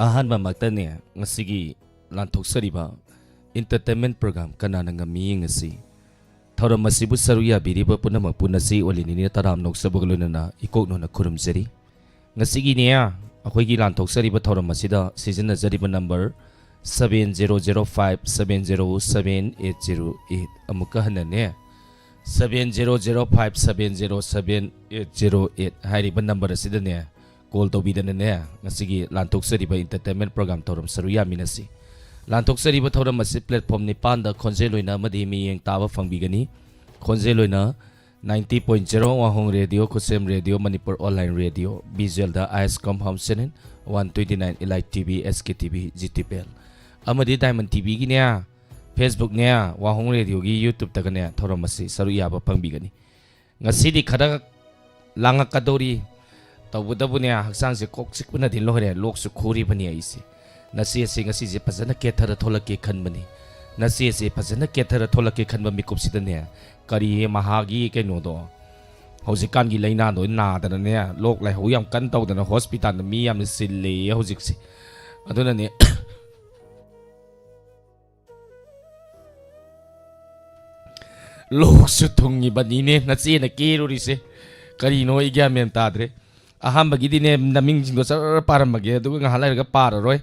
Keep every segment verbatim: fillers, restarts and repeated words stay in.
ꯑꯍꯥꯟꯕꯃꯛꯇꯅꯦ, ꯉꯁꯤꯒꯤ ꯂꯥꯟꯊꯣꯛꯆꯔꯤꯕ entertainment program ꯀꯅꯥꯅ ꯉꯝꯃꯤ ꯌꯦꯡꯉꯁꯤ꯫ ꯊꯧꯔꯝ ꯑꯁꯤꯕꯨ ꯁꯔꯨꯛ ꯌꯥꯕꯤꯔꯤꯕ ꯄꯨꯝꯅꯃꯛꯄꯨ ꯅꯆꯦ ꯑꯣꯂꯤꯅꯤꯅ ꯇꯔꯥꯝꯅ ꯑꯣꯛꯆꯕꯒ ꯂꯣꯏꯅꯅ ꯏꯀꯣꯛꯅꯣꯅ ꯈꯨꯔꯨꯝꯖꯔꯤ꯫ ꯉꯁꯤꯒꯤꯅꯦ, ꯑꯩꯈꯣꯏꯒꯤ ꯂꯥꯟꯊꯣꯛꯆꯔꯤꯕ ꯊꯧꯔꯝ ꯑꯁꯤꯗ ꯁꯤꯖꯤꯟꯅꯖꯔꯤꯕ number seven zero zero five seven zero seven eight zero eight꯫ ꯑꯃꯨꯛꯀ ꯍꯟꯅꯅꯦ, seven zero zero five seven zero seven eight zero eight ꯍꯥꯏꯔꯤꯕ number ꯑꯁꯤꯗꯅꯦ call ꯇꯧꯕꯤꯗꯅꯅꯦ, ꯉꯁꯤꯒꯤ ꯂꯥꯟꯊꯣꯛꯆꯔꯤꯕ entertainment program ꯊꯧꯔꯝ ꯁꯔꯨꯛ ꯌꯥꯃꯤꯟꯅꯁꯤ꯫ ꯂꯥꯟꯊꯣꯛꯆꯔꯤꯕ ꯊꯧꯔꯝ ꯑꯁꯤ platform ꯅꯤꯄꯥꯟꯗ ꯈꯣꯟꯖꯦꯜ ꯑꯣꯏꯅ ꯑꯃꯗꯤ ꯃꯤꯠꯌꯦꯡ ꯇꯥꯕ ꯐꯪꯕꯤꯒꯅꯤ꯫ ꯈꯣꯟꯖꯦꯜ ꯑꯣꯏꯅ ninety point zero ꯋꯥꯍꯣꯡ Radio, ꯈꯨꯠꯁꯦꯝ Radio, Manipur online radio, visual the I S Compound Channel, one twenty nine Elite T V, S K T V, G T P L, ꯑꯃꯗꯤ Diamond T V ꯒꯤꯅꯦ, Facebook ꯅꯦ, ꯋꯥꯍꯣꯡ Radio ꯒꯤ YouTube ꯇꯒꯅꯦ ꯊꯧꯔꯝ ꯑꯁꯤ ꯁꯔꯨꯛ ꯌꯥꯕ ꯐꯪꯕꯤꯒꯅꯤ꯫ ꯉꯁꯤꯗꯤ ꯈꯔ ꯂꯥꯡꯉꯛꯀꯗꯧꯔꯤ꯫ ꯇꯧꯕꯇꯕꯨꯅꯦ, ꯍꯛꯆꯥꯡꯁꯦ ꯀꯣꯛ ꯆꯤꯛꯄꯅꯗꯤ ꯂꯣꯏꯔꯦ, ꯂꯣꯛꯁꯨ ꯈꯨꯔꯤꯕꯅꯤ ꯑꯩꯁꯦ꯫ ꯅꯆꯦꯁꯦ ꯉꯁꯤꯁꯦ ꯐꯖꯅ ꯀꯦꯊꯔ ꯊꯣꯛꯂꯛꯀꯦ ꯈꯟꯕꯅꯤ꯫ ꯅꯆꯦꯁꯦ ꯐꯖꯅ ꯀꯦꯊꯔ ꯊꯣꯛꯂꯛꯀꯦ ꯈꯟꯕ ꯃꯤꯀꯨꯞꯁꯤꯗꯅꯦ, ꯀꯔꯤ ꯃꯍꯥꯒꯤ ꯀꯩꯅꯣꯗꯣ, ꯍꯧꯖꯤꯛꯀꯥꯟꯒꯤ ꯂꯥꯏꯅꯥꯗꯣ ꯅꯥꯗꯅꯅꯦ, ꯂꯣꯛ ꯂꯥꯏꯍꯧ ꯌꯥꯝ ꯀꯟꯅ ꯇꯧꯗꯅ hospital ꯗ ꯃꯤ ꯌꯥꯝꯅ ꯆꯤꯜꯂꯦꯌꯦ ꯍꯧꯖꯤꯛꯁꯦ꯫ ꯑꯗꯨꯅꯅꯦ, ꯂꯣꯛꯁꯨ ꯊꯨꯡꯉꯤꯕꯅꯤꯅꯦ ꯅꯆꯦꯅ ꯀꯦꯔꯨꯔꯤꯁꯦ꯫ ꯀꯔꯤꯅꯣ ꯑꯩ ꯒ꯭ꯌꯥꯟ ꯃꯦꯟ ꯇꯥꯗ꯭ꯔꯦ꯫ ꯑꯍꯥꯟꯕꯒꯤꯗꯤꯅꯦ, ꯅꯃꯤꯡꯁꯤꯡꯗꯣ ꯆꯔ ꯄꯥꯔꯝꯃꯒꯦ, ꯑꯗꯨꯒ ꯉꯥꯏꯍꯥꯛ ꯂꯩꯔꯒ ꯄꯥꯔꯔꯣꯏ꯫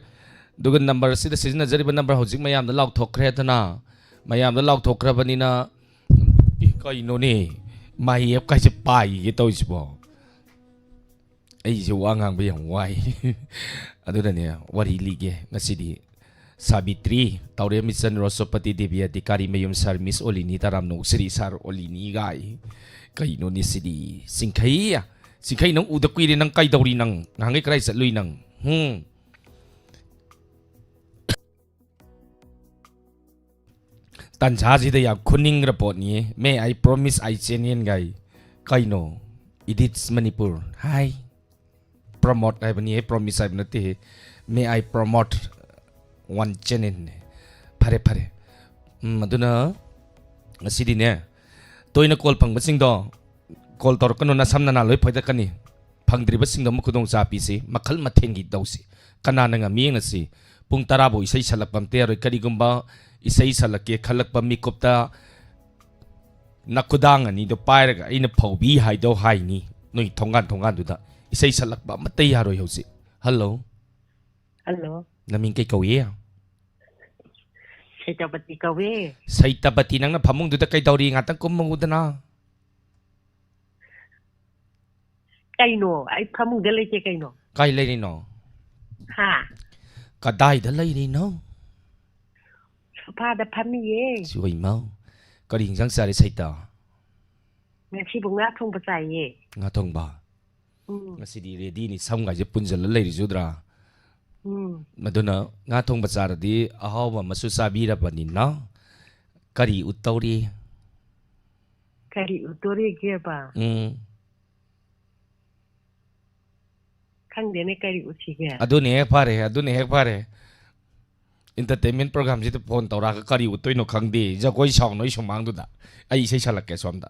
ꯑꯗꯨꯒ number ꯑꯁꯤꯗ ꯁꯤꯖꯤꯟꯅꯖꯔꯤꯕ number ꯍꯧꯖꯤꯛ ꯃꯌꯥꯝꯗ ꯂꯥꯎꯊꯣꯛꯈ꯭ꯔꯦꯗꯅ, ꯃꯌꯥꯝꯗ ꯂꯥꯎꯊꯣꯛꯈ꯭ꯔꯕꯅꯤꯅ, ꯏ, ꯀꯩꯅꯣꯅꯦ, ꯃꯥꯏ ꯑꯦꯞ ꯀꯥꯏꯁꯦ ꯄꯥꯏꯒꯦ ꯇꯧꯔꯤꯁꯤꯕꯣ? ꯑꯩꯁꯦ ꯋꯥ ꯉꯥꯡꯕ ꯌꯥꯝ ꯋꯥꯏ꯫ ꯑꯗꯨꯅꯅꯦ, ꯋꯥꯔꯤ ꯂꯤꯒꯦ ꯉꯁꯤꯗꯤ꯫ ꯁꯥꯕꯤꯇ꯭ꯔꯤ, ꯇꯥꯎꯔꯦꯝ ꯏꯆꯟ ꯔꯣꯁꯣꯄꯇꯤ ꯗꯦꯕꯤ ꯑꯙꯤꯀꯥꯔꯤ ꯃꯌꯨꯝ ꯁꯥꯔ ꯃꯤꯁ ꯑꯣꯂꯤꯅꯤ ꯇꯔꯥꯝꯅ ꯑꯣꯛꯆꯔꯤ ꯁꯥꯔ ꯑꯣꯂꯤꯅꯤ ꯒꯥꯏ꯫ ꯀꯩꯅꯣꯅꯦ ꯁꯤꯗꯤ? ꯆꯤꯡꯈꯩ, ꯆꯤꯡꯈꯩ ꯅꯪ ꯎꯗ ꯀꯨꯏꯔꯦ, ꯅꯪ ꯀꯩꯗꯧꯔꯤ ꯅꯪ? ꯅꯍꯥꯟꯈꯩ ꯀꯗꯥꯏ ꯆꯠꯂꯨꯏ ꯅꯪ? ꯍꯨꯝ꯫ ꯇꯟꯖꯥꯁꯤꯗ ꯌꯥꯝ ꯈꯨꯅꯤꯡꯈ꯭ꯔ ꯄꯣꯠꯅꯤꯌꯦ꯫ May I promise I genuine guy? ꯀꯩꯅꯣ? Edits Manipur꯫ Hi꯫ Promote ꯍꯥꯏꯕꯅꯤꯍꯦ, promise ꯍꯥꯏꯕ ꯅꯠꯇꯦꯍꯦ꯫ May I promote one channel ꯅꯦ꯫ ꯐꯔꯦ, ꯐꯔꯦ꯫ ꯎꯝ, ꯑꯗꯨꯅ ꯉꯁꯤꯗꯤꯅꯦ, ꯇꯣꯏꯅ call ꯐꯪꯕꯁꯤꯡꯗꯣ call ꯇꯧꯔꯛꯀꯅꯨ, ꯅꯁꯝ ꯅꯅꯥ ꯂꯣꯏ ꯐꯣꯏꯗꯠꯀꯅꯤ꯫ ꯐꯪꯗ꯭ꯔꯤꯕꯁꯤꯡꯗꯣ ꯑꯃꯨꯛ ꯈꯨꯗꯣꯡ ꯆꯥꯕꯤꯁꯤ, ꯃꯈꯜ ꯃꯊꯦꯜꯒꯤ ꯇꯧꯁꯤ꯫ ꯀꯅꯥꯅ ꯉꯝꯃꯤ ꯌꯦꯡꯅꯁꯤ꯫ ꯄꯨꯡ ꯇꯔꯥ ꯐꯥꯎ ꯏꯁꯩ ꯁꯛꯂꯛꯄ ꯑꯝꯇ ꯌꯥꯔꯣꯏ꯫ ꯀꯔꯤꯒꯨꯝꯕ ꯏꯁꯩ ꯁꯛꯂꯛꯀꯦ ꯈꯜꯂꯛꯄ ꯃꯤꯀꯨꯞꯇ ꯅꯈꯨꯗꯥꯡ ꯑꯅꯤꯗꯣ ꯄꯥꯏꯔꯒ ꯑꯩꯅ ꯐꯧꯕꯤ ꯍꯥꯏꯗꯧ ꯍꯥꯏꯅꯤ꯫ ꯅꯣꯏ ꯊꯣꯡꯒꯥꯟ ꯊꯣꯡꯒꯥꯟꯗꯨꯗ ꯏꯁꯩ ꯁꯛꯂꯛꯄ ꯑꯃꯠꯇ ꯌꯥꯔꯣꯏ ꯍꯧꯖꯤꯛ꯫ ꯍꯜꯂꯣ꯫ ꯍꯜꯂꯣ꯫ ꯅꯃꯤꯡ ꯀꯩ ꯀꯧꯏ? ꯁꯦꯇꯥꯄꯇꯤ ꯀꯧꯋꯦ꯫ ꯁꯩꯇꯥꯄꯇꯤ, ꯅꯪꯅ ꯐꯃꯨꯡꯗꯨꯗ ꯀꯩꯗꯧꯔꯤ? ꯉꯥꯛꯇꯪ ꯀꯨꯝꯃꯨꯗꯅ꯫ ꯀꯩꯅꯣ? ꯑꯩ ꯐꯃꯨꯡꯗ ꯂꯩꯇꯦ ꯀꯩꯅꯣ꯫ ꯀꯥꯏ ꯂꯩꯔꯤꯅꯣ? ꯍꯥ? ꯀꯗꯥꯏꯗ ꯂꯩꯔꯤꯅꯣ? ꯁꯣꯐꯥꯗ ꯐꯝꯃꯤꯌꯦ꯫ ꯁꯤ ꯍꯣꯏ ꯏꯃꯥ꯫ ꯀꯔꯤ ꯏꯟꯖꯥꯡ ꯆꯥꯔꯦ ꯁꯩꯇꯥ? ꯉꯁꯤꯕꯨ ꯉꯥ ꯊꯣꯡꯕ ꯆꯥꯏꯌꯦ꯫ ꯉꯥ ꯊꯣꯡꯕ? ꯎꯝ꯫ ꯉꯁꯤꯗꯤ ꯔꯦꯗꯤꯅꯤ, ꯁꯝꯒꯥꯏꯁꯦ ꯄꯨꯟꯖꯜꯂ ꯂꯩꯔꯤꯁꯨꯗ꯭ꯔꯥ? ꯎꯝ꯫ ꯃꯗꯨꯅ ꯉꯥ ꯊꯣꯡꯕ ꯆꯥꯔꯗꯤ ꯑꯍꯥꯎꯕ ꯑꯃꯁꯨ ꯆꯥꯕꯤꯔꯕꯅꯤꯅ ꯀꯔꯤ ꯎꯠꯇꯧꯔꯤ? ꯀꯔꯤ ꯎꯠꯇꯣꯔꯤꯒꯦꯕ? ꯎꯝ꯫ ꯈꯪꯗꯦꯅꯦ, ꯀꯔꯤ ꯎꯠꯁꯤꯒꯦ? ꯑꯗꯨꯅ ꯍꯦꯛ ꯐꯔꯦ, ꯑꯗꯨꯅ ꯍꯦꯛ ꯐꯔꯦ꯫ Entertainment programꯁꯤꯗ phone ꯇꯧꯔꯛꯑꯒ ꯀꯔꯤ ꯎꯠꯇꯣꯏꯅꯣ ꯈꯪꯗꯦ꯫ ꯖꯒꯣꯏ ꯁꯥꯎꯅꯣ ꯑꯩ ꯁꯨꯃꯥꯡꯗꯨꯗ꯫ ꯑꯩ ꯏꯁꯩ ꯁꯛꯂꯛꯀꯦ ꯁꯣꯝꯗ꯫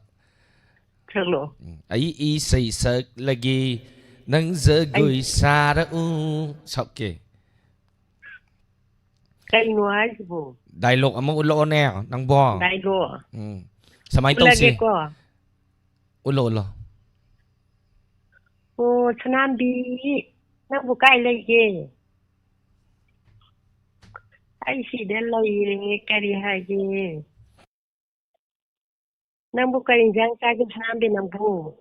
ꯁꯛꯂꯛꯑꯣ꯫ ꯎꯝ, ꯑꯩ ꯏꯁꯩ ꯁꯛꯂꯒꯦ, ꯅꯪ ꯖꯒꯣꯏ ꯑꯩ ꯁꯥꯔꯛꯎ꯫ ꯁꯛꯀꯦ꯫ ꯀꯩꯅꯣ ꯍꯥꯏꯁꯤꯕꯣ? Dialogue ꯑꯃ ꯎꯠꯂꯛꯑꯣꯅꯦ ꯅꯪꯕꯣ꯫ Dialogue? ꯎꯝ꯫ ꯁꯨꯃꯥꯏꯅ ꯇꯧꯁꯤ꯫ ꯎꯠꯂꯒꯦꯀꯣ꯫ ꯎꯠꯂꯣ, ꯎꯠꯂꯣ꯫ ꯑꯣ, ꯁꯅꯥꯝꯕꯤ, ꯅꯪꯕꯨ ꯀꯥꯏ ꯂꯩꯒꯦ? ꯑꯩ ꯁꯤꯗ ꯂꯩꯌꯦ, ꯀꯔꯤ ꯍꯥꯏꯒꯦ? ꯅꯪꯕꯨ ꯀꯔꯤ ꯏꯟꯖꯥꯡ ꯆꯥꯒꯦ, ꯁꯅꯥꯝꯕꯤ ꯅꯪꯕꯨ?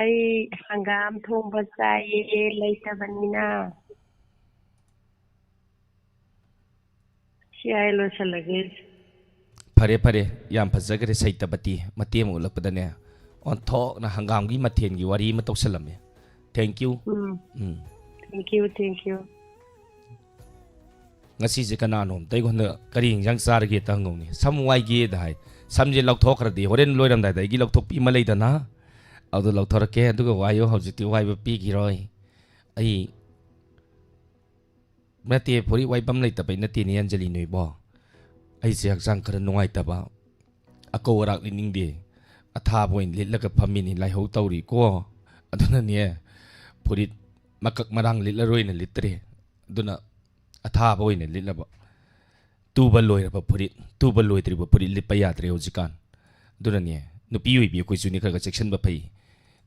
ꯑꯩ ꯍꯪꯒꯥꯝ ꯊꯣꯡꯕ ꯆꯥꯏꯌꯦ, ꯂꯩꯇꯕꯅꯤꯅ꯫ ꯁꯤ ꯍꯥꯏ ꯂꯣꯏꯁꯤꯜꯂꯒꯦ꯫ ꯐꯔꯦ, ꯐꯔꯦ, ꯌꯥꯝ ꯐꯖꯈ꯭ꯔꯦ ꯁꯩꯇꯥꯄꯇꯤ꯫ ꯃꯇꯦꯡ ꯑꯃ ꯎꯠꯂꯛꯄꯗꯅꯦ, ꯑꯣꯟꯊꯣꯛꯅ ꯍꯪꯒꯥꯝꯒꯤ ꯃꯊꯦꯜꯒꯤ ꯋꯥꯔꯤ ꯑꯃ ꯇꯧꯁꯜꯂꯝꯃꯦ꯫ Thank you꯫ Um. Um. Thank you, thank you꯫ ꯉꯁꯤꯁꯦ ꯀꯅꯥꯅꯣꯝꯇ ꯑꯩꯉꯣꯟꯗ "ꯀꯔꯤ ꯏꯟꯖꯥꯡ ꯆꯥꯔꯒꯦ?" ꯍꯪꯉꯧꯅꯤ꯫ "ꯁꯝ ꯋꯥꯏꯒꯦꯗ" ꯍꯥꯏ꯫ ꯁꯝꯁꯦ ꯂꯧꯊꯣꯛꯈ꯭ꯔꯗꯤ ꯍꯣꯔꯦꯟ ꯂꯣꯏꯔꯝꯗꯥꯏꯗ ꯑꯩꯒꯤ ꯂꯧꯊꯣꯛꯄꯤ ꯑꯃ ꯂꯩꯗꯅ, ꯑꯗꯨ ꯂꯧꯊꯣꯔꯛꯀꯦ꯫ ꯑꯗꯨꯒ ꯋꯥꯏꯌꯣ꯫ ꯍꯧꯖꯤꯛꯇꯤ ꯋꯥꯏꯕ ꯄꯤꯈꯤꯔꯣꯏ꯫ ꯑꯩ ꯅꯠꯇꯦ, ꯐꯨꯔꯤꯠ ꯋꯥꯏꯐꯝ ꯂꯩꯇꯕꯩ ꯅꯠꯇꯦꯅꯦ, ꯑꯟꯖꯂꯤ ꯅꯣꯏꯕꯣ꯫ ꯑꯩꯁꯦ ꯍꯛꯆꯥꯡ ꯈꯔ ꯅꯨꯡꯉꯥꯏꯇꯕ꯫ ꯑꯀꯧ ꯑꯔꯥꯛ ꯂꯤꯠꯅꯤꯡꯗꯦ꯫ ꯑꯊꯥꯕ ꯑꯣꯏꯅ ꯂꯤꯠꯂꯒ ꯐꯝꯃꯤꯅꯤ, ꯂꯥꯏꯍꯧ ꯇꯧꯔꯤꯀꯣ꯫ ꯑꯗꯨꯅꯅꯦ, ꯐꯨꯔꯤꯠ ꯃꯀꯛ ꯃꯔꯥꯡ ꯂꯤꯠꯂꯔꯣꯏꯅ ꯂꯤꯠꯇ꯭ꯔꯦ꯫ ꯑꯗꯨꯅ ꯑꯊꯥꯕ ꯑꯣꯏꯅ ꯂꯤꯠꯂꯕ꯫ ꯇꯨꯕ ꯂꯣꯏꯔꯕ ꯐꯨꯔꯤꯠ, ꯇꯨꯕ ꯂꯣꯏꯗ꯭ꯔꯤꯕ ꯐꯨꯔꯤꯠ ꯂꯤꯠꯄ ꯌꯥꯗ꯭ꯔꯦ ꯍꯧꯖꯤꯛꯀꯥꯟ꯫ ꯑꯗꯨꯅꯅꯦ, ꯅꯨꯄꯤ ꯑꯣꯏꯕꯤ ꯑꯩꯈꯣꯏꯁꯨꯅꯦ ꯈꯔ ꯈꯔ ꯆꯦꯛꯁꯤꯟꯕ ꯐꯩ꯫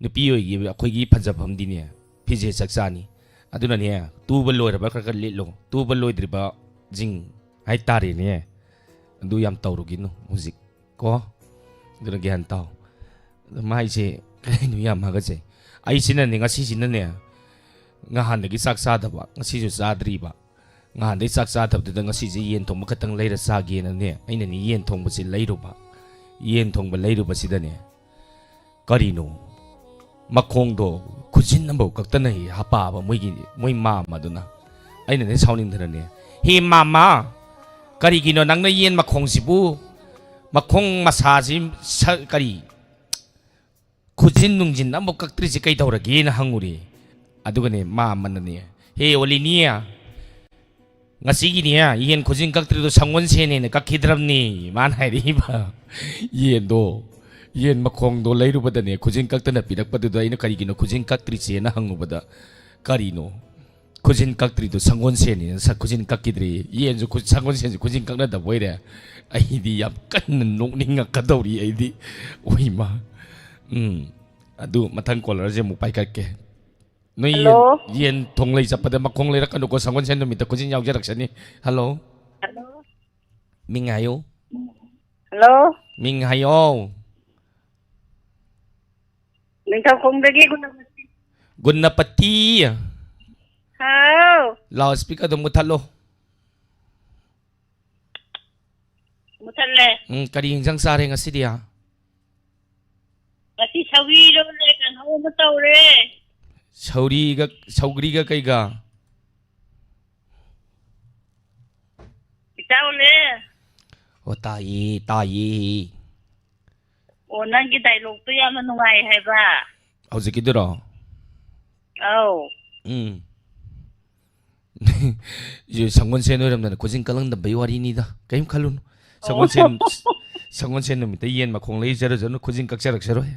ꯅꯨꯄꯤ ꯑꯣꯏꯕꯤ ꯑꯩꯈꯣꯏꯒꯤ ꯐꯖꯐꯝꯗꯤꯅꯦ, ꯐꯤꯖꯦꯠ ꯆꯛꯆꯥꯅꯤ꯫ ꯑꯗꯨꯅꯅꯦ, ꯇꯨꯕ ꯂꯣꯏꯔꯕ ꯈꯔ ꯈꯔ ꯂꯤꯠꯂꯣ꯫ ꯇꯨꯕ ꯂꯣꯏꯗ꯭ꯔꯤꯕꯁꯤꯡ ꯍꯥꯏꯇꯥꯔꯦꯅꯦ, ꯑꯗꯨ ꯌꯥꯝ ꯇꯧꯔꯨꯒꯤꯅꯨ ꯍꯧꯖꯤꯛ ꯀꯣ꯫ ꯑꯗꯨꯅ ꯒ꯭ꯌꯥꯟ ꯇꯥꯎ꯫ ꯑꯗꯨ ꯃꯥꯏꯁꯦ ꯀꯩꯅꯣ ꯌꯥꯝ ꯍꯥꯒꯠꯆꯩ꯫ ꯑꯩꯁꯤꯅꯅꯦ, ꯉꯁꯤꯁꯤꯅꯅꯦ, ꯉꯍꯥꯟꯗꯒꯤ ꯆꯥꯛ ꯆꯥꯗꯕ, ꯉꯁꯤꯁꯨ ꯆꯥꯗ꯭ꯔꯤꯕ꯫ ꯉꯍꯥꯟꯗꯒꯤ ꯆꯥꯛ ꯆꯥꯗꯕꯗꯨꯗ ꯉꯁꯤꯁꯦ ꯌꯦꯟ ꯊꯣꯡꯕ ꯈꯛꯇꯪ ꯂꯩꯔ ꯆꯥꯒꯦꯅꯅꯦ, ꯑꯩꯅꯅꯦ ꯌꯦꯟ ꯊꯣꯡꯕꯁꯦ ꯂꯩꯔꯨꯕ꯫ ꯌꯦꯟ ꯊꯣꯡꯕ ꯂꯩꯔꯨꯕꯁꯤꯗꯅꯦ, ꯀꯔꯤꯅꯣ, ꯃꯈꯣꯡꯗꯣ ꯈꯨꯖꯤꯟ ꯑꯃꯐꯥꯎ ꯀꯛꯇꯅ ꯍꯦꯛ ꯍꯥꯄꯛꯑꯕ ꯃꯣꯏꯒꯤ, ꯃꯣꯏ ꯃꯥꯝꯃꯗꯨꯅ꯫ ꯑꯩꯅꯅꯦ ꯁꯥꯎꯅꯤꯡꯗꯅꯅꯦ, "ꯍꯦ ꯃꯥꯝꯃ, ꯀꯔꯤꯒꯤꯅꯣ ꯅꯪꯅ ꯌꯦꯟ ꯃꯈꯣꯡꯁꯤꯕꯨ, ꯃꯈꯣꯡ ꯃꯁꯥꯁꯤ ꯁ-, ꯀꯔꯤ, ꯈꯨꯖꯤꯟ ꯅꯨꯡꯖꯤꯟ ꯑꯃꯐꯥꯎ ꯀꯛꯇ꯭ꯔꯤꯁꯤ ꯀꯩꯗꯧꯔꯒꯦꯅ?" ꯍꯪꯉꯨꯔꯦ꯫ ꯑꯗꯨꯒꯅꯦ ꯃꯥꯝꯃꯅꯅꯦ, "ꯍꯦ ꯑꯣꯂꯤꯅꯤ, ꯉꯁꯤꯒꯤꯅꯦ ꯌꯦꯟ ꯈꯨꯖꯤꯟ ꯀꯛꯇ꯭ꯔꯤꯗꯣ ꯁꯪꯒꯣꯜꯁꯦꯟꯅꯦꯅ ꯀꯛꯈꯤꯗ꯭ꯔꯕꯅꯦ" ꯃꯥꯅ ꯍꯥꯏꯔꯛꯏꯕ꯫ ꯌꯦꯟꯗꯣ, ꯌꯦꯟ ꯃꯈꯣꯡꯗꯣ ꯂꯩꯔꯨꯕꯗꯅꯦ, ꯈꯨꯖꯤꯟ ꯀꯛꯇꯅ ꯄꯤꯔꯛꯄꯗꯨꯗ ꯑꯩꯅ "ꯀꯔꯤꯒꯤꯅꯣ ꯈꯨꯖꯤꯟ ꯀꯛꯇ꯭ꯔꯤꯁꯦꯅ?" ꯍꯪꯉꯨꯕꯗ, "ꯀꯔꯤꯅꯣ, ꯈꯨꯖꯤꯟ ꯀꯛꯇ꯭ꯔꯤꯗꯣ ꯁꯪꯒꯣꯜꯁꯦꯟꯅꯦꯅ ꯁ-, ꯈꯨꯖꯤꯟ ꯀꯛꯈꯤꯗ꯭ꯔꯦ, ꯌꯦꯟꯁꯨ ꯈꯨ-, ꯁꯪꯒꯣꯜꯁꯦꯟꯁꯨ ꯈꯨꯖꯤꯟ ꯀꯛꯅꯗꯕ ꯑꯣꯏꯔꯦ?" ꯑꯩꯗꯤ ꯌꯥꯝ ꯀꯟꯅ ꯅꯣꯛꯅꯤꯡꯉꯛꯀꯗꯧꯔꯤ ꯑꯩꯗꯤ꯫ ꯑꯣꯏꯃ꯫ ꯎꯝ꯫ ꯑꯗꯨ ꯃꯊꯪ ꯀꯣꯂꯔꯁꯦ ꯑꯃꯨꯛ ꯄꯥꯏꯈꯠꯀꯦ꯫ ꯅꯣꯏ ꯌꯦꯟ, ꯍꯜꯂꯣ? ꯌꯦꯟ ꯊꯣꯡꯂꯩ ꯆꯠꯄꯗ ꯃꯈꯣꯡ ꯂꯩꯔꯛꯀꯅꯨꯀꯣ, ꯁꯪꯒꯣꯟꯁꯦꯟ ꯅꯨꯃꯤꯠꯇ ꯈꯨꯖꯤꯟ ꯌꯥꯎꯖꯔꯛꯁꯅꯤ꯫ ꯍꯜꯂꯣ? ꯍꯜꯂꯣ? ꯃꯤꯡ ꯍꯥꯏꯌꯨ꯫ ꯍꯜꯂꯣ? ꯃꯤꯡ ꯍꯥꯏꯌꯣ꯫ ꯅꯤꯡꯊꯧꯈꯣꯡꯗꯒꯤ ꯒꯨꯅꯄꯇꯤ꯫ ꯒꯨꯅꯄꯇꯤ꯫ ꯍꯥꯎ꯫ ꯂꯥꯎꯗ ꯁ꯭ꯄꯤꯀꯔꯗꯣ ꯃꯨꯊꯠꯂꯣ꯫ ꯃꯨꯊꯠꯂꯦ꯫ ꯎꯝ, ꯀꯔꯤ ꯏꯟꯖꯥꯡ ꯆꯥꯔꯦ ꯉꯁꯤꯗꯤ? ꯉꯁꯤ ꯁꯧꯒ꯭ꯔꯤ ꯏꯔꯣꯜꯂꯦ, ꯀꯥꯡꯍꯧ ꯑꯃ ꯇꯧꯔꯦ꯫ ꯁꯧꯔꯤꯒ, ꯁꯧꯒ꯭ꯔꯤꯒ ꯀꯩꯒ? ꯏꯇꯥꯎꯅꯦ꯫ ꯑꯣ, ꯇꯥꯏꯌꯦ, ꯇꯥꯏꯌꯦ꯫ ꯑꯣ, ꯅꯪꯒꯤ ꯗꯥꯏꯂꯣꯛꯇꯣ ꯌꯥꯝꯅ ꯅꯨꯡꯉꯥꯏ ꯍꯥꯏꯕ꯫ ꯍꯧꯖꯤꯛꯀꯤꯗꯨꯔꯣ? ꯑꯧ꯫ ꯎꯝ꯫ ꯁꯪꯒꯣꯜꯁꯦꯟ ꯑꯣꯏꯔꯝꯗꯅ ꯈꯨꯖꯤꯟ ꯀꯛꯂꯝꯗꯕꯩ ꯋꯥꯔꯤꯅꯤꯗ꯫ ꯀꯩꯝ ꯈꯜꯂꯨꯅꯨ꯫ ꯑꯣ꯫ ꯁꯪꯒꯣꯜꯁꯦꯟ, ꯁꯪꯒꯣꯜꯁꯦꯟ ꯅꯨꯃꯤꯠꯇ ꯌꯦꯟ ꯃꯈꯣꯡ ꯂꯩꯖꯔꯖꯅꯨ, ꯈꯨꯖꯤꯟ ꯀꯛꯆꯔꯛꯆꯔꯣꯏ꯫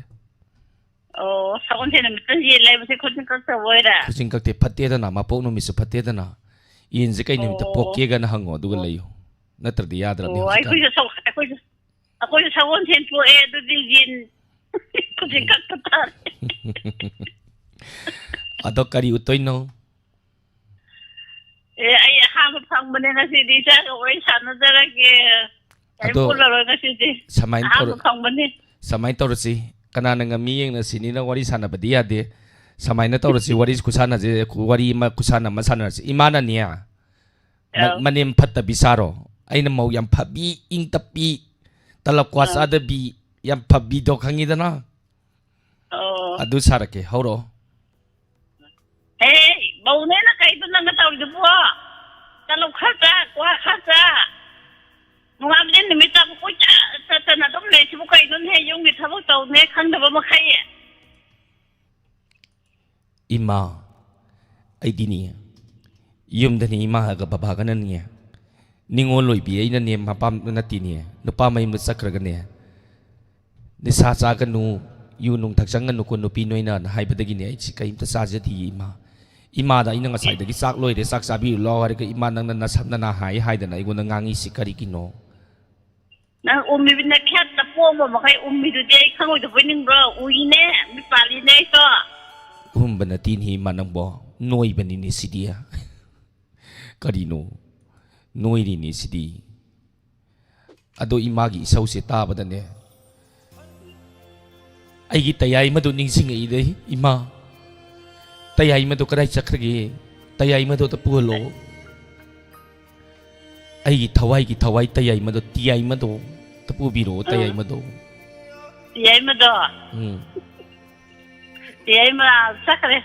ꯑꯣ, ꯁꯒꯣꯜꯁꯦꯟ ꯅꯨꯃꯤꯠꯇ ꯌꯦꯟ ꯂꯩꯕꯁꯦ ꯈꯨꯖꯤꯟ ꯀꯛꯇꯕ ꯑꯣꯏꯔꯦ? ꯈꯨꯖꯤꯟ ꯀꯛꯇꯦ, ꯐꯠꯇꯦꯗꯅ, ꯃꯄꯣꯛ ꯅꯨꯃꯤꯠꯁꯨ ꯐꯠꯇꯦꯗꯅ꯫ ꯌꯦꯟꯁꯦ ꯀꯩ ꯅꯨꯃꯤꯠꯇ ꯑꯣ꯫ ꯄꯣꯛꯀꯦꯒꯅ ꯍꯪꯉꯣ, ꯑꯗꯨꯒ ꯂꯩꯌꯨ꯫ ꯅꯠꯇ꯭ꯔꯗꯤ ꯌꯥꯗ꯭ꯔꯕꯅꯤ ꯑꯣ, ꯍꯧꯖꯤꯛꯀꯥꯟ꯫ ꯑꯩꯈꯣꯏꯁꯨ ꯁꯒꯣ-, ꯑꯩꯈꯣꯏꯁꯨ, ꯑꯩꯈꯣꯏꯁꯨ ꯁꯒꯣꯜꯁꯦꯟ ꯄꯣꯛꯑꯦ, ꯑꯗꯨꯗꯤ ꯌꯦꯟ ꯈꯨꯖꯤꯟ ꯀꯛꯄ ꯇꯥꯔꯦ꯫ ꯑꯗꯣ ꯀꯔꯤ ꯎꯠꯇꯣꯏꯅꯣ? ꯑꯦ, ꯑꯩ ꯑꯍꯥꯟꯕ ꯐꯪꯕꯅꯦ ꯉꯁꯤꯗꯤ, ꯏꯆꯥꯒ ꯋꯥꯔꯤ ꯁꯥꯟꯅꯖꯔꯒꯦ꯫ ꯀꯔꯤꯝ ꯑꯗꯣ ꯎꯠꯂꯔꯣꯏ ꯉꯁꯤꯗꯤ꯫ ꯁꯨꯃꯥꯏꯅ ꯑꯍꯥꯟꯕ ꯇꯧꯔ-, ꯐꯪꯕꯅꯤ꯫ ꯁꯨꯃꯥꯏꯅ ꯇꯧꯔꯁꯤ, ꯀꯅꯥꯅ ꯉꯝꯃꯤ ꯌꯦꯡꯅꯁꯤ, ꯅꯤꯅ ꯋꯥꯔꯤ ꯁꯥꯟꯅꯕꯗꯤ ꯌꯥꯗꯦ꯫ ꯁꯨꯃꯥꯏꯅ ꯇꯧꯔꯁꯤ, ꯋꯥꯔꯤ ꯈꯨꯁꯥꯟꯅꯁꯦ, ꯋꯥꯔꯤ ꯑꯃ ꯈꯨꯁꯥꯟꯅ ꯑꯃ ꯁꯥꯟꯅꯔꯁꯤ꯫ ꯏꯃꯥꯅꯅꯦ, ꯃ-, ꯑꯧ꯫ ꯃꯅꯦꯝ ꯐꯠꯇꯕꯤ ꯁꯥꯔꯣ꯫ ꯑꯩꯅ ꯃꯧ ꯌꯥꯝ ꯐꯕꯤ, ꯏꯪ ꯇꯞꯄꯤ, ꯇꯂꯞ ꯀ꯭ꯋꯥ ꯑꯧ꯫ ꯆꯥꯗꯕꯤ, ꯌꯥꯝ ꯐꯕꯤꯗꯣ ꯈꯪꯉꯤꯗꯅ? ꯑꯣ꯫ ꯑꯗꯨ ꯁꯥꯔꯛꯀꯦ, ꯍꯧꯔꯛꯑꯣ꯫ ꯍꯦ, ꯃꯧꯅꯦꯅ ꯀꯩꯗꯣ ꯅꯪꯅ ꯇꯧꯔꯤꯗꯨꯕꯣ? ꯇꯂꯞ ꯈꯔ ꯆꯥ, ꯀ꯭ꯋꯥ ꯈꯔ ꯆꯥ꯫ ꯅꯣꯡꯉꯥꯟꯕꯗꯩ ꯅꯨꯃꯤꯠ ꯇꯥꯕ ꯀꯣꯏꯆꯠ ꯆꯠꯇꯅ ꯑꯗꯨꯝ ꯂꯩꯁꯤꯕꯨ ꯀꯩꯅꯣꯅꯦꯍꯦ? ꯌꯨꯝꯒꯤ ꯊꯕꯛ ꯇꯧꯅꯦ ꯈꯪꯗꯕ ꯃꯈꯩ꯫ ꯏꯃꯥ, ꯑꯩꯗꯤꯅꯦ, ꯌꯨꯝꯗꯅꯦ ꯏꯃꯥꯒ ꯕꯕꯥꯒꯅꯅꯦ, ꯅꯤꯉꯣꯜ ꯑꯣꯏꯕꯤ ꯑꯩꯅꯅꯦ, ꯃꯄꯥꯝ ꯅꯠꯇꯦꯅꯦ, ꯅꯨꯄꯥ ꯃꯌꯨꯝꯗ ꯆꯠꯈ꯭ꯔꯒꯅꯦ, "ꯅꯤꯁꯥ ꯆꯥꯒꯅꯨ, ꯌꯨ ꯅꯨꯡ ꯊꯛꯆꯟꯒꯅꯨꯀꯣ ꯅꯨꯄꯤ ꯅꯣꯏꯅ"ꯅ ꯍꯥꯏꯕꯗꯒꯤꯅꯦ ꯑꯩꯁꯤ ꯀꯔꯤꯝꯇ ꯆꯥꯖꯗꯤꯌꯦ ꯏꯃꯥ꯫ ꯏꯃꯥꯗ ꯑꯩꯅ ꯉꯁꯥꯏꯗꯒꯤ "ꯆꯥꯛ ꯂꯣꯏꯔꯦ, ꯆꯥꯛ ꯆꯥꯕꯤꯔꯨ ꯂꯥꯎ" ꯍꯥꯏꯔꯒ, ꯏꯃꯥ ꯅꯪꯅ ꯅꯁꯝ ꯅꯅꯥ ꯍꯥꯏ ꯍꯥꯏꯗꯅ ꯑꯩꯉꯣꯟꯗ ꯉꯥꯡꯉꯤꯁꯤ ꯀꯔꯤꯒꯤꯅꯣ? ꯅꯪ ꯎꯝꯃꯤꯕ ꯅꯈꯦꯠꯇ ꯄꯣꯝꯕ ꯃꯈꯩ ꯎꯝꯃꯤꯗꯨꯗꯤ ꯑꯩ ꯈꯪꯉꯣꯏꯗꯕꯣꯏ ꯅꯤꯡꯕ꯭ꯔꯣ? ꯎꯏꯅꯦ, ꯃꯤꯠ ꯄꯥꯜꯂꯤꯅꯦ ꯑꯩꯁꯨ꯫ ꯎꯝꯕ ꯅꯠꯇꯦꯅꯦ ꯏꯃꯥ ꯅꯪꯕꯣ, ꯅꯣꯏꯕꯅꯤꯅꯦ ꯁꯤꯗꯤ꯫ ꯀꯔꯤꯅꯣ? ꯅꯣꯏꯔꯤꯅꯦ ꯁꯤꯗꯤ꯫ ꯑꯗꯣ ꯏꯃꯥꯒꯤ ꯏꯁꯧꯁꯦ ꯇꯥꯕꯗꯅꯦ, ꯑꯩꯒꯤ ꯇꯌꯥꯏꯃꯗꯨ ꯅꯤꯡꯁꯤꯡꯉꯛꯏꯗꯩ, ꯏꯃꯥ, ꯇꯌꯥꯏꯃꯗꯨ ꯀꯗꯥꯏ ꯆꯠꯈ꯭ꯔꯒꯦ? ꯇꯌꯥꯏꯃꯗꯨ ꯑꯝꯇ ꯄꯨꯍꯜꯂꯣ꯫ ꯑꯩꯒꯤ ꯊꯋꯥꯏꯒꯤ ꯊꯋꯥꯏ ꯇꯌꯥꯏꯃꯗꯣ, ꯇꯤꯌꯥꯏꯃꯗꯣ ꯑꯝꯇ ꯄꯨꯕꯤꯔꯛꯑꯣ, ꯎꯝ꯫ ꯇꯌꯥꯏꯃꯗꯣ꯫ ꯇꯤꯌꯥꯏꯃꯗꯣ? ꯎꯝ꯫ ꯇꯤꯌꯥꯏꯃ ꯆꯠꯈ꯭ꯔꯦ꯫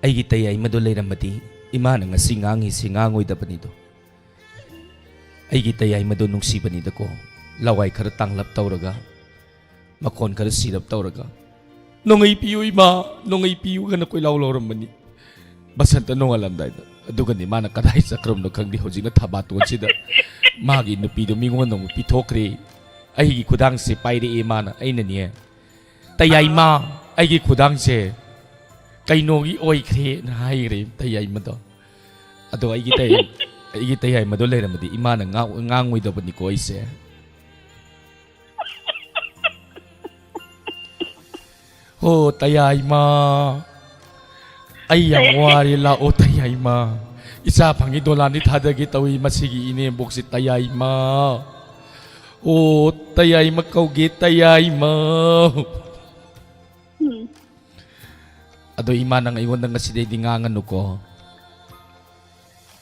ꯑꯩꯒꯤ ꯇꯌꯥꯏꯃꯗꯣ ꯂꯩꯔꯝꯃꯗꯤ ꯏꯃꯥꯅ ꯉꯁꯤ ꯉꯥꯡꯉꯤꯁꯤ ꯉꯥꯡꯉꯣꯏꯗꯕꯅꯤꯗꯣ꯫ ꯑꯩꯒꯤ ꯇꯌꯥꯏꯃꯗꯣ ꯅꯨꯡꯁꯤꯕꯅꯤꯗꯀꯣ, ꯂꯋꯥꯏ ꯈꯔ ꯇꯥꯡꯂꯞ ꯇꯧꯔꯒ, ꯃꯈꯣꯟ ꯈꯔ ꯁꯤꯔꯞ ꯇꯧꯔꯒ, "ꯅꯣꯡꯉꯩ ꯄꯤꯌꯨ ꯏꯃꯥ, ꯅꯣꯡꯉꯩ ꯄꯤꯌꯨ" ꯍꯥꯏꯅ ꯀꯣꯏꯂꯥꯎ ꯂꯥꯎꯔꯝꯕꯅꯤ꯫ ꯕꯁꯟꯇ ꯅꯣꯡꯉꯥꯜꯂꯝꯗꯥꯏꯗ꯫ ꯑꯗꯨꯒꯅꯤ ꯃꯥꯅ ꯀꯗꯥꯏ ꯆꯠꯈ꯭ꯔꯕꯅꯣ ꯈꯪꯗꯦ, ꯍꯧꯖꯤꯛꯅ ꯊꯕꯥꯇꯣꯟꯁꯤꯗ ꯃꯥꯒꯤ ꯅꯨꯄꯤꯗꯣ ꯃꯤꯉꯣꯟꯗ ꯑꯃꯨꯛ ꯄꯤꯊꯣꯛꯈ꯭ꯔꯦ꯫ ꯑꯩꯒꯤ ꯈꯨꯗꯥꯡꯁꯦ ꯄꯥꯏꯔꯛꯑꯦ ꯃꯥꯅ꯫ ꯑꯩꯅꯅꯦ, "ꯇꯌꯥꯏꯃ, ꯑꯩꯒꯤ ꯈꯨꯗꯥꯡꯁꯦ ꯀꯩꯅꯣꯒꯤ ꯑꯣꯏꯈ꯭ꯔꯦꯅ" ꯍꯥꯏꯈ꯭ꯔꯦ ꯇꯌꯥꯏꯃꯗꯣ꯫ ꯑꯗꯣ ꯑꯩꯒꯤ ꯇꯌꯥꯏ-, ꯑꯩꯒꯤ ꯇꯌꯥꯏꯃꯗꯣ ꯂꯩꯔꯝꯃꯗꯤ ꯏꯃꯥꯅ ꯉꯥꯡ-, ꯉꯥꯡꯉꯣꯏꯗꯕꯅꯤꯀꯣ ꯑꯩꯁꯦ꯫ "ꯍꯣ, ꯇꯌꯥꯏꯃ, ꯑꯩ ꯌꯥꯝ ꯋꯥꯔꯦ, ꯂꯥꯛꯑꯣ ꯇꯌꯥꯏꯃ꯫ ꯏꯆꯥ ꯐꯪꯉꯤ ꯗꯣꯂꯥꯟꯗꯤ ꯊꯥꯗꯒꯦ ꯇꯧꯏ ꯃꯁꯤꯒꯤ ꯏꯅꯦꯝꯕꯣꯛꯁꯤ ꯇꯌꯥꯏꯃ꯫ ꯑꯣ, ꯇꯌꯥꯏꯃ ꯀꯧꯒꯦ, ꯇꯌꯥꯏꯃ"꯫ ꯎꯝ꯫ ꯑꯗꯣ ꯏꯃꯥ, ꯅꯪ ꯑꯩꯉꯣꯟꯗ ꯉꯁꯤꯗꯩꯗꯤ ꯉꯥꯡꯉꯅꯨꯀꯣ꯫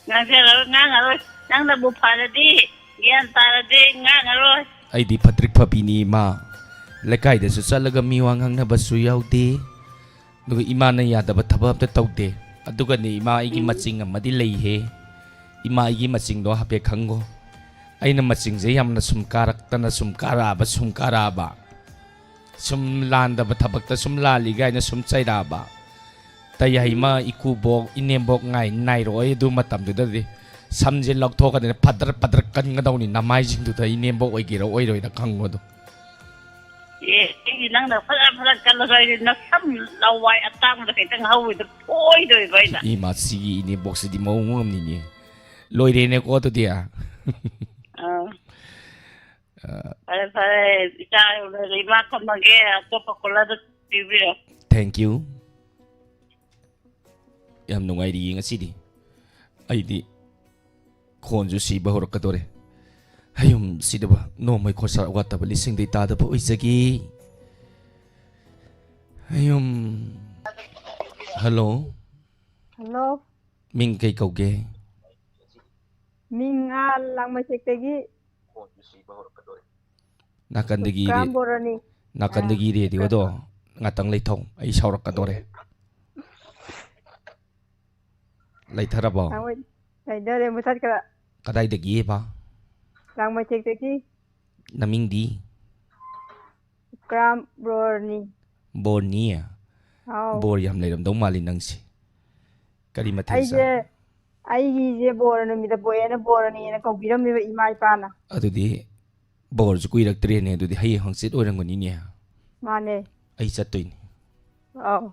ꯉꯥꯡꯖꯔꯔꯣꯏ, ꯉꯥꯡꯉꯔꯣꯏ꯫ ꯅꯪꯅꯕꯨ ꯐꯔꯗꯤ, ꯒ꯭ꯌꯥꯟ ꯇꯥꯔꯗꯤ ꯉꯥꯡꯉꯔꯣꯏ꯫ ꯑꯩꯗꯤ ꯐꯠꯇ꯭ꯔꯤꯛ ꯐꯕꯤꯅꯤ ꯏꯃꯥ꯫ ꯂꯩꯀꯥꯏꯗꯁꯨ ꯆꯠꯂꯒ ꯃꯤ ꯋꯥ ꯉꯥꯡꯅꯕꯁꯨ ꯌꯥꯎꯗꯦ꯫ ꯑꯗꯨꯒ ꯏꯃꯥꯅ ꯌꯥꯗꯕ ꯊꯕꯛ ꯑꯝꯇ ꯇꯧꯗꯦ꯫ ꯑꯗꯨꯒꯅꯦ ꯏꯃꯥ, ꯑꯩꯒꯤ ꯎꯝ꯫ ꯃꯆꯤꯡ ꯑꯃꯗꯤ ꯂꯩꯍꯦ꯫ ꯏꯃꯥ, ꯑꯩꯒꯤ ꯃꯆꯤꯡꯗꯣ ꯍꯥꯏꯐꯦꯠ ꯈꯪꯉꯣ꯫ ꯑꯩꯅ ꯃꯆꯤꯡꯁꯦ ꯌꯥꯝꯅ ꯁꯨꯝ ꯀꯥꯔꯛꯇꯅ ꯁꯨꯝ ꯀꯥꯔꯛꯑꯕ, ꯁꯨꯝ ꯀꯥꯔꯛꯑꯕ꯫ ꯁꯨꯝ ꯂꯥꯟꯗꯕ ꯊꯕꯛꯇ ꯁꯨꯝ ꯂꯥꯜꯂꯤ ꯀꯥꯏꯅ ꯁꯨꯝ ꯆꯩꯔꯛꯑꯕ꯫ ꯇꯌꯥꯏꯃ, ꯏꯀꯨꯕꯣꯛ, ꯏꯅꯦꯝꯕꯣꯛ ꯉꯥꯏ ꯅꯥꯏꯔꯛꯑꯣꯏ ꯑꯗꯨ ꯃꯇꯝꯗꯨꯗꯗꯤ꯫ ꯁꯝꯁꯦ ꯂꯧꯊꯣꯛꯀꯗꯣꯏꯅꯤ, ꯐꯗ꯭ꯔ ꯐꯗ꯭ꯔ ꯀꯟꯒꯗꯧꯅꯤ ꯅꯃꯥꯏꯁꯤꯡꯗꯨꯗ, ꯏꯅꯦꯝꯕꯣꯛ ꯑꯣꯏꯒꯦꯔꯥ ꯑꯣꯏꯔꯣꯏꯔꯥ ꯈꯪꯉꯣ ꯑꯗꯨ꯫ ꯑꯦ, ꯑꯩꯗꯤ ꯅꯪꯅ ꯐꯖ ꯐꯖ ꯀꯜꯂꯁꯨ ꯑꯩꯗꯤ ꯅꯁꯝ ꯂꯋꯥꯏ ꯑꯇꯥꯡꯕꯗ ꯈꯤꯇꯪ ꯍꯧꯕꯗ ꯐꯣꯏꯗꯣꯏꯕ ꯑꯩꯅ꯫ ꯏꯃꯥ, ꯁꯤꯒꯤ ꯏꯅꯦꯝꯕꯣꯛꯁꯤꯗꯤ ꯃꯑꯣꯡ ꯑꯃꯅꯤꯅꯦ꯫ ꯂꯣꯏꯔꯦꯅꯦꯀꯣ ꯑꯗꯨꯗꯤ꯫ ꯑꯥ꯫ ꯑ, ꯐꯔꯦ, ꯐꯔꯦ, ꯏꯆꯥ ꯂꯣꯏꯔꯦ, ꯏꯃꯥ ꯊꯝꯃꯒꯦ, ꯑꯇꯣꯞꯄ ꯀꯣꯂꯔꯗ ꯄꯤꯕꯤꯔꯣ꯫ Thank you꯫ ꯌꯥꯝ ꯅꯨꯡꯉꯥꯏꯔꯤꯌꯦ ꯉꯁꯤꯗꯤ꯫ ꯑꯩꯗꯤ ꯈꯣꯟꯁꯨ ꯁꯤꯕ ꯍꯧꯔꯛꯀꯗꯣꯔꯦ꯫ ꯍꯌꯨꯝ ꯁꯤꯗꯕ ꯅꯣꯡꯃꯩ ꯈꯣꯔꯁꯥ ꯋꯥꯠꯇꯕ ꯂꯤꯁꯤꯡꯗꯩ ꯇꯥꯗꯕ ꯑꯣꯏꯖꯒꯦ꯫ ꯍꯌꯨꯝ꯫ Hello꯫ Hello꯫ ꯃꯤꯡ ꯀꯩ ꯀꯧꯒꯦ? ꯃꯤꯡ, ꯑꯥ, ꯂꯥꯡꯃꯩꯊꯦꯛꯇꯒꯤ ꯅꯥꯀꯟꯗꯒꯤ ꯔꯦ-, ꯀ꯭ꯔꯥꯝ ꯕꯣꯔꯅꯤ꯫ ꯅꯥꯀꯟꯗꯒꯤ ꯑꯥ꯫ ꯔꯦꯗꯤꯑꯣꯗꯣ ꯉꯥꯛꯇꯪ ꯂꯩꯊꯧ, ꯑꯩ ꯁꯥꯎꯔꯛꯀꯗꯣꯔꯦ꯫ ꯂꯩꯊꯔꯕꯣ? ꯂꯥꯡꯃꯩ-, ꯂꯩꯊꯔꯦ, ꯃꯨꯊꯠꯈ꯭ꯔꯦ꯫ ꯀꯗꯥꯏꯗꯒꯤꯕ? ꯂꯥꯡꯃꯩꯊꯦꯛꯇꯒꯤ꯫ ꯅꯃꯤꯡꯗꯤ? ꯀ꯭ꯔꯥꯝ ꯕꯣꯔꯅꯤ꯫ ꯕꯣꯔꯅꯤ? ꯑꯥꯎ꯫ ꯕꯣꯔ ꯌꯥꯝ ꯂꯩꯔꯝꯗꯧ ꯃꯥꯜꯂꯤ ꯅꯪꯁꯦ꯫ ꯀꯔꯤ ꯃꯊꯦꯜ ꯆꯥ-, ꯑꯩꯁꯦ, ꯑꯩꯒꯤꯁꯦ ꯕꯣꯔ ꯅꯨꯃꯤꯠꯇ ꯄꯣꯛꯑꯦꯅ ꯕꯣꯔꯅꯤꯅ ꯀꯧꯕꯤꯔꯝꯃꯦꯕ ꯏꯃꯥ ꯏꯄꯥꯅ꯫ ꯑꯗꯨꯗꯤ ꯕꯣꯔꯁꯨ ꯀꯨꯏꯔꯛꯇ꯭ꯔꯦꯅꯦ, ꯑꯗꯨꯗꯤ ꯍꯌꯦꯡ ꯍꯪꯆꯤꯠ ꯑꯣꯏꯔꯝꯒꯅꯤꯅꯦ꯫ ꯃꯥꯅꯦ꯫ ꯑꯩ ꯆꯠꯇꯣꯏꯅꯤ꯫ ꯑꯧ꯫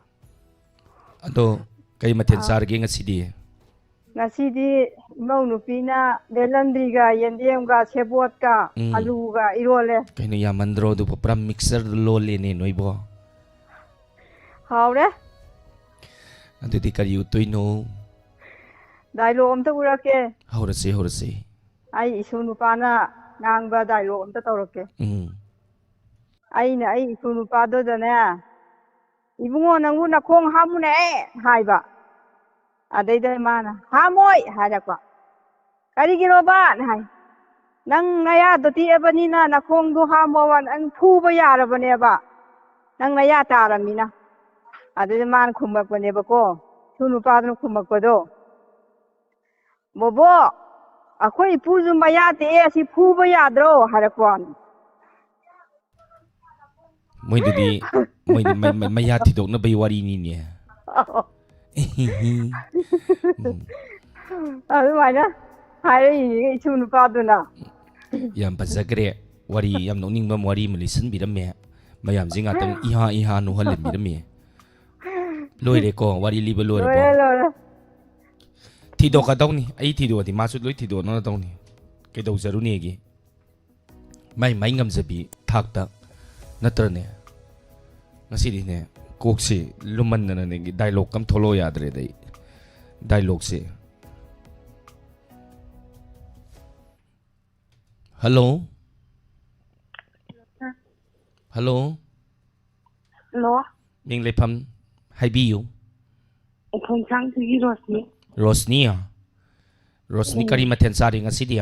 ꯑꯗꯣ ꯀꯩ ꯃꯊꯦꯜ ꯑꯥ꯫ ꯆꯥꯔꯒꯦ ꯉꯁꯤꯗꯤ? ꯉꯁꯤꯗꯤ ꯏꯃꯧ ꯅꯨꯄꯤꯅ ꯕꯦꯂꯟꯗ꯭ꯔꯤꯒ ꯌꯦꯟꯗꯦꯝꯒ ꯁꯦꯕꯣꯠꯀ ꯎꯝ꯫ ꯑꯂꯨꯒ ꯏꯔꯣꯜꯂꯦ꯫ ꯀꯩꯅꯣ ꯌꯥꯝꯃꯟꯗ꯭ꯔꯣ? ꯑꯗꯨꯕꯨ ꯄꯨꯔꯥ ꯃꯤꯛꯁꯆꯔ ꯂꯣꯜꯂꯦꯅꯦ ꯅꯣꯏꯕꯣ꯫ ꯍꯥꯎꯔꯦ꯫ ꯑꯗꯨꯗꯤ ꯀꯔꯤ ꯎꯠꯇꯣꯏꯅꯣ? ꯗꯥꯏꯂꯣꯛ ꯑꯝꯇ ꯎꯔꯛꯀꯦ꯫ ꯍꯧꯔꯁꯤ, ꯍꯧꯔꯁꯤ꯫ ꯑꯩ ꯏꯁꯨ ꯅꯨꯄꯥꯅ ꯉꯥꯡꯕ ꯗꯥꯏꯂꯣꯛ ꯑꯝꯇ ꯇꯧꯔꯛꯀꯦ꯫ ꯎꯝ꯫ ꯑꯩꯅ ꯑꯩ ꯏꯁꯨ ꯅꯨꯄꯥꯗꯨꯗꯅꯦ, "ꯏꯕꯨꯡꯉꯣ, ꯅꯪꯕꯨ ꯅꯈꯣꯡ ꯍꯥꯝꯃꯨꯅꯦ" ꯍꯥꯏꯕ꯫ ꯑꯗꯩꯗ ꯃꯥꯅ, "ꯍꯥꯝꯃꯣꯏ" ꯍꯥꯏꯔꯛꯄ꯫ "ꯀꯔꯤꯒꯤꯅꯣꯕ?" ꯍꯥꯏ꯫ "ꯅꯪ ꯅꯌꯥꯗꯣ ꯇꯦꯛꯑꯕꯅꯤꯅ ꯅꯈꯣꯡꯗꯣ ꯍꯥꯝꯃꯣꯕ, ꯅꯪ ꯐꯨꯕ ꯌꯥꯔꯕꯅꯦꯕ, ꯅꯪ ꯅꯌꯥ ꯇꯥꯔꯕꯅꯤꯅ"꯫ ꯑꯗꯨꯗ ꯃꯥꯅ ꯈꯨꯝꯃꯛꯄꯅꯦꯕꯀꯣ, ꯏꯁꯨ ꯅꯨꯄꯥꯗꯨꯅ ꯈꯨꯝꯃꯛꯄꯗꯣ, "ꯕꯣꯕꯣ, ꯑꯩꯈꯣꯏ ꯏꯄꯨꯁꯨ ꯃꯌꯥ ꯇꯦꯛꯑꯦ, ꯑꯁꯤ ꯐꯨꯕ ꯌꯥꯗ꯭ꯔꯣ?" ꯍꯥꯏꯔꯛꯄ ꯋꯥꯅꯤ꯫ ꯃꯣꯏꯗꯨꯗꯤ, ꯃꯣꯏꯗꯤ ꯃꯩ-, ꯃꯩ-, ꯃꯌꯥ ꯊꯤꯗꯣꯛꯅꯕꯒꯤ ꯋꯥꯔꯤꯅꯤꯅꯦ꯫ ꯎꯝ꯫ ꯑꯗꯨꯃꯥꯏꯅ ꯍꯥꯏꯔꯛꯏꯅꯦ ꯏꯁꯨ ꯅꯨꯄꯥꯗꯨꯅ꯫ ꯌꯥꯝ ꯐꯖꯈ꯭ꯔꯦ꯫ ꯋꯥꯔꯤ ꯌꯥꯝ ꯅꯣꯛꯅꯤꯡꯕ ꯑꯃ, ꯋꯥꯔꯤ ꯑꯃ ꯂꯤꯁꯤꯟꯕꯤꯔꯝꯃꯦ꯫ ꯃꯌꯥꯝꯁꯦ ꯉꯥꯛꯇꯪ ꯏꯍꯥ ꯏꯍꯥ ꯅꯣꯛꯍꯜꯍꯟꯕꯤꯔꯝꯃꯦ꯫ ꯂꯣꯏꯔꯦꯀꯣ, ꯋꯥꯔꯤ ꯂꯤꯕ ꯂꯣꯏꯔꯕꯣ? ꯂꯣꯏꯔꯦ, ꯂꯣꯏꯔꯦ꯫ ꯊꯤꯗꯣꯛꯀꯗꯧꯅꯤ꯫ ꯑꯩ ꯊꯤꯗꯣꯛꯑꯗꯤ ꯃꯥꯁꯨ ꯂꯣꯏ ꯊꯤꯗꯣꯛꯅꯒꯗꯧꯅꯤ꯫ ꯀꯩꯗꯧꯖꯔꯨꯅꯦꯒꯤ? ꯃꯥꯏ ꯃꯥꯏ ꯉꯝꯖꯕꯤ ꯊꯥꯛꯇ ꯅꯠꯇ꯭ꯔꯅꯦ? ꯉꯁꯤꯗꯤꯅꯦ, ꯀꯣꯛꯁꯤ ꯂꯨꯝꯃꯟꯗꯅꯅꯦ, ꯗꯥꯏꯂꯣꯛ ꯑꯃ ꯊꯣꯛꯂꯛꯑꯣ ꯌꯥꯗ꯭ꯔꯦꯗ ꯑꯩ꯫ ꯗꯥꯏꯂꯣꯛꯁꯦ꯫ ꯍꯜꯂꯣ? ꯍꯜꯂꯣ? ꯍꯜꯂꯣ꯫ ꯃꯤꯡ ꯂꯩꯐꯝ ꯍꯥꯏꯕꯤꯌꯨ꯫ ꯎꯈꯣꯡꯁꯥꯡꯗꯒꯤ ꯔꯣꯁꯅꯤ꯫ ꯔꯣꯁꯅꯤ? ꯔꯣꯁꯅꯤ, ꯎꯝ꯫ ꯀꯔꯤ ꯃꯊꯦꯜ ꯆꯥꯔꯤ ꯉꯁꯤꯗꯤ?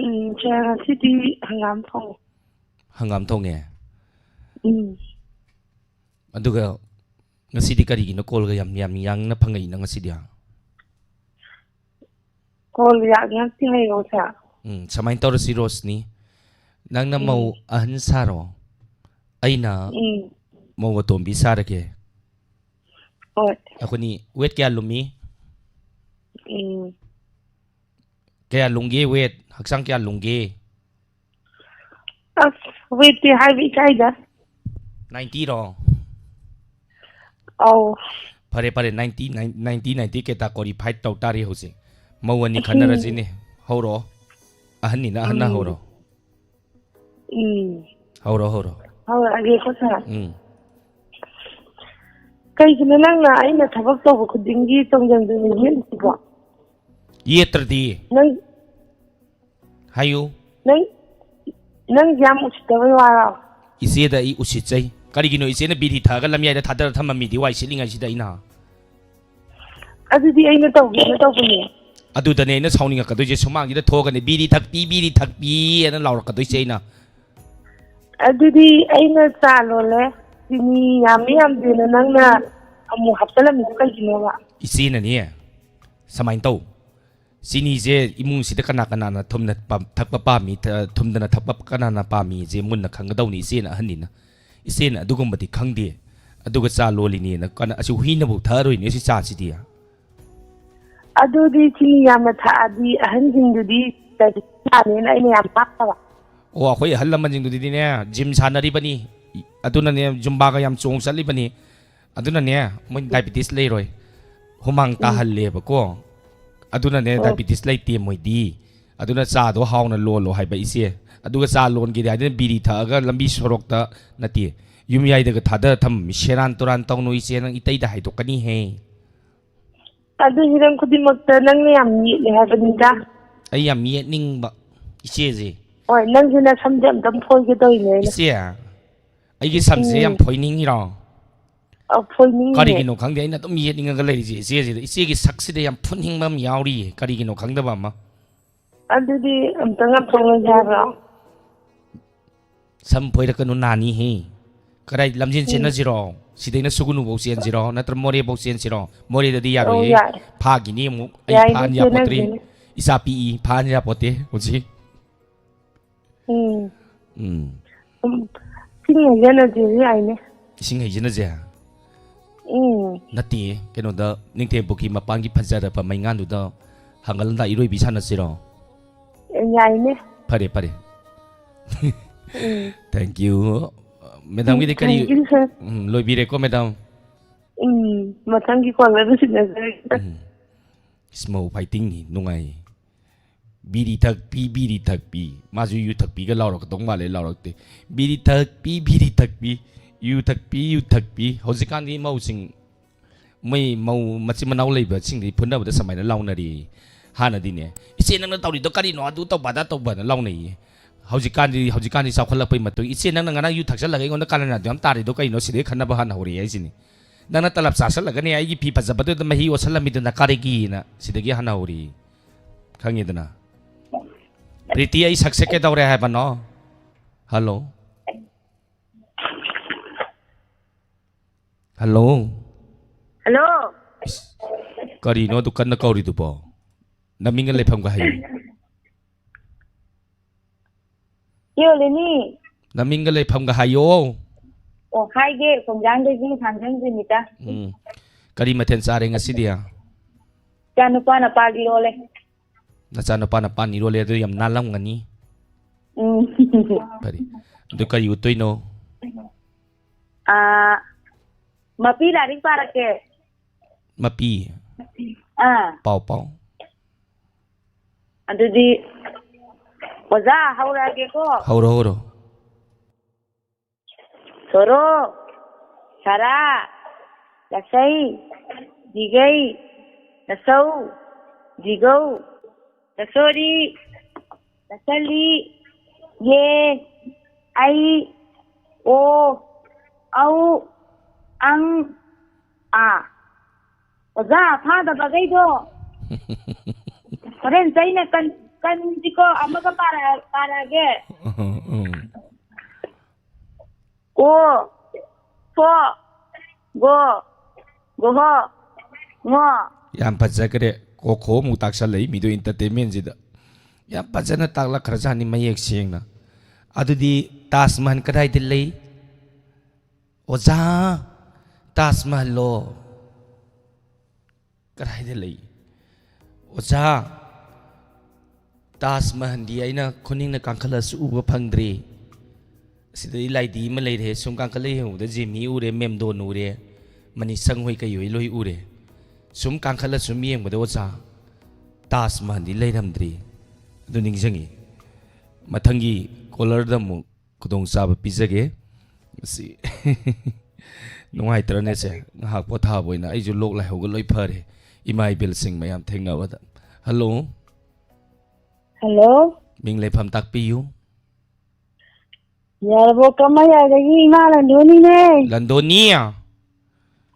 ꯎꯝ, ꯁꯦ, ꯉꯁꯤꯗꯤ ꯍꯪꯒꯥꯝ ꯊꯣꯡꯉꯦ꯫ ꯍꯪꯒꯥꯝ ꯊꯣꯡꯉꯦ? ꯎꯝ꯫ ꯑꯗꯨꯒ ꯉꯁꯤꯗꯤ ꯀꯔꯤꯒꯤꯅꯣ ꯀꯣꯜꯒ ꯌꯥꯝ, ꯌꯥꯝ ꯌꯥꯡꯅ ꯐꯪꯉꯛꯏꯅ ꯉꯁꯤꯗꯤ? ꯀꯣꯜ ꯌꯥꯡꯉꯛꯇꯦ ꯍꯥꯏꯌꯣ, ꯁꯦ꯫ ꯎꯝ, ꯁꯨꯃꯥꯏꯅ ꯇꯧꯔꯁꯤ ꯔꯣꯁꯅꯤ, ꯅꯪꯅ ꯎꯝ꯫ ꯃꯧ ꯑꯍꯟ ꯁꯥꯔꯣ, ꯑꯩꯅ ꯎꯝ꯫ ꯃꯧ ꯑꯇꯣꯝꯕꯤ ꯁꯥꯔꯒꯦ꯫ ꯍꯣꯏ꯫ ꯑꯩꯈꯣꯏꯅꯤ weight ꯀꯌꯥ ꯂꯨꯝꯃꯤ? ꯎꯝ꯫ ꯀꯌꯥ ꯂꯨꯝꯒꯦ weight? ꯍꯛꯆꯥꯡ ꯀꯌꯥ ꯂꯨꯝꯒꯦ? ꯑꯁ, weightꯇꯤ ꯍꯥꯏꯕ ꯏꯀꯥꯏꯗ꯫ ꯅꯥꯏꯟꯇꯤꯔꯣ? ꯑꯧ꯫ ꯐꯔꯦ ꯐꯔꯦ, ninety, ninety, ninety category fight ꯇꯧ ꯇꯥꯔꯦ ꯍꯧꯖꯤꯛ꯫ ꯃꯧ ꯑꯅꯤ ꯈꯟꯅꯔꯁꯤꯅꯦ꯫ ꯍꯧꯔꯛꯑꯣ꯫ ꯑꯍꯟꯅꯤꯅ ꯑꯍꯟꯅ ꯎꯝ꯫ ꯍꯧꯔꯣ꯫ ꯎꯝ꯫ ꯍꯧꯔꯣ ꯍꯧꯔꯣ꯫ ꯍꯧꯔꯛꯑꯒꯦꯀꯣ ꯁꯥꯔ꯫ ꯎꯝ꯫ ꯀꯩꯒꯤꯅꯣ ꯅꯪꯅ ꯑꯩꯅ ꯊꯕꯛ ꯇꯧꯕ ꯈꯨꯗꯤꯡꯒꯤ ꯇꯣꯡꯖꯟꯗꯨꯅ ꯌꯦꯠꯂꯤꯁꯤꯕꯣ? ꯌꯦꯠꯇ꯭ꯔꯗꯤ꯫ ꯅꯪ ꯍꯥꯏꯌꯨ꯫ ꯅꯪ ꯅꯪꯁꯦ ꯌꯥꯝ ꯎꯁꯤꯠꯇꯕꯩ ꯋꯥꯔꯣ? ꯏꯆꯦꯗ ꯑꯩ ꯎꯁꯤꯠꯆꯩ꯫ ꯀꯔꯤꯒꯤꯅꯣ ꯏꯆꯦꯅ ꯕꯤꯔꯤ ꯊꯛꯑꯒ ꯂꯝꯌꯥꯏꯗ ꯊꯥꯗꯔ ꯊꯝꯃꯝꯃꯤꯗꯤ ꯋꯥꯏ ꯁꯤꯠꯂꯤꯉꯩꯁꯤꯗ ꯑꯩꯅ? ꯑꯗꯨꯗꯤ ꯑꯩꯅ ꯇꯧꯒꯦꯅ ꯇꯧꯕꯅꯦ꯫ ꯑꯗꯨꯗꯅꯦ ꯑꯩꯅ ꯁꯥꯎꯅꯤꯡꯉꯛꯀꯗꯣꯏꯁꯦ, ꯁꯨꯃꯥꯡꯁꯤꯗ ꯊꯣꯛꯑꯒꯅꯦ, "ꯕꯤꯔꯤ ꯊꯛꯄꯤ, ꯕꯤꯔꯤ ꯊꯛꯄꯤ" ꯍꯥꯏꯅ ꯂꯥꯎꯔꯛꯀꯗꯣꯏꯁꯦ ꯑꯩꯅ꯫ ꯑꯗꯨꯗꯤ ꯑꯩꯅ ꯆꯥ ꯂꯣꯜꯂꯦ, ꯆꯤꯅꯤ ꯌꯥꯝꯃꯤ ꯌꯥꯝꯗꯦꯅ ꯅꯪꯅ ꯑꯃꯨꯛ ꯍꯥꯞꯆꯜꯂꯝꯃꯤꯗꯣ ꯀꯩꯒꯤꯅꯣꯕ? ꯏꯆꯦꯅꯅꯦ, ꯁꯨꯃꯥꯏꯅ ꯇꯧ, ꯆꯤꯅꯤꯁꯦ ꯏꯃꯨꯡꯁꯤꯗ ꯀꯅꯥ ꯀꯅꯥꯅ ꯊꯨꯝꯅ ꯄꯥꯝ-, ꯊꯛꯄ ꯄꯥꯝꯃꯤ, ꯊ-, ꯊꯨꯝꯗꯅ ꯊꯛꯄ ꯀꯅꯥꯅ ꯄꯥꯝꯃꯤꯁꯦ ꯃꯨꯟꯅ ꯈꯪꯒꯗꯧꯅꯤ꯫ ꯏꯆꯦꯅ ꯑꯍꯟꯅꯤꯅ, ꯏꯆꯦꯅ ꯑꯗꯨꯒꯨꯝꯕꯗꯤ ꯈꯪꯗꯦ꯫ ꯑꯗꯨꯒ ꯆꯥ ꯂꯣꯜꯂꯤꯅꯦꯅ ꯀꯅꯥ, ꯑꯁꯤ ꯍꯨꯏꯅꯕꯨ ꯊꯛꯑꯔꯣꯏꯅꯦ ꯁꯤ ꯆꯥꯁꯤꯗꯤ꯫ ꯑꯗꯨꯗꯤ ꯆꯤꯅꯤ ꯌꯥꯝꯅ ꯊꯛꯑꯗꯤ ꯑꯍꯟꯁꯤꯡꯗꯨꯗꯤ diabetes ꯅꯥꯅꯦꯅ ꯑꯩꯅ ꯌꯥꯝ ꯇꯥꯛꯇꯕ꯫ ꯑꯣ, ꯑꯩꯈꯣꯏ ꯑꯍꯜ ꯂꯃꯟꯁꯤꯡꯗꯨꯗꯤꯅꯦ, gym ꯁꯥꯟꯅꯔꯤꯕꯅꯤ, ꯑꯗꯨꯅꯅꯦ, Zumbaꯒ ꯌꯥꯝ ꯆꯣꯡ ꯆꯠꯂꯤꯕꯅꯤ, ꯑꯗꯨꯅꯅꯦ, ꯃꯣꯏ diabetes ꯂꯩꯔꯣꯏ꯫ ꯍꯨꯃꯥꯡ ꯎꯝ꯫ ꯇꯥꯍꯜꯂꯦꯕꯀꯣ, ꯑꯗꯨꯅꯅꯦ, ꯎꯝ꯫ Diabetes ꯂꯩꯇꯦ ꯃꯣꯏꯗꯤ꯫ ꯑꯗꯨꯅ ꯆꯥꯗꯣ ꯍꯥꯎꯅ ꯂꯣꯜꯂꯣ ꯍꯥꯏꯕ ꯏꯆꯦ꯫ ꯑꯗꯨꯒ ꯆꯥ ꯂꯣꯟꯒꯦꯗꯤ ꯍꯥꯏꯗꯅ ꯕꯤꯔꯤ ꯊꯛꯑꯒ ꯂꯝꯕꯤ ꯁꯣꯔꯣꯛꯇ, ꯅꯠꯇꯦ, ꯌꯨꯝꯌꯥꯏꯗꯒ ꯊꯥꯗꯔ ꯊꯝꯃꯤ, ꯁꯦꯔꯥꯟ ꯇꯨꯔꯥꯟ ꯇꯧꯅꯨ ꯏꯆꯦ, ꯅꯪ ꯏꯇꯩꯗ ꯍꯥꯏꯗꯣꯛꯀꯅꯤꯍꯦ꯫ ꯑꯗꯨ ꯍꯤꯔꯝ ꯈꯨꯗꯤꯡꯃꯛꯇ ꯅꯪꯅ ꯌꯥꯝ ꯌꯦꯠꯂꯦ ꯍꯥꯏꯕꯅꯤꯗ꯫ ꯑꯩ ꯌꯥꯝ ꯌꯦꯠꯅꯤꯡꯕ ꯏꯆꯦꯁꯦ꯫ ꯍꯣꯏ, ꯅꯪꯁꯨ ꯅꯁꯝꯁꯦ ꯑꯝꯇꯪ ꯐꯣꯏꯒꯦ ꯇꯧꯔꯤꯅꯦ ꯑꯩꯅ꯫ ꯏꯆꯦ, ꯑꯩꯒꯤ ꯁꯝꯁꯦ ꯎꯝ꯫ ꯌꯥꯝ ꯐꯣꯏꯅꯤꯡꯉꯤꯔꯣ? ꯑ, ꯐꯣꯏꯅꯤꯡꯉꯤꯅꯦ꯫ ꯀꯔꯤꯒꯤꯅꯣ ꯈꯪꯗꯦ, ꯑꯩꯅ ꯑꯗꯨꯝ ꯌꯦꯠꯅꯤꯡꯉꯒ ꯂꯩꯔꯤꯁꯦ ꯏꯆꯦꯁꯤꯗ꯫ ꯏꯆꯦꯒꯤ ꯁꯛꯁꯤꯗ ꯌꯥꯝ ꯐꯨꯅꯤꯡꯕ ꯑꯃ ꯌꯥꯎꯔꯤꯌꯦ, ꯀꯔꯤꯒꯤꯅꯣ ꯈꯪꯗꯕ ꯑꯃ꯫ ꯑꯗꯨꯗꯤ ꯑꯝꯇꯪ ꯉꯥꯛꯊꯣꯛꯅꯁꯦ ꯍꯥꯏꯕ꯭ꯔꯣ? ꯁꯝ ꯐꯣꯏꯔꯛꯀꯅꯨ, ꯅꯥꯅꯤꯍꯦ꯫ ꯀꯗꯥꯏ ꯂꯝꯖꯦꯟ ꯎꯝ꯫ ꯆꯦꯟꯅꯁꯤꯔꯣ? ꯁꯤꯗꯩꯅ ꯁꯨꯒꯨꯅꯨꯐꯧ ꯆꯦꯟꯁꯤꯔꯣ? ꯅꯠꯇ꯭ꯔ ꯃꯣꯔꯦꯐꯧ ꯆꯦꯟꯁꯤꯔꯣ? ꯃꯣꯔꯦꯗꯗꯤ ꯑꯧ, ꯌꯥꯔꯣꯏꯌꯦ꯫ ꯌꯥꯏ꯫ ꯐꯥꯈꯤꯅꯤ ꯑꯃꯨꯛ꯫ ꯑꯩ ꯌꯥꯏꯅꯦ, ꯐꯥꯍꯟ ꯌꯥꯄꯣꯠꯇ꯭ꯔꯤ꯫ ꯆꯦꯟꯅꯁꯤꯅꯦ꯫ ꯏꯆꯥ ꯄꯤꯛꯏ, ꯐꯥꯍꯟ ꯌꯥꯄꯣꯠꯇꯦ ꯍꯧꯖꯤꯛ꯫ ꯎꯝ꯫ ꯎꯝ꯫ ꯎꯝ, ꯏꯁꯤꯡ ꯍꯩꯖꯅꯁꯦꯁꯨ ꯌꯥꯏꯅꯦ꯫ ꯏꯁꯤꯡ ꯍꯩꯖꯅꯁꯦ? ꯎꯝ꯫ ꯅꯠꯇꯦ, ꯀꯩꯅꯣꯗ, ꯅꯤꯡꯊꯦꯝ ꯄꯨꯈ꯭ꯔꯤ ꯃꯄꯥꯟꯒꯤ ꯐꯖꯔꯕ ꯃꯩꯉꯥꯟꯗꯨꯗ ꯍꯪꯒꯠ ꯍꯟꯗꯥ ꯏꯔꯣꯏꯕꯤ ꯁꯥꯟꯅꯁꯤꯔꯣ? ꯌꯥꯏꯅꯦ꯫ ꯐꯔꯦ, ꯐꯔꯦ꯫ ꯎꯝ꯫ Thank you꯫ ꯃꯦꯗꯥꯝꯒꯤꯗꯤ ꯀꯔꯤ? Thank you, sir. ꯎꯝ, ꯂꯣꯏꯕꯤꯔꯦꯀꯣ, ꯃꯦꯗꯥꯝ? ꯎꯝ, ꯃꯊꯪꯒꯤ ꯀꯣꯜꯗꯁꯨ ꯁꯤꯟꯅꯖꯔꯒꯦ, sir. ꯎꯝ. ꯏꯁ, ꯃꯧ fighting ꯅꯤ, ꯅꯨꯡꯉꯥꯏ꯫ "ꯕꯤꯔꯤ ꯊꯛꯄꯤ, ꯕꯤꯔꯤ ꯊꯛꯄꯤ"꯫ ꯃꯥꯁꯨ ꯌꯨ ꯊꯛꯄꯤꯒ ꯂꯥꯎꯔꯛꯀꯗꯧ ꯃꯥꯜꯂꯦ, ꯂꯥꯎꯔꯛꯇꯦ꯫ "ꯕꯤꯔꯤ ꯊꯛꯄꯤ, ꯕꯤꯔꯤ ꯊꯛꯄꯤ, ꯌꯨ ꯊꯛꯄꯤ, ꯌꯨ ꯊꯛꯄꯤ"꯫ ꯍꯧꯖꯤꯛꯀꯥꯟꯗꯤ ꯃꯧꯁꯤꯡ, ꯃꯣꯏ ꯃꯧ ꯃꯆꯤꯟ ꯃꯅꯥꯎ ꯂꯩꯕꯁꯤꯡꯗꯤ ꯐꯨꯅꯕꯗ ꯁꯨꯃꯥꯏꯅ ꯂꯥꯎꯅꯔꯤ꯫ ꯍꯥꯟꯅꯗꯤꯅꯦ, "ꯏꯆꯦ, ꯅꯪꯅ ꯇꯧꯔꯤꯗꯣ ꯀꯔꯤꯅꯣ? ꯑꯗꯨ ꯇꯧꯕ, ꯑꯗꯥ ꯇꯧꯕ"ꯅ ꯂꯥꯎꯅꯩꯌꯦ꯫ ꯍꯧꯖꯤꯛꯀꯥꯟꯗꯤ, ꯍꯧꯖꯤꯛꯀꯥꯟꯗꯤ ꯆꯥꯎꯈꯠꯂꯛꯄꯩ ꯃꯇꯨꯡ, "ꯏꯆꯦ, ꯅꯪꯅ ꯉꯔꯥꯡ ꯌꯨ ꯊꯛꯆꯜꯂꯒ ꯑꯩꯉꯣꯟꯗ ꯀꯥꯔꯟ ꯑꯗꯨ ꯌꯥꯝ ꯇꯥꯔꯤꯗꯣ ꯀꯩꯅꯣ?" ꯁꯤꯗꯩ ꯈꯟꯅꯕ ꯍꯥꯟꯅ ꯍꯧꯔꯛꯑꯦ ꯍꯥꯏꯁꯤꯅꯤ꯫ "ꯅꯪꯅ ꯇꯂꯞ ꯆꯥꯁꯜꯂꯒꯅꯦ ꯑꯩꯒꯤ ꯐꯤ ꯐꯖꯕꯗꯨꯗ ꯃꯍꯤ ꯑꯣꯠꯁꯜꯂꯝꯃꯤꯗꯨꯅ ꯀꯔꯤꯒꯤꯅ?" ꯁꯤꯗꯒꯤ ꯍꯥꯟꯅ ꯍꯧꯔꯛꯑꯦ꯫ ꯈꯪꯉꯦꯗꯅ? ꯄ꯭ꯔꯤꯇꯤ, ꯑꯩ ꯁꯛꯁꯦ ꯀꯩꯗꯧꯔꯦ ꯍꯥꯏꯕꯅꯣ? ꯍꯜꯂꯣ? ꯍꯜꯂꯣ? Hello. ꯀꯔꯤꯅꯣ ꯑꯗꯨ ꯀꯟꯅ ꯀꯧꯔꯤꯗꯨꯕꯣ? ꯅꯃꯤꯡꯒ ꯂꯩꯐꯝꯒ ꯍꯥꯏꯌꯨ꯫ ꯌꯣꯜꯂꯤꯅꯤ꯫ ꯅꯃꯤꯡꯒ ꯂꯩꯐꯝꯒ ꯍꯥꯏꯌꯣ꯫ ꯑꯣ, ꯍꯥꯏꯒꯦ, ꯈꯣꯡꯖꯥꯡꯗꯒꯤ ꯊꯥꯡꯖꯝ ꯖꯤꯃꯤꯇꯥ꯫ ꯎꯝ꯫ ꯀꯔꯤ ꯃꯊꯦꯜ ꯆꯥꯔꯦ ꯉꯁꯤꯗꯤ? ꯏꯆꯥ ꯅꯨꯄꯥꯅ ꯄꯥꯜ ꯏꯔꯣꯜꯂꯦ꯫ ꯅꯆꯥ ꯅꯨꯄꯥꯅ ꯄꯥꯟ ꯏꯔꯣꯜꯂꯦ, ꯑꯗꯨ ꯌꯥꯝ ꯅꯥꯜꯂꯝꯒꯅꯤ꯫ ꯎꯝ꯫ ꯐꯔꯦ꯫ ꯑꯗꯨ ꯀꯔꯤ ꯎꯠꯇꯣꯏꯅꯣ? ꯑꯥ, ꯃꯄꯤ ꯂꯥꯏꯔꯤꯛ ꯄꯥꯔꯛꯀꯦ꯫ ꯃꯄꯤ꯫ ꯑꯥ꯫ ꯄꯥꯎ, ꯄꯥꯎ꯫ ꯑꯗꯨꯗꯤ ꯑꯣꯖꯥ ꯍꯧꯔꯛꯑꯒꯦꯀꯣ꯫ ꯍꯧꯔꯣ, ꯍꯧꯔꯣ꯫ ꯁꯣꯔꯣ, ꯁꯔꯥ, ꯂꯁꯩ, ꯗꯤꯒꯩ, ꯂꯁꯧ, ꯗꯤꯒꯧ, ꯂꯁꯣꯔꯤ, ꯂꯁꯜꯂꯤ, ꯌꯦ, ꯑꯩ, ꯑꯣ, ꯑꯧ, ꯑꯪ, ꯑꯥ꯫ ꯑꯣꯖꯥ, ꯐꯥꯗꯕꯈꯩꯗꯣ ꯍꯣꯔꯦꯟ ꯆꯩꯅ ꯀꯟ-, ꯀꯟꯁꯤꯀꯣ, ꯑꯃꯒ ꯄꯥꯔꯛ-, ꯄꯥꯔꯛꯑꯒꯦ꯫ ꯎꯝ, ꯎꯝ꯫ ꯀꯣ, ꯐꯣ, ꯒꯣ, ꯒꯣꯍꯣ, ꯉꯣ꯫ ꯌꯥꯝ ꯐꯖꯈ꯭ꯔꯦ꯫ ꯀꯣꯈꯣ ꯑꯃꯨꯛ ꯇꯥꯛꯁꯜꯂꯛꯏ ꯃꯤꯗꯣ entertainment ꯁꯤꯗ꯫ ꯌꯥꯝ ꯐꯖꯅ ꯇꯥꯛꯂꯛꯈ꯭ꯔꯖꯥꯠꯅꯤ ꯃꯌꯦꯛ ꯁꯦꯡꯅ꯫ ꯑꯗꯨꯗꯤ ꯇꯥꯖ ꯃꯍꯜ ꯀꯗꯥꯏꯗ ꯂꯩ? ꯑꯣꯖꯥ, ꯇꯥꯖ ꯃꯍꯜꯂꯣ? ꯀꯗꯥꯏꯗ ꯂꯩ? ꯑꯣꯖꯥ, ꯇꯥꯖ ꯃꯍꯜꯗꯤ ꯑꯩꯅ ꯈꯨꯅꯤꯡꯅ ꯀꯥꯡꯈꯠꯂꯁꯨ ꯎꯕ ꯐꯪꯗ꯭ꯔꯤ꯫ ꯁꯤꯗꯗꯤ ꯂꯥꯏꯗꯤ ꯑꯃ ꯂꯩꯔꯦ꯫ ꯁꯨꯝ ꯀꯥꯡꯈꯠꯂ ꯌꯦꯡꯕꯗ ꯖꯤꯃꯤ ꯎꯔꯦ, ꯃꯦꯝꯗꯣꯟ ꯎꯔꯦ, ꯃꯅꯤꯁꯪ ꯍꯣꯏ ꯀꯩ ꯍꯣꯏ ꯂꯣꯏ ꯎꯔꯦ꯫ ꯁꯨꯝ ꯀꯥꯡꯈꯠꯂ ꯁꯨꯝ ꯌꯦꯡꯕꯗ ꯑꯣꯖꯥ, ꯇꯥꯖ ꯃꯍꯜꯗꯤ ꯂꯩꯔꯝꯗ꯭ꯔꯤ꯫ ꯑꯗꯨ ꯅꯤꯡꯁꯤꯡꯉꯤ꯫ ꯃꯊꯪꯒꯤ ꯀꯣꯂꯔꯗ ꯑꯃꯨꯛ ꯈꯨꯗꯣꯡꯆꯥꯕ ꯄꯤꯖꯒꯦ꯫ ꯃꯁꯤ ꯅꯨꯡꯉꯥꯏꯇ꯭ꯔꯅꯦ ꯁꯦ? ꯉꯥꯏꯍꯥꯛ ꯄꯣꯊꯥꯕ ꯑꯣꯏꯅ ꯑꯩꯁꯨ ꯂꯣꯛ ꯂꯥꯏꯍꯧꯒ ꯂꯣꯏ ꯐꯔꯦ, ꯏꯃꯥ ꯏꯕꯦꯜꯁꯤꯡ ꯃꯌꯥꯝ ꯊꯦꯡꯅꯕꯗ꯫ ꯍꯜꯂꯣ꯫ ꯍꯜꯂꯣ꯫ ꯃꯤꯡ ꯂꯩꯐꯝ ꯇꯥꯛꯄꯤꯌꯨ꯫ ꯌꯥꯔꯕꯣ? ꯀꯃ ꯌꯥꯏꯗꯒꯤ ꯏꯃꯥ ꯂꯟꯗꯣꯅꯤꯅꯦ꯫ ꯂꯟꯗꯣꯅꯤ?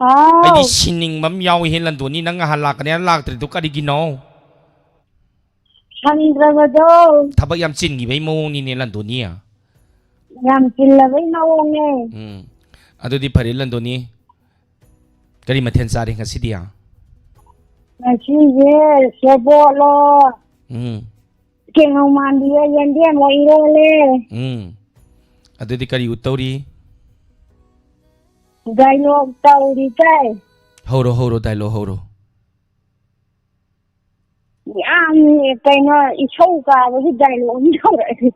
ꯍꯥꯎ꯫ ꯑꯩꯗꯤ ꯁꯤꯅꯤꯡꯕ ꯑꯃ ꯌꯥꯎꯏꯍꯦ, ꯂꯟꯗꯣꯅꯤ꯫ ꯅꯪ ꯉꯍꯥꯟ ꯂꯥꯛꯀꯅꯤ ꯍꯥꯏꯅ ꯂꯥꯛꯇ꯭ꯔꯤꯗꯨ ꯀꯔꯤꯒꯤꯅꯣ? ꯁꯪꯗ꯭ꯔꯕꯗꯣ꯫ ꯊꯕꯛ ꯌꯥꯝ ꯆꯤꯟꯈꯤꯕꯩ ꯃꯑꯣꯡꯅꯤꯅꯦ, ꯂꯟꯗꯣꯅꯤ꯫ ꯌꯥꯝ ꯆꯤꯜꯂꯕꯩ ꯃꯑꯣꯡꯅꯦ꯫ ꯎꯝ꯫ ꯑꯗꯨꯗꯤ ꯐꯔꯦ, ꯂꯟꯗꯣꯅꯤ꯫ ꯀꯔꯤ ꯃꯊꯦꯜ ꯆꯥꯔꯦ ꯉꯁꯤꯗꯤ? ꯉꯁꯤꯁꯦ ꯁꯦꯕꯣꯠꯂꯣ, ꯎꯝ꯫ ꯀꯦꯡꯉꯧ ꯃꯥꯟꯕꯤꯌꯦ, ꯌꯦꯟꯗꯦꯝ ꯑꯃ ꯏꯔꯣꯜꯂꯦ꯫ ꯎꯝ꯫ ꯑꯗꯨꯗꯤ ꯀꯔꯤ ꯎꯠꯇꯧꯔꯤ? ꯗꯥꯏꯂꯣꯛ ꯇꯧꯔꯤ ꯇꯥꯏ꯫ ꯍꯧꯔꯣ, ꯍꯧꯔꯣ, ꯗꯥꯏꯂꯣꯛ ꯍꯧꯔꯣ꯫ ꯌꯥꯝ ꯀꯩꯅꯣ, ꯏꯁꯧ ꯀꯥꯕꯒꯤ ꯗꯥꯏꯂꯣꯛ ꯑꯃ ꯇꯧꯔꯛꯑꯦ꯫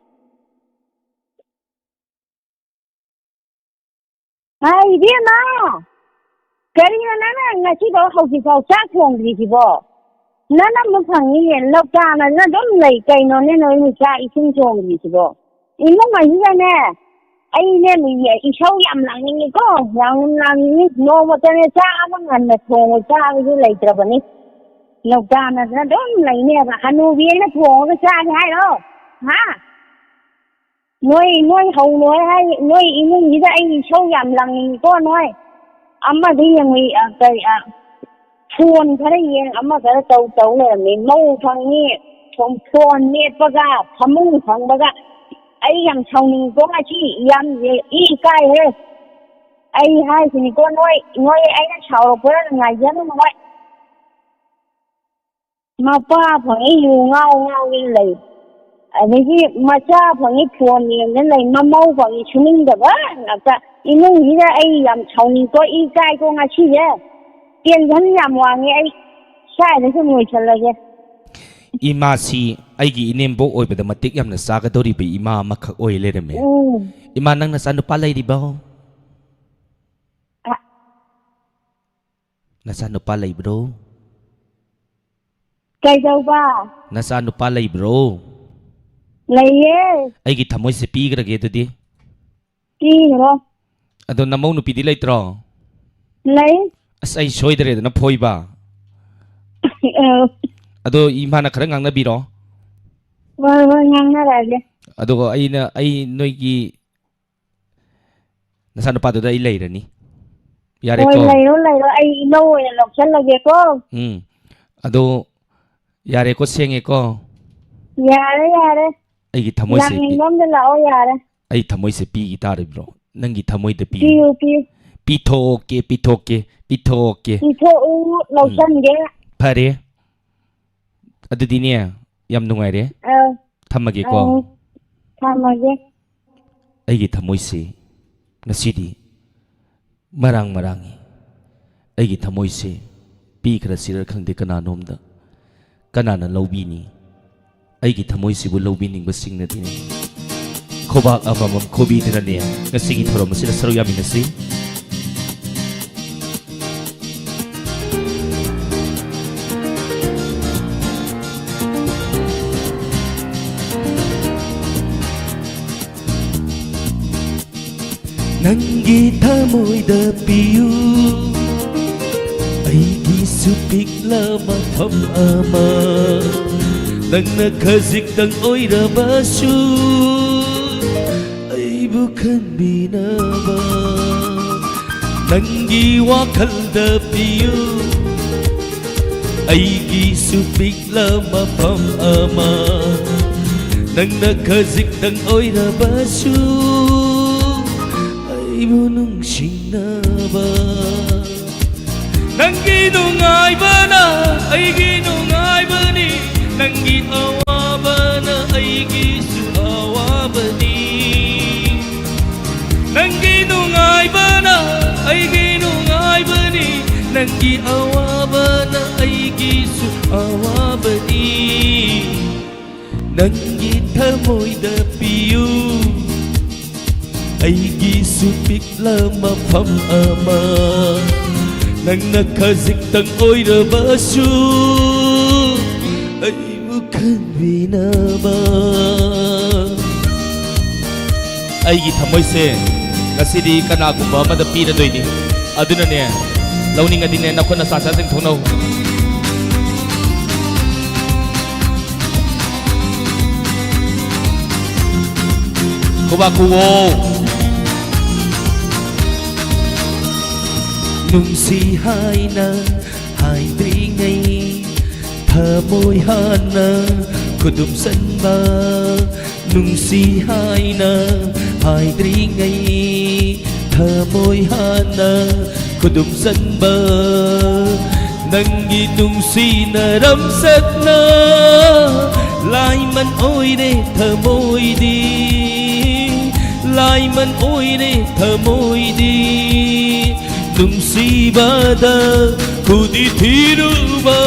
ꯍꯥꯏ, ꯏꯕꯦꯝꯃ! ꯀꯔꯤꯅꯣ ꯅꯪꯅ ꯉꯁꯤꯐꯥꯎ ꯍꯧꯖꯤꯛꯐꯥꯎ ꯆꯥꯛ ꯊꯣꯡꯗ꯭ꯔꯤꯁꯤꯕꯣ? ꯅꯅꯝꯃ ꯐꯪꯉꯤꯅꯦ, ꯂꯧꯇꯥꯅꯗꯅ ꯑꯗꯨꯝ ꯂꯩ꯫ ꯀꯩꯅꯣꯅꯦ ꯅꯣꯏꯅ ꯆꯥꯛ ꯏꯁꯤꯡ ꯊꯣꯡꯗ꯭ꯔꯤꯁꯤꯕꯣ? ꯏꯃꯨꯡ ꯑꯁꯤꯗꯅꯦ, ꯑꯩꯅꯦ ꯏꯁꯧ ꯌꯥꯝ ꯂꯥꯡꯅꯤꯡꯉꯤꯀꯣ, ꯌꯥꯝ ꯂꯥꯡꯅꯤꯡꯉꯤ꯫ ꯅꯣꯡꯃꯇꯅꯦ ꯆꯥꯛ ꯑꯃ ꯉꯟꯅ ꯊꯣꯡꯉ ꯆꯥꯕꯁꯨ ꯂꯩꯇ꯭ꯔꯕꯅꯤ꯫ ꯂꯧꯇꯥꯅꯗꯅ ꯑꯗꯨꯝ ꯂꯩꯅꯦꯕ꯫ ꯍꯅꯨꯕꯤ ꯑꯩꯅ ꯊꯣꯡꯉꯒ ꯆꯥꯒꯦ ꯍꯥꯏꯔꯣ? ꯍꯥ? ꯅꯣꯏ, ꯅꯣꯏ ꯍꯧꯅꯣꯏ ꯍꯥꯏ, ꯅꯣꯏ ꯏꯃꯨꯡꯁꯤꯗ ꯑꯩ ꯏꯁꯧ ꯌꯥꯝ ꯂꯥꯡꯅꯤꯡꯉꯤꯀꯣ ꯅꯣꯏ꯫ ꯑꯃꯗ ꯌꯦꯡꯉꯨ, ꯑ, ꯀꯔꯤ, ꯑ, ꯐꯣꯟ ꯈꯔ ꯌꯦꯡ, ꯑꯃ ꯈꯔ ꯇꯧ, ꯇꯧ ꯂꯩꯔꯝꯃꯤ꯫ ꯃꯧ ꯐꯪꯉꯤ, ꯁꯨꯝ ꯐꯣꯟ ꯃꯦꯠꯄꯒ, ꯐꯃꯨꯡ ꯐꯪꯕꯒ꯫ ꯑꯩ ꯌꯥꯝ ꯁꯥꯎꯅꯤꯡꯉꯤꯀꯣ ꯉꯁꯤ, ꯌꯥꯝ ꯏ ꯀꯥꯏꯍꯦ꯫ ꯑꯩ ꯍꯥꯏꯁꯤꯅꯤꯀꯣ ꯅꯣꯏ, ꯅꯣꯏ ꯑꯩꯅ ꯁꯥꯎꯔꯛꯄꯗ ꯉꯥꯏꯖꯔꯝꯃꯣꯏ꯫ ꯃꯄꯥ ꯐꯪꯉꯤ ꯌꯨ ꯉꯥꯎ ꯉꯥꯎꯗꯅ ꯂꯩ, ꯑꯗꯒꯤ ꯃꯆꯥ ꯐꯪꯉꯤ ꯐꯣꯟ ꯌꯦꯡꯗꯅ ꯂꯩ, ꯃꯃꯧ ꯐꯪꯉꯤ ꯁꯨꯅꯤꯡꯗꯕ ꯉꯥꯛꯇ꯫ ꯏꯃꯨꯡꯁꯤꯗ ꯑꯩ ꯌꯥꯝ ꯁꯥꯎꯅꯤꯡꯀꯣ, ꯏ ꯀꯥꯏꯀꯣ ꯉꯁꯤꯁꯦ꯫ ꯇꯦꯟꯁꯟ ꯌꯥꯝ ꯋꯥꯡꯉꯦ ꯑꯩ꯫ ꯁ꯭ꯋꯥꯏꯗ ꯁꯨꯝ ꯂꯣꯏꯁꯜꯂꯒꯦ꯫ ꯏꯃꯥꯁꯤ ꯑꯩꯒꯤ ꯏꯅꯦꯝꯕꯣꯛ ꯑꯣꯏꯕꯗ ꯃꯇꯤꯛ ꯌꯥꯝꯅ ꯆꯥꯒꯗꯧꯔꯤꯕ ꯏꯃꯥ ꯑꯃꯈꯛ ꯑꯣꯏ ꯂꯩꯔꯝꯃꯦ꯫ ꯎꯝ꯫ ꯏꯃꯥ, ꯅꯪ ꯅꯆꯥ ꯅꯨꯄꯥ ꯂꯩꯔꯤꯕꯣ? ꯑ- ꯅꯆꯥ ꯅꯨꯄꯥ ꯂꯩꯕ꯭ꯔꯣ? ꯀꯩꯗꯧꯕ? ꯅꯆꯥ ꯅꯨꯄꯥ ꯂꯩꯕ꯭ꯔꯣ? ꯂꯩꯌꯦ꯫ ꯑꯩꯒꯤ ꯊꯃꯣꯏꯁꯦ ꯄꯤꯈ꯭ꯔꯒꯦ ꯑꯗꯨꯗꯤ꯫ ꯄꯤꯈ꯭ꯔꯣ꯫ ꯑꯗꯣ ꯅꯃꯧ ꯅꯨꯄꯤꯗꯤ ꯂꯩꯇ꯭ꯔꯣ? ꯂꯩ꯫ ꯑꯁ, ꯑꯩ ꯁꯣꯏꯗ꯭ꯔꯦꯗꯅ ꯐꯣꯏꯕ꯫ ꯑ꯫ ꯑꯗꯣ ꯏꯃꯥꯅ ꯈꯔ ꯉꯥꯡꯅꯕꯤꯔꯣ꯫ ꯍꯣꯏ, ꯍꯣꯏ, ꯉꯥꯡꯅꯔꯛꯑꯒꯦ꯫ ꯑꯗꯨꯒ ꯑꯩꯅ, ꯑꯩ ꯅꯣꯏꯒꯤ ꯅꯆꯥꯅꯨꯄꯥꯗꯨꯗ ꯑꯩ ꯂꯩꯔꯅꯤ꯫ ꯌꯥꯔꯦꯀꯣ? ꯍꯣꯏ, ꯂꯩꯔꯣ, ꯂꯩꯔꯣ꯫ ꯑꯩ ꯏꯃꯧ ꯑꯣꯏꯅ ꯂꯧꯁꯜꯂꯒꯦꯀꯣ꯫ ꯎꯝ꯫ ꯑꯗꯣ ꯌꯥꯔꯦꯀꯣ, ꯁꯦꯡꯉꯦꯀꯣ? ꯌꯥꯔꯦ, ꯌꯥꯔꯦ꯫ ꯑꯩꯒꯤ ꯊꯃꯣꯏꯁꯦ ꯂꯥꯛꯅꯤꯡꯕ ꯑꯝꯗ ꯂꯥꯛꯑꯣ, ꯌꯥꯔꯦ꯫ ꯑꯩ ꯊꯃꯣꯏꯁꯦ ꯄꯤꯈꯤ ꯇꯥꯔꯤꯕ꯭ꯔꯣ? ꯅꯪꯒꯤ ꯊꯃꯣꯏꯗ ꯄꯤꯌꯨ꯫ ꯄꯤꯌꯨ, ꯄꯤꯌꯨ꯫ ꯄꯤꯊꯣꯛꯀꯦ, ꯄꯤꯊꯣꯛꯀꯦ, ꯄꯤꯊꯣꯛꯀꯦ꯫ ꯄꯤꯊꯣꯛꯎ, ꯎꯝ꯫ ꯂꯧꯁꯟꯒꯦ꯫ ꯐꯔꯦ꯫ ꯑꯗꯨꯗꯤꯅꯦ, ꯌꯥꯝ ꯅꯨꯡꯉꯥꯏꯔꯦ꯫ ꯑꯧ꯫ ꯊꯝꯃꯒꯦꯀꯣ꯫ ꯑꯧ꯫ ꯊꯝꯃꯒꯦ꯫ ꯑꯩꯒꯤ ꯊꯃꯣꯏꯁꯦ ꯉꯁꯤꯗꯤ ꯃꯔꯥꯡ ꯃꯔꯥꯡꯉꯤ꯫ ꯑꯩꯒꯤ ꯊꯃꯣꯏꯁꯦ ꯄꯤꯈ꯭ꯔꯁꯤꯔ ꯈꯪꯗꯦ ꯀꯅꯥꯅꯣꯝꯗ꯫ ꯀꯅꯥꯅ ꯂꯧꯕꯤꯅꯤ? ꯑꯩꯒꯤ ꯊꯃꯣꯏꯁꯤꯕꯨ ꯂꯧꯕꯤꯅꯤꯡꯕꯁꯤꯡꯅꯗꯤꯅꯦ꯫ ꯈꯨꯕꯥꯛ ꯑꯃꯃꯝ ꯈꯨꯕꯤꯗꯨꯅꯅꯦ ꯉꯁꯤꯒꯤ ꯊꯧꯔꯝ ꯑꯁꯤꯗ ꯁꯔꯨꯛ ꯌꯥꯃꯤꯟꯅꯁꯤ꯫ ꯅꯪꯒꯤ ꯊꯃꯣꯏꯗ ꯄꯤꯌꯨ ꯑꯩꯒꯤꯁꯨ ꯄꯤꯛꯂ ꯃꯐꯝ ꯑꯃ꯫ ꯅꯪꯅ ꯈꯖꯤꯛꯇꯪ ꯑꯣꯏꯔꯕꯁꯨ ꯑꯩꯕꯨ ꯈꯟꯕꯤꯅꯕ꯫ ꯅꯪꯒꯤ ꯋꯥꯈꯜꯗ ꯄꯤꯌꯨ ꯑꯩꯒꯤꯁꯨ ꯄꯤꯛꯂ ꯃꯐꯝ ꯑꯃ꯫ ꯅꯪꯅ ꯈꯖꯤꯛꯇꯪ ꯑꯣꯏꯔꯕꯁꯨ ꯑꯩꯕꯨ ꯅꯨꯡꯁꯤꯅꯕ꯫ ꯅꯪꯒꯤ ꯅꯨꯡꯉꯥꯏꯕꯅ ꯑꯩꯒꯤ ꯅꯨꯡꯉꯥꯏꯕꯅꯤ, ꯅꯪꯒꯤ ꯑꯋꯥꯕꯅ ꯑꯩꯒꯤꯁꯨ ꯑꯋꯥꯕꯅꯤ꯫ ꯅꯪꯒꯤ ꯅꯨꯡꯉꯥꯏꯕꯅ ꯑꯩꯒꯤ ꯅꯨꯡꯉꯥꯏꯕꯅꯤ, ꯅꯪꯒꯤ ꯑꯋꯥꯕꯅ ꯑꯩꯒꯤꯁꯨ ꯑꯋꯥꯕꯅꯤ꯫ ꯅꯪꯒꯤ ꯊꯃꯣꯏꯗ ꯄꯤꯌꯨ ꯑꯩꯒꯤꯁꯨ ꯄꯤꯛꯂ ꯃꯐꯝ ꯑꯃ, ꯅꯪꯅ ꯈꯖꯤꯛꯇꯪ ꯑꯣꯏꯔꯕꯁꯨ ꯑꯩꯕꯨ ꯈꯟꯕꯤꯅꯕ꯫ ꯑꯩꯒꯤ ꯊꯃꯣꯏꯁꯦ ꯉꯁꯤꯗꯤ ꯀꯅꯥꯒꯨꯝꯕ ꯑꯃꯗ ꯄꯤꯔꯗꯣꯏꯅꯤ꯫ ꯑꯗꯨꯅꯅꯦ, ꯂꯧꯅꯤꯡꯉꯗꯤꯅꯦ, ꯅꯈꯨꯠ ꯅꯁꯥ ꯆꯥꯁꯤꯡ ꯊꯣꯛꯅꯧ꯫ ꯈꯨꯕꯥꯛ ꯈꯨꯋꯣ꯫ ꯅꯨꯡꯁꯤ ꯍꯥꯏꯅ ꯍꯥꯏꯗ꯭ꯔꯤꯉꯩ, ꯊꯃꯣꯏ ꯍꯥꯟꯅ ꯈꯨꯗꯨꯝꯁꯟꯕ꯫ ꯅꯨꯡꯁꯤ ꯍꯥꯏꯅ ꯍꯥꯏꯗ꯭ꯔꯤꯉꯩ, ꯊꯃꯣꯏ ꯍꯥꯟꯅ ꯈꯨꯗꯨꯝꯁꯟꯕ꯫ ꯅꯪꯒꯤ ꯅꯨꯡꯁꯤꯅꯔꯝ ꯁꯛꯅ ꯂꯥꯏꯃꯟ ꯑꯣꯏꯔꯦ ꯊꯃꯣꯏꯗꯤ, ꯂꯥꯏꯃꯟ ꯑꯣꯏꯔꯦ ꯊꯃꯣꯏꯗꯤ꯫ ꯅꯨꯡꯁꯤꯕꯗ ꯈꯨꯗꯤ ꯊꯤꯔꯨꯕ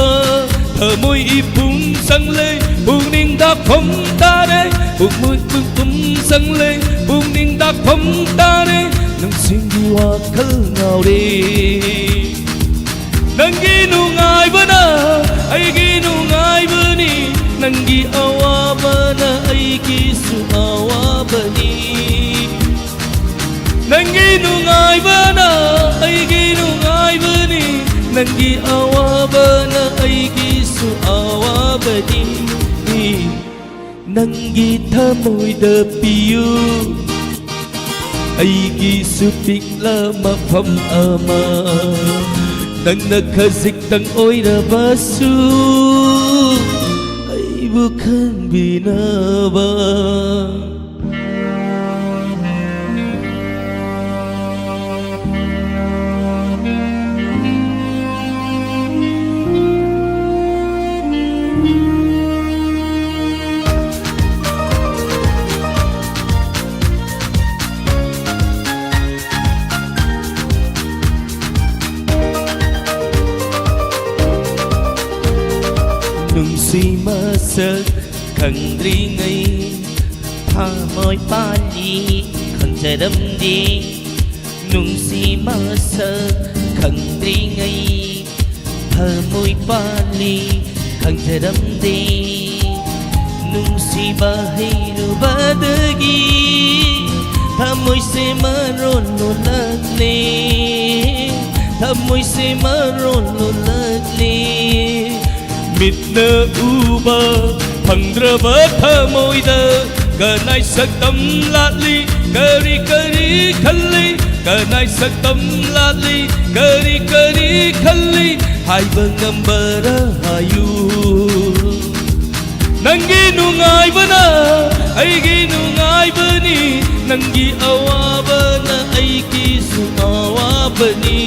ꯊꯃꯣꯏ ꯏꯄꯨꯝ ꯁꯪꯂꯦ, ꯄꯨꯛꯅꯤꯡꯗ ꯐꯝ ꯇꯥꯔꯦ꯫ ꯄꯨꯛꯃꯨꯠ ꯄꯨꯛꯇꯨꯝ ꯁꯪꯂꯦ, ꯄꯨꯛꯅꯤꯡꯗ ꯐꯝ ꯇꯥꯔꯦ꯫ ꯅꯨꯡꯁꯤꯒꯤ ꯋꯥꯈꯜ ꯉꯥꯎꯔꯦ꯫ ꯅꯪꯒꯤ ꯅꯨꯡꯉꯥꯏꯕꯅ ꯑꯩꯒꯤ ꯅꯨꯡꯉꯥꯏꯕꯅꯤ, ꯅꯪꯒꯤ ꯑꯋꯥꯕꯅ ꯑꯩꯒꯤꯁꯨ ꯑꯋꯥꯕꯅꯤ꯫ ꯅꯪꯒꯤ ꯅꯨꯡꯉꯥꯏꯕꯅ ꯑꯩꯒꯤ ꯅꯨꯡꯉꯥꯏꯕꯅꯤ, ꯅꯪꯒꯤ ꯑꯋꯥꯕꯅ ꯑꯩꯒꯤꯁꯨ ꯑꯋꯥꯕꯅꯤ꯫ ꯅꯪꯒꯤ ꯊꯃꯣꯏꯗ ꯄꯤꯌꯨ ꯑꯩꯒꯤꯁꯨ ꯄꯤꯛꯂ ꯃꯐꯝ ꯑꯃ, ꯅꯪꯅ ꯈꯖꯤꯛꯇꯪ ꯑꯣꯏꯔꯕꯁꯨ ꯑꯩꯕꯨ ꯈꯟꯕꯤꯅꯕ꯫ ꯅꯨꯡꯁꯤ ꯃꯁꯛ ꯈꯪꯗ꯭ꯔꯤꯉꯩ ꯊꯃꯣꯏ ꯄꯥꯜꯂꯤ ꯈꯪꯖꯔꯝꯗꯦ, ꯅꯨꯡꯁꯤ ꯃꯁꯛ ꯈꯪꯗ꯭ꯔꯤꯉꯩ ꯊꯃꯣꯏ ꯄꯥꯜꯂꯤ ꯈꯪꯖꯔꯝꯗꯦ, ꯅꯨꯡꯁꯤꯕ ꯍꯩꯔꯨꯕꯗꯒꯤ ꯊꯃꯣꯏꯁꯦ ꯃꯔꯣꯟ ꯂꯣꯜꯂꯛꯂꯦ, ꯊꯃꯣꯏꯁꯦ ꯃꯔꯣꯟ ꯂꯣꯜꯂꯛꯂꯦ꯫ ꯃꯤꯠꯅ ꯎꯕ ꯐꯪꯗ꯭ꯔꯕ ꯊꯃꯣꯏꯗ ꯀꯅꯥꯏ ꯁꯛꯇꯝ ꯂꯥꯠꯂꯤ? ꯀꯔꯤ ꯀꯔꯤ ꯈꯜꯂꯤ? ꯀꯅꯥꯏ ꯁꯛꯇꯝ ꯂꯥꯠꯂꯤ? ꯀꯔꯤ ꯀꯔꯤ ꯈꯜꯂꯤ? ꯍꯥꯏꯕ ꯉꯝꯕꯔ ꯍꯥꯏꯌꯨ꯫ ꯅꯪꯒꯤ ꯅꯨꯡꯉꯥꯏꯕꯅ ꯑꯩꯒꯤ ꯅꯨꯡꯉꯥꯏꯕꯅꯤ, ꯅꯪꯒꯤ ꯑꯋꯥꯕꯅ ꯑꯩꯒꯤꯁꯨ ꯑꯋꯥꯕꯅꯤ꯫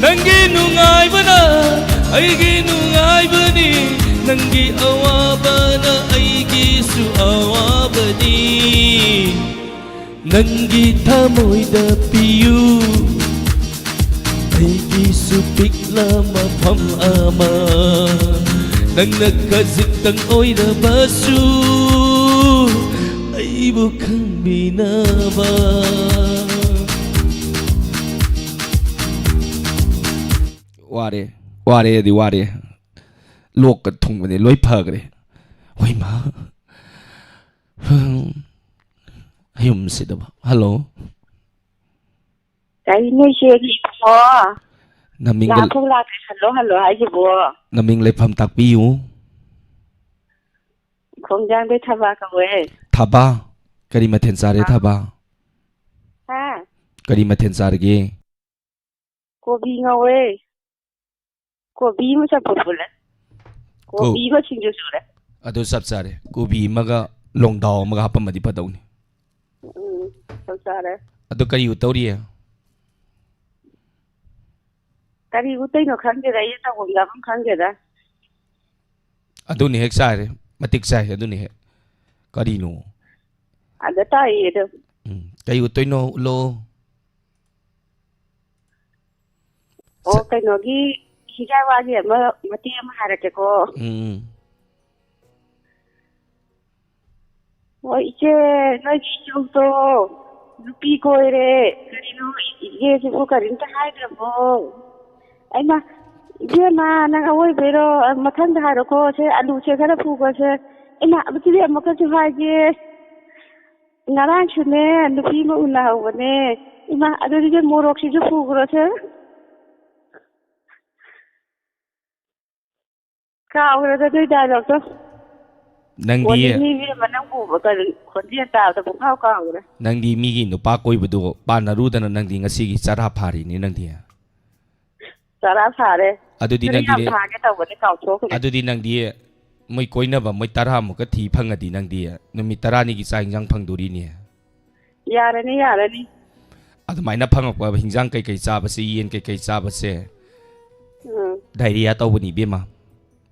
ꯅꯪꯒꯤ ꯅꯨꯡꯉꯥꯏꯕꯅ ꯑꯩꯒꯤ ꯅꯨꯡꯉꯥꯏꯕꯅꯤ, ꯅꯪꯒꯤ ꯑꯋꯥꯕꯅ ꯑꯩꯒꯤꯁꯨ ꯑꯋꯥꯕꯅꯤ꯫ ꯅꯪꯒꯤ ꯊꯃꯣꯏꯗ ꯄꯤꯌꯨ ꯑꯩꯒꯤꯁꯨ ꯄꯤꯛꯂ ꯃꯐꯝ ꯑꯃ, ꯅꯪꯅ ꯈꯖꯤꯛꯇꯪ ꯑꯣꯏꯔꯕꯁꯨ ꯑꯩꯕꯨ ꯈꯪꯕꯤꯅꯕ꯫ ꯋꯥꯔꯦ, ꯋꯥꯔꯦꯗꯤ ꯋꯥꯔꯦ꯫ ꯂꯣꯛꯀ ꯊꯨꯡꯕꯅꯦ, ꯂꯣꯏ ꯐꯈ꯭ꯔꯦ꯫ ꯍꯣꯏ ꯃꯥ꯫ ꯌꯨꯝꯁꯤꯗꯕ꯫ ꯍꯜꯂꯣ꯫ ꯀꯩꯅꯣ ꯏꯆꯦꯒꯤ ꯏꯕꯨꯡꯉꯣ? ꯅꯃꯤꯡꯒ ꯂꯥꯛꯈꯣꯡ ꯂꯥꯛꯈ꯭ꯔꯦ, ꯍꯜꯂꯣ, ꯍꯜꯂꯣ ꯍꯥꯏꯁꯤꯕꯣ? ꯅꯃꯤꯡ ꯂꯩꯐꯝ ꯇꯥꯛꯄꯤꯌꯨ꯫ ꯈꯣꯡꯖꯥꯡꯗꯩ ꯊꯕꯥ ꯀꯧꯋꯦ꯫ ꯊꯕꯥ? ꯀꯔꯤ ꯃꯊꯦꯜ ꯆꯥꯔꯦ, ꯑꯥ꯫ ꯊꯕꯥ? ꯍꯥ? ꯀꯔꯤ ꯃꯊꯦꯜ ꯆꯥꯔꯒꯦ? ꯀꯣꯕꯤ ꯉꯧꯋꯦ꯫ ꯀꯣꯕꯤ ꯑꯃ ꯆꯝꯐꯨꯠ ꯐꯨꯠꯂꯦ꯫ ꯀꯣ-, ꯀꯣꯕꯤ ꯑꯃ ꯁꯤꯡꯖꯨ ꯁꯨꯔꯦ꯫ ꯑꯗꯨ ꯆꯞ ꯆꯥꯔꯦ꯫ ꯀꯣꯕꯤ ꯑꯃꯒ ꯂꯣꯡꯗꯥꯎ ꯑꯃꯒ ꯍꯥꯞꯄꯝꯃꯗꯤ ꯐꯗꯧꯅꯤ꯫ ꯎꯝ, ꯆꯞ ꯆꯥꯔꯦ꯫ ꯑꯗꯨ ꯀꯔꯤ ꯎꯇꯧꯔꯤ? ꯀꯔꯤ ꯎꯇꯣꯏꯅꯣ ꯈꯪꯗꯦꯗ, ꯑꯩ ꯇꯧꯐꯝ ꯆꯥꯐꯝ ꯈꯪꯗꯦꯗ꯫ ꯑꯗꯨꯅꯤ ꯍꯦꯛ ꯆꯥꯔꯦ, ꯃꯇꯤꯛ ꯆꯥꯏ, ꯑꯗꯨꯅꯤ ꯍꯦꯛ꯫ ꯀꯔꯤꯅꯣ? ꯑꯗ ꯇꯥꯏꯌꯦ ꯑꯗꯨ꯫ ꯎꯝ, ꯀꯩ ꯎꯠꯇꯣꯏꯅꯣ? ꯎꯠꯂꯣ꯫ ꯑꯣ, ꯁ- ꯀꯩꯅꯣꯒꯤ ꯍꯤꯒꯥꯏ ꯋꯥꯒꯤ ꯑꯃ ꯃꯇꯦꯛ ꯑꯃ ꯍꯥꯏꯔꯛꯀꯦꯀꯣ꯫ ꯎꯝ, ꯎꯝ꯫ ꯍꯣꯏ, ꯏꯆꯦ, ꯅꯣꯏꯒꯤ ꯏꯆꯧꯗꯣ ꯅꯨꯄꯤ ꯀꯣꯏꯔꯦ꯫ ꯀꯔꯤꯅꯣ, ꯏꯆꯦꯁꯤꯕꯨ ꯀꯔꯤꯝꯇ ꯍꯥꯏꯗ꯭ꯔꯕꯣ? ꯑꯩꯃ, ꯏꯕꯦꯝꯃ, ꯅꯪ ꯑꯋꯣꯏꯕꯩꯔꯣ? ꯃꯊꯪꯗ ꯍꯥꯏꯔꯣꯀꯣ꯫ ꯁꯦ, ꯑꯂꯨꯁꯦ ꯈꯔ ꯄꯨꯈꯣꯁꯦ꯫ ꯏꯃꯥ, ꯑꯗꯨꯗꯤ ꯑꯃꯨꯛꯀꯁꯨ ꯍꯥꯏꯒꯦ꯫ ꯉꯔꯥꯡꯁꯨꯅꯦ, ꯅꯨꯄꯤ ꯑꯃ ꯎꯅꯍꯧꯕꯅꯦ꯫ ꯏꯃꯥ, ꯑꯗꯨꯗꯤ ꯃꯣꯔꯣꯛꯁꯤꯁꯨ ꯄꯨꯈ꯭ꯔꯣꯁꯦ꯫ ꯀꯥꯎꯈ꯭ꯔꯦꯗ ꯑꯗꯨꯏ dialogue ꯇꯣ꯫ ꯅꯪꯗꯤ ꯑꯣꯜꯂꯤꯅꯤ ꯏꯕꯦꯝꯃ, ꯅꯪꯕꯨ ꯀꯔꯤ ꯈꯣꯟꯖꯦꯜ ꯇꯥꯕꯗ ꯄꯨꯡꯀꯥꯎ ꯀꯥꯎꯈ꯭ꯔꯦ꯫ ꯅꯪꯗꯤ ꯃꯤꯒꯤ ꯅꯨꯄꯥ ꯀꯣꯏꯕꯗꯨ ꯄꯥꯟꯅꯔꯨꯗꯅ ꯅꯪꯗꯤ ꯉꯁꯤꯒꯤ ꯆꯔꯥ ꯐꯥꯔꯤꯅꯦ ꯅꯪꯗꯤ꯫ ꯆꯔꯥ ꯐꯥꯔꯦ꯫ ꯑꯗꯨꯗꯤ ꯈꯔ ꯌꯥꯝ ꯅꯪꯗꯤ, ꯐꯥꯒꯦ ꯇꯧꯕꯅꯦ, ꯀꯥꯎꯊꯣꯛꯈ꯭ꯔꯦ꯫ ꯑꯗꯨꯗꯤ ꯅꯪꯗꯤ ꯃꯣꯏ ꯀꯣꯏꯅꯕ ꯃꯣꯏ ꯇꯔꯥꯃꯨꯛꯀ ꯊꯤ ꯐꯪꯉꯗꯤ ꯅꯪꯗꯤ ꯅꯨꯃꯤꯠ ꯇꯔꯥꯅꯤꯒꯤ ꯆꯥꯛ ꯏꯟꯖꯥꯡ ꯐꯪꯗꯣꯔꯤꯅꯦ꯫ ꯌꯥꯔꯅꯤ, ꯌꯥꯔꯅꯤ꯫ ꯑꯗꯨꯃꯥꯏꯅ ꯐꯪꯉꯛꯄ ꯍꯤꯟꯖꯥꯡ ꯀꯩꯀꯩ ꯆꯥꯕꯁꯦ, ꯌꯦꯟ ꯀꯩꯀꯩ ꯆꯥꯕꯁꯦ, ꯎꯝ꯫ Diarrhea ꯇꯧꯕꯅꯤ ꯏꯕꯦꯝꯃ꯫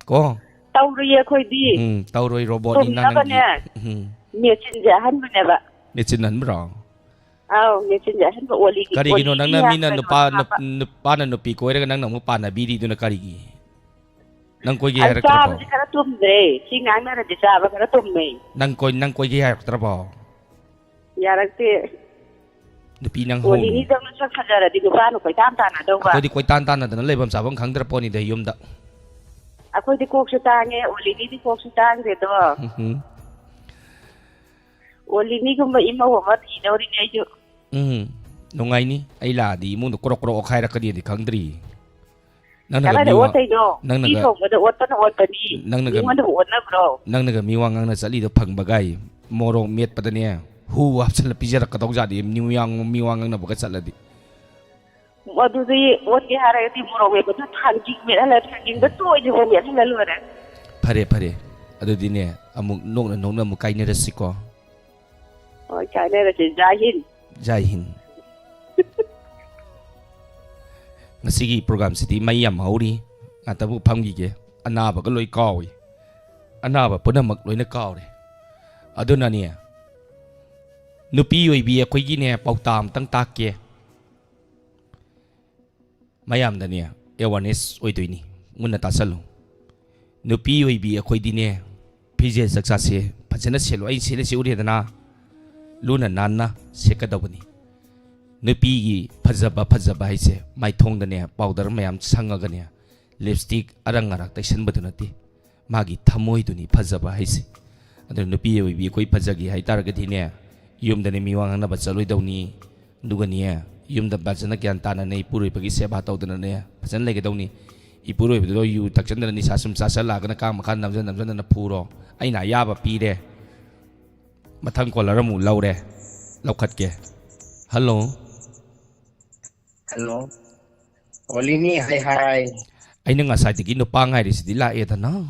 ꯀꯣ? ꯇꯧꯔꯨꯏꯌꯦ ꯑꯩꯈꯣꯏꯗꯤ꯫ ꯎꯝ, ꯇꯧꯔꯣꯏ ꯔꯣꯕꯣꯠꯅꯤ ꯅꯪ, ꯅꯪꯗꯤ꯫ ꯇꯨꯝꯅꯕꯅꯦ꯫ ꯎꯝ꯫ ꯃꯦꯆꯤꯟꯁꯦ ꯑꯍꯟꯕꯅꯦꯕ꯫ ꯃꯦꯆꯤꯟ ꯑꯍꯟꯕ꯭ꯔꯣ? ꯑꯥꯎ, ꯃꯦꯆꯤꯟꯁꯦ ꯑꯍꯟꯕ ꯑꯣꯜꯂꯤꯒꯤ-, ꯀꯔꯤꯒꯤꯅꯣ ꯑꯣꯜꯂꯤꯒꯤ ꯅꯪꯅ ꯍꯥꯏꯕ ꯃꯤꯅ ꯀꯩꯅꯣꯗꯣ ꯅꯨꯄꯥ, ꯍꯥꯞꯄ꯫ ꯅꯨꯞ-, ꯅꯨꯄꯥꯅ ꯅꯨꯄꯤ ꯀꯣꯏꯔꯒ ꯅꯪꯅ ꯑꯃꯨꯛ ꯄꯥꯟꯅꯕꯤꯔꯤꯗꯨꯅ ꯀꯔꯤꯒꯤ? ꯅꯪ ꯀꯣꯏꯒꯦ ꯑꯩ ꯍꯥꯏꯔꯛꯇ꯭ꯔꯕꯣ? ꯆꯥꯕꯁꯦ ꯈꯔ ꯇꯨꯝꯗ꯭ꯔꯦ꯫ ꯁꯤ ꯉꯥꯡꯅꯔꯗꯤ ꯆꯥꯕ ꯈꯔ ꯇꯨꯝꯃꯦ꯫ ꯅꯪ ꯀꯣꯏ-, ꯅꯪ ꯀꯣꯏꯒꯦ ꯍꯥꯏꯔꯛꯇ꯭ꯔꯕꯣ? ꯌꯥꯔꯛꯇꯦ꯫ ꯅꯨꯄꯤ ꯅꯪ ꯍꯣꯡꯉꯨ꯫ ꯑꯣꯂꯤꯅꯤꯗꯧꯅ ꯁꯛ ꯐꯖꯔꯗꯤ ꯅꯨꯄꯥꯅ ꯀꯣꯏꯇꯥꯟ ꯇꯥꯟꯅꯗꯧꯕ꯫ ꯑꯩꯈꯣꯏꯗꯤ ꯀꯣꯏꯇꯥꯟ ꯇꯥꯟꯅꯗꯅ ꯂꯩꯐꯝ ꯆꯥꯐꯝ ꯈꯪꯗ꯭ꯔ ꯄꯣꯠꯅꯤꯗ ꯌꯨꯝꯗ꯫ ꯑꯩꯈꯣꯏꯗꯤ ꯀꯣꯛꯁꯨ ꯇꯥꯡꯉꯦ, ꯑꯣꯂꯤꯅꯤꯗꯤ ꯀꯣꯛꯁꯨ ꯇꯥꯡꯗꯦꯗꯣ꯫ ꯎꯝ꯫ ꯑꯣꯂꯤꯅꯤꯒꯨꯝꯕ ꯏꯃꯧ ꯑꯃ ꯊꯤꯗꯧꯔꯤꯅꯦ ꯑꯩꯁꯨ꯫ ꯎꯝ, ꯅꯨꯡꯉꯥꯏꯅꯤ꯫ ꯑꯩ ꯂꯥꯛꯑꯗꯤ ꯏꯃꯨꯡꯗꯣ ꯀ꯭ꯔꯣꯛ ꯀ꯭ꯔꯣꯛ ꯑꯣꯠꯈꯥꯏꯔꯛꯀꯅꯤꯗꯤ ꯈꯪꯗ꯭ꯔꯤ꯫ ꯅꯪꯅꯒ ꯀꯗꯥꯏꯗ ꯃꯤꯋꯥ-, ꯑꯣꯠꯇꯣꯏꯅꯣ? ꯅꯪꯅꯒ, ꯃꯤ ꯊꯣꯡꯕꯗ ꯑꯣꯠꯄꯅ ꯑꯣꯠꯄꯅꯤ꯫ ꯅꯪꯅꯒ, ꯃꯤꯉꯣꯟꯗꯕꯨ ꯑꯣꯠꯅꯕ꯭ꯔꯣ? ꯅꯪꯅꯒ ꯃꯤꯋꯥ ꯉꯥꯡꯅ ꯆꯠꯂꯤꯗꯣ ꯐꯪꯕꯒꯥꯏ ꯃꯣꯔꯣꯛ ꯃꯦꯠꯄꯗꯅꯦ ꯍꯨ ꯍꯥꯞꯆꯜꯂ ꯄꯤꯖꯔꯛꯀꯗꯧ ꯖꯥꯠꯅꯤ, ꯃꯤꯋꯥ, ꯃꯤꯋꯥ ꯉꯥꯡꯅꯕꯒ ꯆꯠꯂꯗꯤ꯫ ꯑꯗꯨꯗꯤ ꯑꯣꯠꯀꯦ ꯍꯥꯏꯔꯒꯗꯤ ꯃꯣꯔꯣꯛ ꯃꯦꯠꯄꯗꯨ ꯊꯥꯡꯖꯤꯡ ꯃꯦꯠꯍꯜꯂ, ꯊꯥꯡꯖꯤꯡꯗ ꯇꯣꯏꯗ꯭ꯔꯤꯐꯥꯎ ꯃꯦꯠꯍꯜꯂ ꯂꯣꯏꯔꯦ꯫ ꯐꯔꯦ, ꯐꯔꯦ꯫ ꯑꯗꯨꯗꯤꯅꯦ, ꯑꯃꯨꯛ ꯅꯣꯛꯅ ꯅꯣꯛꯅ ꯑꯃꯨꯛ ꯀꯥꯏꯅꯔꯁꯤꯀꯣ꯫ ꯍꯣꯏ, ꯀꯥꯏꯅꯔꯁꯤ꯫ ꯖꯥꯏ ꯍꯤꯟ꯫ ꯖꯥꯏ ꯍꯤꯟ꯫ ꯉꯁꯤꯒꯤ programꯁꯤꯗꯤ ꯃꯩ ꯌꯥꯝ ꯍꯧꯔꯤ꯫ ꯉꯥꯛꯇꯕꯨ ꯐꯝꯈꯤꯒꯦ꯫ ꯑꯅꯥꯕꯒ ꯂꯣꯏ ꯀꯥꯎꯏ꯫ ꯑꯅꯥꯕ ꯄꯨꯝꯅꯃꯛ ꯂꯣꯏꯅ ꯀꯥꯎꯔꯦ꯫ ꯑꯗꯨꯅꯅꯦ, ꯅꯨꯄꯤ ꯑꯣꯏꯕꯤ ꯑꯩꯈꯣꯏꯒꯤꯅꯦ, ꯄꯥꯎꯇꯥꯛ ꯑꯝꯇꯪ ꯇꯥꯛꯀꯦ꯫ ꯃꯌꯥꯝꯗꯅꯦ awareness ꯑꯣꯏꯗꯣꯏꯅꯤ꯫ ꯃꯨꯟꯅ ꯇꯥꯁꯜꯂꯨ꯫ ꯅꯨꯄꯤ ꯑꯣꯏꯕꯤ ꯑꯩꯈꯣꯏꯗꯤꯅꯦ, ꯐꯤꯖꯦꯠ ꯆꯛꯆꯥꯁꯦ ꯐꯖꯅ ꯁꯦꯠꯂꯨ꯫ ꯑꯩ ꯁꯦꯠꯂꯤꯁꯤ ꯎꯔꯦꯗꯅ, ꯂꯨꯅ ꯅꯥꯟꯅ ꯁꯦꯠꯀꯗꯧꯕꯅꯤ꯫ ꯅꯨꯄꯤꯒꯤ ꯐꯖꯕ, ꯐꯖꯕ ꯍꯥꯏꯁꯦ ꯃꯥꯏꯊꯣꯡꯗꯅꯦ ꯄꯥꯎꯗꯔ ꯃꯌꯥꯝ ꯁꯪꯉꯒꯅꯦ, ꯂꯤꯞꯁꯇꯤꯛ ꯑꯔꯪ ꯑꯔꯥꯛ ꯇꯩꯁꯟꯕꯗꯨ ꯅꯠꯇꯦ꯫ ꯃꯥꯒꯤ ꯊꯃꯣꯏꯗꯨꯅꯤ ꯐꯖꯕ ꯍꯥꯏꯁꯦ꯫ ꯑꯗꯨꯅ ꯅꯨꯄꯤ ꯑꯣꯏꯕꯤ ꯑꯩꯈꯣꯏ ꯐꯖꯒꯦ ꯍꯥꯏꯇꯥꯔꯒꯗꯤꯅꯦ, ꯌꯨꯝꯗꯅꯦ ꯃꯤ ꯋꯥ ꯉꯥꯡꯅꯕ ꯆꯠꯂꯣꯏꯗꯧꯅꯤ꯫ ꯑꯗꯨꯒꯅꯦ, ꯌꯨꯝꯗ ꯐꯖꯅ ꯒ꯭ꯌꯥꯟ ꯇꯥꯅꯅꯦ ꯏꯄꯨꯔꯣꯏꯕꯒꯤ ꯁꯦꯕꯥ ꯇꯧꯗꯅꯅꯦ ꯐꯖꯅ ꯂꯩꯒꯗꯧꯅꯤ꯫ ꯏꯄꯨꯔꯣꯏꯕꯗꯨꯗ ꯌꯨ ꯊꯛꯆꯟꯗꯅ ꯅꯤꯁꯥ ꯁꯨꯝ ꯆꯥꯁꯜꯂꯛꯑꯒꯅ ꯀꯥꯡ ꯃꯈꯥ ꯅꯝꯖꯟ ꯅꯝꯖꯟꯗꯅ ꯐꯨꯔꯣ꯫ ꯑꯩꯅ ꯑꯌꯥꯕ ꯄꯤꯔꯦ꯫ ꯃꯊꯪ ꯀꯣꯂꯔ ꯑꯃꯨꯛ ꯂꯧꯔꯦ, ꯂꯧꯈꯠꯀꯦ꯫ ꯍꯜꯂꯣ꯫ ꯍꯜꯂꯣ꯫ ꯑꯣꯂꯤꯅꯤ, ꯍꯥꯏ ꯍꯥꯏ꯫ ꯑꯩꯅ ꯉꯁꯥꯏꯗꯒꯤ ꯅꯨꯄꯥ ꯉꯥꯏꯔꯤꯁꯤꯗꯤ ꯂꯥꯛꯑꯦꯗꯅ꯫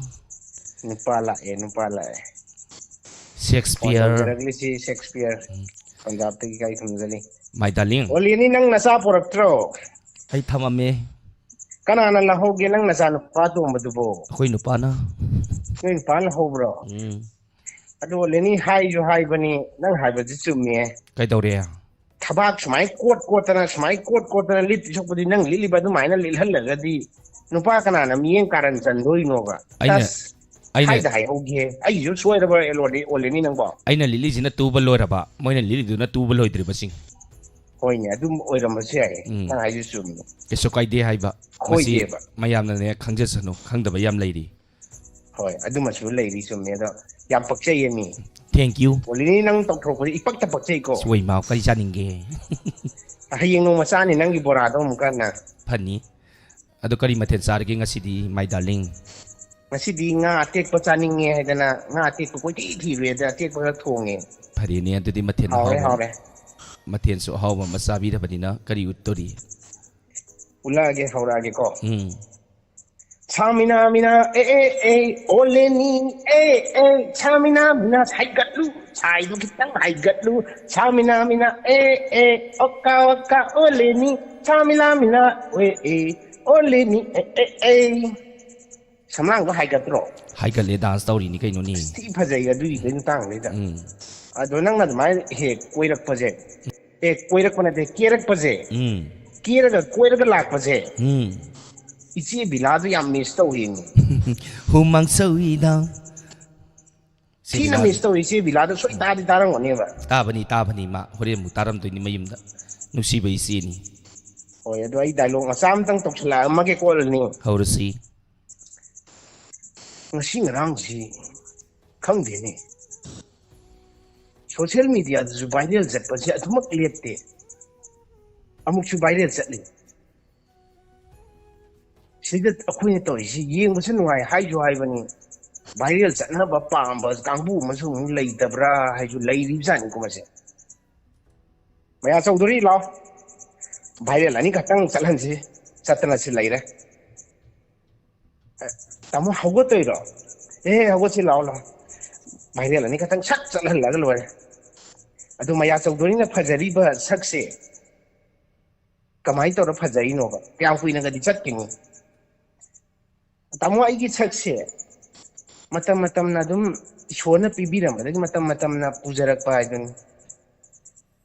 ꯅꯨꯄꯥ ꯂꯥꯛꯑꯦ, ꯅꯨꯄꯥ ꯂꯥꯛꯑꯦ꯫ Phone Shakespeare. ꯇꯧꯖꯔꯛꯂꯤꯁꯤ ꯁꯦꯛꯁꯄꯤꯌꯔ꯫ ꯎꯝ꯫ ꯄꯟꯖꯥꯕꯇꯒꯤ ꯏꯀꯥꯏ ꯈꯨꯝꯅꯖꯔꯤ꯫ My darling꯫ ꯑꯣꯂꯤꯅꯤ, ꯅꯪ ꯅꯆꯥ ꯄꯨꯔꯛꯇ꯭ꯔꯣ? ꯑꯩ ꯊꯝꯃꯝꯃꯦ꯫ ꯀꯅꯥꯅ ꯂꯧꯍꯧꯒꯦ ꯅꯪ ꯅꯆꯥ ꯅꯨꯄꯥ ꯇꯣꯝꯕꯗꯨꯕꯣ? ꯑꯩꯈꯣꯏ ꯅꯨꯄꯥꯅ꯫ ꯅꯣꯏ ꯅꯨꯄꯥꯅ ꯂꯧꯍꯧꯕ꯭ꯔꯣ? ꯎꯝ꯫ ꯑꯗꯣ ꯑꯣꯂꯤꯅꯤ, ꯍꯥꯏꯁꯨ ꯍꯥꯏꯕꯅꯤ, ꯅꯪ ꯍꯥꯏꯕꯗꯤ ꯆꯨꯝꯃꯦ꯫ ꯀꯩꯗꯧꯔꯦ? ꯊꯕꯥꯛ ꯁꯨꯃꯥꯏꯅ ꯀꯣꯠ ꯀꯣꯠꯇꯅ, ꯁꯨꯃꯥꯏꯅ ꯀꯣꯠ ꯀꯣꯠꯇꯅ ꯂꯤꯠꯇꯣꯏ ꯁꯔꯨꯛꯄꯨꯗꯤ ꯅꯪ ꯂꯤꯠꯂꯤꯕ ꯑꯗꯨꯃꯥꯏꯅ ꯂꯤꯠꯍꯜꯂꯒꯗꯤ ꯅꯨꯄꯥ ꯀꯅꯥꯅ ꯃꯤꯠꯌꯦꯡ ꯀꯥꯔꯟ ꯆꯟꯗꯣꯏꯅꯣꯕ? ꯑꯩꯅ, ꯇꯁ, ꯑꯩꯅ ꯍꯥꯏꯗ ꯍꯥꯏꯍꯧꯒꯦ꯫ ꯑꯩꯒꯤꯁꯨ ꯁꯣꯏꯔꯕ ꯑꯦꯂꯣꯗꯤ ꯑꯣꯜꯂꯅꯤ ꯅꯪꯕꯣ꯫ ꯑꯩꯅ ꯂꯤꯠꯂꯤꯁꯤꯅ ꯇꯨꯕ ꯂꯣꯏꯔꯕ, ꯃꯣꯏꯅ ꯂꯤꯠꯂꯤꯗꯨꯅ ꯇꯨꯕ ꯂꯣꯏꯗ꯭ꯔꯤꯕꯁꯤꯡ꯫ ꯍꯣꯏꯅꯦ, ꯑꯗꯨꯝ ꯑꯣꯏꯔꯝꯕꯁꯨ ꯌꯥꯏ꯫ ꯎꯝ꯫ ꯅꯪ ꯍꯥꯏꯁꯨ ꯆꯨꯝꯃꯤ꯫ ꯀꯩꯁꯨ ꯀꯥꯏꯗꯦ ꯍꯥꯏꯕ꯫ ꯃꯁꯤ ꯍꯣꯏꯗꯦꯕ꯫ ꯃꯌꯥꯝꯅꯅꯦ ꯈꯪꯖꯁꯅꯨ, ꯈꯪꯗꯕ ꯌꯥꯝ ꯂꯩꯔꯤ꯫ ꯍꯣꯏ, ꯑꯗꯨꯃꯁꯨ ꯂꯩꯔꯤ, ꯆꯨꯝꯃꯦ꯫ ꯑꯗꯣ ꯌꯥꯝ ꯄꯛꯆꯩꯌꯦ ꯃꯤ꯫ Thank you꯫ ꯑꯣꯂꯤꯅꯤ, ꯅꯪ ꯇꯧꯊꯣꯔꯛꯄꯁꯦ ꯏꯄꯛꯇ ꯄꯛꯆꯩꯀꯣ꯫ ꯁꯤ ꯑꯣꯏ ꯃꯥ, ꯀꯔꯤ ꯆꯥꯅꯤꯡꯒꯦ? ꯍꯌꯦꯡ ꯅꯣꯡꯃ ꯆꯥꯅꯤ ꯅꯪꯒꯤ ꯕꯣꯔꯥꯗꯣ ꯑꯃꯨꯛꯀ ꯅꯪ꯫ ꯐꯅꯤ꯫ ꯑꯗꯣ ꯀꯔꯤ ꯃꯊꯦꯜ ꯆꯥꯔꯒꯦ ꯉꯁꯤꯗꯤ, my darling? ꯉꯁꯤꯗꯤ ꯉꯥ ꯑꯇꯦꯛꯄ ꯆꯥꯅꯤꯡꯉꯦ ꯍꯥꯏꯗꯅ ꯉꯥ ꯑꯇꯦꯛꯄ ꯀꯣꯏꯊꯤ ꯊꯤꯔꯨꯏ, ꯑꯗ ꯑꯇꯦꯛꯄ ꯈꯔ ꯊꯣꯡꯉꯦ꯫ ꯐꯔꯦꯅꯦ, ꯑꯗꯨꯗꯤ ꯃꯊꯦꯜ ꯍꯥꯎꯔꯦ, ꯑꯍꯥꯎꯕ ꯑꯃ-, ꯍꯥꯎꯔꯦ꯫ ꯃꯊꯦꯜꯁꯨ ꯑꯍꯥꯎꯕ ꯑꯃ ꯆꯥꯕꯤꯔꯕꯅꯤꯅ ꯀꯔꯤ ꯎꯠꯇꯣꯔꯤ? ꯎꯠꯂꯛꯑꯒꯦ, ꯍꯧꯔꯛꯑꯒꯦꯀꯣ꯫ ꯎꯝ꯫ ꯁꯥꯃꯤꯅꯥ ꯃꯤꯅꯥ ꯑꯦ ꯑꯦ ꯑꯦ, ꯑꯣꯂꯦꯅꯤ ꯑꯦ ꯑꯦ, ꯁꯥꯃꯤꯅꯥ ꯃꯤꯅꯥ ꯍꯥꯏꯒꯠꯂꯨ, ꯁꯥꯏꯗꯨ ꯈꯤꯇꯪ ꯍꯥꯏꯒꯠꯂꯨ, ꯁꯥꯃꯤꯅꯥ ꯃꯤꯅꯥ ꯑꯦ ꯑꯦ, ꯑꯣꯀꯥ ꯑꯣꯀꯥ ꯑꯣꯂꯦꯅꯤ, ꯁꯥꯃꯤꯅꯥ ꯃꯤꯅꯥ ꯑꯦ ꯑꯦ, ꯑꯣꯂꯦꯅꯤ ꯑꯦ ꯑꯦ ꯑꯦ꯫ ꯁꯝꯂꯥꯡꯗꯣ ꯍꯥꯏꯒꯠꯇ꯭ꯔꯣ? ꯍꯥꯏꯒꯠꯂꯦ, dance ꯇꯧꯔꯤꯅꯤ ꯀꯩꯅꯣꯅꯦ꯫ ꯑꯁ, ꯊꯤ ꯐꯖꯩ ꯑꯗꯨꯒꯤ ꯃꯇꯥꯡꯗꯨꯗ꯫ ꯎꯝ꯫ ꯑꯗꯣ ꯅꯪꯅ ꯑꯗꯨꯃꯥꯏꯅ ꯍꯦꯛ ꯀꯣꯏꯔꯛꯄꯁꯦ, ꯑꯦ, ꯀꯣꯏꯔꯛꯄ ꯅꯠꯇꯦ, ꯀꯦꯔꯛꯄꯁꯦ꯫ ꯎꯝ꯫ ꯀꯦꯔꯒ ꯀꯣꯏꯔꯒ ꯂꯥꯛꯄꯁꯦ꯫ ꯎꯝ꯫ ꯏꯆꯦ ꯕꯤꯂꯥꯗꯣ ꯌꯥꯝ miss ꯇꯧꯔꯤꯅꯦ꯫ ꯍꯨꯃꯥꯡ ꯁꯧꯏꯗ꯫ ꯊꯤꯅ ꯃꯤꯁ ꯇꯧꯔꯤ ꯏꯆꯦ ꯕꯤꯂꯥꯗꯣ ꯁꯣꯏ ꯇꯥꯗꯤ ꯇꯥꯔꯝꯒꯅꯦꯕ꯫ ꯇꯥꯕꯅꯤ, ꯇꯥꯕꯅꯤ, ꯃꯥ ꯍꯣꯔꯦꯟ ꯑꯃꯨꯛ ꯇꯥꯔꯝꯗꯣꯏꯅꯤ ꯃꯌꯨꯝꯗ꯫ ꯅꯨꯡꯁꯤꯕ ꯏꯆꯦꯅꯤ꯫ ꯍꯣꯏ, ꯑꯗꯣ ꯑꯩ ꯗꯥꯏꯂꯣꯛ ꯃꯆꯥ ꯑꯃꯇꯪ ꯇꯧꯁꯜꯂꯛꯑꯝꯃꯒꯦ ꯀꯣꯜꯂꯅꯤ꯫ ꯍꯧꯔꯁꯤ꯫ ꯉꯁꯤ ꯉꯔꯥꯡꯁꯤ ꯈꯪꯗꯦꯅꯦ, ꯁꯣꯁꯤꯌꯦꯜ ꯃꯤꯗꯤꯌꯥꯗꯁꯨ ꯚꯥꯏꯔꯦꯜ ꯆꯠꯄꯁꯦ ꯑꯗꯨꯃꯛ ꯂꯦꯞꯇꯦ, ꯑꯃꯨꯛꯁꯨ ꯚꯥꯏꯔꯦꯜ ꯆꯠꯂꯤ꯫ ꯁꯤꯗ ꯑꯩꯈꯣꯏꯅ ꯇꯧꯔꯤꯁꯤ ꯌꯦꯡꯕꯁꯨ ꯅꯨꯡꯉꯥꯏ ꯍꯥꯏꯁꯨ ꯍꯥꯏꯕꯅꯤ, ꯚꯥꯏꯔꯦꯜ ꯆꯠꯅꯕ ꯄꯥꯝꯕ ꯀꯥꯡꯕꯨ ꯑꯃꯁꯨ ꯑꯃꯨꯛ ꯂꯩꯇꯕ꯭ꯔꯥ ꯍꯥꯏꯁꯨ ꯂꯩꯔꯤꯕꯖꯥꯠꯅꯤꯀꯣ ꯃꯁꯦ꯫ ꯃꯌꯥ ꯆꯧꯗꯣꯔꯤ ꯂꯥꯎ, ꯚꯥꯏꯔꯦꯜ ꯑꯅꯤꯈꯛꯇꯪ ꯆꯠꯍꯟꯁꯤ꯫ ꯆꯠꯇꯅ ꯁꯤ ꯂꯩꯔꯦ꯫ ꯑꯦ, ꯇꯥꯃꯣ ꯍꯧꯒꯠꯇꯣꯏꯔꯣ? ꯑꯦ, ꯍꯧꯒꯠꯁꯤ ꯂꯥꯎ ꯂꯥꯎ, ꯚꯥꯏꯔꯦꯜ ꯑꯅꯤꯈꯛꯇꯪ ꯁꯠ ꯆꯠꯍꯜꯂꯒ ꯂꯣꯏꯔꯦ꯫ ꯑꯗꯨ ꯃꯌꯥ ꯆꯧꯗꯣꯔꯤꯅ ꯐꯖꯔꯤꯕ ꯁꯛꯁꯦ ꯀꯃꯥꯏꯅ ꯇꯧꯔ ꯐꯖꯔꯤꯅꯣꯕ? ꯀꯌꯥꯝ ꯀꯨꯏꯅꯒꯗꯤ ꯆꯠꯈꯤꯅꯤ? ꯇꯥꯃꯣ, ꯑꯩꯒꯤ ꯁꯛꯁꯦ ꯃꯇꯝ ꯃꯇꯝꯅ ꯑꯗꯨꯝ ꯏꯁꯣꯔꯅ ꯄꯤꯕꯤꯔꯝꯕꯗꯒꯤ ꯃꯇꯝ ꯃꯇꯝꯅ ꯄꯨꯖꯔꯛꯄ ꯍꯥꯏꯗꯨꯅꯤ꯫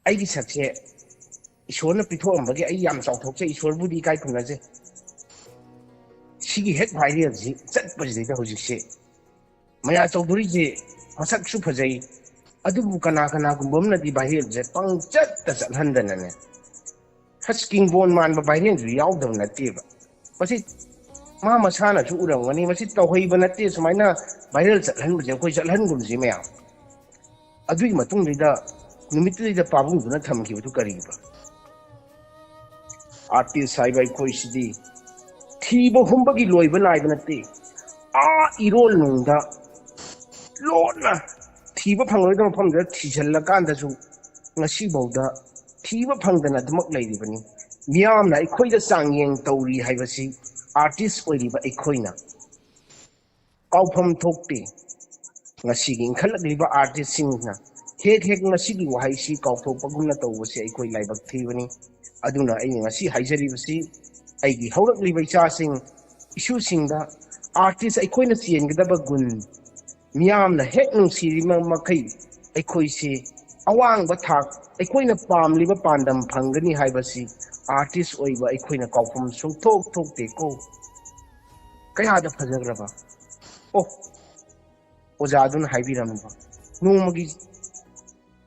ꯑꯩꯒꯤ ꯁꯛꯁꯦ ꯏꯁꯣꯔꯅ ꯄꯤꯊꯣꯛꯑꯝꯕꯒꯤ ꯑꯩ ꯌꯥꯝ ꯆꯥꯎꯊꯣꯛꯆꯩ, ꯏꯁꯣꯔꯕꯨꯗꯤ ꯏꯀꯥꯏ ꯈꯨꯝꯅꯖꯩ꯫ ꯁꯤꯒꯤ ꯍꯦꯛ ꯚꯥꯏꯔꯦꯜꯁꯤ ꯆꯠꯄꯁꯤꯗꯩꯗ ꯍꯧꯖꯤꯛꯁꯦ ꯃꯌꯥ ꯆꯧꯗꯣꯔꯤꯁꯦ ꯃꯁꯛꯁꯨ ꯐꯖꯩ, ꯑꯗꯨꯕꯨ ꯀꯅꯥ ꯀꯅꯥꯒꯨꯝꯕ ꯑꯃꯅꯗꯤ ꯚꯥꯏꯔꯦꯜꯁꯦ ꯄꯪꯆꯠꯇ ꯆꯠꯍꯟꯗꯅꯅꯦ, ꯁꯁ ꯀꯤꯡꯕꯣꯟ ꯃꯥꯟꯕ ꯚꯥꯏꯔꯦꯜꯁꯨ ꯌꯥꯎꯗꯕ ꯅꯠꯇꯦꯕ꯫ ꯃꯁꯤ ꯃꯥ ꯃꯁꯥꯅꯁꯨ ꯎꯔꯝꯒꯅꯤ, ꯃꯁꯤ ꯇꯧꯍꯩꯕ ꯅꯠꯇꯦ, ꯁꯨꯃꯥꯏꯅ ꯚꯥꯏꯔꯦꯜ ꯆꯠꯍꯟꯕꯁꯦ ꯑꯩꯈꯣꯏ ꯆꯠꯍꯟꯒꯨꯝꯁꯤ ꯃꯌꯥꯝ꯫ ꯑꯗꯨꯒꯤ ꯃꯇꯨꯡꯗꯩꯗ ꯅꯨꯃꯤꯠꯇꯨꯗꯩꯗ ꯄꯥꯕꯨꯡꯗꯨꯅ ꯊꯝꯈꯤꯕꯗꯨ ꯀꯔꯤꯒꯤꯅꯣ? ꯑꯥꯔꯇꯤꯁ ꯍꯥꯏꯕ ꯑꯩꯈꯣꯏꯁꯤꯗꯤ ꯊꯤꯕ ꯍꯨꯝꯕꯒꯤ ꯂꯣꯏꯕ ꯅꯥꯏꯕ ꯅꯠꯇꯦ꯫ ꯑꯥ ꯏꯔꯣꯜ ꯅꯨꯡꯗ ꯂꯣꯠꯅ ꯊꯤꯕ ꯐꯪꯂꯣꯏꯗꯕ ꯃꯐꯝꯗ ꯊꯤꯖꯤꯜꯂꯀꯥꯟꯗꯁꯨ ꯉꯁꯤꯐꯥꯎꯗ ꯊꯤꯕ ꯐꯪꯗꯅ ꯑꯗꯨꯃꯛ ꯂꯩꯔꯤꯕꯅꯤ꯫ ꯃꯤꯌꯥꯝꯅ ꯑꯩꯈꯣꯏꯗ ꯆꯥꯡꯌꯦꯡ ꯇꯧꯔꯤ ꯍꯥꯏꯕꯁꯤ ꯑꯥꯔꯇꯤꯁ ꯑꯣꯏꯔꯤꯕ ꯑꯩꯈꯣꯏꯅ ꯀꯥꯎꯐꯝ ꯊꯣꯛꯇꯦ꯫ ꯉꯁꯤꯒꯤ ꯏꯟꯈꯠꯂꯛꯂꯤꯕ ꯑꯥꯔꯇꯤꯁꯁꯤꯡꯅ ꯍꯦꯛ ꯍꯦꯛ ꯉꯁꯤꯒꯤ ꯋꯥꯍꯩꯁꯤ ꯀꯥꯎꯊꯣꯛꯄꯒꯨꯝꯅ ꯇꯧꯕꯁꯦ ꯑꯩꯈꯣꯏ ꯂꯥꯏꯕꯛ ꯊꯤꯕꯅꯤ꯫ ꯑꯗꯨꯅ ꯑꯩꯅ ꯉꯁꯤ ꯍꯥꯏꯖꯔꯤꯕꯁꯤ ꯑꯩꯒꯤ ꯍꯧꯔꯛꯂꯤꯕ ꯏꯆꯥꯁꯤꯡ, ꯏꯁꯨꯁꯤꯡꯗ ꯑꯥꯔꯇꯤꯁ ꯑꯩꯈꯣꯏꯅ ꯆꯦꯟꯒꯗꯕ ꯒꯨꯟ ꯃꯤꯌꯥꯝꯅ ꯍꯦꯛ ꯅꯨꯡꯁꯤꯔꯤꯕ ꯃꯈꯩ ꯑꯩꯈꯣꯏꯁꯤ ꯑꯋꯥꯡꯕ ꯊꯥꯛ ꯑꯩꯈꯣꯏꯅ ꯄꯥꯝꯂꯤꯕ ꯄꯥꯟꯗꯝ ꯐꯪꯒꯅꯤ ꯍꯥꯏꯕꯁꯤ ꯑꯥꯔꯇꯤꯁ ꯑꯣꯏꯕ ꯑꯩꯈꯣꯏꯅ ꯀꯥꯎꯐꯝ ꯁꯨꯡꯊꯣꯛ ꯊꯣꯛꯇꯦꯀꯣ꯫ ꯀꯌꯥꯗ ꯐꯖꯈ꯭ꯔꯕ! ꯑꯣ, ꯑꯣꯖꯥꯗꯨꯅ ꯍꯥꯏꯕꯤꯔꯝꯕ, ꯅꯣꯡꯃꯒꯤ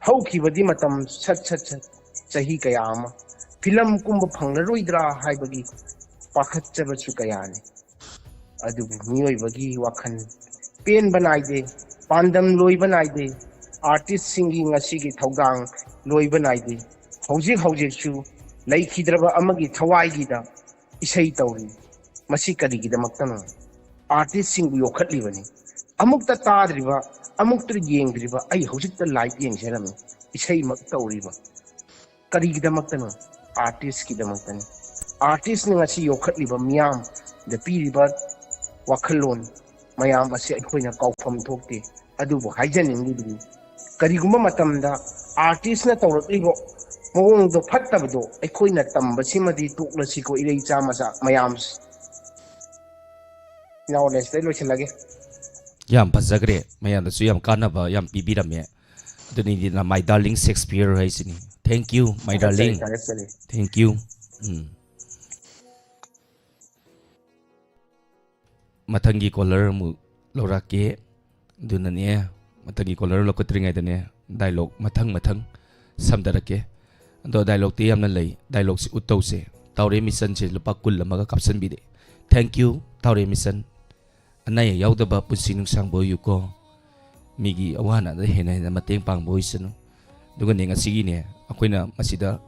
ꯍꯧꯈꯤꯕꯗꯤ ꯃꯇꯝ ꯁꯠ ꯁꯠ ꯁꯠ ꯆꯍꯤ ꯀꯌꯥ ꯑꯃ ꯐꯤꯂꯝ ꯀꯨꯝꯕ ꯐꯪꯂꯔꯣꯏꯗ꯭ꯔꯥ ꯍꯥꯏꯕꯒꯤ ꯄꯥꯈꯠꯆꯕꯁꯨ ꯀꯌꯥꯅꯤ꯫ ꯑꯗꯨꯕꯨ ꯃꯤꯑꯣꯏꯕꯒꯤ ꯋꯥꯈꯜ ꯄꯦꯟꯕ ꯅꯥꯏꯗꯦ, ꯄꯥꯟꯗꯝ ꯂꯣꯏꯕ ꯅꯥꯏꯗꯦ, ꯑꯥꯔꯇꯤꯁꯁꯤꯡꯒꯤ ꯉꯁꯤꯒꯤ ꯊꯧꯗꯥꯡ ꯂꯣꯏꯕ ꯅꯥꯏꯗꯦ꯫ ꯍꯧꯖꯤꯛ ꯍꯧꯖꯤꯛꯁꯨ ꯂꯩꯈꯤꯗ꯭ꯔꯕ ꯑꯃꯒꯤ ꯊꯋꯥꯏꯒꯤꯗ ꯏꯁꯩ ꯇꯧꯔꯤ꯫ ꯃꯁꯤ ꯀꯔꯤꯒꯤꯗꯃꯛꯇꯅꯣ? ꯑꯥꯔꯇꯤꯁꯁꯤꯡꯕꯨ ꯌꯣꯛꯈꯠꯂꯤꯕꯅꯤ꯫ ꯑꯃꯨꯛꯇ ꯇꯥꯗ꯭ꯔꯤꯕ, ꯑꯃꯨꯛꯇ ꯌꯦꯡꯗ꯭ꯔꯤꯕ ꯑꯩ ꯍꯧꯖꯤꯛꯇ ꯂꯥꯏꯚ ꯌꯦꯡꯖꯔꯝꯃꯤ, ꯏꯁꯩꯃꯛ ꯇꯧꯔꯤꯕ꯫ ꯀꯔꯤꯒꯤꯗꯃꯛꯇꯅꯣ? ꯑꯥꯔꯇꯤꯁꯀꯤꯗꯃꯛꯇꯅꯤ꯫ ꯑꯥꯔꯇꯤꯁꯅ ꯉꯁꯤ ꯌꯣꯛꯈꯠꯂꯤꯕ ꯃꯤꯌꯥꯝꯗ ꯄꯤꯔꯤꯕ ꯋꯥꯈꯜꯂꯣꯟ ꯃꯌꯥꯝ ꯑꯁꯤ ꯑꯩꯈꯣꯏꯅ ꯀꯥꯎꯐꯝ ꯊꯣꯛꯇꯦ꯫ ꯑꯗꯨꯕꯨ ꯍꯥꯏꯖꯅꯤꯡꯂꯤꯕꯗꯤ, ꯀꯔꯤꯒꯨꯝꯕ ꯃꯇꯝꯗ ꯑꯥꯔꯇꯤꯁꯅ ꯇꯧꯔꯛꯂꯤꯕ ꯃꯑꯣꯡꯗꯣ ꯐꯠꯇꯕꯗꯣ ꯑꯩꯈꯣꯏꯅ ꯇꯝꯕꯁꯤꯃꯗꯤ ꯇꯣꯛꯂꯁꯤꯀꯣ, ꯏꯔꯩ ꯆꯥꯃꯆꯥ ꯃꯌꯥꯝ꯫ ꯏꯅꯥꯎ ꯂꯦꯟꯁꯇꯩ ꯂꯣꯏꯁꯤꯜꯂꯒꯦ꯫ ꯌꯥꯝ ꯐꯖꯈ꯭ꯔꯦ, ꯃꯌꯥꯝꯗꯁꯨ ꯌꯥꯝ ꯀꯥꯟꯅꯕ ꯌꯥꯝ ꯄꯤꯕꯤꯔꯝꯃꯦ꯫ ꯑꯗꯨꯅꯤꯗꯅ My Darling Shakespeare ꯍꯥꯏꯁꯤꯅꯤ꯫ Thank you, My Darling꯫ ꯊꯥꯒꯠꯆꯔꯤ꯫ Thank you꯫ ꯎꯝ꯫ ꯃꯊꯪꯒꯤ ꯀꯣꯂꯔ ꯑꯃꯨꯛ ꯂꯧꯔꯛꯀꯦ꯫ ꯑꯗꯨꯅꯅꯦ, ꯃꯊꯪꯒꯤ ꯀꯣꯂꯔ ꯂꯧꯈꯠꯇ꯭ꯔꯤꯉꯩꯗꯅꯦ, ꯗꯥꯏꯂꯣꯛ ꯃꯊꯪ ꯃꯊꯪ ꯁꯝꯊꯔꯛꯀꯦ꯫ ꯑꯗꯣ ꯗꯥꯏꯂꯣꯛꯇꯤ ꯌꯥꯝꯅ ꯂꯩ꯫ ꯗꯥꯏꯂꯣꯛꯁꯤ ꯎꯠ ꯇꯧꯁꯦ꯫ ꯇꯥꯎꯔꯦ ꯃꯤꯁꯟꯁꯦ ꯂꯨꯄꯥ ꯀꯨꯟ ꯑꯃꯒ ꯀꯥꯞꯁꯤꯟꯕꯤꯔꯦ꯫ Thank you, ꯇꯥꯎꯔꯦ ꯃꯤꯁꯟ꯫ ꯑꯅꯥ ꯑꯌꯦꯛ ꯌꯥꯎꯗꯕ ꯄꯨꯟꯁꯤ ꯅꯨꯡꯁꯥꯡꯕ ꯑꯣꯏꯌꯨꯀꯣ꯫ ꯃꯤꯒꯤ ꯑꯋꯥ ꯑꯅꯥꯗ ꯍꯦꯟꯅ ꯍꯦꯟꯅ ꯃꯇꯦꯡ ꯄꯥꯡꯕ ꯑꯣꯏꯁꯅꯨ꯫ ꯑꯗꯨꯒꯅꯦ, ꯉꯁꯤꯒꯤꯅꯦ, ꯑꯩꯈꯣꯏꯅ ꯃꯁꯤꯗ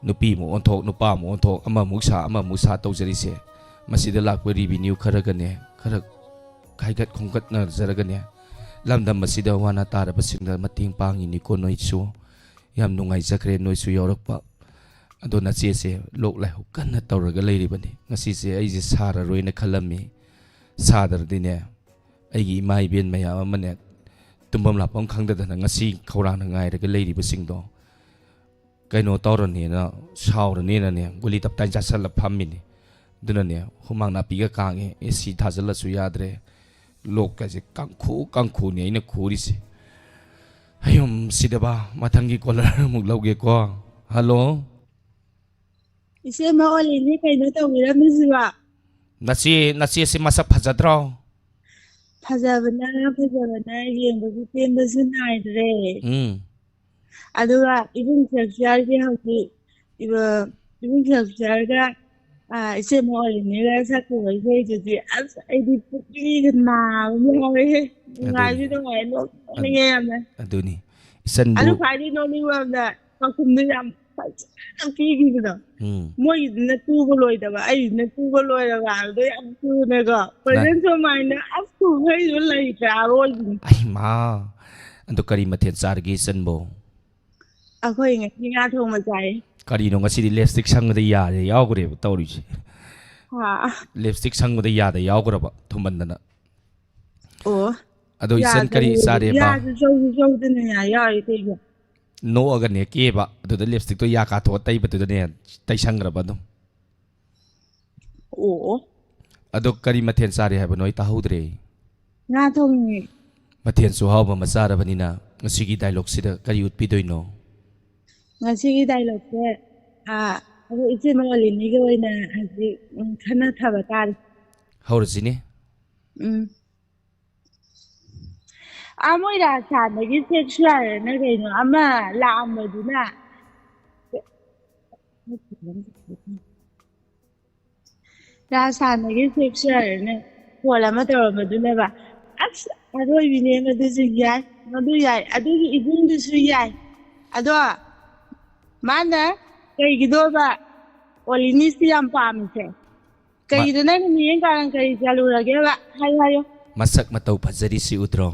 ꯅꯨꯄꯤ ꯑꯃꯨꯛ ꯑꯣꯟꯊꯣꯛ, ꯅꯨꯄꯥ ꯑꯃꯨꯛ ꯑꯣꯟꯊꯣꯛ, ꯑꯃꯃꯨꯛ ꯁꯥ, ꯑꯃꯃꯨꯛ ꯁꯥ ꯇꯧꯖꯔꯤꯁꯦ, ꯃꯁꯤꯗ ꯂꯥꯛꯄ ꯔꯤꯚꯤꯅ꯭ꯌꯨ ꯈꯔꯒꯅꯦ, ꯈꯔ ꯈꯥꯏꯒꯠ ꯈꯣꯝꯒꯠꯅꯖꯔꯒꯅꯦ, ꯂꯝꯗꯝ ꯑꯁꯤꯗ ꯋꯥꯅ ꯇꯥꯔꯕꯁꯤꯡꯗ ꯃꯇꯦꯡ ꯄꯥꯡꯉꯤꯅꯤꯀꯣ ꯅꯣꯏꯁꯨ꯫ ꯌꯥꯝ ꯅꯨꯡꯉꯥꯏꯖꯈ꯭ꯔꯦ ꯅꯣꯏꯁꯨ ꯌꯥꯎꯔꯛꯄ꯫ ꯑꯗꯣ ꯅꯆꯦꯁꯦ ꯂꯣꯛ ꯂꯥꯏꯍꯧ ꯀꯟꯅ ꯇꯧꯔꯒ ꯂꯩꯔꯤꯕꯅꯤ꯫ ꯉꯁꯤꯁꯦ ꯑꯩꯁꯦ ꯁꯥꯔꯔꯣꯏꯅ ꯈꯜꯂꯝꯃꯤ꯫ ꯁꯥꯗ꯭ꯔꯗꯤꯅꯦ, ꯑꯩꯒꯤ ꯏꯃꯥ ꯏꯕꯦꯟ ꯃꯌꯥꯝ ꯑꯃꯅꯦ, ꯇꯨꯝꯐꯝ ꯂꯥꯛꯐꯝ ꯈꯪꯗꯗꯅ ꯉꯁꯤ ꯈꯧꯔꯥꯡꯅ ꯉꯥꯏꯔꯒ ꯂꯩꯔꯤꯕꯁꯤꯡꯗꯣ ꯀꯩꯅꯣ ꯇꯧꯔꯅꯦꯅ, ꯁꯥꯎꯔꯅꯦꯅꯅꯦ, ꯒꯨꯂꯤ ꯇꯞꯇꯥꯏ ꯆꯥꯁꯜꯂ ꯐꯝꯃꯤꯅꯤ꯫ ꯑꯗꯨꯅꯅꯦ, ꯍꯨꯃꯥꯡ ꯅꯥꯄꯤꯒ ꯀꯥꯡꯉꯦ, ꯑꯦ ꯁꯤ ꯊꯥꯖꯤꯜꯂꯁꯨ ꯌꯥꯗ꯭ꯔꯦ꯫ ꯂꯣꯛꯀꯁꯦ ꯀꯥꯡꯈꯨ ꯀꯥꯡꯈꯨꯅꯤ ꯑꯩꯅ ꯈꯨꯔꯤꯁꯦ꯫ ꯍꯌꯨꯝ ꯁꯤꯗꯕ, ꯃꯊꯪꯒꯤ ꯀꯣꯂꯔ ꯑꯃꯨꯛ ꯂꯧꯒꯦꯀꯣ꯫ ꯍꯜꯂꯣ꯫ ꯏꯆꯦ ꯃꯥ ꯑꯣꯂꯤꯅꯦ ꯀꯩꯅꯣ ꯇꯧꯕꯤꯔꯝꯃꯤꯁꯤꯕ? ꯅꯆꯦ, ꯅꯆꯦꯁꯤ ꯃꯁꯛ ꯐꯖꯗ꯭ꯔꯣ? ꯐꯖꯕꯅ ꯐꯖꯕꯅ ꯌꯦꯡꯕꯁꯨ ꯄꯦꯟꯕꯁꯨ ꯅꯥꯏꯗ꯭ꯔꯦ꯫ ꯎꯝ ꯑꯗꯨꯒ ꯏꯕꯨꯡ ꯁꯦꯛꯁꯤꯌꯥꯔꯒꯤ ꯍꯧꯖꯤꯛ ꯏꯕ- ꯏꯕꯨꯡ ꯁꯦꯛꯁꯤꯌꯥꯔꯒ, ꯑꯥ, ꯏꯆꯦ ꯃꯣꯍꯣꯔꯤꯅꯤꯒ ꯁꯛꯈꯤꯕ ꯏꯁꯩꯗꯨꯗꯤ ꯑꯁ ꯑꯩꯗꯤ ꯄꯨꯛꯂꯤꯒ ꯅꯥꯕ ꯌꯥꯎꯔꯦꯍꯦ꯫ ꯅꯨꯡꯉꯥꯏꯁꯨ ꯅꯨꯡꯉꯥꯏ, ꯅꯣꯛꯅꯤꯡꯉꯦ ꯌꯥꯝꯅ꯫ ꯑꯗꯨꯅꯤ ꯑꯗꯨ ꯏꯆꯟꯕꯨ ꯈ꯭ꯋꯥꯏꯗꯒꯤ ꯅꯣꯛꯅꯤꯡꯕ ꯑꯃꯅ ꯄꯥꯎꯈꯨꯝꯗꯨ ꯌꯥꯝ ꯐꯖꯅ ꯄꯤꯈꯤꯕꯗꯣ꯫ ꯎꯝ ꯃꯣꯏꯒꯤꯗꯨꯅ ꯇꯨꯕ ꯂꯣꯏꯗꯕ, ꯑꯩꯒꯤꯗꯨꯅ ꯇꯨꯕ ꯂꯣꯏꯔꯕ ꯍꯥꯏꯕꯗꯣ ꯌꯥꯝ ꯊꯨꯅꯀꯣ꯫ ꯄ꯭ꯔꯖꯦꯟ ꯁꯣꯃꯥꯏꯅ ꯑꯁ ꯈꯨꯍꯩꯗꯣ ꯂꯩꯇ꯭ꯔꯦ ꯑꯔꯣꯏꯕꯤꯅꯤ꯫ ꯑꯩ ꯃꯥ ꯑꯗꯨ ꯀꯔꯤ ꯃꯊꯦꯜ ꯆꯥꯔꯒꯦ ꯏꯆꯟꯕꯨ? ꯑꯩꯈꯣꯏ ꯉꯁꯤ ꯉꯥ ꯊꯣꯡꯕ ꯆꯥꯏ꯫ ꯀꯔꯤꯅꯣ ꯉꯁꯤꯗꯤ ꯂꯤꯞꯁꯇꯤꯛ ꯁꯪꯕꯗ ꯌꯥꯗꯦ ꯌꯥꯎꯈ꯭ꯔꯦꯕ ꯇꯧꯔꯤꯁꯦ꯫ ꯑꯥ, ꯂꯤꯞꯁꯇꯤꯛ ꯁꯪꯕꯗ ꯌꯥꯗ ꯌꯥꯎꯈ꯭ꯔꯕ ꯊꯨꯝꯃꯟꯗꯅ꯫ ꯑꯣ ꯑꯗꯣ ꯏꯆꯟ ꯀꯔꯤ ꯌꯥꯗꯕ ꯆꯥꯔꯦꯕ? ꯌꯥꯁꯨ ꯆꯧꯁꯨ ꯆꯧꯗꯅ ꯌꯥ ꯌꯥꯎꯔꯤ ꯀꯩꯒꯤ? ꯅꯣꯛꯑꯒꯅꯦ ꯀꯦꯕ ꯑꯗꯨꯗ ꯂꯤꯞꯁꯇꯤꯛꯇꯣ ꯌꯥ ꯀꯥꯊꯣꯛꯑ ꯇꯩꯕꯗꯨꯗꯅꯦ ꯇꯩꯁꯪꯈ꯭ꯔꯕ ꯑꯗꯨꯝ꯫ ꯑꯣ ꯑꯗꯣ ꯀꯔꯤ ꯃꯊꯦꯜ ꯆꯥꯔꯦ ꯍꯥꯏꯕꯅꯣ? ꯑꯩ ꯇꯥꯍꯧꯗ꯭ꯔꯦ꯫ ꯉꯥ ꯊꯣꯡꯉꯤ꯫ ꯃꯊꯦꯜꯁꯨ ꯑꯍꯥꯎꯕ ꯑꯃ ꯆꯥꯔꯕꯅꯤꯅ ꯉꯁꯤꯒꯤ ꯗꯥꯏꯂꯣꯛꯁꯤꯗ ꯀꯔꯤ ꯎꯠꯄꯤꯗꯣꯏꯅꯣ? ꯉꯁꯤꯒꯤ ꯗꯥꯏꯂꯣꯛꯁꯦ, ꯑꯥ, ꯑꯩꯈꯣꯏ ꯏꯆꯦ ꯃꯣꯂꯤꯅꯤꯒ ꯑꯣꯏꯅ ꯍꯧꯖꯤꯛ, ꯎꯝ, ꯈꯟꯅꯊꯕ ꯇꯥꯔꯦ꯫ ꯍꯧꯔꯁꯤꯅꯦ꯫ ꯎꯝ꯫ ꯑꯥ, ꯃꯣꯏ ꯔꯥꯖꯁꯊꯥꯟꯗꯒꯤ ꯁꯦꯛꯁꯨꯋꯦꯜꯅ ꯀꯩꯅꯣ ꯑꯃ ꯂꯥꯛꯑꯝꯕꯗꯨꯅ, ꯔꯥꯖꯁꯊꯥꯟꯗꯒꯤ ꯁꯦꯛꯁꯨꯋꯦꯜꯅ ꯐꯣꯟ ꯑꯃ ꯇꯧꯔꯝꯕꯗꯨꯅꯦꯕ꯫ ꯑꯁ, ꯑꯔꯣꯏꯕꯤꯅꯦ ꯃꯗꯨꯁꯨ ꯌꯥꯏ, ꯃꯗꯨ ꯌꯥꯏ, ꯑꯗꯨꯒꯤ ꯏꯕꯨꯡꯗꯨꯁꯨ ꯌꯥꯏ꯫ ꯑꯗꯣ ꯃꯥꯅ ꯀꯩꯒꯤꯅꯣꯕ ꯑꯣꯂꯤꯅꯤꯁꯤ ꯌꯥꯝ ꯄꯥꯝꯃꯤꯁꯦ? ꯀꯩꯒꯤꯅꯣ ꯅꯪꯅ ꯃꯤꯠꯌꯦꯡ ꯀꯥꯔꯟ ꯀꯔꯤ ꯆꯥꯂꯨꯔꯒꯦꯕ? ꯍꯥꯏꯌꯨ, ꯍꯥꯏꯌꯨ꯫ ꯃꯁꯛ ꯃꯇꯧ ꯐꯖꯔꯤꯁꯤ ꯎꯗ꯭ꯔꯣ?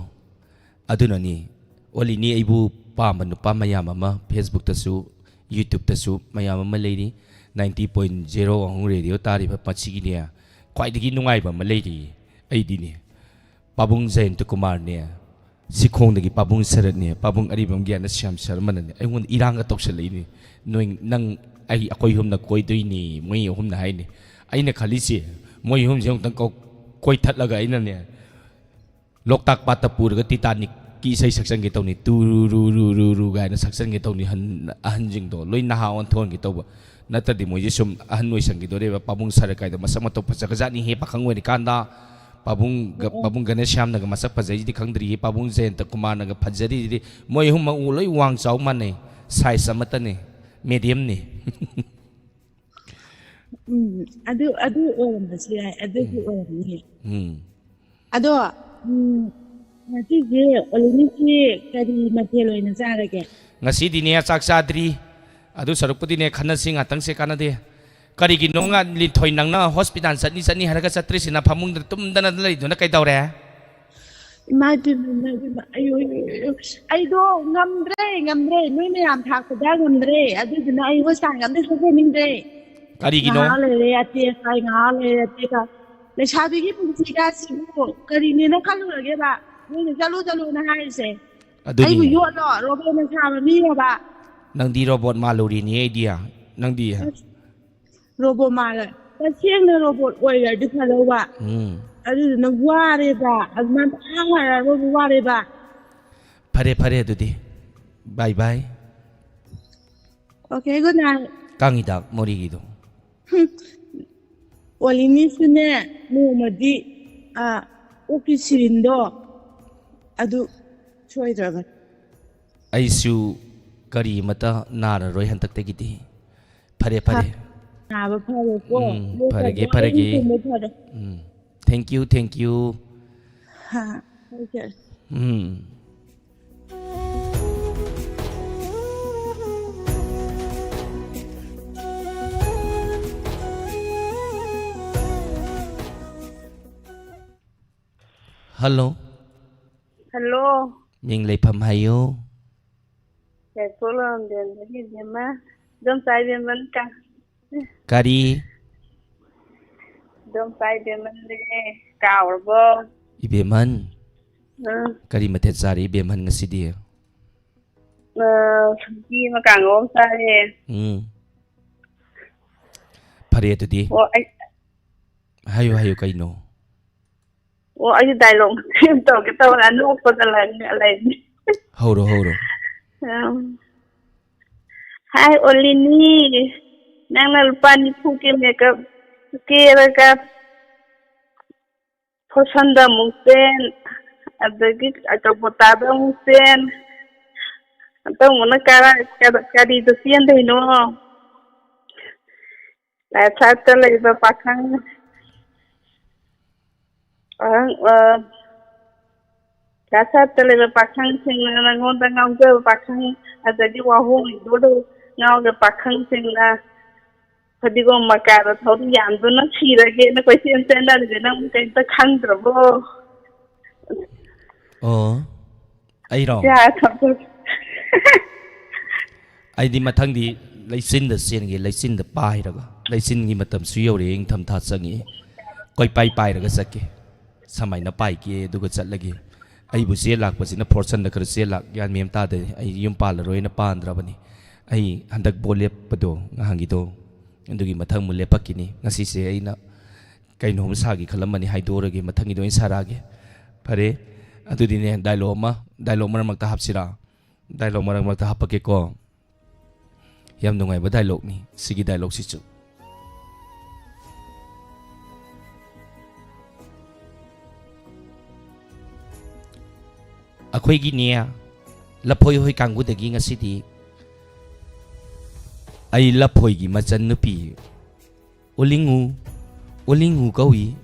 ꯑꯗꯨꯅꯅꯤ ꯑꯣꯂꯤꯅꯤ ꯑꯩꯕꯨ ꯄꯥꯝꯕ ꯅꯨꯄꯥ ꯃꯌꯥꯝ ꯑꯃ Facebookꯇꯁꯨ YouTubeꯇꯁꯨ ꯃꯌꯥꯝ ꯑꯃ ꯂꯩꯔꯤ꯫ Ninety point zero ꯑꯍꯨꯝ ꯔꯦꯗꯤꯑꯣ ꯇꯥꯔꯤꯕ ꯃꯁꯤꯒꯤꯅꯦ ꯈ꯭ꯋꯥꯏꯗꯒꯤ ꯅꯨꯡꯉꯥꯏꯕ ꯑꯃ ꯂꯩꯔꯤ꯫ ꯑꯩꯗꯤꯅꯦ ꯄꯥꯕꯨꯡ ꯖꯌꯟꯇ ꯀꯨꯃꯥꯔꯅꯦ, ꯁꯤꯈꯣꯡꯗꯒꯤ ꯄꯥꯕꯨꯡ ꯁꯔꯠꯅꯦ, ꯄꯥꯕꯨꯡ ꯑꯔꯤꯕꯝ ꯒ꯭ꯌꯥꯅ ꯁ꯭ꯌꯥꯝ ꯁꯔꯃꯅꯅꯦ ꯑꯩꯉꯣꯟꯗ ꯏꯔꯥꯡꯒ ꯇꯧꯁꯜꯂꯛꯏꯅꯦ꯫ ꯅꯣꯏ, ꯅꯪ, ꯑꯩ, ꯑꯩꯈꯣꯏ ꯑꯍꯨꯝꯅ ꯀꯣꯏꯗꯣꯏꯅꯤ, ꯃꯣꯏ ꯑꯍꯨꯝꯅ ꯍꯥꯏꯅꯤ꯫ ꯑꯩꯅ ꯈꯜꯂꯤꯁꯦ ꯃꯣꯏ ꯑꯍꯨꯝꯁꯦ ꯑꯃꯨꯛꯇꯪ ꯀꯧ-, ꯀꯣꯏꯊꯠꯂꯒ ꯑꯩꯅꯅꯦ ꯂꯣꯛꯇꯥꯛ ꯄꯥꯠꯇ ꯄꯨꯔꯒ ꯇꯤꯇꯥꯅꯤꯛꯀꯤ ꯏꯁꯩ ꯁꯛꯆꯟꯒꯦ ꯇꯧꯅꯤ꯫ ꯇꯨ ꯔꯨ ꯔꯨ ꯔꯨ ꯔꯨ ꯀꯥꯏꯅ ꯁꯛꯆꯟꯒꯦ ꯇꯧꯅꯤ꯫ ꯍꯟ-, ꯑꯍꯟꯁꯤꯡꯗꯣ ꯂꯣꯏ ꯅꯍꯥ ꯑꯣꯟꯊꯣꯛꯍꯟꯒꯦ ꯇꯧꯕ꯫ ꯅꯠꯇ꯭ꯔꯗꯤ ꯃꯣꯏꯁꯦ ꯁꯨꯝ ꯑꯍꯟ ꯑꯣꯏꯁꯟꯈꯤꯗꯣꯔꯦꯕ꯫ ꯄꯥꯕꯨꯡ ꯁꯔꯠ ꯀꯥꯏꯗꯣ ꯃꯁꯛ ꯃꯇꯧ ꯐꯖꯒꯖꯥꯠꯅꯤꯍꯦ ꯄꯥꯈꯪ ꯑꯣꯏꯔꯤꯀꯥꯟꯗ꯫ ꯄꯥꯕꯨꯡ ꯒ-, ꯄꯥꯕꯨꯡ ꯒꯅꯦꯁ꯭ꯌꯥꯝꯅꯒ ꯃꯁꯛ ꯐꯖꯩꯁꯤꯗꯤ ꯈꯪꯗ꯭ꯔꯤꯌꯦ, ꯄꯥꯕꯨꯡ ꯖꯌꯟꯇ ꯀꯨꯃꯥꯔꯅꯒ ꯐꯖꯔꯤꯁꯤꯗꯤ꯫ ꯃꯣꯏ ꯑꯍꯨꯝꯃꯛ ꯂꯣꯏ ꯋꯥꯡ ꯆꯥꯎ ꯃꯥꯟꯅꯩ, ꯁꯥꯏꯖ ꯑꯃꯠꯇꯅꯤ, ꯃꯦꯗꯤꯌꯝꯅꯤ꯫ ꯎꯝ, ꯑꯗꯨ, ꯑꯗꯨ ꯑꯣꯏꯔꯝꯕꯁꯨ ꯌꯥꯏ, ꯑꯗꯨꯁꯨ ꯎꯝ꯫ ꯑꯣꯏꯔꯝꯅꯤ꯫ ꯎꯝ꯫ ꯑꯗꯣ, ꯎꯝ, ꯉꯁꯤꯁꯦ ꯑꯣꯂꯤꯅꯤꯁꯤ ꯀꯔꯤ ꯃꯊꯦꯜ ꯑꯣꯏꯅ ꯆꯥꯔꯒꯦ? ꯉꯁꯤꯗꯤꯅꯦ, ꯆꯥꯛ ꯆꯥꯗ꯭ꯔꯤ꯫ ꯑꯗꯨ ꯁꯔꯨꯛꯄꯨꯗꯤꯅꯦ, ꯈꯟꯅꯁꯤ ꯉꯥꯛꯇꯪꯁꯦ, ꯀꯥꯟꯅꯗꯦ꯫ ꯀꯔꯤꯒꯤꯅꯣ ꯉꯥ-, ꯂꯤꯟꯊꯣꯏ, ꯅꯪꯅ ꯍꯣꯁꯄꯤꯇꯥꯜ ꯆꯠꯅꯤ ꯆꯠꯅꯤ ꯍꯥꯏꯔꯒ ꯆꯠꯇ꯭ꯔꯤꯁꯤꯅ? ꯐꯃꯨꯡꯗ ꯇꯨꯝꯗꯅ ꯂꯩꯗꯨꯅ ꯀꯩꯗꯧꯔꯦ? ꯏꯃꯥ ꯏꯄꯦꯝꯃ, ꯏꯃꯥ ꯏꯄꯦꯝꯃ, ꯑꯌꯣ, ꯑꯌꯣ, ꯑꯌꯣ꯫ ꯑꯩꯗꯣ ꯉꯝꯗ꯭ꯔꯦ, ꯉꯝꯗ꯭ꯔꯦ꯫ ꯅꯣꯏ ꯃꯌꯥꯝ ꯊꯥꯛꯄꯗ ꯉꯝꯗ꯭ꯔꯦ꯫ ꯑꯗꯨꯗꯨꯅ ꯑꯩ ꯍꯣꯁꯄꯤꯇꯥꯜꯒ ꯑꯝꯇ ꯆꯠꯆꯅꯤꯡꯗ꯭ꯔꯦ꯫ ꯀꯔꯤꯒꯤꯅꯣ? ꯉꯥꯏꯍꯥꯛ ꯂꯩꯔꯦ ꯑꯇꯦꯛ ꯍꯥꯏ, ꯉꯥꯏꯍꯥꯛ ꯂꯩꯔꯦ ꯑꯇꯦꯛ ꯍꯥꯏ꯫ ꯂꯩꯁꯥꯕꯤꯒꯤ ꯄꯨꯟꯁꯤꯒꯁꯤꯕꯨ ꯀꯔꯤꯅꯦꯅ ꯈꯜꯂꯨꯔꯒꯦꯕ? ꯅꯣꯏꯅ ꯆꯠꯂꯨ ꯆꯠꯂꯨꯅ ꯍꯥꯏꯔꯤꯁꯦ꯫ ꯑꯗꯨꯅꯤ꯫ ꯑꯩꯕꯨ ꯌꯣꯠꯂꯣ? ꯔꯣꯕꯣꯠꯅ ꯁꯥꯕ ꯃꯤꯔꯣꯕ? ꯅꯪꯗꯤ ꯔꯣꯕꯣꯠ ꯃꯥꯜꯂꯨꯔꯤꯅꯤ ꯑꯩꯗꯤ꯫ ꯅꯪꯗꯤ꯫ ꯑꯁ, ꯔꯣꯕꯣꯠ ꯃꯥꯜꯂꯦ꯫ ꯇꯁꯦꯡꯅ ꯔꯣꯕꯣꯠ ꯑꯣꯏꯔꯗꯤ ꯐꯗꯧꯕ꯫ ꯎꯝ꯫ ꯑꯗꯨꯗꯨꯅ ꯋꯥꯔꯦꯕ꯫ ꯑꯗꯨꯃꯥꯏꯅ ꯄꯪꯍꯥꯏ ꯍꯥꯏꯔꯛꯑꯒ ꯋꯥꯔꯦꯕ꯫ ꯐꯔꯦ, ꯐꯔꯦ ꯑꯗꯨꯗꯤ꯫ ꯕꯥꯏ ꯕꯥꯏ꯫ Okay, good night꯫ ꯀꯥꯡ ꯍꯤꯗꯥꯛ ꯃꯣꯔꯤꯒꯤꯗꯣ꯫ ꯍꯨꯝ꯫ ꯑꯣꯂꯤꯅꯤꯁꯨꯅꯦ, ꯅꯣꯡꯃꯗꯤ, ꯑ, ꯑꯣꯛꯀꯤ ꯁꯤꯔꯤꯟꯗꯣ ꯑꯗꯨ ꯁꯣꯏꯗ꯭ꯔꯕꯅꯤ꯫ ꯑꯩꯁꯨ ꯀꯔꯤ ꯑꯃꯠꯇ ꯅꯥꯔꯔꯣꯏ ꯍꯟꯗꯛꯇꯒꯤꯗꯤ꯫ ꯐꯔꯦ, ꯐꯔꯦ꯫ ꯅꯥꯕ ꯐꯔꯣꯀꯣ꯫ ꯎꯝ, ꯅꯣꯏ ꯐꯔꯒꯦ, ꯐꯔꯒꯦ꯫ ꯐꯔꯦ꯫ ꯎꯝ꯫ Thank you, thank you꯫ ꯍꯥ, ꯍꯣꯏ, ꯁꯥꯔ꯫ ꯎꯝ꯫ ꯍꯜꯂꯣ꯫ ꯍꯜꯂꯣ꯫ ꯃꯤꯡ ꯂꯩꯐꯝ ꯍꯥꯏꯌꯨ꯫ ꯌꯥꯏꯐꯧ ꯂꯝꯖꯦꯟꯗꯒꯤ ꯏꯕꯦꯝꯃ꯫ ꯏꯗꯣꯝꯆꯥ ꯏꯕꯦꯝꯃ ꯀ-, ꯀꯔꯤ? ꯏꯗꯣꯝꯆꯥ ꯏꯕꯦꯝꯃꯅꯦ꯫ ꯀꯥꯎꯔꯕꯣ? ꯏꯕꯦꯝꯍꯟ? ꯑꯥ꯫ ꯀꯔꯤ ꯃꯊꯦꯜ ꯆꯥꯔꯦ ꯏꯕꯦꯝꯍꯟ ꯉꯁꯤꯗꯤ? ꯑꯥ, ꯁꯧꯒ꯭ꯔꯤ ꯑꯃ ꯀꯥꯡꯉꯧ ꯑꯃ ꯆꯥꯔꯦ꯫ ꯎꯝ꯫ ꯐꯔꯦ ꯑꯗꯨꯗꯤ꯫ ꯑꯣ, ꯑꯩ ꯍꯥꯏꯌꯨ, ꯍꯥꯏꯌꯨ, ꯀꯩꯅꯣ? ꯑꯣ, ꯑꯩꯁꯨ dialogue ꯃꯇꯦꯛ ꯑꯃ ꯇꯧꯒꯦ ꯇꯧꯔ ꯅꯣꯛꯄꯗ ꯂꯩ-, ꯂꯩꯅꯤ꯫ ꯍꯧꯔꯣ, ꯍꯧꯔꯣ꯫ ꯑꯝ꯫ ꯍꯥꯏ, ꯑꯣꯂꯤꯅꯤ, ꯅꯪꯅ ꯂꯨꯄꯥ ꯅꯤꯐꯨꯒꯤ makeup ꯀꯦꯔꯒ ꯐꯣꯔꯁꯟꯗ ꯑꯃꯨꯛ ꯆꯦꯟ, ꯑꯗꯒꯤ ꯀꯕꯣꯇꯥꯗ ꯑꯃꯨꯛ ꯆꯦꯟ, ꯑꯇꯧꯕꯅ ꯀꯔꯥꯏ-, ꯀꯔ-, ꯀꯔꯤꯗ ꯆꯦꯟꯗꯣꯏꯅꯣ? ꯂꯥꯏꯐ ꯁꯥꯏꯠꯇ ꯂꯩꯕ ꯄꯥꯈꯪ, ꯄꯥꯈꯪ, ꯑ, ꯂꯥꯏꯐ ꯁꯥꯏꯠꯇ ꯂꯩꯕ ꯄꯥꯈꯪꯁꯤꯡꯅ ꯅꯪꯉꯣꯟꯗ ꯉꯥꯎꯖꯕ ꯄꯥꯈꯪ, ꯑꯗꯒꯤ ꯋꯥꯍꯣꯡ ꯏꯗꯣꯗ ꯉꯥꯎꯖꯕ ꯄꯥꯈꯪꯁꯤꯡꯅ ꯐꯗꯤꯒꯣꯝ ꯃꯀꯥꯗ ꯊꯧꯔꯤ ꯌꯥꯟꯗꯨꯅ ꯁꯤꯔꯒꯦꯅ ꯀꯣꯏꯆꯦꯟ ꯆꯦꯟꯅꯔꯤꯁꯦ ꯅꯪ ꯀꯩꯝꯇ ꯈꯪꯗ꯭ꯔꯕꯣ? ꯑꯣ, ꯑꯩꯔꯣ? ꯌꯥ, ꯊꯝꯖꯜꯂꯨ꯫ ꯑꯩꯗꯤ ꯃꯊꯪꯗꯤ ꯂꯩꯆꯤꯟꯗ ꯆꯦꯟꯒꯦ, ꯂꯩꯆꯤꯟꯗ ꯄꯥꯏꯔꯒ꯫ ꯂꯩꯆꯤꯟꯒꯤ ꯃꯇꯝꯁꯨ ꯌꯧꯔꯛꯑꯦ, ꯏꯪꯊꯝꯊꯥ ꯆꯪꯉꯛꯑꯦ꯫ ꯀꯣꯏꯄꯥꯏ ꯄꯥꯏꯔꯒ ꯆꯠꯀꯦ꯫ ꯁꯃꯥꯏꯅ ꯄꯥꯏꯒꯦ, ꯑꯗꯨꯒ ꯆꯠꯂꯒꯦ꯫ ꯑꯩꯕꯨ ꯆꯦ ꯂꯥꯛꯄꯁꯤꯅ ꯐꯣꯔꯁꯟꯗ ꯈꯔ ꯆꯦ ꯂꯥꯛ, ꯒ꯭ꯌꯥꯟ ꯃꯦꯟ ꯇꯥꯗꯦ꯫ ꯑꯩ ꯌꯨꯝ ꯄꯥꯜꯂꯔꯣꯏꯅ ꯄꯥꯟꯗ꯭ꯔꯕꯅꯤ꯫ ꯑꯩ ꯍꯟꯗꯛ ꯕꯣꯠ ꯂꯦꯞꯄꯗꯣ ꯉꯍꯥꯟꯒꯤꯗꯣ, ꯑꯗꯨꯒꯤ ꯃꯊꯪ ꯑꯃꯨꯛ ꯂꯦꯞꯄꯛꯈꯤꯅꯤ꯫ ꯉꯁꯤꯁꯦ ꯑꯩꯅ ꯀꯩꯅꯣꯝ ꯁꯥꯒꯦ ꯈꯜꯂꯝꯕꯅꯤ, ꯍꯥꯏꯗꯣꯛꯑꯔꯒꯦ, ꯃꯊꯪꯒꯤꯗꯣ ꯑꯩꯅ ꯁꯥꯔꯛꯑꯒꯦ꯫ ꯐꯔꯦ, ꯑꯗꯨꯗꯤꯅꯦ, ꯗꯥꯏꯂꯣꯛ ꯑꯃ, ꯗꯥꯏꯂꯣꯛ ꯃꯔꯛ ꯃꯔꯛꯇ ꯍꯥꯞꯁꯤꯔꯥ? ꯗꯥꯏꯂꯣꯛ ꯃꯔꯛ ꯃꯔꯛꯇ ꯍꯥꯞꯄꯛꯀꯦꯀꯣ꯫ ꯌꯥꯝ ꯅꯨꯡꯉꯥꯏꯕ ꯗꯥꯏꯂꯣꯛꯅꯤ ꯁꯤꯒꯤ ꯗꯥꯏꯂꯣꯛꯁꯤꯁꯨ꯫ ꯑꯩꯈꯣꯏꯒꯤꯅꯦ, ꯂꯐꯣꯏ ꯍꯣꯏ ꯀꯥꯡꯕꯨꯗꯒꯤ ꯉꯁꯤꯗꯤ ꯑꯩ ꯂꯐꯣꯏꯒꯤ ꯃꯆꯟ ꯅꯨꯄꯤ ꯎꯂꯤꯡꯉꯨ, ꯎꯂꯤꯡꯉꯨ ꯀꯧꯏ꯫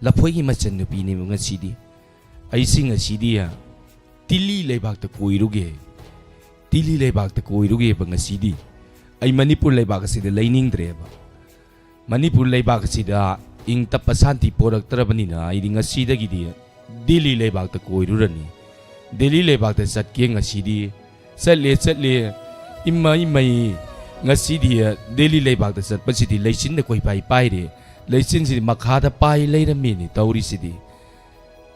ꯂꯐꯣꯏꯒꯤ ꯃꯆꯟ ꯅꯨꯄꯤꯅꯦꯕ ꯉꯁꯤꯗꯤ꯫ ꯑꯩꯁꯤ ꯉꯁꯤꯗꯤ ꯇꯤꯂꯤ ꯂꯩꯕꯥꯛꯇ ꯀꯣꯏꯔꯨꯒꯦ꯫ ꯇꯤꯂꯤ ꯂꯩꯕꯥꯛꯇ ꯀꯣꯏꯔꯨꯒꯦꯕ ꯉꯁꯤꯗꯤ꯫ ꯑꯩ ꯃꯅꯤꯄꯨꯔ ꯂꯩꯕꯥꯛ ꯑꯁꯤꯗ ꯂꯩꯅꯤꯡꯗ꯭ꯔꯦꯕ꯫ ꯃꯅꯤꯄꯨꯔ ꯂꯩꯕꯥꯛ ꯑꯁꯤꯗ ꯏꯪ ꯇꯞꯄ ꯁꯥꯟꯇꯤ ꯄꯣꯔꯛꯇ꯭ꯔꯕꯅꯤꯅ ꯑꯩꯗꯤ ꯉꯁꯤꯗꯒꯤꯗꯤ ꯗꯤꯜꯂꯤ ꯂꯩꯕꯥꯛꯇ ꯀꯣꯏꯔꯨꯔꯅꯤ꯫ ꯗꯤꯜꯂꯤ ꯂꯩꯕꯥꯛꯇ ꯆꯠꯀꯦ ꯉꯁꯤꯗꯤ꯫ ꯆꯠꯂꯦ, ꯆꯠꯂꯦ꯫ ꯏꯃꯥ, ꯏꯃꯩ꯫ ꯉꯁꯤꯗꯤ ꯗꯤꯜꯂꯤ ꯂꯩꯕꯥꯛꯇ ꯆꯠꯄꯁꯤꯗꯤ ꯂꯩꯆꯤꯟꯗ ꯀꯣꯏꯄꯥꯏ ꯄꯥꯏꯔꯦ꯫ ꯂꯩꯆꯤꯟꯁꯤꯗꯤ ꯃꯈꯥꯗ ꯄꯥꯏ ꯂꯩꯔꯝꯃꯦꯅꯦ ꯇꯧꯔꯤꯁꯤꯗꯤ꯫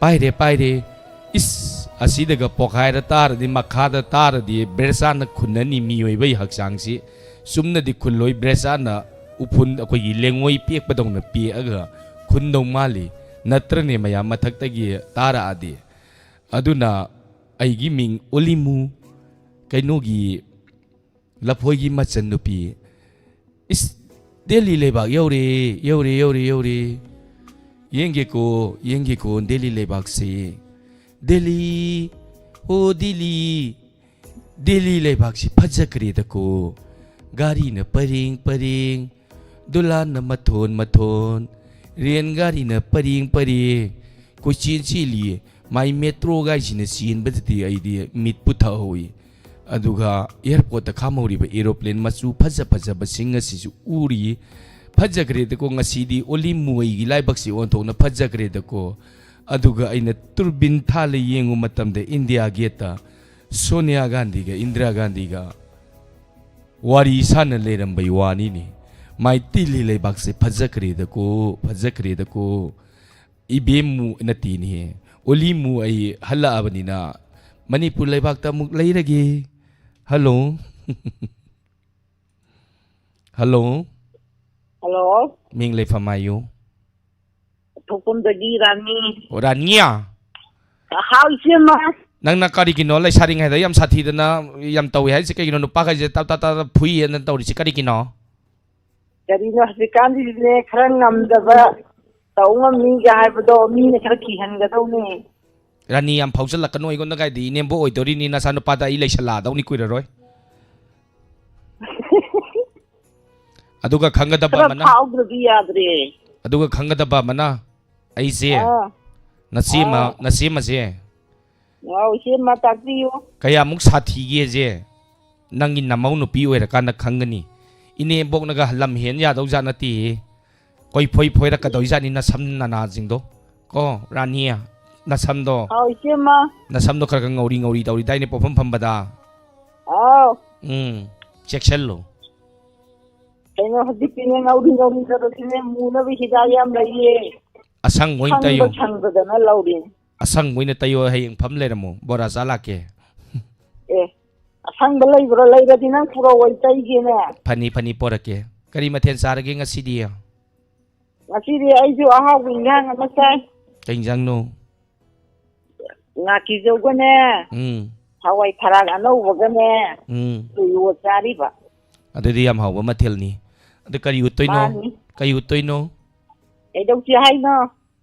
ꯄꯥꯏꯔꯦ, ꯄꯥꯏꯔꯦ꯫ ꯏꯁ, ꯑꯁꯤꯗꯒ ꯄꯣꯈꯥꯏꯔ ꯇꯥꯔꯗꯤ, ꯃꯈꯥꯗ ꯇꯥꯔꯗꯤ ꯕ꯭ꯔꯦꯁꯥꯟꯅ ꯈꯨꯟꯅꯅꯤ ꯃꯤꯑꯣꯏꯕꯒꯤ ꯍꯛꯆꯥꯡꯁꯤ꯫ ꯆꯨꯝꯅꯗꯤ ꯈꯨꯜꯂꯣꯏ, ꯕ꯭ꯔꯦꯁꯥꯟꯅ ꯎꯐꯨꯟ, ꯑꯩꯈꯣꯏꯒꯤ ꯂꯦꯡꯉꯣꯏ ꯄꯦꯛꯄꯗꯧꯅ ꯄꯦꯛꯑꯒ ꯈꯨꯟꯗꯧ ꯃꯥꯜꯂꯤ꯫ ꯅꯠꯇ꯭ꯔꯅꯦ ꯃꯌꯥꯝ ꯃꯊꯛꯇꯒꯤ ꯇꯥꯔꯛꯑꯗꯤ꯫ ꯑꯗꯨꯅ ꯑꯩꯒꯤ ꯃꯤꯡ ꯎꯂꯤꯃꯨ, ꯀꯩꯅꯣꯒꯤ, ꯂꯐꯣꯏꯒꯤ ꯃꯆꯟ ꯅꯨꯄꯤ꯫ ꯏꯁ, ꯗꯦꯜꯂꯤ ꯂꯩꯕꯥꯛ ꯌꯧꯔꯦ, ꯌꯧꯔꯦ, ꯌꯧꯔꯦ, ꯌꯧꯔꯦ꯫ ꯌꯦꯡꯒꯦꯀꯣ, ꯌꯦꯡꯒꯦꯀꯣ, ꯗꯦꯜꯂꯤ ꯂꯩꯕꯥꯛꯁꯤ꯫ ꯗꯦꯜꯂꯤ, ꯑꯣ ꯗꯦꯜꯂꯤ, ꯗꯦꯜꯂꯤ ꯂꯩꯕꯥꯛꯁꯤ ꯐꯖꯈ꯭ꯔꯦꯗꯀꯣ꯫ ꯒꯥꯔꯤꯅ ꯄꯔꯦꯡ ꯄꯔꯦꯡ, ꯗꯨꯂꯥꯟꯅ ꯃꯊꯣꯟ ꯃꯊꯣꯟ, ꯔꯦꯟ ꯒꯥꯔꯤꯅ ꯄꯔꯦꯡ ꯄꯔꯦꯡ ꯀꯣꯏꯆꯦꯟ ꯆꯦꯜꯂꯤꯌꯦ꯫ ꯃꯥꯏ ꯃꯦꯇ꯭ꯔꯣ ꯒꯥꯔꯤꯁꯤꯅ ꯆꯦꯟꯕꯗꯗꯤ ꯑꯩꯗꯤ ꯃꯤꯠ ꯄꯨꯊꯛꯍꯧꯏ꯫ ꯑꯗꯨꯒ ꯑꯦꯌꯥꯔꯄꯣꯔꯠꯇ ꯈꯥꯝꯍꯧꯔꯤꯕ ꯑꯦꯔꯣꯄ꯭ꯂꯦꯟ ꯃꯆꯨ ꯐꯖ ꯐꯖꯕꯁꯤꯡ ꯑꯁꯤꯁꯨ ꯎꯔꯤ꯫ ꯐꯖꯈ꯭ꯔꯦꯗꯀꯣ, ꯉꯁꯤꯗꯤ ꯑꯣꯂꯤ ꯃꯨꯍꯩꯒꯤ ꯂꯥꯏꯕꯛꯁꯤ ꯑꯣꯟꯊꯣꯛꯅ ꯐꯖꯈ꯭ꯔꯦꯗꯀꯣ꯫ ꯑꯗꯨꯒ ꯑꯩꯅ ꯇꯨꯔꯕꯤꯟ ꯊꯥꯜꯂ ꯌꯦꯡꯉꯨ ꯃꯇꯝꯗ ꯏꯟꯗꯤꯌꯥ ꯒꯦꯠꯇ ꯁꯣꯅꯤꯌꯥ ꯒꯥꯟꯙꯤꯒ ꯏꯟꯗꯤꯔꯥ ꯒꯥꯟꯙꯤꯒ ꯋꯥꯔꯤ ꯁꯥꯟꯅ ꯂꯩꯔꯝꯕꯩ ꯋꯥꯅꯤꯅꯦ꯫ ꯃꯥꯏ ꯇꯤꯜꯂꯤ ꯂꯩꯕꯥꯛꯁꯦ ꯐꯖꯈ꯭ꯔꯦꯗꯀꯣ, ꯐꯖꯈ꯭ꯔꯦꯗꯀꯣ꯫ ꯏꯕꯦꯝꯃꯨ ꯅꯠꯇꯦꯅꯦꯍꯦ꯫ ꯑꯣꯂꯤꯃꯨ ꯑꯩ ꯍꯜꯂꯛꯑꯕꯅꯤꯅ ꯃꯅꯤꯄꯨꯔ ꯂꯩꯕꯥꯛꯇ ꯑꯃꯨꯛ ꯂꯩꯔꯒꯦ꯫ ꯍꯜꯂꯣ꯫ ꯍꯜꯂꯣ꯫ ꯍꯜꯂꯣ꯫ ꯃꯤꯡ ꯂꯩꯐꯝ ꯍꯥꯏꯌꯨ꯫ ꯊꯣꯛꯄꯝꯗꯒꯤ ꯔꯥꯅꯤ꯫ ꯑꯣ, ꯔꯥꯅꯤꯌꯥ? ꯍꯥꯎ, ꯏꯆꯦꯃ꯫ ꯅꯪꯅ ꯀꯔꯤꯒꯤꯅꯣ ꯂꯩꯁꯥꯔꯤꯉꯩꯗ ꯌꯥꯝ ꯁꯥꯊꯤꯗꯅ ꯌꯥꯝ ꯇꯧꯏ ꯍꯥꯏꯔꯤꯁꯦ ꯀꯩꯒꯤꯅꯣ? ꯅꯨꯄꯥꯈꯩꯁꯦ ꯇꯞ ꯇꯞ ꯇꯞ ꯇꯞ ꯐꯨꯏꯌꯦꯅ ꯇꯧꯔꯤꯁꯦ ꯀꯔꯤꯒꯤꯅꯣ? ꯀꯔꯤꯅꯣ ꯍꯧꯖꯤꯛꯀꯥꯟꯁꯤꯗꯤꯅꯦ, ꯈꯔ ꯉꯝꯗꯕ, ꯇꯧ ꯉꯝꯃꯤꯒ ꯍꯥꯏꯕꯗꯣ ꯃꯤꯅ ꯈꯔ ꯀꯤꯍꯟꯒꯗꯧꯅꯦ꯫ ꯔꯥꯅꯤ ꯌꯥꯝ ꯐꯥꯎꯖꯜꯂꯛꯀꯅꯨ ꯑꯩꯉꯣꯟꯗ ꯀꯥꯏꯗꯤ, ꯏꯅꯦꯝꯕꯣꯛ ꯑꯣꯏꯗꯣꯔꯤꯅꯤ, ꯅꯆꯥꯅꯨꯄꯥꯗ ꯑꯩ ꯂꯩꯁꯜꯂꯛꯑꯗꯧꯅꯤ ꯀꯨꯏꯔꯔꯣꯏ꯫ ꯑꯗꯨꯒ ꯈꯪꯒꯗꯕ ꯈꯔ ꯑꯃꯅ, ꯐꯥꯎꯗ꯭ꯔꯗꯤ ꯌꯥꯗ꯭ꯔꯦ꯫ ꯑꯗꯨꯒ ꯈꯪꯒꯗꯕ ꯑꯃꯅ, ꯑꯩꯁꯦ ꯑꯥ꯫ ꯅꯆꯦꯃ-, ꯑꯥ꯫ ꯅꯆꯦꯃꯁꯦ ꯑꯥꯎ, ꯏꯆꯦꯃ ꯇꯥꯛꯄꯤꯌꯨ꯫ ꯀꯌꯥꯃꯨꯛ ꯁꯥꯊꯤꯒꯦꯁꯦ ꯅꯪꯒꯤ ꯅꯃꯧ ꯅꯨꯄꯤ ꯑꯣꯏꯔꯀꯥꯟꯗ ꯈꯪꯒꯅꯤ꯫ ꯏꯅꯦꯕꯣꯛꯅꯒ ꯂꯝ ꯍꯦꯟ ꯌꯥꯗꯧ ꯖꯥꯠ ꯅꯠꯇꯦꯍꯦ꯫ ꯀꯣꯏꯐꯣꯏ ꯐꯣꯏꯔꯛꯀꯗꯧꯔꯤꯖꯥꯠꯅꯤ ꯅꯁꯝ ꯅꯅꯥꯁꯤꯡꯗꯣ꯫ ꯀꯣ, ꯔꯥꯅꯤ, ꯅꯁꯝꯗꯣ, ꯍꯥꯎ, ꯏꯆꯦꯃ꯫ ꯅꯁꯝꯗꯣ ꯈꯔ ꯈꯔ ꯉꯧꯔꯤ ꯉꯧꯔꯤ ꯇꯧꯔꯤꯗꯥꯏꯅꯦ ꯄꯣꯐꯝ ꯐꯝꯕꯗ? ꯑꯥꯎ꯫ ꯎꯝ, ꯆꯦꯛꯁꯤꯜꯂꯨ꯫ ꯀꯩꯅꯣ, ꯍꯧꯖꯤꯛꯇꯤꯅꯦ ꯉꯧꯔꯤ ꯉꯧꯔꯤ ꯇꯧꯔꯁꯤꯅꯦ, ꯃꯨꯅꯕ ꯍꯤꯗꯥꯛ ꯌꯥꯝ ꯂꯩꯌꯦ꯫ ꯑꯁꯪꯕ ꯑꯣꯏꯅ ꯁꯪꯕ ꯇꯩꯌꯣ꯫ ꯁꯪꯕꯗꯅ ꯂꯧꯔꯤꯅꯦ꯫ ꯑꯁꯪꯕ ꯑꯣꯏꯅ ꯇꯩꯌꯣ, ꯍꯌꯦꯡ ꯐꯝ ꯂꯩꯔꯝꯃꯣ, ꯕꯣꯔꯥ ꯆꯥ ꯂꯥꯛꯀꯦ꯫ ꯑꯦ, ꯑꯁꯪꯕ ꯂꯩꯕ꯭ꯔꯣ? ꯂꯩꯔꯗꯤ ꯅꯪ ꯄꯨꯔꯛꯑꯣ, ꯑꯩ ꯇꯩꯒꯦꯅꯦ꯫ ꯐꯅꯤ, ꯐꯅꯤ, ꯄꯣꯔꯛꯀꯦ꯫ ꯀꯔꯤ ꯃꯊꯦꯜ ꯆꯥꯔꯒꯦ ꯉꯁꯤꯗꯤ? ꯉꯁꯤꯗꯤ ꯑꯩꯁꯨ ꯑꯍꯥꯎꯕ ꯏꯟꯖꯥꯡ ꯑꯃ ꯆꯥꯏ꯫ ꯀꯩ ꯏꯟꯖꯥꯡꯅꯣ? ꯉꯥꯀꯤꯖꯧꯒꯅꯦ, ꯎꯝ꯫ ꯍꯋꯥꯏ ꯊꯔꯥꯛ ꯑꯅꯧꯕꯒꯅꯦ, ꯎꯝ꯫ ꯇꯨꯌꯣ ꯆꯥꯔꯤꯕ꯫ ꯑꯗꯨꯗꯤ ꯌꯥꯝ ꯍꯥꯎꯕ ꯃꯊꯦꯜꯅꯤ꯫ ꯑꯗꯨ ꯀꯔꯤ ꯎꯠꯇꯣꯏꯅꯣ? ꯃꯥꯅꯤ꯫ ꯀꯔꯤ ꯎꯠꯇꯣꯏꯅꯣ? ꯀꯩꯗꯧꯁꯤ ꯍꯥꯏꯅꯣ?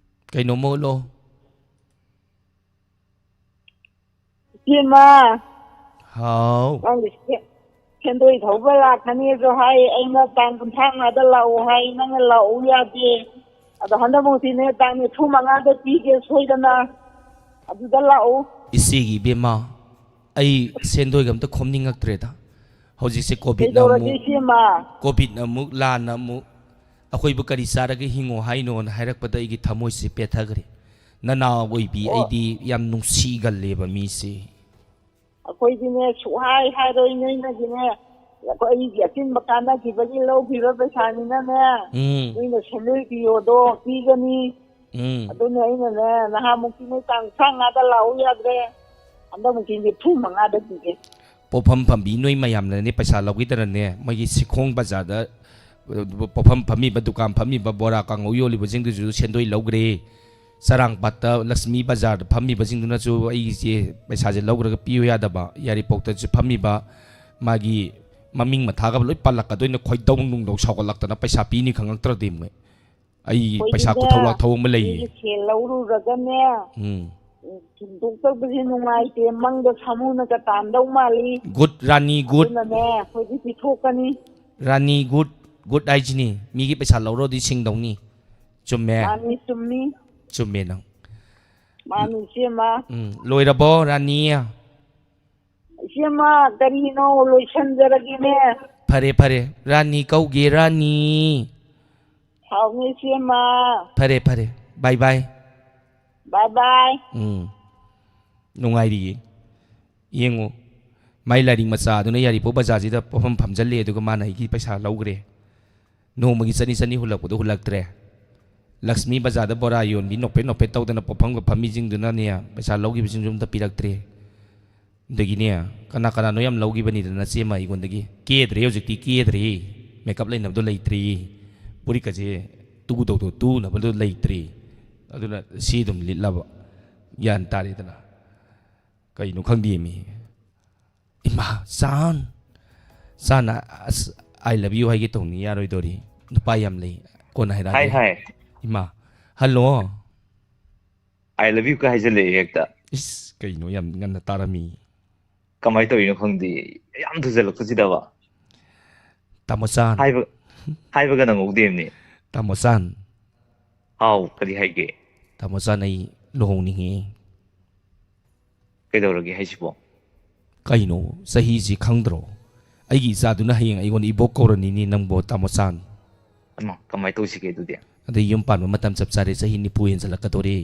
ꯀꯩꯅꯣꯝꯃ ꯎꯠꯂꯣ꯫ ꯏꯆꯦꯃ, ꯍꯥꯎ꯫ ꯅꯪꯒꯤ ꯁꯦ-, ꯁꯦꯟꯗꯣꯏ ꯊꯧꯕ ꯂꯥꯛꯀꯅꯤꯁꯨ ꯍꯥꯏ꯫ ꯑꯩꯅ ꯇꯥꯡ ꯀꯨꯟꯊ꯭ꯔꯥ ꯃꯉꯥꯗ ꯂꯥꯛꯑꯣ ꯍꯥꯏ, ꯅꯪꯅ ꯂꯥꯛꯑꯣ ꯌꯥꯗꯦ꯫ ꯑꯗꯣ ꯍꯟꯗꯛꯃꯨꯛꯇꯤꯅꯦ, ꯇꯥꯡ ꯅꯤꯐꯨ ꯃꯉꯥꯗ ꯄꯤꯒꯦ ꯁꯣꯏꯗꯅ, ꯑꯗꯨꯗ ꯂꯥꯛꯑꯣ꯫ ꯏꯆꯦꯒꯤ ꯏꯕꯦꯝꯃ, ꯑꯩ ꯁꯦꯟꯗꯣꯏꯒ ꯑꯝꯇ ꯈꯣꯝꯅꯤꯡꯉꯛꯇ꯭ꯔꯦꯗ꯫ ꯍꯧꯖꯤꯛꯁꯦ ꯀꯣꯚꯤꯠꯅ ꯀꯩꯗꯧꯔꯒꯦ ꯑꯃꯨꯛ ꯏꯆꯦꯃ? ꯀꯣꯚꯤꯠꯅ ꯑꯃꯨꯛ, ꯂꯥꯟꯅ ꯑꯃꯨꯛ, ꯑꯩꯈꯣꯏꯕꯨ ꯀꯔꯤ ꯆꯥꯔꯒ ꯍꯤꯡꯉꯣ ꯍꯥꯏꯅꯣꯅ ꯍꯥꯏꯔꯛꯄꯗ ꯑꯩꯒꯤ ꯊꯃꯣꯏꯁꯦ ꯄꯦꯊꯈ꯭ꯔꯦ꯫ ꯅꯅꯥ ꯑꯣꯏꯕꯤ ꯑꯣ꯫ ꯑꯩꯗꯤ ꯌꯥꯝ ꯅꯨꯡꯁꯤꯒꯜꯂꯦꯕ ꯃꯤꯁꯦ꯫ ꯑꯩꯈꯣꯏꯗꯤꯅꯦ, ꯁꯨꯛꯍꯥꯏ ꯍꯥꯏꯔꯣꯏ ꯅꯣꯏꯅꯗꯤꯅꯦ꯫ ꯑꯩꯈꯣꯏ ꯑꯩꯒꯤ ꯑꯆꯤꯟꯕ ꯀꯥꯟꯅꯈꯤꯕꯒꯤ ꯂꯧꯈꯤꯕ ꯄꯩꯁꯥꯅꯤꯅꯅꯦ, ꯎꯝ꯫ ꯅꯣꯏꯅ ꯁꯦꯟꯗꯣꯏ ꯄꯤꯌꯣꯗꯣ ꯄꯤꯒꯅꯤ꯫ ꯎꯝ꯫ ꯑꯗꯨꯅꯦ ꯑꯩꯅꯅꯦ, ꯅꯍꯥꯟꯃꯨꯛꯇꯤ ꯅꯣꯏ ꯇꯥꯡ ꯇꯔꯥꯃꯉꯥꯗ ꯂꯥꯛꯎ ꯌꯥꯗ꯭ꯔꯦ, ꯍꯟꯗꯛꯃꯨꯛꯇꯤ ꯅꯤꯐꯨ ꯃꯉꯥꯗ ꯄꯤꯒꯦ꯫ ꯄꯣꯠꯐꯝ ꯐꯝꯕꯤ ꯅꯣꯏ ꯃꯌꯥꯝꯅꯅꯦ ꯄꯩꯁꯥ ꯂꯧꯈꯤꯗꯅꯅꯦ, ꯃꯣꯏꯒꯤ ꯁꯤꯈꯣꯡ ꯕꯖꯥꯔꯗ ꯄꯣꯠꯐꯝ ꯐꯝꯃꯤꯕ, ꯗꯨꯀꯥꯟ ꯐꯝꯃꯤꯕ, ꯕꯣꯔꯥ ꯀꯥꯡꯉꯧ ꯌꯣꯜꯂꯤꯕꯁꯤꯡꯗꯨꯁꯨ ꯁꯦꯟꯗꯣꯏ ꯂꯧꯈ꯭ꯔꯦ꯫ ꯆꯔꯥꯡꯄꯥꯠꯇ ꯂꯛꯁꯃꯤ ꯕꯖꯥꯔꯗ ꯐꯝꯃꯤꯕꯁꯤꯡꯗꯨꯅꯁꯨ ꯑꯩꯁꯦ ꯄꯩꯁꯥꯁꯦ ꯂꯧꯈ꯭ꯔꯒ ꯄꯤꯌꯨ ꯌꯥꯗꯕ, ꯌꯥꯏꯔꯤꯄꯣꯛꯇꯁꯨ ꯐꯝꯃꯤꯕ ꯃꯥꯒꯤ ꯃꯃꯤꯡ ꯃꯊꯥꯒ ꯂꯣꯏ ꯄꯜꯂꯛꯀꯗꯣꯏꯅꯦ, ꯈꯣꯏꯗꯧ ꯅꯨꯡꯗꯧ ꯁꯥꯎꯒꯠꯂꯛꯇꯅ ꯄꯩꯁꯥ ꯄꯤꯅꯤ ꯈꯪꯉꯛꯇ꯭ꯔꯗꯤ ꯃꯣꯏ꯫ ꯑꯩ ꯄꯩꯁꯥ ꯑꯩꯈꯣꯏꯒꯤꯅꯦ, ꯈꯨꯊꯧ ꯂꯥꯛꯊꯧ ꯑꯃ ꯂꯩꯌꯦ꯫ ꯃꯤꯒꯤ ꯁꯦꯜ ꯂꯧꯔꯨꯔꯒꯅꯦ, ꯎꯝ꯫ ꯁꯤꯟꯗꯣꯛꯇꯕꯁꯦ ꯅꯨꯡꯉꯥꯏꯇꯦ, ꯃꯪꯗ ꯁꯥꯃꯨꯅꯒ ꯇꯥꯟꯗꯧ ꯃꯥꯜꯂꯤ꯫ ꯒꯨꯗ ꯔꯥꯅꯤ, ꯒꯨꯗ꯫ ꯑꯗꯨꯅꯅꯦ, ꯑꯩꯈꯣꯏꯗꯤ ꯄꯤꯊꯣꯛꯀꯅꯤ꯫ ꯔꯥꯅꯤ, ꯒꯨꯗ, ꯒꯨꯗ ꯍꯥꯏꯁꯤꯅꯤ꯫ ꯃꯤꯒꯤ ꯄꯩꯁꯥ ꯂꯧꯔꯗꯤ ꯁꯤꯡꯗꯧꯅꯤ꯫ ꯆꯨꯝꯃꯦ꯫ ꯃꯥꯅꯤ, ꯆꯨꯝꯃꯤ꯫ ꯆꯨꯝꯃꯦ ꯅꯪ꯫ ꯃꯥꯅꯤ, ꯏꯆꯦꯃ꯫ ꯎꯝ, ꯂꯣꯏꯔꯕꯣ ꯔꯥꯅꯤ? ꯏꯆꯦꯃ, ꯀꯔꯤꯅꯣ, ꯂꯣꯏꯁꯟꯖꯔꯒꯦꯅꯦ꯫ ꯐꯔꯦ, ꯐꯔꯦ꯫ ꯔꯥꯅꯤ ꯀꯧꯒꯦ, ꯔꯥꯅꯤ꯫ ꯁꯥꯎꯅꯤ, ꯏꯆꯦꯃ꯫ ꯐꯔꯦ, ꯐꯔꯦ꯫ ꯕꯥꯏ, ꯕꯥꯏ꯫ ꯕꯥꯏ, ꯕꯥꯏ꯫ ꯎꯝ꯫ ꯅꯨꯡꯉꯥꯏꯔꯤꯌꯦ꯫ ꯌꯦꯡꯉꯨ꯫ ꯃꯥꯏ ꯂꯥꯏꯔꯤꯛ ꯃꯆꯥꯗꯨꯅ ꯌꯥꯏꯔꯤꯄꯣꯛ ꯕꯖꯥꯔꯁꯤꯗ ꯄꯣꯠꯐꯝ ꯐꯝꯖꯜꯂꯦ, ꯑꯗꯨꯒ ꯃꯥꯅ ꯑꯩꯒꯤ ꯄꯩꯁꯥ ꯂꯧꯈ꯭ꯔꯦ꯫ ꯅꯣꯡꯃꯒꯤ ꯆꯅꯤ ꯆꯅꯤ ꯍꯨꯜꯂꯛꯄꯗꯣ ꯍꯨꯜꯂꯛꯇ꯭ꯔꯦ꯫ ꯂꯛꯁꯃꯤ ꯕꯖꯥꯔꯗ ꯕꯣꯔꯥ ꯌꯣꯟꯕꯤ ꯅꯣꯛꯐꯦꯠ ꯅꯣꯛꯐꯦꯠ ꯇꯧꯗꯅ ꯄꯣꯠꯐꯝꯒ ꯐꯝꯃꯤꯁꯤꯡꯗꯨꯅꯅꯦ, ꯄꯩꯁꯥ ꯂꯧꯈꯤꯕꯁꯤꯡꯁꯨ ꯑꯝꯇ ꯄꯤꯔꯛꯇ꯭ꯔꯦ꯫ ꯑꯗꯒꯤꯅꯦ, ꯀꯅꯥ ꯀꯅꯥꯅꯣ ꯌꯥꯝ ꯂꯧꯈꯤꯕꯅꯤꯗꯅ ꯅꯆꯦ ꯑꯃ ꯑꯩꯉꯣꯟꯗꯒꯤ꯫ ꯀꯦꯗ꯭ꯔꯦ ꯍꯧꯖꯤꯛꯇꯤ, ꯀꯦꯗ꯭ꯔꯦ꯫ ꯃꯦꯀꯞ ꯂꯩꯅꯕꯗꯣ ꯂꯩꯇ꯭ꯔꯦ꯫ ꯐꯨꯔꯤꯠꯀꯁꯦ ꯇꯨꯗꯧꯗꯣ ꯇꯨꯅꯕꯗꯣ ꯂꯩꯇ꯭ꯔꯦ꯫ ꯑꯗꯨꯅ ꯁꯤ ꯑꯗꯨꯝ ꯂꯤꯠꯂꯕ꯫ ꯒ꯭ꯌꯥꯟ ꯇꯥꯔꯦꯗꯅ꯫ ꯀꯩꯅꯣ ꯈꯪꯗꯦ ꯃꯤ꯫ ꯏꯃꯥ, ꯆꯥꯟ꯫ ꯆꯥꯟ, ꯑꯁ, "I love you" ꯍꯥꯏꯒꯦ ꯇꯧꯅꯤ, ꯌꯥꯔꯣꯏꯗꯧꯔꯤ꯫ ꯅꯨꯄꯥ ꯌꯥꯝ ꯂꯩ꯫ ꯀꯣꯟꯅ ꯍꯥꯏꯔꯛꯑꯒꯦ꯫ ꯍꯥꯏ, ꯍꯥꯏ꯫ ꯏꯃꯥ꯫ ꯍꯜꯂꯣ꯫ "I love you" ꯀ ꯍꯥꯏꯖꯜꯂꯛꯑꯦ ꯍꯦꯛꯇ꯫ ꯏꯁ, ꯀꯩꯅꯣ, ꯌꯥꯝ ꯉꯟꯅ ꯇꯥꯔꯝꯃꯤ꯫ ꯀꯃꯥꯏꯅ ꯇꯧꯔꯤꯅꯣ ꯈꯪꯗꯦ, ꯌꯥꯝ ꯊꯨꯖꯜꯂꯛꯄꯁꯤꯗꯕ꯫ ꯇꯥꯃꯣ ꯆꯥꯟ, ꯍꯥꯏꯕ ꯍꯥꯏꯕꯒ ꯅꯪꯍꯧꯗꯦꯕꯅꯤ꯫ ꯇꯥꯃꯣ ꯆꯥꯟ, ꯍꯥꯎ, ꯀꯔꯤ ꯍꯥꯏꯒꯦ? ꯇꯥꯃꯣ ꯆꯥꯟ, ꯑꯩ ꯂꯨꯍꯣꯡꯅꯤꯡꯉꯦ꯫ ꯀꯩꯗꯧꯔꯒꯦ ꯍꯥꯏꯁꯤꯕꯣ? ꯀꯩꯅꯣ, ꯆꯍꯤꯁꯤ ꯈꯪꯗ꯭ꯔꯣ? ꯑꯩꯒꯤ ꯏꯆꯥꯗꯨꯅ ꯍꯌꯦꯡ ꯑꯩꯉꯣꯟꯗ ꯏꯕꯣꯛ ꯀꯧꯔꯅꯤꯅꯦ ꯅꯪꯕꯣ, ꯇꯥꯃꯣ ꯆꯥꯟ꯫ ꯑꯃ, ꯀꯃꯥꯏꯅ ꯇꯧꯁꯤꯒꯦ ꯑꯗꯨꯗꯤ? ꯑꯗꯩ ꯌꯨꯝ ꯄꯥꯟꯕ ꯃꯇꯝ ꯆꯞ ꯆꯥꯔꯦ, ꯆꯍꯤ ꯅꯤꯐꯨ ꯍꯦꯟꯖꯜꯂꯛꯀꯗꯧꯔꯦ꯫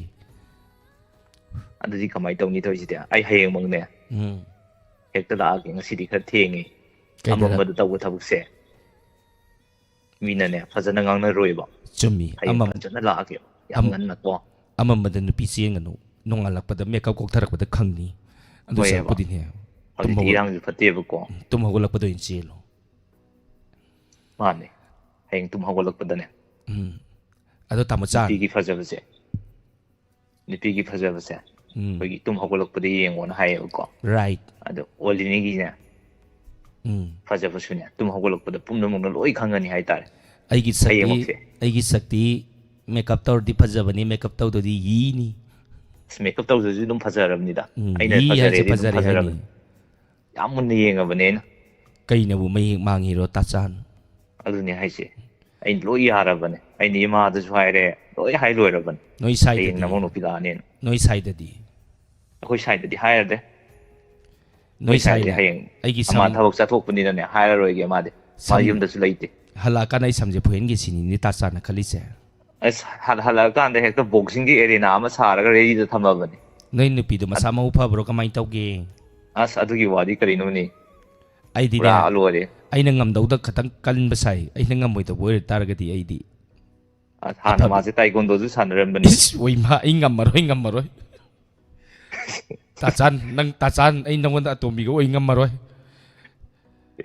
ꯑꯗꯨꯗꯤ ꯀꯃꯥꯏꯅ ꯇꯧꯅꯤ ꯇꯧꯔꯤꯁꯤꯗꯤ? ꯑꯩ ꯍꯌꯦꯡꯃꯛꯅꯦ ꯎꯝ꯫ ꯍꯦꯛꯇ ꯂꯥꯛꯑꯒꯦ, ꯉꯁꯤꯗꯤ ꯈꯔ ꯊꯦꯡꯉꯤ꯫ ꯀꯩꯗꯧꯔ- ꯑꯃꯝꯕꯗ ꯇꯧꯕ ꯊꯕꯛꯁꯦ ꯃꯤꯅꯅꯦ ꯐꯖꯅ ꯉꯥꯡꯅꯔꯣꯏꯕ꯫ ꯆꯨꯝꯃꯤ꯫ ꯍꯌꯦꯡ ꯑꯃꯝ- ꯐꯖꯅ ꯂꯥꯛꯑꯒꯦ, ꯌꯥꯝ ꯑꯝ- ꯉꯟꯅꯀꯣ꯫ ꯑꯃꯝꯕꯗ ꯅꯨꯄꯤ ꯆꯦꯟꯒꯅꯨ, ꯅꯣꯡꯉꯥꯜꯂꯛꯄꯗ ꯃꯦꯀꯞ ꯀꯣꯛꯊꯔꯛꯄꯗ ꯈꯪꯅꯤ꯫ ꯑꯗꯨ ꯍꯣꯏ, ꯁꯔꯨꯛꯄꯨꯗꯤꯅꯦ, ꯇꯨꯝ ꯍꯧꯖꯤꯛꯇꯤ ꯍꯧꯒꯠ- ꯏꯔꯥꯡꯁꯨ ꯐꯠꯇꯦꯕꯀꯣ꯫ ꯇꯨꯝ ꯍꯧꯒꯠꯂꯛꯄꯗ ꯑꯣꯏꯅ ꯆꯦꯜꯂꯣ꯫ ꯃꯥꯅꯦ, ꯍꯌꯦꯡ ꯇꯨꯝ ꯍꯧꯒꯠꯂꯛꯄꯗꯅꯦ ꯎꯝ꯫ ꯑꯗꯣ ꯇꯥꯃꯣ ꯆꯥꯟ, ꯅꯨꯄꯤꯒꯤ ꯐꯖꯕꯁꯦ, ꯅꯨꯄꯤꯒꯤ ꯐꯖꯕꯁꯦ ꯎꯝ꯫ ꯑꯩꯈꯣꯏꯒꯤ ꯇꯨꯝ ꯍꯧꯒꯠꯂꯛꯄꯗ ꯌꯦꯡꯉꯣꯅ ꯍꯥꯏꯌꯦꯕꯀꯣ꯫ Right꯫ ꯑꯗꯣ ꯑꯣꯜꯂꯤꯅꯤꯒꯤꯅꯦ ꯎꯝ꯫ ꯐꯖꯕꯁꯨꯅꯦ ꯇꯨꯝ ꯍꯧꯒꯠꯂꯛꯄꯗ ꯄꯨꯝꯅꯃꯛꯅ ꯂꯣꯏ ꯈꯪꯒꯅꯤ ꯍꯥꯏꯇꯥꯔꯦ꯫ ꯑꯩꯒꯤ ꯁꯛꯇꯤ ꯍꯌꯦꯡꯃꯛꯁꯦ꯫ ꯑꯩꯒꯤ ꯁꯛꯇꯤ ꯃꯦꯀꯞ ꯇꯧꯔꯗꯤ ꯐꯖꯕꯅꯤ, ꯃꯦꯀꯞ ꯇꯧꯗ꯭ꯔꯗꯤ ꯌꯤꯅꯤ꯫ ꯑꯁ, ꯃꯦꯀꯞ ꯇꯧꯗ꯭ꯔꯁꯨ ꯑꯗꯨꯝ ꯐꯖꯔꯕꯅꯤꯗ꯫ ꯎꯝ, ꯑꯩꯅ ꯌꯤ ꯍꯥꯏꯁꯦ ꯐꯖꯔꯦꯗꯤ ꯑꯗꯨꯝ ꯐꯖꯔꯦ ꯐꯖꯔꯕꯅꯤ꯫ ꯍꯥꯏꯅꯤ꯫ ꯌꯥꯝ ꯃꯨꯟꯅ ꯌꯦꯡꯉꯕꯅꯦ ꯑꯩꯅ꯫ ꯀꯩꯅꯕꯨ ꯃꯌꯦꯛ ꯃꯥꯡꯉꯤꯔꯣ ꯇꯥꯆꯥꯟ? ꯑꯗꯨꯅꯦ ꯍꯥꯏꯁꯦ꯫ ꯑꯩꯅ ꯂꯣꯏ ꯌꯥꯔꯕꯅꯦ꯫ ꯑꯩꯅ ꯏꯃꯥꯗꯁꯨ ꯍꯥꯏꯔꯦ, ꯂꯣꯏ ꯍꯥꯏ ꯂꯣꯏꯔꯕꯅꯦ꯫ ꯅꯣꯏ ꯍꯌꯦꯡ ꯁꯥꯏꯗꯗꯤ ꯅꯃꯧ ꯅꯨꯄꯤ ꯂꯥꯛꯑꯅꯦꯅ꯫ ꯅꯣꯏ ꯁꯥꯏꯗꯗꯤ? ꯑꯩꯈꯣꯏ ꯁꯥꯏꯗꯗꯤ ꯍꯥꯏꯔꯗꯦ꯫ ꯅꯣꯏ ꯑꯩꯈꯣꯏ ꯁꯥꯏꯗꯤ ꯁꯥꯏꯅ ꯍꯌꯦꯡ ꯑꯩꯒꯤ ꯑꯃ ꯁꯝ ꯊꯕꯛ ꯆꯠꯊꯣꯛꯄꯅꯤꯅꯅꯦ, ꯍꯥꯏꯔꯔꯣꯏꯒꯦ꯫ ꯃꯥꯗꯤ ꯃꯥ ꯁꯝ- ꯌꯨꯝꯗꯁꯨ ꯂꯩꯇꯦ꯫ ꯍꯜꯂꯛꯑꯀꯥꯟꯗ ꯑꯩ ꯁꯝꯁꯦ ꯐꯣꯏꯍꯟꯒꯦ ꯁꯤꯅꯤꯅꯦ ꯇꯥꯆꯥꯟꯅ ꯈꯜꯂꯤꯁꯦ꯫ ꯑꯁ, ꯍꯜ- ꯍꯜꯂꯛꯑꯀꯥꯟꯗ ꯍꯦꯛꯇ ꯕꯣꯛꯁꯤꯡꯒꯤ ꯑꯦꯔꯦꯅꯥ ꯑꯃ ꯁꯥꯔꯒ ꯔꯦꯗꯤꯗ ꯊꯝꯃꯕꯅꯤ꯫ ꯅꯣꯏ ꯅꯨꯄꯤꯗꯣ ꯃꯁꯥ ꯃꯎ ꯐꯕ꯭ꯔꯣ, ꯀꯃꯥꯏꯅ ꯇꯧꯒꯦ? ꯑꯁ, ꯑꯗꯨꯒꯤ ꯋꯥꯗꯤ ꯀꯔꯤꯅꯣꯅꯦ? ꯑꯩꯗꯤꯅꯦ, ꯄꯨꯔꯥ ꯂꯣꯏꯔꯦ꯫ ꯑꯩꯅ ꯉꯝꯗꯧꯗ ꯈꯇꯪ ꯀꯟꯕ ꯁꯥꯏ, ꯑꯩꯅ ꯉꯝꯃꯣꯏꯗꯧꯕ ꯑꯣꯏꯔ ꯇꯥꯔꯒꯗꯤ ꯑꯩꯗꯤ ꯑꯁ, ꯍꯥꯟꯅ ꯑꯐꯕ- ꯃꯥꯁꯦ ꯇꯥꯏꯀꯣꯟꯗꯣꯁꯨ ꯁꯥꯟꯅꯔꯝꯕꯅꯤ꯫ ꯏꯁ, ꯑꯣꯏꯃꯥ, ꯑꯩ ꯉꯝꯃꯔꯣꯏ, ꯉꯝꯃꯔꯣꯏ꯫ ꯇꯥꯆꯥꯟ, ꯅꯪ ꯇꯥꯆꯥꯟ, ꯑꯩ ꯅꯪꯉꯣꯟꯗ ꯑꯇꯣꯝꯕꯤꯒ ꯑꯣꯏ ꯉꯝꯃꯔꯣꯏ꯫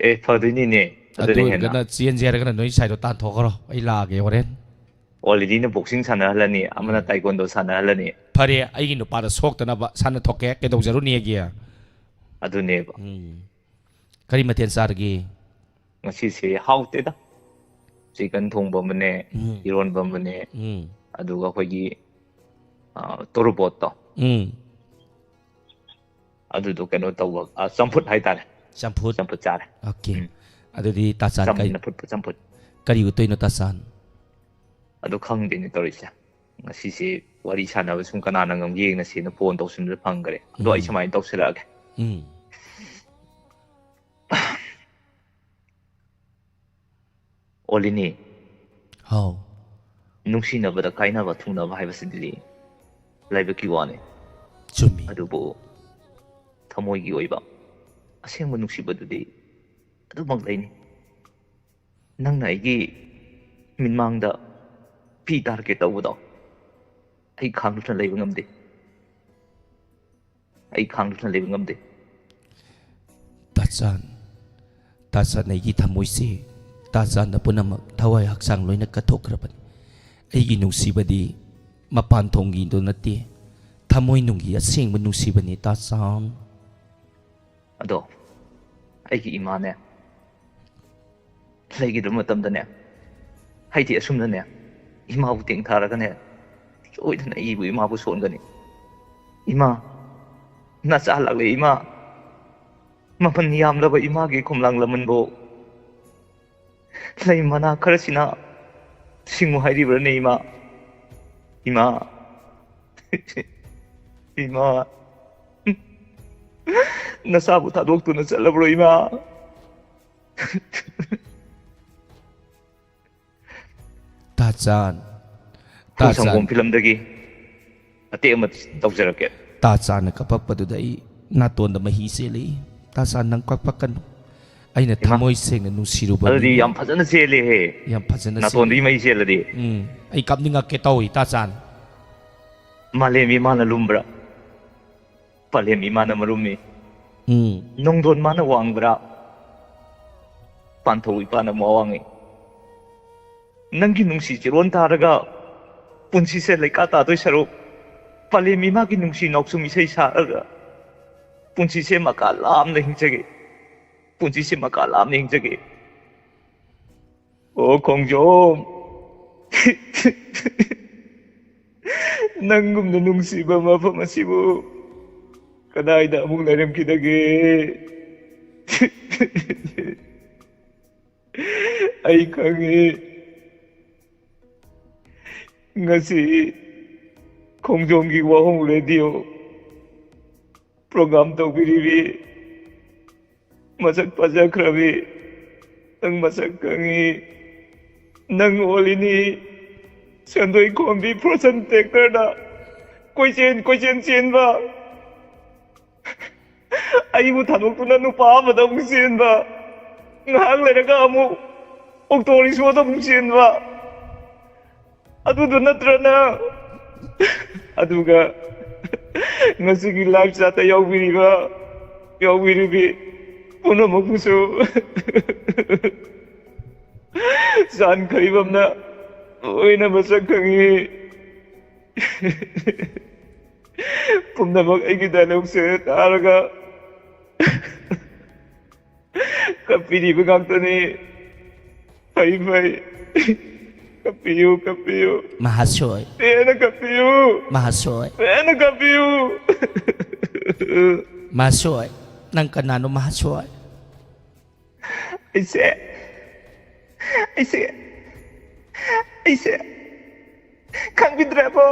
ꯑꯦ, ꯐꯗꯣꯏꯅꯤꯅꯦ꯫ ꯑꯗꯨ ꯑꯗꯨꯅ ꯍꯦꯟꯅ ꯑꯣꯏꯔꯒꯅ ꯆꯦꯟꯁꯦ ꯍꯥꯏꯔꯒꯅ ꯅꯣꯏ ꯁꯥꯏꯗꯣ ꯇꯥꯟꯊꯣꯛꯈ꯭ꯔꯣ, ꯑꯩ ꯂꯥꯛꯑꯒꯦ ꯍꯣꯔꯦꯟ꯫ ꯑꯣꯜꯔꯦꯗꯤꯅ ꯕꯣꯛꯁꯤꯡ ꯁꯥꯟꯅꯍꯜꯂꯅꯤ, ꯑꯃꯅ ꯇꯥꯏꯀꯣꯟꯗꯣ ꯁꯥꯟꯅꯍꯜꯂꯅꯤ꯫ ꯐꯔꯦ, ꯑꯩꯒꯤ ꯅꯨꯄꯥꯗ ꯁꯣꯛꯇꯅꯕ ꯁꯥꯟꯅꯊꯣꯛꯀꯦ, ꯀꯩꯗꯧꯖꯔꯨꯅꯦꯒꯦ? ꯑꯗꯨꯅꯦꯕ꯫ ꯎꯝ꯫ ꯀꯔꯤ ꯃꯊꯦꯜ ꯆꯥꯔꯒꯦ? ꯉꯁꯤꯁꯦ ꯍꯥꯎꯇꯦꯗ꯫ ꯆꯤꯀꯟ ꯊꯣꯡꯕ ꯑꯃꯅꯦ, ꯎꯝ꯫ ꯏꯔꯣꯟꯕ ꯑꯃꯅꯦ, ꯎꯝ꯫ ꯑꯗꯨꯒ ꯑꯩꯈꯣꯏꯒꯤ ꯑ, ꯇꯣꯔꯣꯕꯣꯠꯇꯣ, ꯎꯝ꯫ ꯑꯗꯨꯗꯣ ꯀꯩꯅꯣ ꯇꯧꯕ, ꯑ, ꯆꯝꯐꯨꯠ ꯍꯥꯏꯇꯥꯔꯦ꯫ ꯆꯝꯐꯨꯠ꯫ ꯆꯝꯐꯨꯠ ꯆꯥꯔꯦ꯫ ꯑꯣꯀꯦ꯫ ꯎꯝ꯫ ꯑꯗꯨꯗꯤ ꯇꯥ ꯆꯥꯟ, ꯀꯔꯤ, ꯆꯝꯅ ꯐꯨꯠꯄ ꯆꯝꯐꯨꯠ꯫ ꯀꯔꯤ ꯎꯠꯇꯣꯏꯅꯣ ꯇꯥ ꯆꯥꯟ? ꯑꯗꯣ ꯈꯪꯗꯦꯅꯦ ꯇꯧꯔꯤꯁꯦ꯫ ꯉꯁꯤꯁꯦ ꯋꯥꯔꯤ ꯁꯥꯟꯅꯕ ꯁꯨꯝ ꯀꯅꯥꯅ ꯉꯝꯒꯦ ꯌꯦꯡꯅꯁꯦꯅ ꯐꯣꯟ ꯇꯧꯁꯤꯟꯕꯗ ꯐꯪꯈ꯭ꯔꯦ꯫ ꯑꯗꯣ ꯑꯩ ꯎꯝ꯫ ꯁꯨꯃꯥꯏꯅ ꯇꯧꯁꯤꯜꯂꯛꯑꯒꯦ꯫ ꯎꯝ꯫ ꯑꯣꯂꯤꯅꯤ, ꯍꯥꯎ꯫ ꯅꯨꯡꯁꯤꯅꯕꯗ ꯀꯥꯏꯅꯕ ꯊꯨꯡꯅꯕ ꯍꯥꯏꯕꯁꯤꯗꯤ ꯂꯥꯏꯕꯛꯀꯤ ꯋꯥꯅꯤ꯫ ꯆꯨꯝꯃꯤ꯫ ꯑꯗꯨꯕꯨ ꯊꯃꯣꯏꯒꯤ ꯑꯣꯏꯕ ꯑꯁꯦꯡꯕ ꯅꯨꯡꯁꯤꯕꯗꯨꯗꯤ ꯑꯗꯨꯃꯛ ꯂꯩꯅꯤ꯫ ꯅꯪꯅ ꯑꯩꯒꯤ ꯃꯤꯠꯃꯥꯡꯗ ꯄꯤ ꯇꯥꯔꯒꯦ ꯇꯧꯕꯗꯣ ꯑꯩ ꯈꯥꯡꯗꯨꯅ ꯂꯩꯕ ꯉꯝꯗꯦ꯫ ꯑꯩ ꯈꯥꯡꯗꯨꯅ ꯂꯩꯕ ꯉꯝꯗꯦ꯫ ꯇꯥꯆꯥꯟ, ꯇꯥꯆꯥꯟ, ꯑꯩꯒꯤ ꯊꯃꯣꯏꯁꯤ ꯇꯥꯆꯥꯟꯗ ꯄꯨꯝꯅꯃꯛ, ꯊꯋꯥꯏ ꯍꯛꯆꯥꯡ ꯂꯣꯏꯅ ꯀꯠꯊꯣꯛꯈ꯭ꯔꯕꯅꯤ꯫ ꯑꯩꯒꯤ ꯅꯨꯡꯁꯤꯕꯗꯤ ꯃꯄꯥꯟ ꯊꯣꯡꯒꯤꯗꯣ ꯅꯠꯇꯦ, ꯊꯃꯣꯏꯅꯨꯡꯒꯤ ꯑꯁꯦꯡꯕ ꯅꯨꯡꯁꯤꯕꯅꯤ ꯇꯥꯆꯥꯟ꯫ ꯑꯗꯣ ꯑꯩꯒꯤ ꯏꯃꯥꯅꯦ, ꯂꯩꯈꯤꯗꯕ ꯃꯇꯝꯗꯅꯦ, ꯍꯥꯏꯗꯤ ꯑꯁꯨꯝꯅꯅꯦ, ꯏꯃꯥꯕꯨ ꯇꯦꯡꯊꯥꯔꯒꯅꯦ, ꯁꯣꯏꯗꯅ ꯑꯩꯕꯨ ꯏꯃꯥꯕꯨ ꯁꯣꯟꯒꯅꯤ꯫ "ꯏꯃꯥ, ꯅꯆꯥ ꯂꯥꯛꯂꯦ ꯏꯃꯥ, ꯃꯃꯜ ꯌꯥꯝꯂꯕ ꯏꯃꯥꯒꯤ ꯈꯣꯝꯂꯥꯡ ꯂꯃꯟꯕꯨ ꯂꯩ ꯃꯅꯥ ꯈꯔꯁꯤꯅ ꯁꯤꯡꯉꯨ ꯍꯥꯏꯔꯤꯕ꯭ꯔꯅꯦ ꯏꯃꯥ? ꯏꯃꯥ, ꯏꯃꯥ, ꯅꯆꯥꯕꯨ ꯊꯥꯗꯣꯛꯇꯨꯅ ꯆꯠꯂꯕ꯭ꯔꯣ ꯏꯃꯥ?" ꯇꯥꯆꯥꯟ, ꯐꯨꯜ ꯇꯥꯆꯥꯟ, ꯁꯪꯒꯣꯝ ꯐꯤꯂꯝꯗꯒꯤ ꯃꯇꯦꯛ ꯑꯃ ꯇꯧꯖꯔꯛꯀꯦ꯫ ꯇꯥꯆꯥꯟꯅ ꯀꯞꯄꯛꯄꯗꯨꯗ ꯑꯩ ꯅꯥꯇꯣꯟꯗ ꯃꯍꯤ ꯆꯦꯜꯂꯛꯏ꯫ ꯇꯥꯆꯥꯟ, ꯅꯪ ꯀꯞꯄꯛꯀꯅꯨ꯫ ꯑꯩꯅ ꯏꯃꯥ, ꯊꯃꯣꯏ ꯁꯦꯡꯅ ꯅꯨꯡꯁꯤꯔꯨꯕ ꯑꯗꯨꯗꯤ ꯃꯤꯅꯤ꯫ ꯌꯥꯝ ꯐꯖꯅ ꯆꯦꯜꯂꯦꯍꯦ꯫ ꯌꯥꯝ ꯐꯖꯅ ꯅꯥꯇꯣꯟꯗꯒꯤ ꯆꯦꯜꯂꯤ꯫ ꯃꯩ ꯆꯦꯜꯂꯗꯤ꯫ ꯎꯝ, ꯑꯩ ꯀꯞꯅꯤꯡꯉꯛꯀꯦ ꯇꯧꯏ ꯇꯥꯆꯥꯟ꯫ ꯃꯥꯂꯦꯝ ꯏꯃꯥꯅ ꯂꯨꯝꯕ꯭ꯔꯥ? ꯄꯥꯂꯦꯝ ꯏꯃꯥꯅ ꯃꯔꯨꯝꯃꯤ꯫ ꯎꯝ꯫ ꯅꯣꯡꯗꯣꯟ ꯃꯥꯅ ꯋꯥꯡꯕ꯭ꯔꯥ? ꯄꯥꯟꯊꯧ ꯏꯄꯥꯅ ꯃꯋꯥ ꯋꯥꯡꯉꯤ꯫ ꯅꯪꯒꯤ ꯅꯨꯡꯁꯤ ꯆꯤꯔꯣꯟ ꯇꯥꯔꯒ ꯄꯨꯟꯁꯤꯁꯦ ꯂꯩꯀꯥ ꯇꯥꯗꯣꯏ ꯁꯔꯨꯛ, ꯄꯥꯂꯦꯝ ꯏꯃꯥꯒꯤ ꯅꯨꯡꯁꯤ ꯅꯥꯎꯁꯨꯝ ꯏꯁꯩ ꯁꯥꯔꯒ ꯄꯨꯟꯁꯤꯁꯦ ꯃꯀꯥ ꯂꯥꯝꯅ ꯍꯤꯡꯖꯒꯦ꯫ ꯄꯨꯟꯁꯤꯁꯦ ꯃꯀꯥ ꯂꯥꯝꯅ ꯍꯤꯡꯖꯒꯦ꯫ ꯑꯣ ꯈꯣꯡꯖꯣꯝ, ꯅꯪꯒꯨꯝꯅ ꯅꯨꯡꯁꯤꯕ ꯃꯐꯝ ꯑꯁꯤꯕꯨ ꯀꯗꯥꯏꯗ ꯑꯃꯨꯛ ꯂꯩꯔꯝꯈꯤꯗꯒꯦ? ꯑꯩ ꯈꯪꯉꯤ꯫ ꯉꯁꯤ ꯈꯣꯡꯖꯣꯝꯒꯤ ꯋꯥꯍꯣꯡ ꯔꯦꯗꯤꯑꯣ ꯄ꯭ꯔꯣꯒ꯭ꯔꯥꯝ ꯇꯧꯕꯤꯔꯤꯕꯤ ꯃꯁꯛ ꯐꯖꯈ꯭ꯔꯕꯤ, ꯅꯪ ꯃꯁꯛ ꯈꯪꯉꯤ, ꯅꯪ ꯑꯣꯜꯂꯤꯅꯤ꯫ ꯁꯦꯟꯗꯣꯏ ꯈꯣꯝꯕꯤ ꯐꯣꯔꯁꯟ ꯇ꯭ꯔꯦꯛꯇꯔꯗ ꯀꯣꯏꯆꯦꯟ ꯀꯣꯏꯆꯦꯟ ꯆꯦꯟꯕ, ꯑꯩꯕꯨ ꯊꯥꯗꯣꯛꯇꯨꯅ ꯅꯨꯄꯥ ꯑꯃꯗ ꯑꯃꯨꯛ ꯆꯦꯟꯕ, ꯉꯥꯏꯍꯥꯛ ꯂꯩꯔꯒ ꯑꯃꯨꯛ ꯑꯣꯛꯇꯣ ꯔꯤꯛꯁꯣꯗ ꯑꯃꯨꯛ ꯆꯦꯟꯕ, ꯑꯗꯨꯗꯨ ꯅꯠꯇ꯭ꯔꯅ? ꯑꯗꯨꯒ ꯉꯁꯤꯒꯤ ꯂꯥꯏꯐ ꯆꯥꯠꯇ ꯌꯥꯎꯕꯤꯔꯤꯕ, ꯌꯥꯎꯕꯤꯔꯤꯕꯤ ꯄꯨꯝꯅꯃꯛꯄꯨꯁꯨ ꯆꯥꯟ ꯈꯔꯤꯕꯝꯅ ꯂꯣꯏꯅ ꯃꯁꯛ ꯈꯪꯉꯤ꯫ ꯄꯨꯝꯅꯃꯛ ꯑꯩꯒꯤ ꯗꯥꯏꯂꯣꯛꯁꯦ ꯇꯥꯔꯒ ꯀꯞꯄꯤꯔꯤꯕ ꯉꯥꯛꯇꯅꯤ꯫ ꯐꯩ, ꯐꯩ꯫ ꯀꯞꯄꯤꯌꯨ, ꯀꯞꯄꯤꯌꯨ꯫ ꯃꯍꯥꯁꯣꯏ꯫ ꯄꯦꯟꯅ ꯀꯞꯄꯤꯌꯨ꯫ ꯃꯍꯥꯁꯣꯏ꯫ ꯄꯦꯟꯅ ꯀꯞꯄꯤꯌꯨ꯫ ꯃꯍꯥꯁꯣꯏ꯫ ꯅꯪ ꯀꯅꯥꯅꯣ, ꯃꯍꯥꯁꯣꯏ? ꯑꯩꯁꯦ, ꯑꯩꯁꯦ, ꯑꯩꯁꯦ ꯈꯪꯕꯤꯗ꯭ꯔꯕꯣ?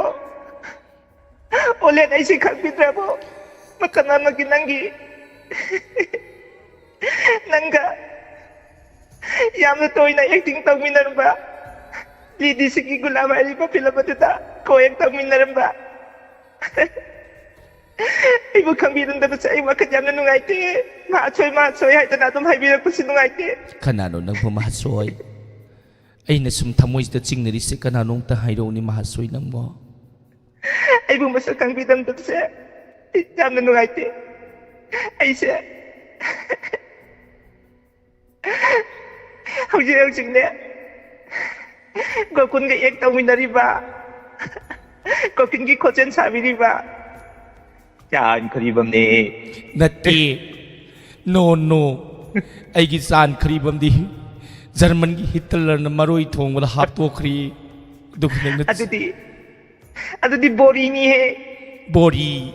ꯑꯣꯂꯦꯟ, ꯑꯩꯁꯦ ꯈꯪꯕꯤꯗ꯭ꯔꯕꯣ? ꯃꯇꯝ ꯑꯃꯒꯤ ꯅꯪꯒꯤ, ꯅꯪꯒ ꯌꯥꯝꯅ ꯇꯣꯏꯅ ꯑꯦꯛꯇꯤꯡ ꯇꯧꯃꯤꯟꯅꯔꯝꯕ, ꯂꯤꯗꯤꯁꯤꯒꯤ ꯒꯨꯂꯥꯝ ꯍꯥꯏꯔꯤꯕ ꯐꯤꯂꯝ ꯑꯗꯨꯗ ꯀꯣ ꯑꯦꯛ ꯇꯧꯃꯤꯟꯅꯔꯝꯕ꯫ ꯑꯩꯕꯨ ꯈꯪꯕꯤꯔꯝꯗꯕꯁꯦ ꯑꯩ ꯋꯥꯈꯜ ꯌꯥꯝꯅ ꯅꯨꯡꯉꯥꯏꯇꯦ꯫ ꯃꯍꯥꯁꯣꯏ, ꯃꯍꯥꯁꯣꯏ ꯍꯥꯏꯗꯅ ꯑꯗꯨꯝ ꯍꯥꯏꯕꯤꯔꯛꯄꯁꯤ ꯅꯨꯡꯉꯥꯏꯇꯦ꯫ ꯀꯅꯥꯅꯣ ꯅꯪꯕꯨ ꯃꯍꯥꯁꯣꯏ? ꯑꯩꯅ ꯁꯨꯝ ꯊꯃꯣꯏꯁꯤꯗ ꯆꯤꯡꯅꯔꯤꯁꯦ ꯀꯅꯥꯅꯣ ꯑꯝꯇ ꯍꯥꯏꯔꯛꯎꯅꯦ ꯃꯍꯥꯁꯣꯏ ꯅꯪꯕꯣ? ꯑꯩꯕꯨ ꯃꯁꯛ ꯈꯪꯕꯤꯔꯝꯗꯕꯁꯦ ꯑꯩ ꯌꯥꯝꯅ ꯅꯨꯡꯉꯥꯏꯇꯦ꯫ ꯑꯩꯁꯦ ꯍꯧꯖꯤꯛ ꯍꯧꯖꯤꯛꯅꯦ ꯒꯣꯀꯨꯟꯒ ꯑꯦꯛ ꯇꯧꯃꯤꯟꯅꯔꯤꯕ, ꯒꯣꯀꯨꯟꯒꯤ ꯈꯣꯟꯖꯦꯜ ꯁꯥꯕꯤꯔꯤꯕ ꯆꯥꯟ ꯈꯔꯤꯕꯝꯅꯦ꯫ ꯅꯠꯇꯦ꯫ ꯅꯣ, ꯅꯣ꯫ ꯑꯩꯒꯤ ꯆꯥꯟ ꯈꯔꯤꯕꯝꯗꯤ ꯖꯔꯃꯟꯒꯤ ꯍꯤꯠꯂꯔꯅ ꯃꯔꯣꯏ ꯊꯣꯡꯕꯗ ꯍꯥꯞꯇꯣꯛꯈ꯭ꯔꯤ꯫ ꯑꯗꯨ ꯈꯛꯇꯪ ꯅꯠꯇꯦ꯫ ꯑꯗꯨꯗꯤ, ꯑꯗꯨꯗꯤ ꯕꯣꯔꯤꯅꯤꯍꯦ꯫ ꯕꯣꯔꯤ꯫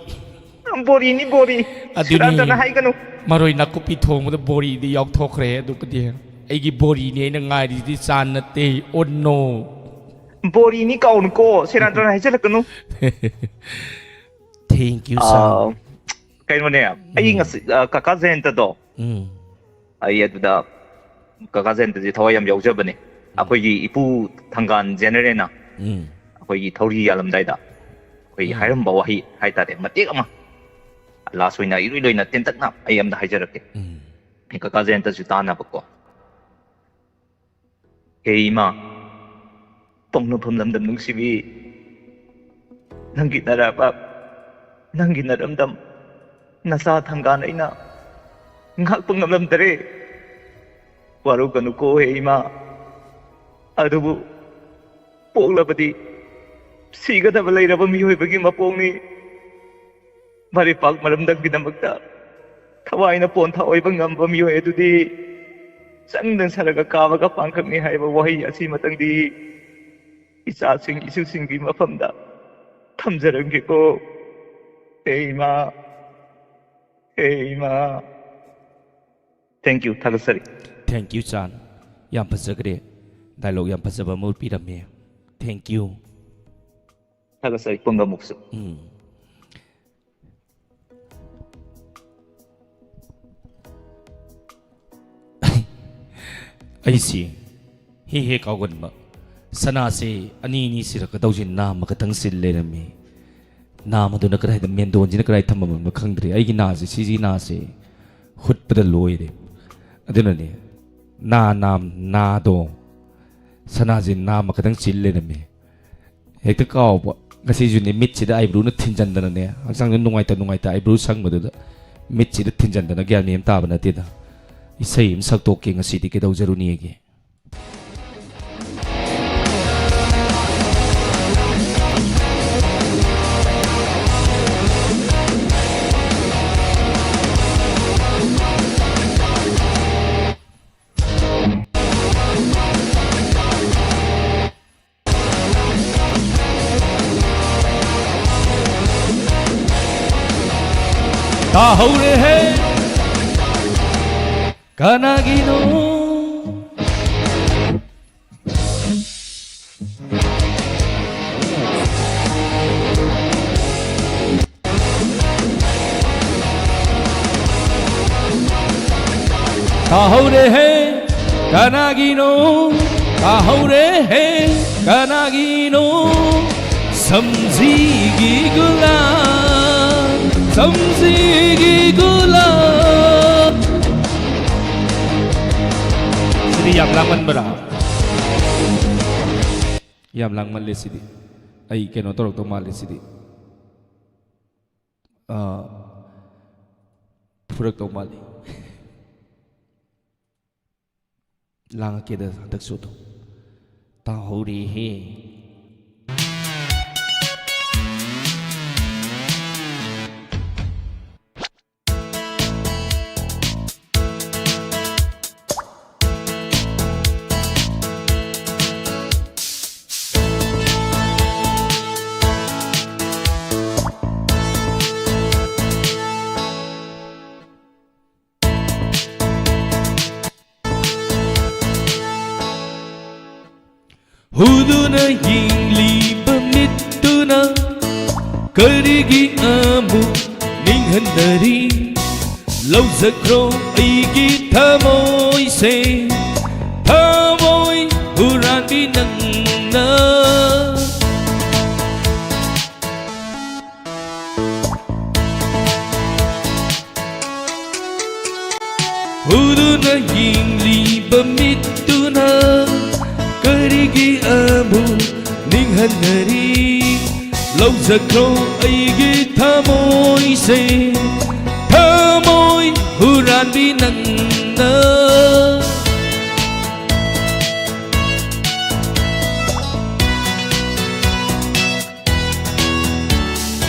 ꯕꯣꯔꯤꯅꯤ, ꯕꯣꯔꯤ꯫ ꯑꯗꯨꯅꯤ꯫ ꯁꯨꯔꯥꯟ ꯇꯧꯅ ꯍꯥꯏꯒꯅꯨ꯫ ꯃꯔꯣꯏ ꯅꯥꯀꯨꯞꯄꯤ ꯊꯣꯡꯕꯗ ꯕꯣꯔꯤꯗꯤ ꯌꯥꯎꯊꯣꯛꯈ꯭ꯔꯦ꯫ ꯑꯗꯨꯒꯗꯤ ꯑꯩꯒꯤ ꯕꯣꯔꯤꯅꯤ ꯑꯩꯅ ꯉꯥꯏꯔꯤꯁꯤꯗꯤ, ꯆꯥꯟ ꯅꯠꯇꯦ꯫ ꯑꯣ ꯅꯣ꯫ ꯕꯣꯔꯤꯅꯤ ꯀꯥꯎꯅꯨꯀꯣ, ꯁꯦꯔꯥꯟ ꯇꯨꯔꯥꯟ ꯍꯥꯏꯖꯜꯂꯛꯀꯅꯨ꯫ Thank you, ꯆꯥꯟ꯫ ꯑꯥ, ꯀꯩꯅꯣꯅꯦ, ꯑꯩ ꯉꯁꯤ, ꯑ, ꯀꯀꯥ ꯖꯌꯟꯇꯗꯣ, ꯎꯝ꯫ ꯑꯩ ꯑꯗꯨꯗ ꯀꯀꯥ ꯖꯌꯟꯇꯁꯦ ꯊꯋꯥꯏ ꯌꯥꯝ ꯌꯥꯎꯖꯕꯅꯦ꯫ ꯑꯩꯈꯣꯏꯒꯤ ꯏꯄꯨ ꯊꯪꯒꯥꯟ ꯖꯦꯅꯔꯦꯜꯅ ꯎꯝ꯫ ꯑꯩꯈꯣꯏꯒꯤ ꯊꯧꯔꯤ ꯌꯥꯜꯂꯝꯗꯥꯏꯗ ꯑꯩꯈꯣꯏꯒꯤ ꯎꯝ꯫ ꯍꯥꯏꯔꯝꯕ ꯋꯥꯍꯩ ꯍꯥꯏꯇꯥꯔꯦ, ꯃꯇꯦꯛ ꯑꯃ, ꯂꯥꯁ ꯑꯣꯏꯅ ꯏꯔꯣꯏ ꯂꯣꯏꯅ ꯇꯦꯟꯇꯛꯅ ꯑꯩ ꯑꯝꯗ ꯍꯥꯏꯖꯔꯛꯀꯦ꯫ ꯎꯝ꯫ ꯑꯩ ꯀꯀꯥ ꯖꯌꯟꯇꯁꯨ ꯇꯥꯅꯕꯀꯣ꯫ ꯍꯦ ꯏꯃꯥ, ꯄꯣꯛꯅꯐꯝ ꯂꯝꯗꯝ ꯅꯨꯡꯁꯤꯕꯤ, ꯅꯪꯒꯤ ꯅꯔꯥꯕꯥꯞ, ꯅꯪꯒꯤ ꯅꯔꯝꯗꯝ, ꯅꯆꯥ ꯊꯪꯒꯥꯟ ꯑꯩꯅ ꯉꯥꯛꯄ ꯉꯝꯂꯝꯗꯔꯦ꯫ ꯋꯥꯔꯧꯒꯅꯨꯀꯣ ꯍꯦ ꯏꯃꯥ꯫ ꯑꯗꯨꯕꯨ ꯄꯣꯛꯂꯕꯗꯤ ꯁꯤꯒꯗꯕ ꯂꯩꯔꯕ ꯃꯤꯑꯣꯏꯕꯒꯤ ꯃꯄꯣꯛꯅꯤ꯫ ꯃꯔꯩꯄꯥꯛ ꯃꯔꯝꯗꯝꯒꯤꯗꯃꯛꯇ ꯊꯋꯥꯏꯅ ꯄꯣꯟꯊꯥ ꯑꯣꯏꯕ ꯉꯝꯕ ꯃꯤꯑꯣꯏ ꯑꯗꯨꯗꯤ ꯆꯪꯗꯪ ꯁꯔꯒ ꯀꯥꯕꯒ ꯄꯥꯡꯈꯛꯅꯤ ꯍꯥꯏꯕ ꯋꯥꯍꯩ ꯑꯁꯤꯃꯇꯪꯗꯤ ꯏꯆꯥꯁꯤꯡ ꯏꯁꯨꯁꯤꯡꯒꯤ ꯃꯐꯝꯗ ꯊꯝꯖꯔꯝꯒꯦꯀꯣ꯫ ꯍꯦ ꯏꯃꯥ, ꯍꯦ ꯏꯃꯥ꯫ Thank you, ꯊꯥꯒꯠꯆꯔꯤ꯫ Thank you, ꯆꯥꯟ꯫ ꯌꯥꯝ ꯐꯖꯈ꯭ꯔꯦ꯫ Dialogue ꯌꯥꯝ ꯐꯖꯕ ꯑꯃ ꯎꯠꯄꯤꯔꯝꯃꯦ꯫ Thank you꯫ ꯊꯥꯒꯠꯆꯔꯤ ꯄꯨꯝꯅꯃꯛꯁꯨ꯫ ꯎꯝ꯫ ꯑꯩꯁꯤ ꯍꯦꯛ ꯍꯦꯛ ꯀꯥꯎꯒꯟꯕ꯫ ꯁꯅꯥꯁꯦ ꯑꯅꯤ ꯑꯅꯤ ꯁꯤꯔꯛꯀꯗꯧꯁꯤ ꯅꯥꯝꯃ ꯈꯛꯇꯪ ꯁꯤꯜ ꯂꯩꯔꯝꯃꯤ꯫ ꯅꯥꯝꯃꯗꯨꯅ ꯀꯗꯥꯏꯗ, ꯃꯦꯟꯗꯣꯟꯁꯤꯅ ꯀꯗꯥꯏ ꯊꯝꯃꯝꯕꯅꯣ ꯈꯪꯗ꯭ꯔꯦ꯫ ꯑꯩꯒꯤ ꯅꯥꯁꯦ, ꯁꯤꯒꯤ ꯅꯥꯁꯦ ꯍꯨꯠꯄꯗ ꯂꯣꯏꯔꯦ꯫ ꯑꯗꯨꯅꯅꯦ, ꯅꯥ ꯅꯥꯝ ꯅꯥꯗꯣ, ꯁꯅꯥꯁꯦ ꯅꯥꯝꯃ ꯈꯛꯇꯪ ꯁꯤꯜ ꯂꯩꯔꯝꯃꯤ꯫ ꯍꯦꯛꯇ ꯀꯥꯎꯕ꯫ ꯉꯁꯤꯁꯨꯅꯦ, ꯃꯤꯠꯁꯤꯗ ꯑꯥꯏꯕ꯭ꯔꯨꯅ ꯊꯤꯟꯖꯟꯗꯅꯅꯦ, ꯍꯛꯆꯥꯡꯁꯦ ꯅꯨꯡꯉꯥꯏꯇ ꯅꯨꯡꯉꯥꯏꯇ ꯑꯥꯏꯕ꯭ꯔꯨ ꯁꯪꯕꯗꯨꯗ ꯃꯤꯠꯁꯤꯗ ꯊꯤꯟꯖꯟꯗꯅ ꯒ꯭ꯌꯥꯟ ꯃꯦꯟ ꯑꯃ ꯇꯥꯕ ꯅꯠꯇꯦꯗ꯫ ꯏꯁꯩ ꯑꯃ ꯁꯛꯇꯣꯛꯀꯦ ꯉꯁꯤꯗꯤ, ꯀꯩꯗꯧꯖꯔꯨꯅꯤꯒꯦ? ꯇꯥꯍꯧꯔꯦꯍꯦ꯫ ꯀꯅꯥꯒꯤꯅꯣ? ꯇꯥꯍꯧꯔꯦꯍꯦ, ꯀꯅꯥꯒꯤꯅꯣ? ꯇꯥꯍꯧꯔꯦꯍꯦ, ꯀꯅꯥꯒꯤꯅꯣ? ꯁꯝꯖꯤꯒꯤ ꯒꯨꯂꯥꯞ, ꯁꯝꯖꯤꯒꯤ ꯒꯨꯂꯥꯞ꯫ ꯁꯤꯗꯤ ꯌꯥꯝ ꯂꯥꯡꯃꯟꯕ꯭ꯔꯥ? ꯌꯥꯝ ꯂꯥꯡꯃꯜꯂꯦ ꯁꯤꯗꯤ꯫ ꯑꯩ ꯀꯩꯅꯣ ꯇꯧꯔꯛꯇꯧ ꯃꯥꯜꯂꯦ ꯁꯤꯗꯤ꯫ ꯑꯥ, ꯐꯨꯔꯛꯇꯧ ꯃꯥꯜꯂꯤ꯫ ꯂꯥꯡꯉꯛꯀꯦꯗ ꯍꯟꯗꯛꯁꯨ ꯑꯗꯨꯝ꯫ ꯇꯥꯍꯧꯔꯦꯍꯦ꯫ ꯍꯨꯗꯨꯅ ꯌꯦꯡꯂꯤꯕ ꯃꯤꯠꯇꯨꯅ ꯀꯔꯤꯒꯤ ꯑꯃꯨꯛ ꯅꯤꯡꯍꯟꯅꯔꯤ? ꯂꯧꯖꯈ꯭ꯔꯣ ꯑꯩꯒꯤ ꯊꯃꯣꯏꯁꯦ, ꯊꯃꯣꯏ ꯍꯨꯔꯥꯟꯕꯤ ꯅꯪꯅ꯫ ꯍꯨꯗꯨꯅ ꯌꯦꯡꯂꯤꯕ ꯃꯤꯠꯇꯨꯅ ꯀꯔꯤꯒꯤ ꯑꯃꯨꯛ ꯅꯤꯡꯍꯟꯅꯔꯤ? ꯂꯧꯖꯈ꯭ꯔꯣ ꯑꯩꯒꯤ ꯊꯃꯣꯏꯁꯦ, ꯊꯃꯣꯏ ꯍꯨꯔꯥꯟꯕꯤ ꯅꯪꯅ꯫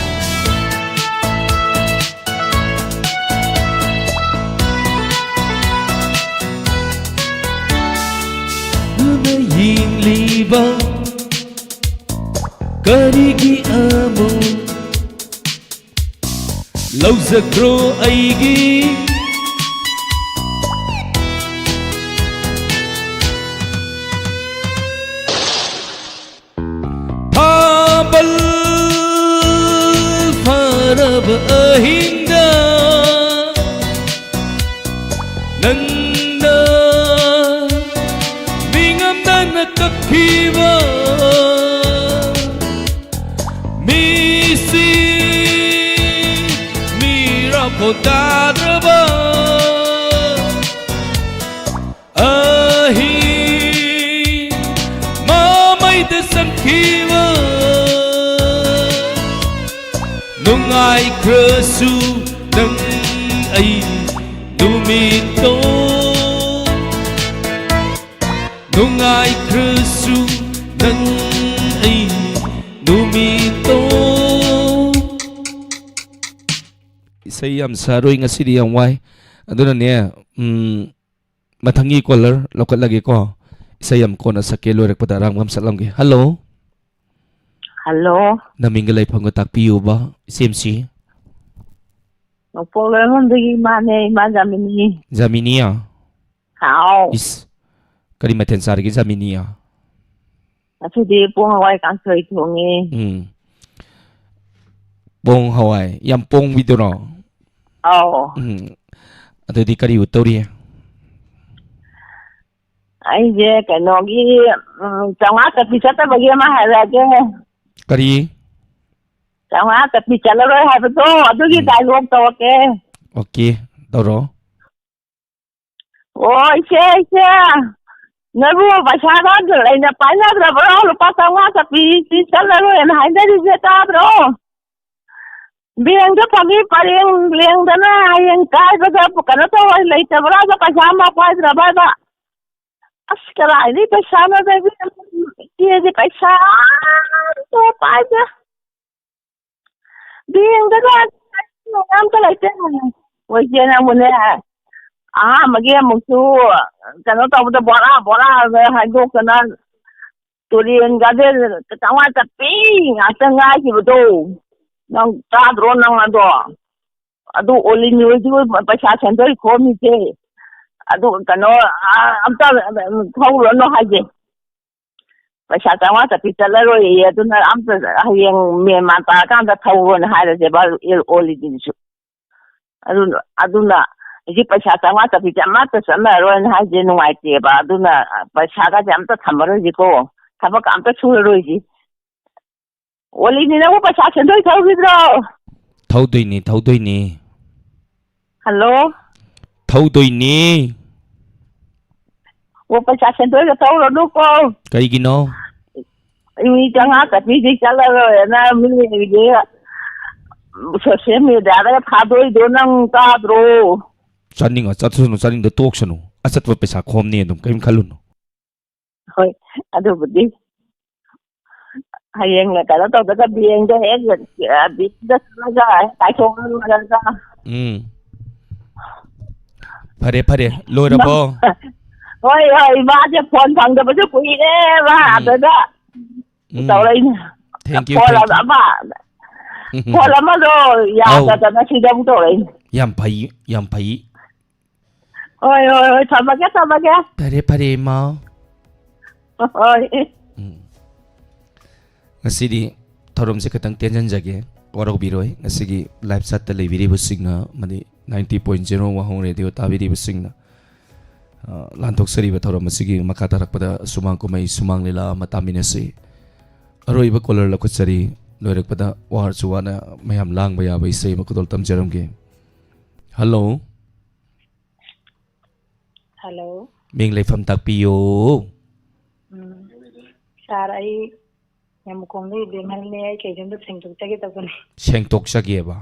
ꯅꯪꯅ ꯌꯦꯡꯂꯤꯕ ꯀꯔꯤꯒꯤ ꯑꯃꯨꯛ ꯂꯧꯖꯈ꯭ꯔꯣ ꯑꯩꯒꯤ ꯊꯥꯕꯜ ꯐꯔꯕ ꯑꯍꯤꯡꯗ ꯅꯪꯅ ꯃꯤꯉꯝꯗꯅ ꯀꯞꯈꯤꯕ ꯃꯤꯁꯤ ꯃꯤꯔꯥ ꯈꯣꯟꯗꯥꯗ꯭ꯔꯕ ꯑꯍꯤꯡ ꯃꯃꯩꯗ ꯆꯪꯈꯤꯕ ꯅꯨꯡꯉꯥꯏꯈ꯭ꯔꯁꯨ ꯅꯪ ꯑꯩ ꯅꯨꯃꯤꯠꯇꯣ ꯅꯨꯡꯉꯥꯏꯈ꯭ꯔꯁꯨ ꯅꯪ ꯑꯩ ꯅꯨꯃꯤꯠꯇꯣ꯫ ꯏꯁꯩ ꯌꯥꯝ ꯁꯛꯑꯔꯣꯏ ꯉꯁꯤꯗꯤ, ꯌꯥꯝ ꯋꯥꯏ꯫ ꯑꯗꯨꯅꯅꯦ, ꯎꯝ, ꯃꯊꯪꯒꯤ caller ꯂꯧꯈꯠꯂꯒꯦꯀꯣ꯫ ꯏꯁꯩ ꯌꯥꯝ ꯀꯣꯟꯅ ꯁꯛꯀꯦ, ꯂꯣꯏꯔꯛꯄꯗ ꯑꯔꯥꯡꯕ ꯑꯃ ꯁꯛꯂꯝꯒꯦ꯫ ꯍꯜꯂꯣ꯫ ꯍꯜꯂꯣ꯫ ꯅꯃꯤꯡꯒ ꯂꯩꯐꯝꯒ ꯇꯥꯛꯄꯤꯌꯨꯕ, ꯏꯆꯦꯝꯁꯤ꯫ ꯅꯣꯡꯄꯣꯛ ꯂꯩꯔꯣꯝꯗꯒꯤ ꯏꯃꯥꯅꯦ, ꯏꯃꯥ ꯖꯥꯃꯤꯅꯤ꯫ ꯖꯥꯃꯤꯅꯤ? ꯍꯥꯎ꯫ ꯏꯁ, ꯀꯔꯤ ꯃꯊꯦꯜ ꯆꯥꯔꯒꯦ ꯖꯥꯃꯤꯅꯤ? ꯉꯁꯤꯗꯤ ꯄꯣꯡ ꯍꯋꯥꯏ ꯀꯥꯡꯁꯣꯏ ꯊꯣꯡꯉꯦ꯫ ꯎꯝ꯫ ꯄꯣꯡ ꯍꯋꯥꯏ, ꯌꯥꯝ ꯄꯣꯡꯕꯤꯗꯨꯔꯣ? ꯑꯥꯎ꯫ ꯎꯝ꯫ ꯑꯗꯨꯗꯤ ꯀꯔꯤ ꯎꯠꯇꯧꯔꯤ? ꯑꯩꯁꯦ ꯀꯩꯅꯣꯒꯤ, ꯎꯝ, ꯆꯥꯝꯃꯉꯥ ꯆꯠꯄꯤ ꯆꯠꯇꯕꯒꯤ ꯑꯃ ꯍꯥꯏꯔꯛꯑꯒꯦ꯫ ꯀꯔꯤ? ꯆꯥꯝꯃꯉꯥ ꯆꯠꯄꯤ ꯆꯠꯂꯔꯣꯏ ꯍꯥꯏꯕꯗꯣ, ꯑꯗꯨꯒꯤ ꯎꯝ꯫ Dialogue ꯇꯧꯔꯛꯀꯦ꯫ OK, ꯇꯧꯔꯣ꯫ ꯑꯣ, ꯏꯆꯦ, ꯏꯆꯦ, ꯅꯣꯏꯕꯨ ꯄꯩꯁꯥꯒ ꯂꯩꯅ ꯄꯥꯏꯅꯗ꯭ꯔꯕ꯭ꯔꯣ? ꯂꯨꯄꯥ ꯆꯥꯝꯃꯉꯥ ꯆꯠꯄꯤ ꯆꯠꯂꯔꯣꯏꯅ ꯍꯥꯏꯅꯔꯤꯁꯦ ꯇꯥꯗ꯭ꯔꯣ? ꯕꯦꯡꯗ ꯐꯪꯉꯤ ꯄꯔꯦꯡ ꯂꯦꯡꯗꯅ ꯍꯌꯦꯡ ꯀꯥꯏꯕꯗ ꯀꯩꯅꯣ ꯇꯧꯔꯣꯏ, ꯂꯩꯇꯕ꯭ꯔꯥ? ꯄꯩꯁꯥ ꯑꯃ ꯄꯥꯏꯗ꯭ꯔꯕ? ꯑꯁ, ꯀꯗꯥꯏꯗꯩ ꯄꯩꯁꯥꯅꯣꯗ ꯏꯕꯦꯝꯃ, ꯏꯆꯦꯗꯤ ꯄꯩꯁꯥ ꯑꯝꯇ ꯄꯥꯏꯗꯦ꯫ ꯕꯦꯡꯗꯒ ꯑꯝꯇ ꯂꯩꯇꯦ꯫ ꯍꯣꯏ, ꯏꯆꯦ, ꯅꯪꯕꯨꯅꯦ, ꯑꯍꯥꯟꯕꯒꯤ ꯑꯃꯨꯛꯁꯨ ꯀꯩꯅꯣ ꯇꯧꯕꯗ ꯕꯣꯔꯥ ꯕꯣꯔꯥ ꯍꯥꯏꯗꯣꯛꯇꯅ ꯇꯨꯔꯦꯟꯒꯁꯦ ꯆꯥꯝꯃꯉꯥ ꯆꯠꯄꯤ ꯉꯥꯛꯇ ꯉꯥꯏꯈꯤꯕꯗꯣ꯫ ꯅꯪ ꯇꯥꯗ꯭ꯔꯣ ꯅꯪ ꯑꯗꯣ? ꯑꯗꯨ ꯑꯣꯂꯤꯅꯤ ꯍꯣꯏꯗꯤ ꯄꯩꯁꯥ ꯁꯦꯟꯗꯣꯏ ꯈꯣꯝꯃꯤꯁꯦ꯫ ꯑꯗꯨ ꯀꯩꯅꯣ, ꯑ, ꯑꯝꯇ ꯊꯧꯔꯨꯔꯅꯨ ꯍꯥꯏꯁꯦ꯫ ꯄꯩꯁꯥ ꯆꯥꯝꯃꯉꯥ ꯆꯠꯄꯤ ꯆꯠꯂꯔꯣꯏꯌꯦ꯫ ꯑꯗꯨꯅ ꯑꯝꯇ ꯍꯌꯦꯡ ꯃꯦꯟ ꯃꯥꯟ ꯇꯥꯔꯀꯥꯟꯗ ꯊꯧꯔꯣꯅ ꯍꯥꯏꯔꯁꯦꯕ ꯑꯣꯂꯤꯅꯤꯗꯨꯁꯨ꯫ ꯑꯗꯨꯅ, ꯑꯗꯨꯅ ꯍꯧꯖꯤꯛ ꯄꯩꯁꯥ ꯆꯥꯝꯃꯉꯥ ꯆꯠꯄꯤꯁꯦ ꯑꯃꯠꯇ ꯆꯠꯅꯔꯔꯣꯏꯅ ꯍꯥꯏꯁꯦ ꯅꯨꯡꯉꯥꯏꯇꯦꯕ꯫ ꯑꯗꯨꯅ ꯄꯩꯁꯥꯒꯁꯦ ꯑꯝꯇ ꯊꯝꯃꯔꯣꯏꯁꯤꯀꯣ, ꯊꯕꯛꯀ ꯑꯝꯇ ꯁꯨꯔꯔꯣꯏꯁꯤ꯫ ꯑꯣꯂꯤꯅꯤ, ꯅꯪꯕꯨ ꯄꯩꯁꯥ ꯁꯦꯟꯗꯣꯏ ꯊꯧꯈꯤꯗ꯭ꯔꯣ? ꯊꯧꯗꯣꯏꯅꯤ, ꯊꯧꯗꯣꯏꯅꯤ꯫ ꯍꯜꯂꯣ? ꯊꯧꯗꯣꯏꯅꯤ꯫ ꯑꯣ, ꯄꯩꯁꯥ ꯁꯦꯟꯗꯣꯏꯒ ꯊꯧꯔꯅꯨꯀꯣ꯫ ꯀꯩꯒꯤꯅꯣ? ꯃꯤ ꯆꯥꯝꯃꯉꯥ ꯆꯠꯄꯤꯗꯤ ꯆꯠꯂꯔꯣꯏꯅ ꯃꯤ ꯍꯧꯖꯤꯛ ꯁꯣꯁꯤꯌꯦꯜ ꯃꯦꯗꯤꯌꯥꯗꯒ ꯊꯥꯗꯣꯛꯏꯗꯣ ꯅꯪ ꯇꯥꯗ꯭ꯔꯣ? ꯆꯠꯅꯤꯡꯉ ꯆꯠꯁꯅꯨ, ꯆꯠꯅꯤꯡꯗ ꯇꯣꯛꯁꯅꯨ꯫ ꯑꯆꯠꯄ ꯄꯩꯁꯥ ꯈꯣꯝꯅꯤ ꯑꯗꯨꯝ, ꯀꯔꯤꯝ ꯈꯜꯂꯨꯅꯨ꯫ ꯍꯣꯏ, ꯑꯗꯨꯕꯨꯗꯤ꯫ ꯍꯌꯦꯡ ꯀꯩꯅꯣ ꯇꯧꯗꯒ ꯕꯦꯡꯗ ꯍꯦꯛ, ꯑ, ꯕꯦꯡꯗ ꯆꯠꯂꯒ ꯍꯦꯛ ꯀꯥꯏꯊꯣꯛꯍꯜꯂꯨꯔꯒ꯫ ꯎꯝ꯫ ꯐꯔꯦ, ꯐꯔꯦ꯫ ꯂꯣꯏꯔꯕꯣ? ꯍꯣꯏ, ꯍꯣꯏ, ꯏꯃꯥꯁꯦ ꯐꯣꯟ ꯐꯪꯗꯕꯁꯨ ꯀꯨꯏꯔꯦ, ꯃꯥ ꯎꯝ꯫ ꯑꯗꯨꯗ ꯎꯝ꯫ ꯇꯧꯔꯛꯏꯅꯦ꯫ Thank you, phone thank you꯫ ꯑꯃ, ꯐꯣꯟ ꯑꯃꯗꯣ ꯑꯧ꯫ ꯌꯥꯗꯗꯅ ꯁꯤꯗ ꯑꯃꯨꯛ ꯇꯧꯔꯛꯏꯅꯦ꯫ ꯌꯥꯝ ꯐꯩ, ꯌꯥꯝ ꯐꯩ꯫ ꯍꯣꯏ, ꯍꯣꯏ, ꯍꯣꯏ, ꯊꯝꯃꯒꯦ, ꯊꯝꯃꯒꯦ꯫ ꯐꯔꯦ, ꯐꯔꯦ, ꯏꯃꯥ꯫ ꯍꯣꯏ꯫ ꯎꯝ꯫ ꯉꯁꯤꯗꯤ ꯊꯧꯔꯝꯁꯦ ꯈꯤꯇꯪ ꯇꯦꯟꯖꯟꯖꯒꯦ, ꯋꯥꯔꯧꯕꯤꯔꯣꯏ꯫ ꯉꯁꯤꯒꯤ live chat ꯇ ꯂꯩꯕꯤꯔꯤꯕꯁꯤꯡꯅ, ꯑꯃꯗꯤ ninety point zero ꯋꯥꯍꯣꯡ ꯔꯦꯗꯤꯑꯣ ꯇꯥꯕꯤꯔꯤꯕꯁꯤꯡꯅ, ꯑ, ꯂꯥꯟꯊꯣꯛꯆꯔꯤꯕ ꯊꯧꯔꯝ ꯑꯁꯤꯒꯤ ꯃꯈꯥ ꯇꯥꯔꯛꯄꯗ ꯁꯨꯃꯥꯡ ꯀꯨꯝꯍꯩ, ꯁꯨꯃꯥꯡ ꯂꯤꯂꯥ ꯑꯃ ꯇꯥꯃꯤꯟꯅꯁꯤ꯫ ꯑꯔꯣꯏꯕ caller ꯂꯧꯈꯠꯆꯔꯤ꯫ ꯂꯣꯏꯔꯛꯄꯗ ꯋꯥꯔꯁꯨ ꯋꯥꯅ ꯃꯌꯥꯝ ꯂꯥꯡꯕ ꯌꯥꯕ ꯏꯁꯩ ꯑꯃ ꯈꯨꯗꯣꯜ ꯇꯝꯖꯔꯝꯒꯦ꯫ Hello꯫ Hello꯫ ꯃꯤꯡ ꯂꯩꯐꯝ ꯇꯥꯛꯄꯤꯌꯨ꯫ ꯎꯝ꯫ Sir, ꯑꯩ ꯌꯥꯝꯕꯨꯈꯣꯡꯗꯒꯤ ꯕꯦꯝꯍꯜꯅꯦ꯫ ꯑꯩ ꯀꯩꯅꯣꯝꯇ ꯁꯦꯡꯗꯣꯛꯆꯒꯦ ꯇꯧꯕꯅꯦ꯫ ꯁꯦꯡꯗꯣꯛꯆꯒꯦꯕ?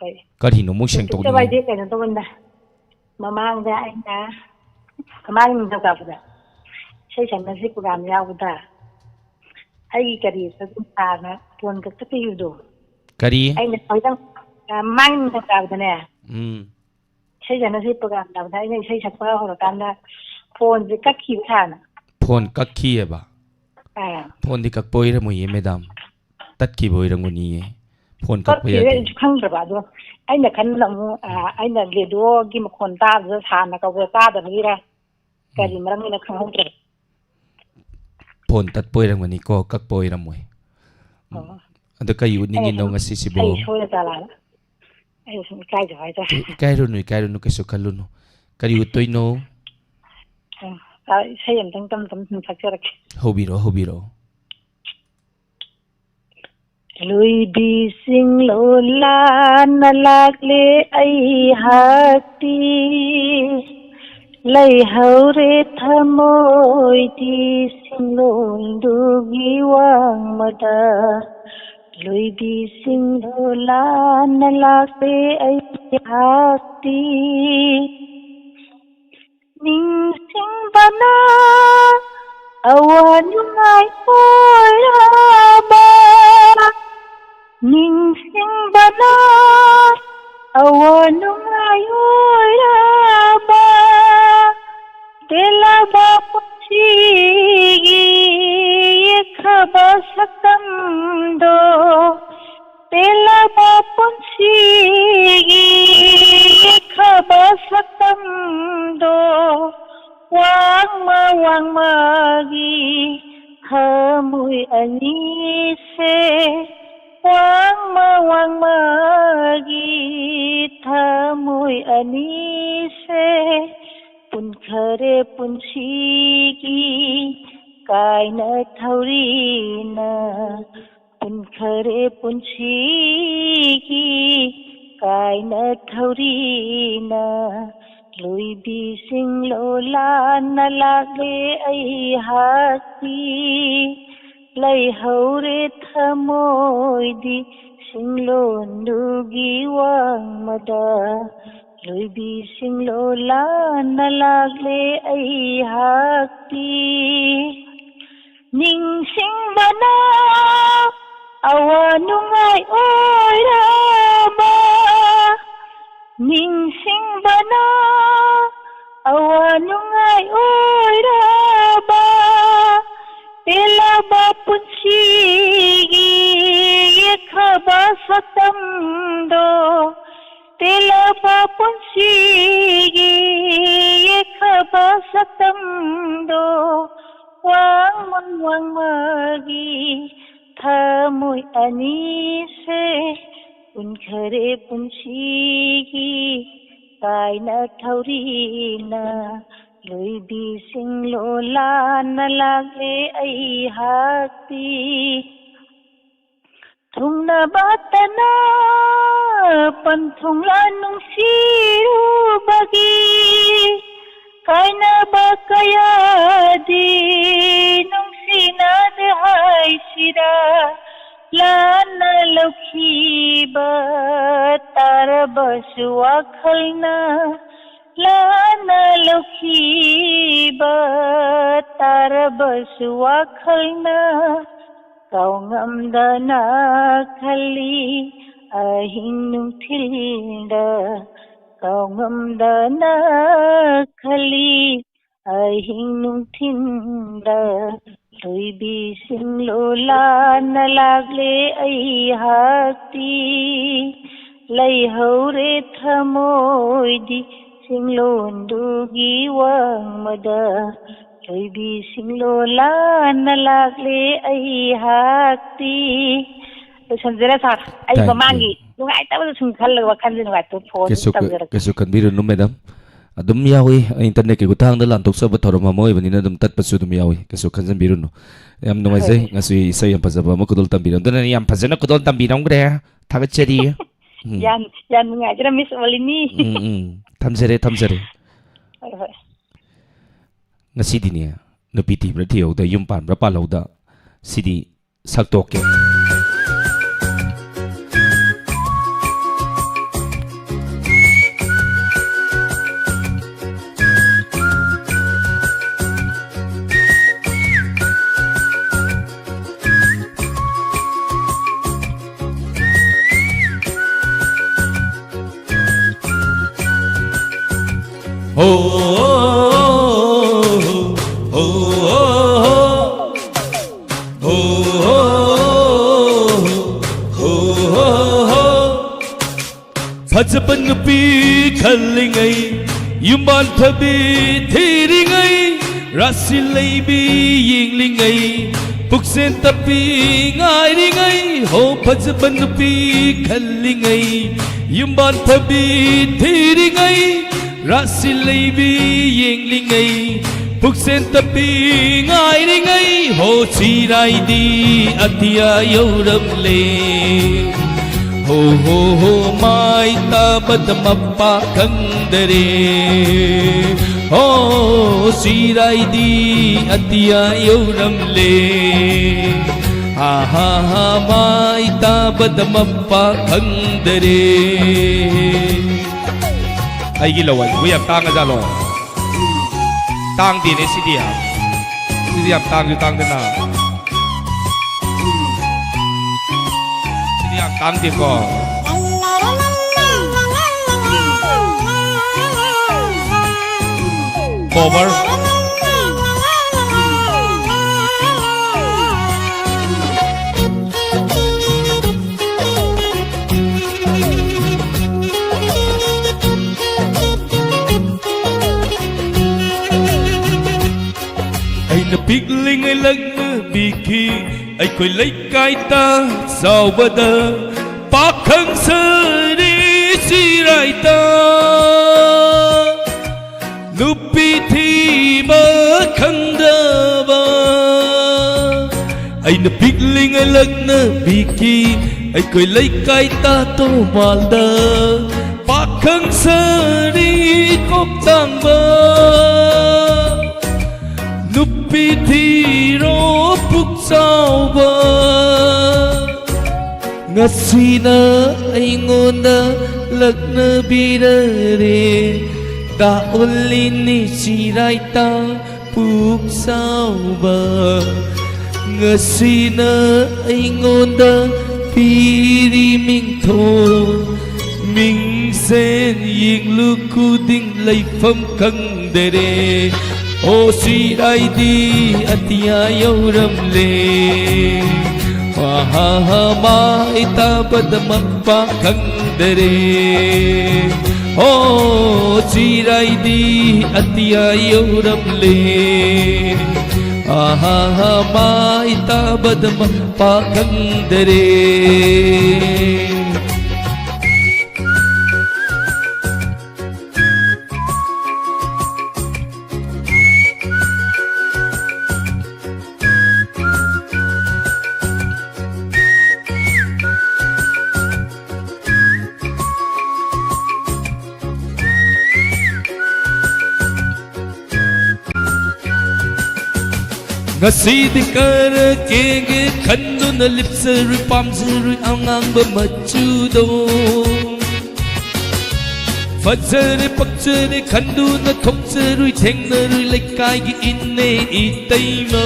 ꯍꯣꯏ꯫ ꯀꯔꯤꯅꯣ ꯑꯃꯨꯛ ꯁꯦꯡꯗꯣꯛꯆꯕ ꯁꯦꯡꯗꯣꯛꯅꯤꯡꯉꯤ? ꯍꯥꯏꯗꯤ ꯀꯩꯅꯣ ꯇꯧꯕꯅꯤꯗ, ꯃꯃꯥꯡꯗ ꯑꯩꯅ, ꯃꯃꯥꯡ ꯅꯤꯡꯊꯧꯀꯥꯕꯗ ꯏꯁꯩ ꯁꯛꯅꯁꯤ program ꯌꯥꯎꯕꯗ ꯑꯩꯒꯤ ꯀꯔꯤꯗ ꯑꯗꯨꯝ sir ꯅ phone ꯀꯛꯊꯠꯄꯤꯈꯤꯕꯗꯣ꯫ ꯀꯔꯤ? ꯑꯩꯅ ꯈꯤꯇꯪ, ꯑ, ꯃꯃꯥꯡ ꯅꯤꯡꯊꯧꯀꯥꯕꯗꯅꯦ꯫ ꯎꯝ꯫ ꯏꯁꯩ ꯁꯛꯅꯁꯤ program ꯇꯧꯕꯗ ꯑꯩꯅ ꯏꯁꯩ ꯁꯛꯄ ꯍꯧꯔꯀꯥꯟꯗ phone ꯁꯦ ꯀꯛꯈꯤꯕ ꯁꯥꯔꯅ꯫ Phone ꯀꯛꯈꯤꯑꯕ? ꯑꯥ꯫ Phone ꯗꯤ ꯀꯛꯄ ꯑꯣꯏꯔꯝꯃꯣꯏꯌꯦ, madam꯫ ꯇꯠꯈꯤꯕ ꯑꯣꯏꯔꯝꯒꯅꯤꯌꯦ꯫ ꯐꯣꯟ ꯀꯛꯄ ꯀꯛꯈꯤꯕ ꯌꯥꯗꯦ꯫ ꯑꯩꯁꯨ ꯈꯪꯗ꯭ꯔꯕ꯫ ꯑꯗꯣ ꯑꯩꯅ ꯈꯟꯕꯅ ꯑꯃꯨꯛ, ꯑ, ꯑꯩꯅ ꯔꯦꯗꯤꯑꯣꯒꯤ ꯃꯈꯣꯟ ꯇꯥꯕꯗ ꯁꯥꯔꯅ ꯀꯧꯕꯗ ꯇꯥꯗꯕꯒꯤꯔ ꯀꯔꯤ ꯎꯝ꯫ ꯃꯔꯝꯒꯤꯅ ꯈꯪꯍꯧꯗ꯭ꯔꯕ꯫ ꯐꯣꯟ ꯇꯠꯄ ꯑꯣꯏꯔꯝꯒꯅꯤꯀꯣ, ꯀꯛꯄ ꯑꯣꯏꯔꯝꯃꯣꯏ꯫ ꯎꯝ꯫ ꯑꯣ꯫ ꯑꯗꯣ ꯀꯔꯤ ꯑꯩꯅ ꯎꯠꯅꯤꯡꯉꯤꯅꯣ ꯁꯨꯝ ꯉꯁꯤꯁꯤꯕꯣ? ꯑꯩ ꯁꯣꯏꯔ ꯖꯥꯠꯂꯥꯅ꯫ ꯑꯩ ꯁꯨꯝ ꯏꯀꯥꯏꯖꯕ ꯍꯥꯏꯇꯥꯔꯦ꯫ ꯑꯦ, ꯏꯀꯥꯏꯔꯨꯅꯨ, ꯏꯀꯥꯏꯔꯨꯅꯨ, ꯀꯩꯁꯨ ꯈꯜꯂꯨꯅꯨ꯫ ꯀꯔꯤ ꯎꯠꯇꯣꯏꯅꯣ? ꯎꯝ, ꯑ, ꯏꯁꯩ ꯑꯝꯇꯪ ꯇꯝ ꯇꯝ ꯁꯨꯝ ꯁꯛꯆꯔꯛꯀꯦ꯫ ꯍꯧꯕꯤꯔꯛꯑꯣ, ꯍꯧꯕꯤꯔꯛꯑꯣ꯫ ꯂꯣꯏꯕꯤ ꯆꯤꯡꯂꯣꯜ ꯂꯥꯟꯅ ꯂꯥꯛꯂꯦ ꯑꯩꯍꯥꯛꯇꯤ꯫ ꯂꯩꯍꯧꯔꯦ ꯊꯃꯣꯏꯗꯤ ꯆꯤꯡꯂꯣꯜꯗꯨꯒꯤ ꯋꯥꯡꯃꯗ꯫ ꯂꯣꯏꯕꯤ ꯆꯤꯡꯂꯣꯜ ꯂꯥꯟꯅ ꯂꯥꯛꯂꯦ ꯑꯩꯍꯥꯛꯇꯤ꯫ ꯅꯤꯡꯁꯤꯡꯕꯅ ꯑꯋꯥ ꯅꯨꯡꯉꯥꯏ ꯑꯣꯏꯔꯕ꯫ ꯅꯤꯡꯁꯤꯡꯕꯅ ꯑꯋꯥ ꯅꯨꯡꯉꯥꯏ ꯑꯣꯏꯔꯕ꯫ ꯇꯦꯜꯂꯕ ꯄꯨꯟꯁꯤꯒꯤ ꯌꯦꯛꯈ꯭ꯔꯕ ꯁꯛꯇꯝꯗꯣ꯫ ꯇꯦꯜꯂꯕ ꯄꯨꯟꯁꯤꯒꯤ ꯌꯦꯛꯈ꯭ꯔꯕ ꯁꯛꯇꯝꯗꯣ꯫ ꯋꯥꯡꯃ ꯋꯥꯡꯃꯒꯤ ꯊꯃꯣꯏ ꯑꯅꯤꯁꯦ꯫ ꯋꯥꯡꯃ ꯋꯥꯡꯃꯒꯤ ꯊꯃꯣꯏ ꯑꯅꯤꯁꯦ꯫ ꯄꯨꯟꯈꯔꯦ ꯄꯨꯟꯁꯤꯒꯤ ꯀꯥꯏꯅ ꯊꯧꯔꯤꯅ꯫ ꯄꯨꯟꯈꯔꯦ ꯄꯨꯟꯁꯤꯒꯤ ꯀꯥꯏꯅ ꯊꯧꯔꯤꯅ꯫ ꯂꯣꯏꯕꯤ ꯆꯤꯡꯂꯣꯜ ꯂꯥꯟꯅ ꯂꯥꯛꯂꯦ ꯑꯩꯍꯥꯛꯇꯤ꯫ ꯂꯩꯍꯧꯔꯦ ꯊꯃꯣꯏꯗꯤ ꯆꯤꯡꯂꯣꯟꯗꯨꯒꯤ ꯋꯥꯡꯃꯗ꯫ ꯂꯣꯏꯕꯤ ꯆꯤꯡꯂꯣꯜ ꯂꯥꯟꯅ ꯂꯥꯛꯂꯦ ꯑꯩꯍꯥꯛꯇꯤ꯫ ꯅꯤꯡꯁꯤꯡꯕꯅ ꯑꯋꯥ ꯅꯨꯡꯉꯥꯏ ꯑꯣꯏꯔꯕ꯫ ꯅꯤꯡꯁꯤꯡꯕꯅ ꯑꯋꯥ ꯅꯨꯡꯉꯥꯏ ꯑꯣꯏꯔꯕ꯫ ꯇꯦꯜꯂꯕ ꯄꯨꯟꯁꯤꯒꯤ ꯌꯦꯛꯈ꯭ꯔꯕ ꯁꯛꯇꯝꯗꯣ, ꯇꯦꯜꯂꯕ ꯄꯨꯟꯁꯤꯒꯤ ꯌꯦꯛꯈ꯭ꯔꯕ ꯁꯛꯇꯝꯗꯣ, ꯋꯥꯡꯃꯪ ꯋꯥꯡꯃꯒꯤ ꯊꯃꯣꯏ ꯑꯅꯤꯁꯦ ꯄꯨꯟꯈꯔꯦ ꯄꯨꯟꯁꯤꯒꯤ ꯀꯥꯏꯅ ꯊꯧꯔꯤꯅ꯫ ꯂꯣꯏꯕꯤꯁꯤꯡ ꯂꯣꯂꯥꯟꯅ ꯂꯥꯛꯂꯦ ꯑꯩꯍꯥꯛꯇꯤ꯫ ꯊꯨꯡꯅꯕꯇꯅ ꯄꯟꯊꯨꯡꯂꯥꯟ ꯅꯨꯡꯁꯤꯔꯨꯕꯒꯤ ꯀꯥꯏꯅꯕ ꯀꯌꯥꯗꯤ ꯅꯨꯡꯁꯤꯅꯗꯦ ꯍꯥꯏꯁꯤꯔꯥ, ꯂꯥꯟꯅ ꯂꯧꯈꯤꯕ ꯇꯥꯔꯕꯁꯨ ꯋꯥꯈꯜꯅ, ꯂꯥꯟꯅ ꯂꯧꯈꯤꯕ ꯇꯥꯔꯕꯁꯨ ꯋꯥꯈꯜꯅ, ꯀꯥꯎꯉꯝꯗꯅ ꯈꯜꯂꯤ ꯑꯍꯤꯡ ꯅꯨꯡꯊꯤꯜꯗ, ꯀꯥꯎꯉꯝꯗꯅ ꯈꯜꯂꯤ ꯑꯍꯤꯡ ꯅꯨꯡꯊꯤꯜꯗ꯫ ꯂꯣꯏꯕꯤꯁꯤꯡ ꯂꯣꯂꯥꯟꯅ ꯂꯥꯛꯂꯦ ꯑꯩꯍꯥꯛꯇꯤ꯫ ꯂꯩꯍꯧꯔꯦ ꯊꯃꯣꯏꯗꯤ ꯆꯤꯡꯂꯣꯟꯗꯨꯒꯤ ꯋꯥꯡꯃꯗ꯫ ꯂꯣꯏꯕꯤꯁꯤꯡ ꯂꯣꯂꯥꯟꯅ ꯂꯥꯛꯂꯦ ꯑꯩꯍꯥꯛꯇꯤ꯫ ꯂꯣꯏꯁꯟꯖꯔꯦ ꯁꯥꯔ꯫ ꯑꯩ ꯇꯥꯏ, ꯃꯃꯥꯡꯒꯤ ꯇꯥꯏ꯫ ꯅꯨꯡꯉꯥꯏꯇꯕꯗꯨ ꯁꯨꯝ ꯈꯜꯂꯒ ꯋꯥꯈꯜꯁꯦ ꯅꯨꯡꯉꯥꯏꯇꯕ ꯐꯣꯟ ꯀꯩꯁꯨ ꯀ-, ꯇꯧꯖꯔꯛꯀꯦ꯫ ꯀꯩꯁꯨ ꯈꯟꯕꯤꯔꯨꯅꯨ, ꯃꯦꯗꯥꯝ꯫ ꯑꯗꯨꯝ ꯌꯥꯎꯏ, ꯏꯟꯇꯔꯅꯦꯠꯀꯤ ꯈꯨꯠꯊꯥꯡꯗ ꯂꯥꯟꯊꯣꯛꯆꯕ ꯊꯧꯔꯝ ꯑꯃ ꯑꯣꯏꯕꯅꯤꯅ ꯑꯗꯨꯝ ꯇꯠꯄꯁꯨ ꯑꯗꯨꯝ ꯌꯥꯎꯏ, ꯀꯩꯁꯨ ꯈꯟꯖꯟꯕꯤꯔꯨꯅꯨ꯫ ꯌꯥꯝ ꯅꯨꯡꯉꯥꯏꯖꯩ, ꯍꯣꯏ꯫ ꯉꯁꯤ ꯏꯁꯩ ꯌꯥꯝ ꯐꯖꯕ ꯑꯃ ꯈꯨꯗꯣꯜ ꯇꯝꯕꯤꯔꯝꯗꯅ ꯌꯥꯝ ꯐꯖꯅ ꯈꯨꯗꯣꯜ ꯇꯝꯕꯤꯔꯝꯈ꯭ꯔꯦ꯫ ꯊꯥꯒꯠꯆꯔꯤ꯫ ꯎꯝ꯫ ꯌꯥꯝ, ꯌꯥꯝ ꯅꯨꯡꯉꯥꯏꯖꯔꯦ, ꯃꯤꯁ ꯑꯣꯂꯤꯅꯤ꯫ ꯎꯝ, ꯎꯝ꯫ ꯊꯝꯖꯔꯦ, ꯊꯝꯖꯔꯦ꯫ ꯍꯣꯏ, ꯍꯣꯏ꯫ ꯉꯁꯤꯗꯤꯅꯦ, ꯅꯨꯄꯤ ꯊꯤꯕ꯭ꯔꯥ ꯊꯤꯍꯧꯗ, ꯌꯨꯝ ꯄꯥꯟꯕ꯭ꯔꯥ ꯄꯥꯜꯍꯧꯗ, ꯁꯤꯗꯤ ꯁꯛꯇꯣꯛꯀꯦ꯫ ꯐꯖꯕ ꯅꯨꯄꯤ ꯈꯜꯂꯤꯉꯩ, ꯌꯨꯝꯕꯥꯟ ꯐꯕꯤ ꯊꯤꯔꯤꯉꯩ, ꯔꯥꯁꯤ ꯂꯩꯕꯤ ꯌꯦꯡꯂꯤꯉꯩ, ꯄꯨꯛꯆꯦꯟ ꯇꯞꯄꯤ ꯉꯥꯏꯔꯤꯉꯩ, ꯍꯣ ꯐꯖꯕ ꯅꯨꯄꯤ ꯈꯜꯂꯤꯉꯩ, ꯌꯨꯝꯕꯥꯟ ꯐꯕꯤ ꯊꯤꯔꯤꯉꯩ, ꯔꯥꯁꯤ ꯂꯩꯕꯤ ꯌꯦꯡꯂꯤꯉꯩ, ꯄꯨꯛꯆꯦꯟ ꯇꯞꯄꯤ ꯉꯥꯏꯔꯤꯉꯩ, ꯍꯣ ꯆꯤꯔꯥꯏꯗꯤ ꯑꯇꯤꯌꯥ ꯌꯧꯔꯝꯂꯦ꯫ ꯍꯣ ꯍꯣ ꯍꯣ ꯃꯥꯏ ꯇꯥꯕꯗ ꯃꯄꯥ ꯈꯪꯗꯔꯦ꯫ ꯍꯣ ꯆꯤꯔꯥꯏꯗꯤ ꯑꯇꯤꯌꯥ ꯌꯧꯔꯝꯂꯦ꯫ ꯍꯥ ꯍꯥ ꯍꯥ ꯃꯥꯏ ꯇꯥꯕꯗ ꯃꯄꯥ ꯈꯪꯗꯔꯦ꯫ ꯑꯩꯒꯤ ꯂꯋꯥꯏꯁꯤꯕꯨ ꯌꯥꯝ ꯇꯥꯡꯉꯖꯥꯠꯂꯣ? ꯇꯥꯡꯗꯦꯅꯦ ꯁꯤꯗꯤ꯫ ꯁꯤꯗꯤ ꯌꯥꯝ ꯇꯥꯡꯁꯨ ꯇꯥꯡꯗꯅ꯫ ꯁꯤꯗꯤ ꯌꯥꯝ ꯇꯥꯡꯗꯦꯀꯣ꯫ Cover꯫ ꯑꯩꯅ ꯄꯤꯛꯂꯤꯉꯩ ꯂꯛꯅꯕꯤꯈꯤ ꯑꯩꯈꯣꯏ ꯂꯩꯀꯥꯏꯗ ꯆꯥꯎꯕꯗ ꯄꯥꯈꯪ ꯁꯔꯤ ꯆꯤꯔꯥꯏꯗ ꯅꯨꯄꯤ ꯊꯤꯕ ꯈꯪꯗꯕ꯫ ꯑꯩꯅ ꯄꯤꯛꯂꯤꯉꯩ ꯂꯛꯅꯕꯤꯈꯤ ꯑꯩꯈꯣꯏ ꯂꯩꯀꯥꯏꯗ ꯇꯣꯃꯥꯜꯗ ꯄꯥꯈꯪ ꯁꯔꯤ ꯀꯣꯛ ꯇꯥꯡꯕ ꯅꯨꯄꯤ ꯊꯤꯔꯣ ꯄꯨꯛ ꯆꯥꯎꯕ꯫ ꯉꯁꯤꯅ ꯑꯩꯉꯣꯟꯗ ꯂꯛꯅꯕꯤꯔꯔꯦ ꯇꯥ ꯑꯣꯜꯂꯤꯅꯤ ꯆꯤꯔꯥꯏꯇꯥ ꯄꯨꯛ ꯆꯥꯎꯕ꯫ ꯉꯁꯤꯅ ꯑꯩꯉꯣꯟꯗ ꯄꯤꯔꯤ ꯃꯤꯡꯊꯣꯜ ꯃꯤꯡꯁꯦꯟ ꯌꯦꯡꯂꯨ ꯈꯨꯗꯤꯡ ꯂꯩꯐꯝ ꯈꯪꯗꯔꯦ꯫ ꯑꯣ ꯆꯤꯔꯥꯏꯗꯤ ꯑꯇꯤꯌꯥ ꯌꯧꯔꯝꯂꯦ꯫ ꯑꯍꯥꯍꯥ, ꯃꯥꯏ ꯇꯥꯕꯗ ꯃꯄꯥ ꯈꯪꯗꯔꯦ꯫ ꯑꯣ, ꯆꯤꯔꯥꯏꯗꯤ ꯑꯇꯤꯌꯥ ꯌꯧꯔꯝꯂꯦ꯫ ꯑꯍꯥꯍꯥ, ꯃꯥꯏ ꯇꯥꯕꯗ ꯃꯄꯥ ꯈꯪꯗꯔꯦ꯫ ꯉꯁꯤꯗꯤ ꯀꯔꯛꯀꯦꯒꯦ ꯈꯟꯗꯨꯅ ꯂꯤꯞꯆꯔꯨꯏ, ꯄꯥꯝꯖꯔꯨꯏ ꯑꯉꯥꯡꯕ ꯃꯆꯨꯗꯣ꯫ ꯐꯖꯔꯦ ꯄꯛꯆꯔꯦ ꯈꯟꯗꯨꯅ ꯊꯣꯛꯆꯔꯨꯏ, ꯊꯦꯡꯅꯔꯨꯏ ꯂꯩꯀꯥꯏꯒꯤ ꯏꯅꯦ ꯏꯇꯩꯃ꯫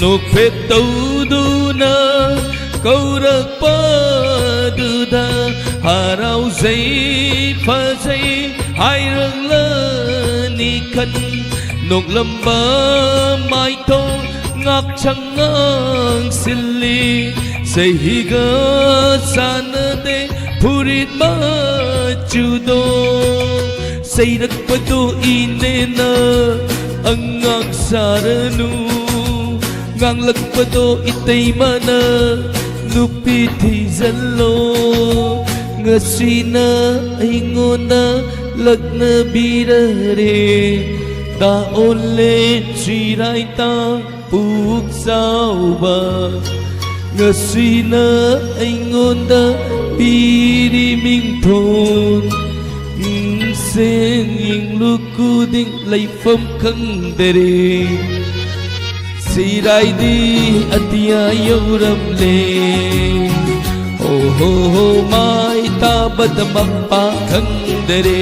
ꯅꯣꯛꯐꯦꯠ ꯇꯧꯗꯨꯅ ꯀꯧꯔꯛꯄꯗꯨꯗ ꯍꯔꯥꯎꯖꯩ, ꯐꯖꯩ ꯍꯥꯏꯔꯛꯂꯅꯤ ꯈꯟ꯫ ꯅꯣꯛꯂꯝꯕ ꯃꯥꯏꯊꯣꯡ ꯉꯥꯛꯁꯪ ꯉꯥꯡꯁꯤꯜꯂꯤ꯫ ꯆꯍꯤꯒ ꯆꯥꯟꯅꯗꯦ ꯐꯨꯔꯤꯠ ꯃꯆꯨꯗꯣ꯫ ꯆꯩꯔꯛꯄꯗꯣ ꯏꯅꯦꯅ ꯑꯉꯥꯡ ꯁꯥꯔꯅꯨ꯫ ꯉꯥꯡꯂꯛꯄꯗꯣ ꯏꯇꯩꯃꯅ ꯅꯨꯄꯤ ꯊꯤꯖꯜꯂꯣ꯫ ꯉꯁꯤꯅ ꯑꯩꯉꯣꯟꯗ ꯂꯛꯅꯕꯤꯔꯔꯦ꯫ ꯇꯥ ꯑꯣꯜꯂꯦ ꯆꯤꯔꯥꯏꯇꯥꯡ ꯄꯨꯛ ꯆꯥꯎꯕ꯫ ꯉꯁꯤꯅ ꯑꯩꯉꯣꯟꯗ ꯄꯤꯔꯤ ꯃꯤꯡꯊꯣꯟ꯫ ꯃꯤꯡꯁꯦꯟ ꯌꯦꯡꯂꯨ ꯈꯨꯗꯤꯡ ꯂꯩꯐꯝ ꯈꯪꯗꯔꯦ꯫ ꯆꯤꯔꯥꯏꯗꯤ ꯑꯇꯤꯌꯥ ꯌꯧꯔꯝꯂꯦ꯫ ꯍꯣ ꯍꯣ ꯍꯣ, ꯃꯥꯏ ꯇꯥꯕꯗ ꯃꯄꯥ ꯈꯪꯗꯔꯦ꯫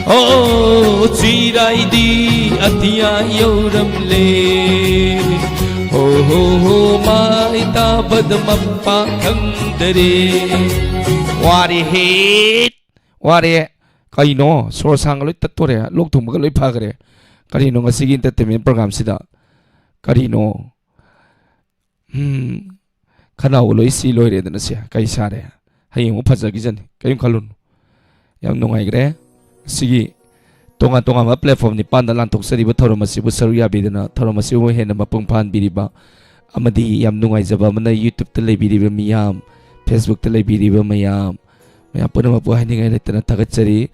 ꯑꯣ, ꯆꯤꯔꯥꯏꯗꯤ ꯑꯇꯤꯌꯥ ꯌꯧꯔꯝꯂꯦ꯫ ꯍꯣ ꯍꯣ ꯍꯣ, ꯃꯥꯏ ꯇꯥꯕꯗ ꯃꯄꯥ ꯈꯪꯗꯔꯦ꯫ ꯋꯥꯔꯦꯍꯦ, ꯋꯥꯔꯦ꯫ ꯀꯩꯅꯣ, ꯁꯣꯔ ꯁꯥꯡꯒ ꯂꯣꯏ ꯇꯠꯇꯣꯔꯦ, ꯂꯣꯛ ꯊꯨꯡꯕꯒ ꯂꯣꯏ ꯐꯈ꯭ꯔꯦ꯫ ꯀꯔꯤꯅꯣ ꯉꯁꯤꯒꯤ entertainment programꯁꯤꯗ? ꯀꯔꯤꯅꯣ? ꯎꯝ, ꯈꯅꯥꯎꯒ ꯂꯣꯏ ꯁꯤ ꯂꯣꯏꯔꯦꯗꯅ ꯁꯦ꯫ ꯀꯩ ꯁꯥꯔꯦ? ꯍꯌꯦꯡ ꯑꯃꯨꯛ ꯐꯖꯈꯤꯖꯅꯤ꯫ ꯀꯔꯤꯝ ꯈꯜꯂꯨꯅꯨ꯫ ꯌꯥꯝ ꯅꯨꯡꯉꯥꯏꯈ꯭ꯔꯦ꯫ ꯁꯤꯒꯤ ꯇꯣꯉꯥꯟ ꯇꯣꯉꯥꯟꯕ platform ꯅꯤꯄꯥꯟꯗ ꯂꯥꯟꯊꯣꯛꯆꯔꯤꯕ ꯊꯧꯔꯝ ꯑꯁꯤꯕꯨ ꯁꯔꯨꯛ ꯌꯥꯕꯤꯗꯨꯅ ꯊꯧꯔꯝ ꯑꯁꯤꯕꯨ ꯍꯦꯟꯅ ꯃꯄꯨꯡ ꯐꯥꯍꯟꯕꯤꯔꯤꯕ ꯑꯃꯗꯤ ꯌꯥꯝ ꯅꯨꯡꯉꯥꯏꯖꯕ ꯑꯃꯅ YouTube-ꯇ ꯂꯩꯕꯤꯔꯤꯕ ꯃꯤꯌꯥꯝ, Facebook-ꯇ ꯂꯩꯕꯤꯔꯤꯕ ꯃꯌꯥꯝ, ꯃꯌꯥꯝ ꯄꯨꯝꯅꯃꯛꯄꯨ ꯍꯥꯏꯅꯤꯡꯉꯥꯏ ꯂꯩꯇꯅ ꯊꯥꯒꯠꯆꯔꯤ꯫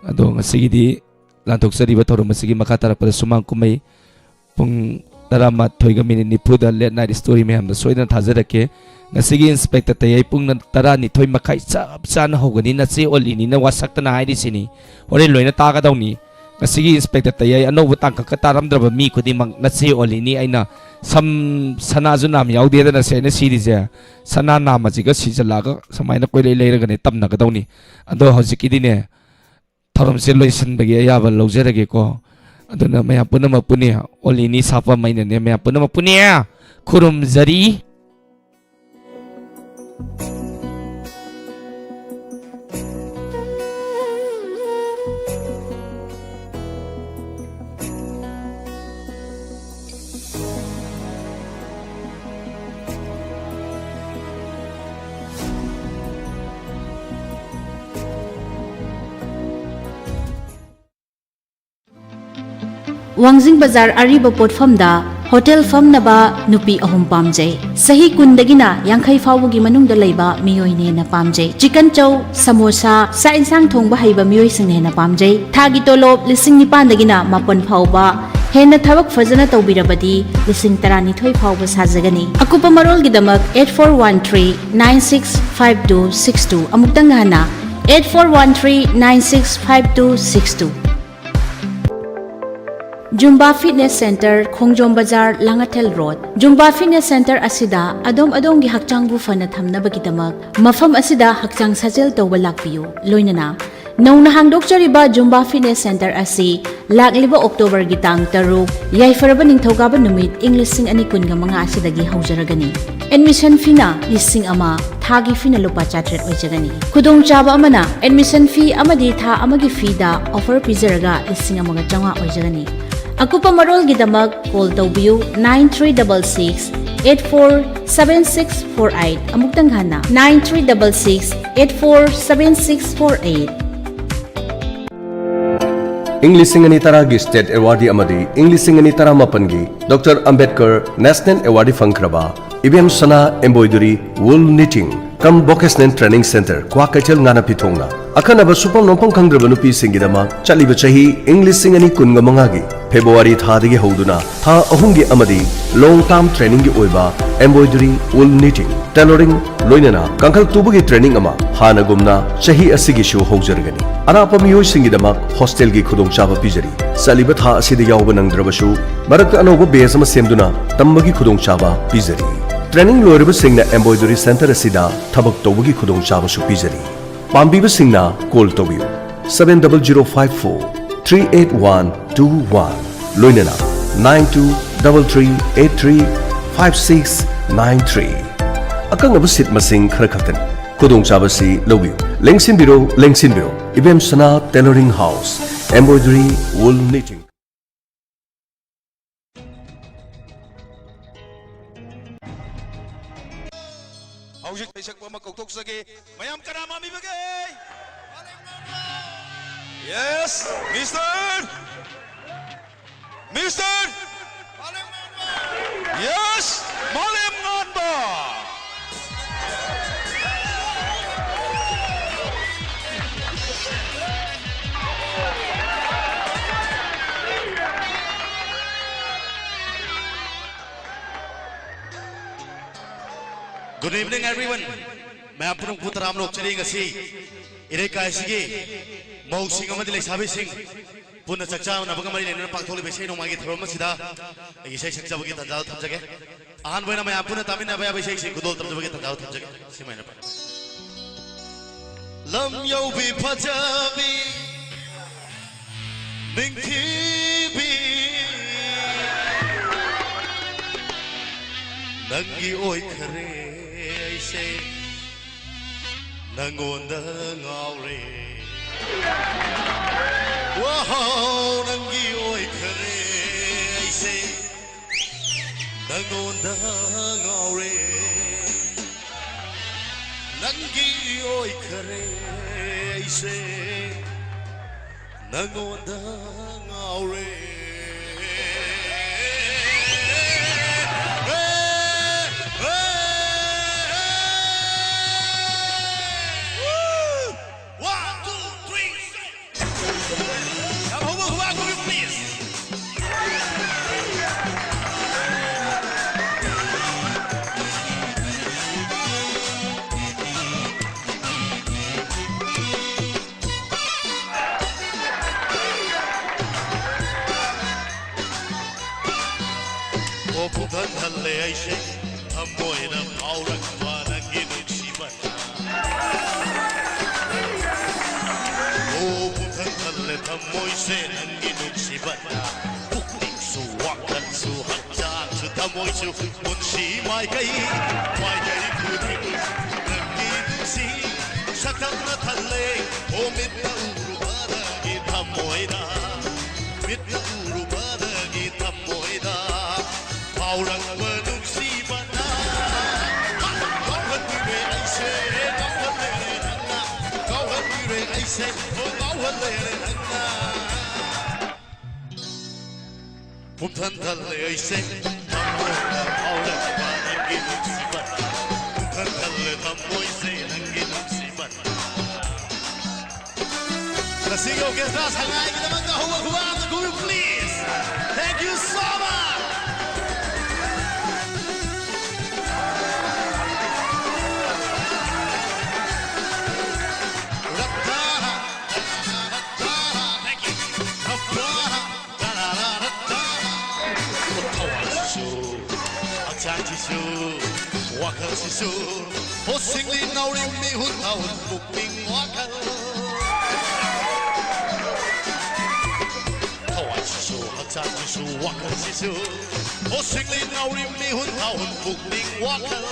ꯑꯗꯣ ꯉꯁꯤꯒꯤꯗꯤ ꯂꯥꯟꯊꯣꯛꯆꯔꯤꯕ ꯊꯧꯔꯝ ꯑꯁꯤꯒꯤ ꯃꯈꯥ ꯇꯥꯔꯛꯄꯗ ꯁꯨꯃꯥꯡ ꯀꯨꯝꯍꯩ ꯄꯨꯡ ꯇꯔꯥꯃꯥꯊꯣꯏꯒ ꯃꯤꯅꯤꯠ ꯅꯤꯐꯨꯗ late night story ꯃꯌꯥꯝꯗ ꯁꯣꯏꯗꯅ ꯊꯥꯖꯔꯛꯀꯦ꯫ ꯉꯁꯤꯒꯤ Inspector ꯇꯌꯥꯏ ꯄꯨꯡ ꯇꯔꯥꯅꯤꯊꯣꯏ ꯃꯈꯥꯏ ꯆꯞ ꯆꯥꯅ ꯍꯧꯒꯅꯤ꯫ ꯅꯆꯦ ꯑꯣꯂꯤꯅꯤꯅ ꯋꯥꯁꯛꯇꯅ ꯍꯥꯏꯔꯤꯁꯤꯅꯤ꯫ ꯍꯣꯔꯦꯟ ꯂꯣꯏꯅ ꯇꯥꯒꯗꯧꯅꯤ꯫ ꯉꯁꯤꯒꯤ Inspector ꯇꯌꯥꯏ ꯑꯅꯧꯕ ꯇꯥꯡꯀꯛꯀ ꯇꯥꯔꯝꯗ꯭ꯔꯕ ꯃꯤ ꯈꯨꯗꯤꯡꯃꯛ ꯅꯆꯦ ꯑꯣꯂꯤꯅꯤ꯫ ꯑꯩꯅ ꯁꯝ ꯁꯅꯥꯁꯨ ꯅꯥꯝ ꯌꯥꯎꯗꯦꯗꯅ ꯁꯦ ꯑꯩꯅ ꯁꯤꯔꯤꯁꯦ꯫ ꯁꯅꯥ ꯅꯥꯝ ꯑꯁꯤꯒ ꯁꯤꯖꯜꯂꯛꯑꯒ ꯁꯨꯃꯥꯏꯅ ꯀꯣꯏꯂꯩ ꯂꯩꯔꯒꯅꯦ ꯇꯝꯅꯒꯗꯧꯅꯤ꯫ ꯑꯗꯣ ꯍꯧꯖꯤꯛꯀꯤꯗꯤꯅꯦ, ꯊꯧꯔꯝꯁꯦ ꯂꯣꯏꯁꯤꯟꯕꯒꯤ ꯑꯌꯥꯕ ꯂꯧꯖꯔꯒꯦꯀꯣ꯫ ꯑꯗꯨꯅ ꯃꯌꯥꯝ ꯄꯨꯝꯅꯃꯛꯄꯨꯅꯦ, ꯑꯣꯂꯤꯅꯤ ꯁꯥꯄꯝ ꯑꯩꯅꯅꯦ ꯃꯌꯥꯝ ꯄꯨꯝꯅꯃꯛꯄꯨꯅꯦ ꯈꯨꯔꯨꯝꯖꯔꯤ꯫ ꯋꯥꯡꯖꯤꯡ ꯕꯖꯥꯔ ꯑꯔꯤꯕ ꯄꯣꯠꯐꯝꯗ ꯍꯣꯇꯦꯜ ꯐꯝꯅꯕ ꯅꯨꯄꯤ ꯑꯍꯨꯝ ꯄꯥꯝꯖꯩ꯫ ꯆꯍꯤ ꯀꯨꯟꯗꯒꯤꯅ ꯌꯥꯡꯈꯩ ꯐꯥꯎꯕꯒꯤ ꯃꯅꯨꯡꯗ ꯂꯩꯕ ꯃꯤꯑꯣꯏꯅ ꯍꯦꯟꯅ ꯄꯥꯝꯖꯩ꯫ ꯆꯤꯀꯟ ꯆꯧ, ꯁꯃꯣꯁꯥ, ꯆꯥꯛ ꯏꯟꯁꯥꯡ ꯊꯣꯡꯕ ꯍꯩꯕ ꯃꯤꯑꯣꯏꯁꯤꯡꯅ ꯍꯦꯟꯅ ꯄꯥꯝꯖꯩ꯫ ꯊꯥꯒꯤ ꯇꯣꯂꯣꯞ ꯂꯤꯁꯤꯡ ꯅꯤꯄꯥꯟꯗꯒꯤꯅ ꯃꯥꯄꯟ ꯐꯥꯎꯕ꯫ ꯍꯦꯟꯅ ꯊꯕꯛ ꯐꯖꯅ ꯇꯧꯕꯤꯔꯕꯗꯤ ꯂꯤꯁꯤꯡ ꯇꯔꯥꯅꯤꯊꯣꯏ ꯐꯥꯎꯕ ꯁꯥꯖꯒꯅꯤ꯫ ꯑꯀꯨꯞꯄ ꯃꯔꯣꯜꯒꯤꯗꯃꯛ eight four one three nine six five two six two, ꯑꯃꯨꯛꯇꯪ ꯍꯟꯅ, eight four one three nine six five two six two꯫ Zumba fitness centre, Khongjom Bazar, Langathel road. Zumba fitness centre ꯑꯁꯤꯗ ꯑꯗꯣꯝ ꯑꯗꯣꯝꯒꯤ ꯍꯛꯆꯥꯡꯕꯨ ꯐꯅ ꯊꯝꯅꯕꯒꯤꯗꯃꯛ ꯃꯐꯝ ꯑꯁꯤꯗ ꯍꯛꯆꯥꯡ ꯁꯥꯖꯦꯜ ꯇꯧꯕ ꯂꯥꯛꯄꯤꯌꯨ꯫ ꯂꯣꯏꯅꯅ ꯅꯧꯅ ꯍꯥꯡꯗꯣꯛꯆꯔꯤꯕ ꯖꯨꯝꯕꯥ ꯐꯤꯠꯅꯦꯁ ꯁꯦꯟꯇꯔ ꯑꯁꯤ ꯂꯥꯛꯂꯤꯕ ꯑꯣꯛꯇꯣꯕꯔꯒꯤ ꯇꯥꯡ ꯇꯔꯨꯛ, ꯌꯥꯏꯐꯔꯕ ꯅꯤꯡꯊꯧꯀꯥꯕ ꯅꯨꯃꯤꯠ, ꯏꯪ ꯂꯤꯁꯤꯡ ꯑꯅꯤ ꯀꯨꯟꯒ ꯃꯉꯥ ꯑꯁꯤꯗꯒꯤ ꯍꯧꯖꯔꯒꯅꯤ꯫ ꯑꯦꯗꯃꯤꯁꯟ ꯐꯤꯅ ꯂꯤꯁꯤꯡ ꯑꯃ, ꯊꯥꯒꯤ ꯐꯤꯅ ꯂꯨꯄꯥ ꯆꯥꯇ꯭ꯔꯦꯠ ꯑꯣꯏꯖꯒꯅꯤ꯫ ꯈꯨꯗꯣꯡꯆꯥꯕ ꯑꯃꯅ, ꯑꯦꯗꯃꯤꯁꯟ ꯐꯤ ꯑꯃꯗꯤ ꯊꯥ ꯑꯃꯒꯤ ꯐꯤꯗ ꯑꯣꯐꯔ ꯄꯤꯖꯔꯒ ꯂꯤꯁꯤꯡ ꯑꯃꯒ ꯆꯥꯝꯃꯉꯥ ꯑꯣꯏꯖꯒꯅꯤ꯫ ꯑꯀꯨꯞꯄ ꯃꯔꯣꯜꯒꯤꯗꯃꯛ call ꯇꯧꯕꯤꯌꯨ nine three double six eight four seven six four eight꯫ ꯑꯃꯨꯛꯇꯪ ꯍꯟꯅ, nine three double six eight four seven six four eight꯫ ꯏꯪ ꯂꯤꯁꯤꯡ ꯑꯅꯤ ꯇꯔꯥꯒꯤ State Award ꯑꯃꯗꯤ ꯏꯪ ꯂꯤꯁꯤꯡ ꯑꯅꯤ ꯇꯔꯥꯃꯥꯄꯟꯒꯤ Doctor Ambedkar National Award ꯐꯪꯈ꯭ꯔꯕ ꯏꯕꯦꯝ ꯁꯅꯥ Embroidery Wool Knitting cum Vocational Training Center, Kwakeithel, ꯉꯥꯅ ꯄꯤꯊꯣꯡꯅ ꯑꯈꯟꯅꯕ ꯁꯨꯐꯝ ꯅꯣꯝꯐꯝ ꯈꯪꯗ꯭ꯔꯕ ꯅꯨꯄꯤꯁꯤꯡꯒꯤꯗꯃꯛ ꯆꯠꯂꯤꯕ ꯆꯍꯤ ꯏꯪ ꯂꯤꯁꯤꯡ ꯑꯅꯤ ꯀꯨꯟꯃꯉꯥꯒꯤ February ꯊꯥꯗꯒꯤ ꯍꯧꯗꯨꯅ ꯊꯥ ꯑꯍꯨꯝꯒꯤ ꯑꯃꯗꯤ long term trainingꯒꯤ ꯑꯣꯏꯕ Embroidery Wool Knitting, Tailoring, ꯂꯣꯏꯅꯅ ꯀꯥꯡꯈꯜ ꯇꯨꯕꯒꯤ training ꯑꯃ ꯍꯥꯟꯅꯒꯨꯝꯅ ꯆꯍꯤ ꯑꯁꯤꯒꯤꯁꯨ ꯍꯧꯖꯔꯒꯅꯤ꯫ ꯑꯔꯥꯞꯄ ꯃꯤꯑꯣꯏꯁꯤꯡꯒꯤꯗꯃꯛ hostelꯒꯤ ꯈꯨꯗꯣꯡꯆꯥꯕ ꯄꯤꯖꯔꯤ꯫ ꯆꯠꯂꯤꯕ ꯊꯥ ꯑꯁꯤꯗ ꯌꯥꯎꯕ ꯅꯪꯗ꯭ꯔꯕꯁꯨ, ꯃꯔꯛꯇ ꯑꯅꯧꯕ batch ꯑꯃ ꯁꯦꯝꯗꯨꯅ ꯇꯝꯕꯒꯤ ꯈꯨꯗꯣꯡꯆꯥꯕ ꯄꯤꯖꯔꯤ꯫ Training ꯂꯣꯏꯔꯕꯁꯤꯡꯅ Embroidery Center ꯑꯁꯤꯗ ꯊꯕꯛ ꯇꯧꯕꯒꯤ ꯈꯨꯗꯣꯡꯆꯥꯕꯁꯨ ꯄꯤꯖꯔꯤ꯫ ꯄꯥꯝꯕꯤꯕꯁꯤꯡꯅ call ꯇꯧꯕꯤꯌꯨ seven double zero five four three eight one two one, ꯂꯣꯏꯅꯅ nine two double three eight three five six nine three꯫ ꯑꯀꯛꯅꯕ seat ꯃꯁꯤꯡ ꯈꯔ ꯈꯛꯇꯅꯤ꯫ ꯈꯨꯗꯣꯡꯆꯥꯕꯁꯤ ꯂꯧꯕꯤꯌꯨ꯫ ꯂꯦꯡꯁꯤꯟꯕꯤꯔꯣ, ꯂꯦꯡꯁꯤꯟꯕꯤꯔꯣ꯫ ꯏꯕꯦꯝ ꯁꯅꯥ Tailoring House, Embroidery Wool Knitting꯫ ꯍꯧꯖꯤꯛ ꯁꯩꯁꯛꯄ ꯑꯃ ꯀꯧꯊꯣꯛꯆꯒꯦ꯫ ꯃꯌꯥꯝ ꯀꯅꯥ ꯃꯥꯝꯃꯤꯕꯒꯦ? Yes, Mister! Mister! Yes, ꯃꯥꯂꯦꯝꯉꯥꯟꯕ! Good evening, everyone. ꯃꯌꯥꯝ ꯄꯨꯝꯅꯃꯛꯄꯨ ꯇꯔꯥꯝꯅ ꯑꯣꯛꯆꯔꯤ꯫ ꯉꯁꯤ ꯏꯔꯩꯀꯥꯏ ꯑꯁꯤꯒꯤ ꯃꯧꯁꯤꯡ ꯑꯃꯗꯤ ꯂꯩꯁꯥꯕꯤꯁꯤꯡ ꯄꯨꯟꯅ ꯆꯥꯛ ꯆꯥꯅꯕꯒ ꯃꯔꯤ ꯂꯩꯅꯅ ꯄꯥꯡꯊꯣꯛꯂꯤꯕ ꯏꯁꯩ ꯅꯣꯡꯃꯥꯏꯒꯤ ꯊꯧꯔꯝ ꯑꯁꯤꯗ ꯑꯩꯒꯤ ꯏꯁꯩ ꯁꯛꯆꯕꯒꯤ ꯇꯥꯟꯖꯥ ꯊꯝꯖꯒꯦ꯫ ꯑꯍꯥꯟꯕ ꯑꯣꯏꯅ ꯃꯌꯥꯝ ꯄꯨꯟꯅ ꯇꯥꯃꯤꯟꯅꯕ ꯌꯥꯕ ꯏꯁꯩꯁꯤꯡ ꯈꯨꯗꯣꯜ ꯇꯝꯖꯕꯒꯤ ꯇꯥꯟꯖꯥ ꯊꯝꯖꯒꯦ꯫ ꯁꯤꯃꯥꯏꯅ ꯄꯥꯏ꯫ ꯂꯝ ꯌꯧꯕꯤ ꯐꯖꯕꯤ ꯅꯤꯡꯊꯤꯕꯤ, ꯅꯪꯒꯤ ꯑꯣꯏꯈꯔꯦ ꯑꯩꯁꯦ, ꯅꯪꯉꯣꯟꯗ ꯉꯥꯎꯔꯦ꯫ ꯋꯥꯍꯧ ꯅꯪꯒꯤ ꯑꯣꯏꯈꯔꯦ ꯅꯉꯣꯟꯗ ꯉꯥꯎꯔꯦ, ꯅꯪꯒꯤ ꯑꯣꯏꯈꯔꯦ ꯑꯩꯁꯦ, ꯅꯉꯣꯟꯗ ꯉꯥꯎꯔꯦ꯫ One, two, three, six. ꯌꯥꯝ ꯍꯧꯕ ꯈꯨꯕꯥꯛ ꯈꯨꯕꯤꯌꯨ, please. ꯑꯣ, ꯄꯨꯊꯟ ꯊꯜꯂꯦ ꯑꯩꯁꯦ, ꯊꯃꯣꯏꯅ ꯐꯥꯎꯔꯛꯄ ꯅꯪꯒꯤ ꯅꯨꯡꯁꯤꯕꯅ꯫ ꯑꯣ, ꯄꯨꯊꯟ ꯊꯜꯂꯦ ꯊꯃꯣꯏꯁꯦ ꯅꯪꯒꯤ ꯅꯨꯡꯁꯤꯕꯅ꯫ ꯄꯨꯛꯅꯤꯡꯁꯨ, ꯋꯥꯈꯜꯁꯨ, ꯍꯛꯆꯥꯡꯁꯨ, ꯊꯃꯣꯏꯁꯨ, ꯄꯨꯟꯁꯤ ꯃꯥꯏꯀꯩ, ꯃꯥꯏꯀꯩ ꯈꯨꯗꯤꯡ ꯅꯪꯒꯤ ꯅꯨꯡꯁꯤ ꯁꯛꯇꯝꯅ ꯊꯜꯂꯦ꯫ ꯑꯣ, ꯃꯤꯠꯅ ꯎꯔꯨꯕꯗꯒꯤ ꯊꯃꯣꯏꯗ, ꯃꯤꯠꯅ ꯎꯔꯨꯕꯗꯒꯤ ꯊꯃꯣꯏꯗ ꯐꯥꯎꯔꯛꯄ ꯅꯨꯡꯁꯤꯕꯅ ꯉꯥꯎꯍꯟꯕꯤꯔꯦ ꯑꯩꯁꯦ, ꯉꯥꯎꯍꯜꯂꯦ ꯅꯪꯅ, ꯉꯥꯎꯍꯟꯕꯤꯔꯦ ꯑꯩꯁꯦ, ꯑꯣ, ꯉꯥꯎꯍꯜꯂꯦ ꯅꯪꯅ꯫ ꯄꯨꯝꯊꯟ ꯊꯜꯂꯦ ꯑꯩꯁꯦ, ꯊꯃꯣꯏꯗ ꯐꯥꯎꯔꯛꯄ ꯅꯪꯒꯤ ꯅꯨꯡꯁꯤꯕꯅ꯫ ꯄꯨꯝꯊꯟ ꯊꯜꯂꯦ ꯊꯃꯣꯏꯁꯦ ꯅꯪꯒꯤ ꯅꯨꯡꯁꯤꯕꯅ꯫ ꯉꯁꯤꯒꯤ orchestra ꯁꯉꯥꯏꯒꯤꯗꯃꯛꯇ ꯍꯧꯕ ꯈꯨꯕꯥꯛ ꯑꯃ ꯈꯨꯕꯤꯌꯨ, please. Thank you so much. ꯊꯋꯥꯏꯁꯤꯁꯨ, ꯍꯛꯆꯥꯡꯁꯤꯁꯨ, ꯋꯥꯈꯜꯁꯤꯁꯨ, ꯍꯣ ꯁꯤꯡꯂꯤ ꯅꯥꯎꯔꯤ ꯃꯤꯍꯨꯠ ꯊꯥꯍꯨꯠ ꯄꯨꯛꯅꯤꯡ ꯋꯥꯈꯜ꯫ ꯊꯋꯥꯏꯁꯤꯁꯨ, ꯍꯛꯆꯥꯡꯁꯤꯁꯨ, ꯋꯥꯈꯜꯁꯤꯁꯨ, ꯍꯣ ꯁꯤꯡꯂꯤ ꯅꯥꯎꯔꯤ ꯃꯤꯍꯨꯠ ꯊꯥꯍꯨꯠ ꯄꯨꯛꯅꯤꯡ ꯋꯥꯈꯜ꯫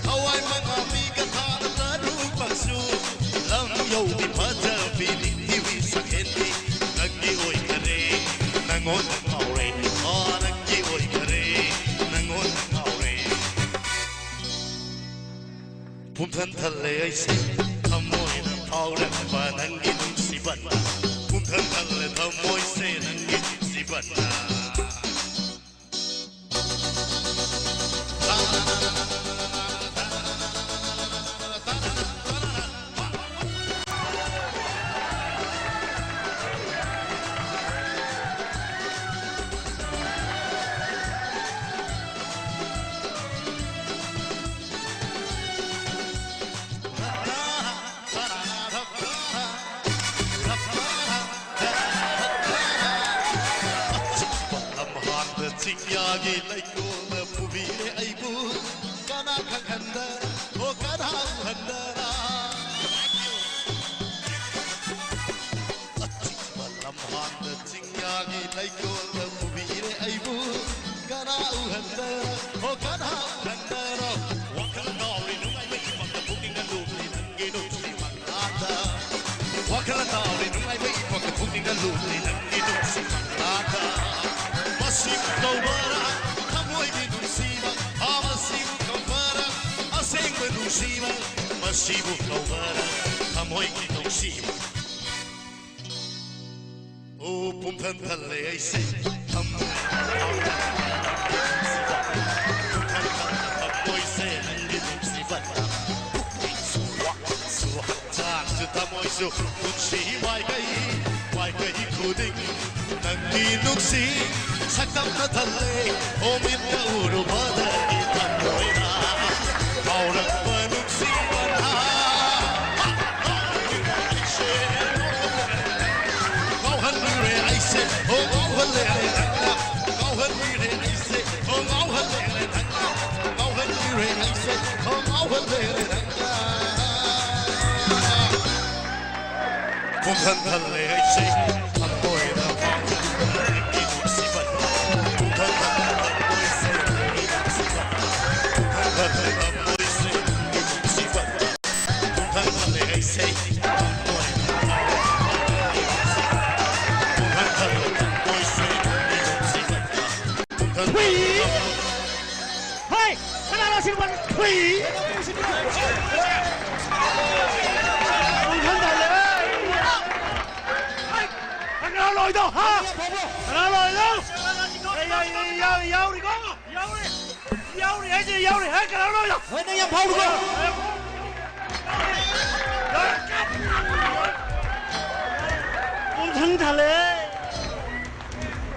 ꯊꯋꯥꯏ ꯃꯉꯥ ꯃꯤ ꯀꯊꯥꯗ ꯇꯔꯨꯛꯃꯛꯁꯨ, ꯂꯝ ꯌꯧꯕꯤ ꯐꯖꯕꯤ ꯅꯤꯡꯊꯤꯕꯤ ꯁꯛꯍꯦꯟꯕꯤ ꯅꯪꯒꯤ ꯑꯣꯏꯈꯔꯦ, ꯅꯪꯉꯣꯟꯗ ꯉꯥꯎꯔꯦ, ꯑꯥ, ꯅꯪꯒꯤ ꯑꯣꯏꯈꯔꯦ, ꯅꯪꯉꯣꯟꯗ ꯄꯨꯝꯊꯟ ꯊꯜꯂꯦ ꯑꯩꯁꯦ ꯊꯃꯣꯏꯅ ꯐꯥꯎꯔꯛꯄ ꯅꯪꯒꯤ ꯅꯨꯡꯁꯤꯕꯅ꯫ ꯄꯨꯝꯊꯟ ꯊꯜꯂꯦ ꯊꯃꯣꯏꯁꯦ ꯅꯪꯒꯤ ꯅꯨꯡꯁꯤꯕꯅ꯫ ꯂꯝꯍꯥꯡꯗ ꯆꯤꯡꯌꯥꯒꯤ ꯂꯩꯀꯣꯜꯗ ꯄꯨꯕꯤꯔꯦ ꯑꯩꯕꯨ꯫ ꯀꯅꯥ ꯈꯪꯍꯟꯗꯅ, ꯑꯣ ꯀꯅꯥ ꯎꯍꯟꯗꯅ꯫ ꯑꯆꯤꯛꯄ ꯂꯝꯍꯥꯡꯗ ꯆꯤꯡꯌꯥꯒꯤ ꯂꯩꯀꯣꯜꯗ ꯄꯨꯕꯤꯔꯦ ꯑꯩꯕꯨ꯫ ꯀꯅꯥ ꯎꯍꯟꯗꯅ, ꯑꯣ ꯀꯅꯥ ꯎꯍꯟꯗꯅ꯫ ꯋꯥꯈꯜ ꯉꯥꯎꯔꯤ ꯅꯨꯡꯉꯥꯏꯕ ꯏꯐꯝꯗ ꯄꯨꯛꯅꯤꯡꯅ ꯂꯨꯞꯂꯤ ꯅꯪꯒꯤ ꯅꯨꯡꯁꯤ ꯃꯪꯂꯥꯟꯗ꯫ ꯋꯥꯈꯜ ꯉꯥꯎꯔꯤ ꯅꯨꯡꯉꯥꯏꯕ ꯏꯐꯝꯗ ꯄꯨꯛꯅꯤꯡꯅ ꯂꯨꯞꯂꯤ ꯅꯪꯒꯤ ꯅꯨꯡꯁꯤ ꯃꯪꯂꯥꯟꯗ꯫ ꯃꯁꯤꯕꯨ ꯀꯧꯕꯔꯥ ꯊꯃꯣꯏꯒꯤ ꯅꯨꯡꯁꯤꯕ? ꯑꯥ, ꯃꯁꯤꯕꯨ ꯀꯧꯕꯔꯥ ꯑꯁꯦꯡꯕ ꯅꯨꯡꯁꯤꯕ? ꯃꯁꯤꯕꯨ ꯀꯧꯕꯔꯥ ꯊꯃꯣꯏꯒꯤ ꯅꯨꯡꯁꯤꯕ? ꯑꯣ, ꯄꯨꯝꯊꯟ ꯊꯜꯂꯦ ꯑꯩꯁꯦ ꯊꯃꯣꯏ꯫ ꯄꯨꯝꯊꯟ ꯊꯜꯂꯦ ꯊꯃꯣꯏꯁꯦ ꯅꯪꯒꯤ ꯅꯨꯡꯁꯤꯕꯅ꯫ ꯄꯨꯛꯅꯤꯡꯁꯨ ꯋꯥꯈꯜꯁꯨ ꯍꯛꯆꯥꯡꯁꯨ ꯊꯃꯣꯏꯁꯨ ꯄꯨꯟꯁꯤ ꯃꯥꯏꯀꯩ ꯃꯥꯏꯀꯩ ꯈꯨꯗꯤꯡ ꯅꯪꯒꯤ ꯅꯨꯡꯁꯤ ꯁꯛꯇꯝꯅ ꯊꯜꯂꯦ꯫ ꯑꯣ, ꯃꯤꯠꯅ ꯎꯔꯨꯕꯗꯒꯤ ꯊꯃꯣꯏꯅ ꯐꯥꯎꯔꯛꯄ ꯅꯨꯡꯁꯤꯕꯅ꯫ ꯉꯥꯎꯍꯟꯕꯤꯔꯦ ꯑꯩꯁꯦ, ꯑꯣ ꯉꯥꯎꯍꯜꯂꯦ ꯅꯪꯅ꯫ ꯉꯥꯎꯍꯟꯕꯤꯔꯦ ꯑꯩꯁꯦ, ꯑꯣ ꯉꯥꯎꯍꯜꯂꯦ ꯅꯪꯅ꯫ ꯉꯥꯎꯍꯟꯕꯤꯔꯦ ꯑꯩꯁꯦ, ꯑꯣ ꯉꯥꯎꯍꯜꯂꯦ ꯅꯪꯅ꯫ ꯄꯨꯡꯍꯟ ꯍꯜꯂꯦ ꯑꯩꯁꯦ, ꯊꯃꯣꯏꯗ ꯐꯥꯎꯕ ꯅꯪꯒꯤ ꯅꯨꯡꯁꯤꯕꯅ꯫ ꯄꯨꯡꯍꯟ ꯍꯜꯂꯦ ꯊꯃꯣꯏꯁꯦ, ꯅꯪꯒꯤ ꯅꯨꯡꯁꯤꯕꯅ꯫ ꯄꯨꯡꯍꯟ ꯍꯜꯂꯦ ꯊꯃꯣꯏꯁꯦ, ꯅꯪꯒꯤ ꯅꯨꯡꯁꯤꯕꯅ꯫ ꯍꯣꯏ! ꯀꯅꯥꯅꯣ ꯑꯁꯤ ꯅꯨꯄꯥꯁꯦ? ꯊꯨꯏ! ꯀꯅꯥ ꯂꯣꯏꯗꯣ? ꯍꯥ? ꯀꯅꯥ ꯂꯣꯏꯗꯣ? ꯑꯩ, ꯑꯩ, ꯑꯩ ꯌꯥꯎꯔꯤ, ꯌꯥꯎꯔꯤꯀꯣ? ꯌꯥꯎꯔꯤ꯫ ꯌꯥꯎꯔꯤ ꯍꯥꯏꯁꯦ ꯌꯥꯎꯔꯤ ꯍꯥꯏ, ꯀꯅꯥ ꯂꯣꯏꯗꯣ? ꯍꯣꯏ, ꯅꯪ ꯌꯥꯝ ꯐꯥꯎꯔꯨꯀꯣ꯫ ꯄꯨꯡꯊꯪ ꯊꯜꯂꯦ꯫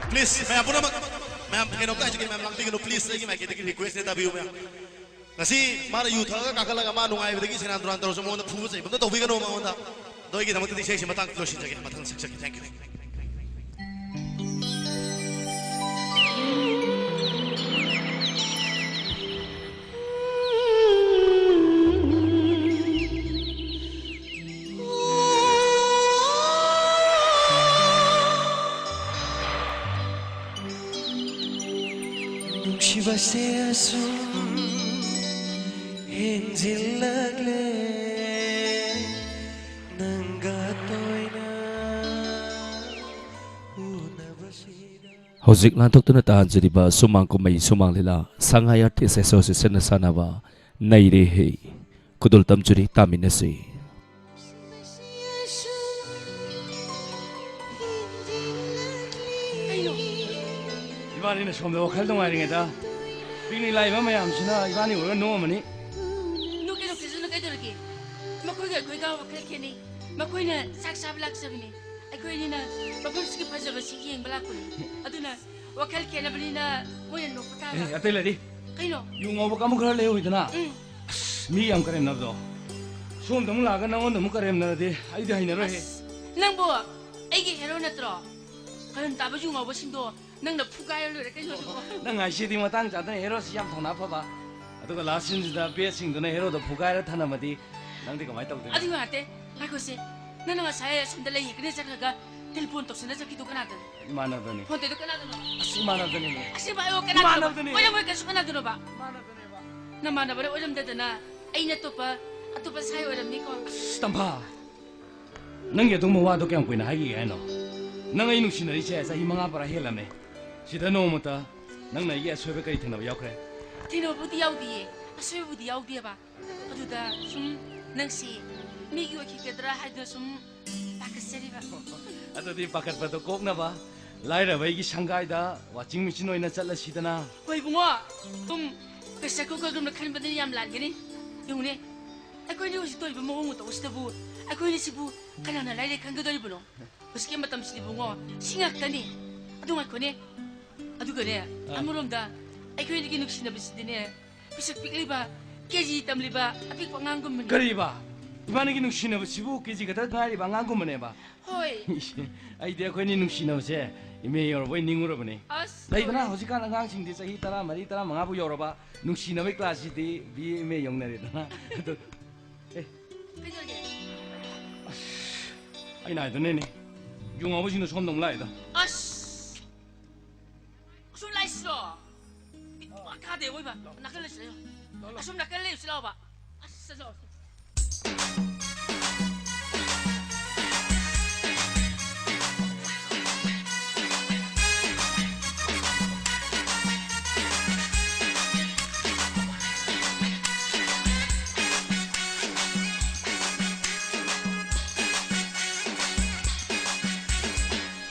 Please, ꯃꯌꯥꯝ ꯄꯨꯝꯅꯃꯛ, ꯃꯌꯥꯝ ꯀꯩꯅꯣꯝꯇ ꯍꯥꯏꯖꯒꯦ, ꯃꯌꯥꯝ ꯂꯥꯡꯕꯤꯒꯅꯨ, please, ꯑꯩꯒꯤ ꯃꯥꯏꯀꯩꯗꯒꯤ request ꯅꯦ, ꯇꯥꯕꯤꯌꯨ ꯃꯌꯥꯝ꯫ ꯉꯁꯤ ꯃꯥꯅ ꯌꯨ ꯊꯛꯑꯒ ꯀꯥꯈꯠꯂꯒ ꯃꯥ ꯅꯨꯡꯉꯥꯏꯕꯗꯒꯤ ꯁꯦꯔꯥꯟ ꯇꯨꯔꯥꯟ ꯇꯧꯔꯁꯨ ꯃꯉꯣꯟꯗ ꯐꯨꯕ ꯆꯩꯕ ꯑꯝꯇ ꯇꯧꯕꯤꯒꯅꯣ ꯃꯉꯣꯟꯗ꯫ ꯑꯗꯣ ꯑꯩꯒꯤꯗꯃꯛꯇꯗꯤ ꯏꯁꯩꯁꯤ ꯃꯇꯥꯡ ꯂꯣꯏꯁꯤꯟꯖꯒꯦ, ꯃꯊꯪ ꯁꯛꯆꯒꯦ꯫ Thank you꯫ ꯅꯨꯡꯁꯤꯕꯁꯦ ꯑꯁꯨꯝ ꯍꯦꯟꯖꯤꯜꯂꯛꯂꯦ, ꯅꯪꯒ ꯇꯣꯏꯅ ꯎꯅꯕꯁꯤꯗ꯫ ꯍꯧꯖꯤꯛ ꯂꯥꯟꯊꯣꯛꯇꯨꯅ ꯇꯥꯍꯟꯖꯔꯤꯕ ꯁꯨꯃꯥꯡ ꯀꯨꯝꯍꯩ ꯁꯨꯃꯥꯡ ꯂꯤꯂꯥ ꯁꯉꯥꯏ ꯑꯥꯔꯇꯤꯁ ꯑꯦꯁꯣꯁꯤꯌꯦꯁꯟꯅ ꯁꯥꯟꯅꯕ ꯅꯩꯔꯦ ꯍꯦ꯫ ꯈꯨꯗꯣꯜ ꯇꯝꯖꯔꯤ, ꯇꯥꯃꯤꯟꯅꯁꯤ꯫ ꯀꯩꯅꯣ? ꯏꯕꯥꯅꯤꯅ ꯁꯣꯝꯗ ꯋꯥꯈꯜ ꯅꯨꯡꯉꯥꯏꯔꯤꯉꯩꯗ ꯄꯤꯛꯅꯤꯛ ꯂꯥꯛꯏꯕ ꯃꯌꯥꯝꯁꯤꯅ ꯏꯕꯥꯅꯤ ꯎꯔꯒ ꯅꯣꯛꯑꯝꯃꯅꯤ꯫ ꯅꯣꯛꯀꯦ ꯅꯣꯛꯆꯁꯅꯨ, ꯀꯩꯗꯧꯔꯒꯦ? ꯃꯈꯣꯏꯒ ꯑꯩꯈꯣꯏꯒ ꯋꯥꯈꯜ ꯈꯦꯠꯅꯩ꯫ ꯃꯈꯣꯏꯅ ꯆꯥꯛ ꯆꯥꯕ ꯂꯥꯛꯆꯕꯅꯤ, ꯑꯩꯈꯣꯏ ꯑꯅꯤꯅ ꯃꯐꯝꯁꯤꯒꯤ ꯐꯖꯕꯁꯤ ꯌꯦꯡꯕ ꯂꯥꯛꯄꯅꯤ꯫ ꯑꯗꯨꯅ ꯋꯥꯈꯜ ꯈꯦꯠꯅꯕꯅꯤꯅ ꯃꯣꯏꯅ ꯅꯣꯛꯄ ꯇꯥꯕ꯫ ꯑꯦ, ꯑꯇꯩ ꯂꯩꯔꯤ꯫ ꯀꯩꯅꯣ? ꯌꯨ ꯉꯥꯎꯕ ꯀꯥꯡꯕꯨ ꯈꯔ ꯂꯩꯍꯧꯏꯗꯅ꯫ ꯎꯝ꯫ ꯑꯁ, ꯃꯤ ꯌꯥꯝ ꯀꯔꯦꯝꯅꯕꯗꯣ꯫ ꯁꯣꯝꯗ ꯑꯃꯨꯛ ꯂꯥꯛꯑꯒ ꯅꯉꯣꯟꯗ ꯑꯃꯨꯛ ꯀꯔꯦꯝꯅꯔꯗꯤ ꯑꯩꯗꯤ ꯍꯩꯅꯔꯣꯏꯍꯦ꯫ ꯑꯁ, ꯅꯪꯕꯨ ꯑꯩꯒꯤ ꯍꯦꯔꯣ ꯅꯠꯇ꯭ꯔꯣ? ꯀꯔꯟ ꯇꯥꯕ ꯌꯨ ꯉꯥꯎꯕꯁꯤꯡꯗꯣ ꯅꯪꯅ ꯐꯨꯒꯥꯏꯔ ꯂꯣꯏꯔꯦ ꯀꯩꯅꯣ ꯑꯗꯨꯕꯨ꯫ ꯅꯪ ꯍꯥꯏꯁꯤꯗꯤ ꯃꯇꯥꯡ ꯆꯥꯗꯅ ꯍꯦꯔꯣꯁꯤ ꯌꯥꯝ ꯊꯧꯅꯥ ꯐꯕ꯫ ꯑꯗꯨꯒ ꯂꯥꯁ ꯁꯤꯟꯁꯤꯗ ꯕꯦꯠꯁꯤꯡꯗꯨꯅ ꯍꯦꯔꯣꯗ ꯐꯨꯒꯥꯏꯔ ꯊꯅꯝꯃꯗꯤ ꯅꯪꯗꯤ ꯀꯃꯥꯏꯅ ꯇꯧꯗꯣꯏꯅꯣ? ꯑꯗꯨ ꯉꯥꯏꯍꯥꯛꯇꯦ, ꯉꯥꯏꯈꯣꯁꯦ꯫ ꯅꯪꯅ ꯉꯁꯥꯏ ꯑꯁꯣꯝꯗ ꯂꯩ ꯍꯦꯛꯀꯅꯦ ꯆꯠꯈ꯭ꯔꯒ ꯇꯦꯂꯤꯐꯣꯟ ꯇꯧꯁꯤꯟꯅ ꯆꯠꯈꯤꯗꯣ ꯀꯅꯥꯗꯅꯣ? ꯏꯃꯥꯟꯅꯕꯅꯤ꯫ ꯐꯣꯟ ꯇꯧꯔꯤꯗꯣ ꯀꯅꯥꯗꯅꯣ? ꯑꯁ, ꯏꯃꯥꯟꯅꯕꯗꯨꯅꯤꯅꯦ꯫ ꯑꯁꯦꯡꯕ ꯍꯥꯏꯌꯣ, ꯀꯅꯥꯗꯅꯣ? ꯏꯃꯥꯟꯅꯕꯗꯨꯅꯦ꯫ ꯑꯣꯏꯔꯝꯃꯣꯏ, ꯀꯩꯁꯨ ꯀꯅꯥꯗꯅꯣꯕ? ꯏꯃꯥꯟꯅꯕꯅꯦꯕ꯫ ꯅꯃꯥꯟꯅꯕꯅ ꯑꯣꯏꯔꯝꯗꯗꯅ ꯑꯩꯅ ꯑꯇꯣꯞꯄ, ꯑꯇꯣꯞꯄ ꯁꯥꯏ ꯑꯣꯏꯔꯝꯅꯤꯀꯣ꯫ ꯑꯁ, ꯇꯝꯐꯥ, ꯅꯪꯒꯤ ꯑꯗꯨꯒꯨꯝꯕ ꯋꯥꯗꯣ ꯀꯌꯥꯝ ꯀꯨꯏꯅ ꯍꯥꯏꯈꯤꯒꯦ ꯍꯥꯏꯅꯣ? ꯅꯪ ꯑꯩ ꯅꯨꯡꯁꯤꯅꯔꯤꯁꯦ ꯆꯍꯤ ꯃꯉꯥ ꯄꯨꯔꯥ ꯍꯦꯜꯂꯝꯃꯦ꯫ ꯁꯤꯗ ꯅꯣꯡꯃꯇ ꯅꯪꯅ ꯑꯩꯒꯤ ꯑꯁꯣꯏꯕ ꯀꯔꯤ ꯊꯦꯡꯅꯕ ꯌꯥꯎꯈ꯭ꯔꯦ? ꯊꯦꯡꯅꯕꯕꯨꯗꯤ ꯌꯥꯎꯗꯤꯌꯦ, ꯑꯁꯣꯏꯕꯕꯨꯗꯤ ꯌꯥꯎꯗꯦꯕ꯫ ꯑꯗꯨꯗ ꯁꯨꯝ ꯅꯪꯁꯤ ꯃꯤꯒꯤ ꯑꯣꯏꯈꯤꯒꯗ꯭ꯔꯥ ꯍꯥꯏꯗꯨꯅ ꯁꯨꯝ ꯄꯥꯈꯠꯆꯔꯤꯕ꯫ ꯑꯗꯨꯗꯤ ꯄꯥꯈꯠꯄꯗꯣ ꯀꯣꯛꯅꯕ ꯂꯥꯏꯔꯕ ꯑꯩꯒꯤ ꯁꯪꯒꯥꯏꯗ washing machine ꯑꯣꯏꯅ ꯆꯠꯂꯁꯤꯗꯅ꯫ ꯍꯣꯏ ꯏꯕꯨꯡꯉꯣ, ꯁꯨꯝ pressure cookerꯒꯨꯝꯅ ꯈꯟꯕꯗꯤ ꯌꯥꯝ ꯂꯥꯟꯒꯅꯤ꯫ ꯌꯦꯡꯉꯨꯅꯦ, ꯑꯩꯈꯣꯏꯅꯤ ꯍꯧꯖꯤꯛ ꯇꯧꯔꯤꯕ ꯃꯑꯣꯡ ꯃꯇꯧ ꯑꯁꯤꯗꯕꯨ ꯑꯩꯈꯣꯏꯅꯤꯁꯤꯕꯨ ꯀꯅꯥꯅ ꯂꯥꯏꯔꯩ ꯈꯪꯒꯗꯧꯔꯤꯕꯅꯣ? ꯍꯧꯖꯤꯛꯀꯤ ꯃꯇꯝꯁꯤꯗꯤ ꯏꯕꯨꯡꯉꯣ, ꯁꯤ ꯉꯥꯛꯇꯅꯤ꯫ ꯑꯗꯨ ꯉꯥꯏꯈꯣꯅꯦ꯫ ꯑꯗꯨꯒꯅꯦ, ꯑꯥ꯫ ꯑꯃꯔꯣꯝꯗ ꯑꯩꯈꯣꯏ ꯑꯅꯤꯒꯤ ꯅꯨꯡꯁꯤꯅꯕꯁꯤꯗꯤꯅꯦ, ꯄꯤꯁꯛ ꯄꯤꯛꯂꯤꯕ, ꯀꯦꯖꯤ ꯇꯝꯂꯤꯕ ꯑꯄꯤꯛꯄ ꯑꯉꯥꯡꯒꯨꯝꯕꯅꯤ꯫ ꯀꯔꯤꯕ? ꯏꯕꯥꯅꯤꯒꯤ ꯅꯨꯡꯁꯤꯅꯕꯁꯤꯕꯨ ꯀꯦꯖꯤ ꯈꯛꯇ ꯉꯥꯏꯔꯤꯕ ꯑꯉꯥꯡꯒꯨꯝꯕꯅꯦꯕ? ꯍꯣꯏ꯫ ꯑꯩꯗꯤ ꯑꯩꯈꯣꯏꯅꯤ ꯅꯨꯡꯁꯤꯅꯕꯁꯦ ꯏꯃꯦ ꯌꯧꯔꯕꯣꯏ ꯅꯤꯡꯉꯨꯔꯕꯅꯤ꯫ ꯑꯁ, ꯂꯩꯗꯅ, ꯂꯣꯏꯔꯦ꯫ ꯍꯧꯖꯤꯛꯀꯥꯟ ꯑꯉꯥꯡꯁꯤꯡꯗꯤ ꯆꯍꯤ ꯇꯔꯥ ꯃꯔꯤ, ꯇꯔꯥ ꯃꯉꯥꯕꯨ ꯌꯧꯔꯕ ꯅꯨꯡꯁꯤꯅꯕꯒꯤ classꯁꯤꯗꯤ ꯕꯤ ꯑꯦ ꯑꯦꯝ ꯑꯦ ꯌꯧꯅꯔꯦꯗꯅ꯫ ꯑꯗꯨ, ꯑꯦ, ꯀꯩꯗꯧꯔꯒꯦ? ꯑꯁ, ꯑꯩꯅ ꯍꯥꯏꯗꯨꯅꯤꯅꯦ, ꯌꯨ ꯉꯥꯎꯕꯁꯤꯡꯗꯣ ꯁꯣꯝꯗ ꯑꯃꯨꯛ ꯂꯥꯛꯑꯦꯗ꯫ ꯑꯁ! ꯑꯁꯣꯝ ꯂꯥꯛꯏꯁꯤꯔꯣ? ꯃꯤꯠ ꯄꯨꯡꯀꯥ ꯀꯥꯗꯦ ꯑꯣꯏꯕ꯫ ꯅꯥꯀꯜ ꯂꯩꯁꯤ ꯂꯩꯌꯣ꯫ ꯑꯁꯣꯝ ꯅꯥꯀꯜ ꯂꯩꯔꯨꯁꯤ ꯂꯥꯛꯑꯣꯕ꯫ ꯑꯁ, ꯆꯠꯂꯣ꯫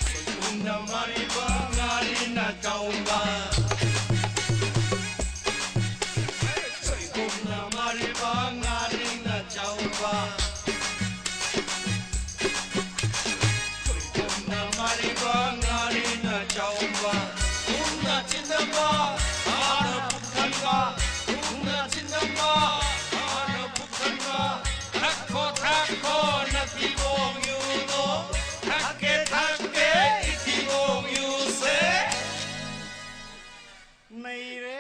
ꯁꯣꯏꯕꯨꯝꯅ ꯃꯔꯤꯕ ꯉꯥꯔꯤꯅ ꯆꯥꯎꯕ꯫ ꯁꯣꯏꯕꯨꯝꯅ ꯃꯔꯤꯕ ꯉꯥꯔꯤꯅ ꯆꯥꯎꯕ꯫ ꯁꯣꯏꯕꯨꯝꯅ ꯃꯔꯤꯕ ꯉꯥꯔꯤꯅ ꯆꯥꯎꯕ꯫ ꯊꯨꯝꯅ ꯆꯤꯟꯅꯕ ꯍꯥꯟꯅ ꯄꯨꯛꯊꯟꯕ꯫ ꯊꯨꯝꯅ ꯆꯤꯟꯅꯕ ꯍꯥꯟꯅ ꯄꯨꯛꯊꯟꯕ꯫ ꯊꯛꯈꯣ ꯊꯛꯈꯣ ꯅꯊꯤꯕꯣꯡ ꯌꯨꯗꯣ꯫ ꯊꯛꯀꯦ ꯊꯛꯀꯦ ꯏꯊꯤꯕꯣꯡ ꯌꯨꯁꯦ꯫ ꯅꯩꯔꯦ꯫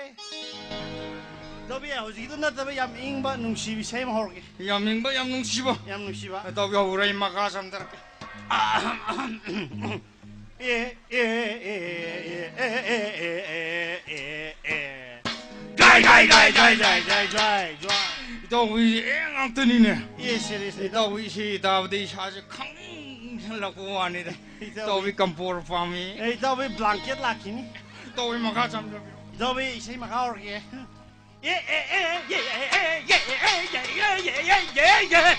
ꯏꯇꯥꯎꯕꯤ, ꯍꯧꯖꯤꯛꯀꯤꯗꯨ ꯅꯠꯇꯕ ꯌꯥꯝ ꯏꯪꯕ ꯅꯨꯡꯁꯤꯕ ꯏꯁꯩ ꯑꯃ ꯍꯧꯔꯛꯀꯦ꯫ ꯌꯥꯝ ꯏꯪꯕ, ꯌꯥꯝ ꯅꯨꯡꯁꯤꯕ꯫ ꯌꯥꯝ ꯅꯨꯡꯁꯤꯕ꯫ ꯏꯇꯥꯎꯕꯤ, ꯍꯧꯔꯦ, ꯑꯩ ꯃꯈꯥ ꯁꯝꯊꯔꯛꯀꯦ꯫ ꯑꯦ, ꯑꯦ, ꯑꯦ, ꯑꯦ, ꯑꯦ, ꯑꯦ, ꯑꯦ꯫ ꯖꯥꯏ, ꯖꯥꯏ, ꯖꯥꯏ, ꯖꯥꯏ, ꯖꯥꯏ, ꯖꯥꯏ, ꯖꯥꯏ, ꯖꯥꯏ꯫ ꯏꯇꯥꯎꯕꯤ, ꯑꯦ ꯉꯥꯛꯇꯅꯤꯅꯦ꯫ ꯑꯦ, seriously꯫ ꯏꯇꯥꯎꯕꯤ, ꯏꯁꯩ ꯇꯥꯕꯗ ꯏꯁꯥꯁꯦ ꯈꯪꯁꯤꯜꯂꯛꯄ ꯋꯥꯅꯤꯗ꯫ ꯏꯇꯥꯎꯕꯤ꯫ ꯏꯇꯥꯎꯕꯤ, ꯀꯝꯄꯣꯔ ꯄꯥꯝꯃꯤ꯫ ꯑꯦ, ꯏꯇꯥꯎꯕꯤ, blanket ꯂꯥꯛꯈꯤꯅꯤ꯫ ꯏꯇꯥꯎꯕꯤ, ꯃꯈꯥ ꯆꯝꯊꯕꯤꯌꯨ꯫ ꯏꯇꯥꯎꯕꯤ, ꯏꯁꯩ ꯃꯈꯥ ꯍꯧꯔꯛꯀꯦ꯫ ꯑꯦ, ꯑꯦ, ꯑꯦ, ꯌꯦ, ꯑꯦ, ꯑꯦ, ꯌꯦ, ꯑꯦ, ꯑꯦ, ꯌꯦ, ꯑꯦ, ꯌꯦ, ꯑꯦ, ꯌꯦ, ꯑꯦ, ꯌꯦ꯫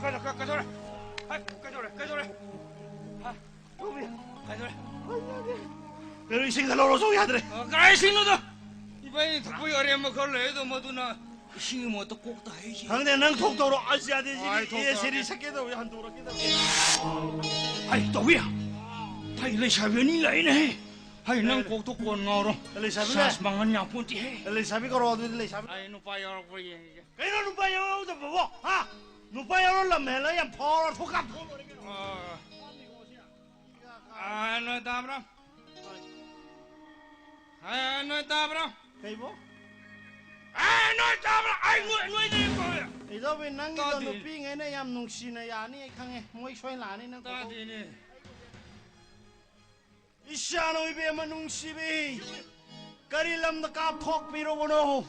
ꯀꯩꯗꯧ-, ꯀꯩ-, ꯀꯩꯗꯧꯔꯦ? ꯍꯥꯏ, ꯀꯩꯗꯧꯔꯦ? ꯀꯩꯗꯧꯔꯦ? ꯍꯥ? ꯇꯧꯕꯤ, ꯀꯩꯗꯧꯔꯦ? ꯀꯩꯅꯣ, ꯏꯁꯤꯡ ꯈꯔ ꯂꯧꯔꯣ, ꯁꯣꯛ ꯌꯥꯗ꯭ꯔꯦ꯫ ꯑ, ꯀꯗꯥꯏ ꯏꯁꯤꯡꯅꯣꯗ? ꯏꯕꯥꯅꯤ ꯊꯛꯄꯒꯤ ꯑꯔꯦꯝꯕ ꯈꯔ ꯂꯩ, ꯑꯗꯣ ꯃꯗꯨꯅ ꯏꯁꯤꯡꯒꯤ ꯃꯍꯨꯠꯇ ꯀꯣꯛꯇ ꯍꯩꯁꯤ꯫ ꯈꯪꯗꯦ, ꯅꯪ ꯊꯣꯛ ꯇꯧꯔꯣ꯫ ꯑꯁ, ꯌꯥꯗꯦ, ꯁꯤꯗꯤ꯫ ꯑꯩ ꯊꯣꯛ ꯑꯦ, ꯇꯧꯔꯣ꯫ ꯁꯦꯔꯤ ꯁꯛꯀꯦ ꯇꯧꯋꯦ, ꯍꯟꯗꯣꯔꯛꯀꯦ ꯇꯧꯋꯦ꯫ ꯍꯩ, ꯇꯧꯕꯤ꯫ ꯍꯩ, ꯂꯩꯁꯥꯕꯤ ꯑꯅꯤ ꯂꯥꯛꯏꯅꯦ, ꯍꯩ꯫ ꯍꯩ, ꯅꯪ ꯀꯩ? ꯀꯣꯛꯇꯣ ꯀꯣꯟ ꯉꯥꯎꯔꯣ꯫ ꯂꯩꯁꯥꯕꯤ ꯆꯥꯟꯁ ꯂꯩ꯫ ꯃꯥꯡꯍꯟ ꯌꯥꯄꯣꯟꯇꯦ, ꯍꯩ꯫ ꯂꯩꯁꯥꯕꯤ ꯀꯧꯔꯣ, ꯑꯗꯨꯗꯤ ꯂꯩꯁꯥꯕꯤ꯫ ꯑꯩ ꯅꯨꯄꯥ ꯌꯥꯎꯔꯛꯄ꯭ꯔꯥ ꯌꯦꯡꯒꯦ꯫ ꯀꯩꯅꯣ ꯅꯨꯄꯥ ꯌꯥꯎꯔꯛꯇꯕꯕꯣ? ꯍꯥ? ꯅꯨꯄꯥ ꯌꯥꯎꯔ ꯂꯝ ꯍꯦꯜꯂ ꯌꯥꯝ ꯐꯥꯎꯔ ꯊꯣꯛ ꯀꯥꯞꯊꯣꯛꯑ ꯂꯣꯏꯔꯦ ꯀꯩꯅꯣ꯫ ꯑ, ꯑ, ꯅꯣꯏ ꯇꯥꯕ꯭ꯔꯣ? ꯑ, ꯅꯣꯏ ꯇꯥꯕ꯭ꯔꯣ? ꯀꯩꯕꯣ? ꯑ, ꯅꯣꯏ ꯇꯥꯕ꯭ꯔꯣ? ꯑꯩ ꯅꯣꯏ, ꯅꯣꯏꯗ ꯌꯦꯡ ꯇꯧꯋꯦ꯫ ꯏꯙꯧꯕꯤ, ꯅꯪꯒꯤꯗꯣ ꯇꯥꯗꯦ꯫ ꯅꯨꯄꯤꯉꯩꯅ ꯌꯥꯝ ꯅꯨꯡꯁꯤꯅ ꯌꯥꯅꯤ, ꯑꯩ ꯈꯪꯉꯦ꯫ ꯃꯣꯏ ꯁꯣꯏ ꯂꯥꯛꯑꯅꯤ ꯅꯪ ꯀꯣꯛ꯫ ꯇꯥꯗꯦꯅꯦ꯫ ꯏꯆꯥꯅ ꯏꯕꯦꯝꯃ ꯅꯨꯡꯁꯤꯕꯤ, ꯀꯔꯤ ꯂꯝꯗ ꯀꯥꯞꯊꯣꯛꯄꯤꯔꯕꯅꯣ?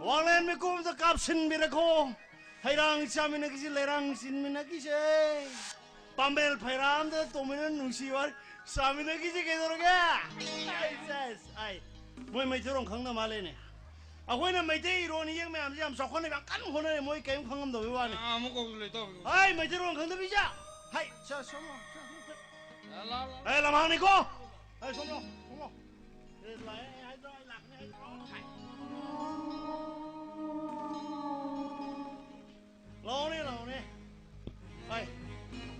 ꯋꯥꯡꯂꯦꯟ ꯃꯤꯀꯨꯞꯇ ꯀꯥꯞꯁꯤꯟꯕꯤꯔꯈꯣ꯫ ꯍꯩꯔꯥꯡ ꯆꯥꯃꯤꯟꯅꯈꯤꯁꯤ, ꯂꯩꯔꯥꯡ ꯆꯤꯟꯃꯤꯟꯅꯈꯤꯁꯦ꯫ ꯄꯥꯝꯕꯦꯜ ꯐꯩꯔꯥꯝꯗ ꯇꯣꯡꯃꯤꯟꯅ ꯅꯨꯡꯁꯤ ꯋꯥꯔꯤ ꯆꯥꯃꯤꯟꯅꯈꯤꯁꯤ ꯀꯩꯗꯧꯔꯒꯦ? ꯑꯩ, ꯑꯩ, ꯑꯩ, ꯃꯣꯏ ꯃꯩꯇꯩꯔꯣꯟ ꯈꯪꯗ ꯃꯥꯜꯂꯦꯅꯦ꯫ ꯑꯩꯈꯣꯏꯅ ꯃꯩꯇꯩ ꯏꯔꯣꯟ ꯏꯌꯦꯛ ꯃꯌꯥꯝꯁꯦ ꯌꯥꯝ ꯆꯥꯎꯈꯠꯅ ꯌꯥꯝ ꯀꯟꯅ ꯍꯣꯠꯅꯔꯦ, ꯃꯣꯏ ꯀꯔꯤꯝ ꯈꯪꯉꯝꯗꯕꯩ ꯋꯥꯅꯤ꯫ ꯑꯥ, ꯑꯃꯨꯛ ꯀꯧꯁꯨ ꯂꯩꯇꯧꯕ꯫ ꯍꯥꯏ, ꯃꯩꯇꯩꯔꯣꯟ ꯈꯪꯗꯕꯤꯁꯦ꯫ ꯍꯥꯏ, ꯁ-, ꯁꯣꯝ-, ꯁꯣꯝ-, ꯂꯥ, ꯂꯥ, ꯂꯥ꯫ ꯑꯦ, ꯂꯝꯍꯥꯡꯅꯤꯀꯣ꯫ ꯑꯦ, ꯁꯣꯝ ꯂꯥꯎ, ꯁꯣꯝ ꯂꯥꯎ꯫ ꯑꯦ, ꯂꯥꯛꯑꯦ, ꯑꯩ ꯍꯥꯏꯗ꯭ꯔꯣ, ꯑꯩ ꯂꯥꯛꯀꯅꯤ ꯍꯥꯏꯗ꯭ꯔꯣ꯫ ꯂꯥꯛꯑꯣꯅꯦ, ꯂꯥꯛꯑꯣꯅꯦ꯫ ꯑꯩ,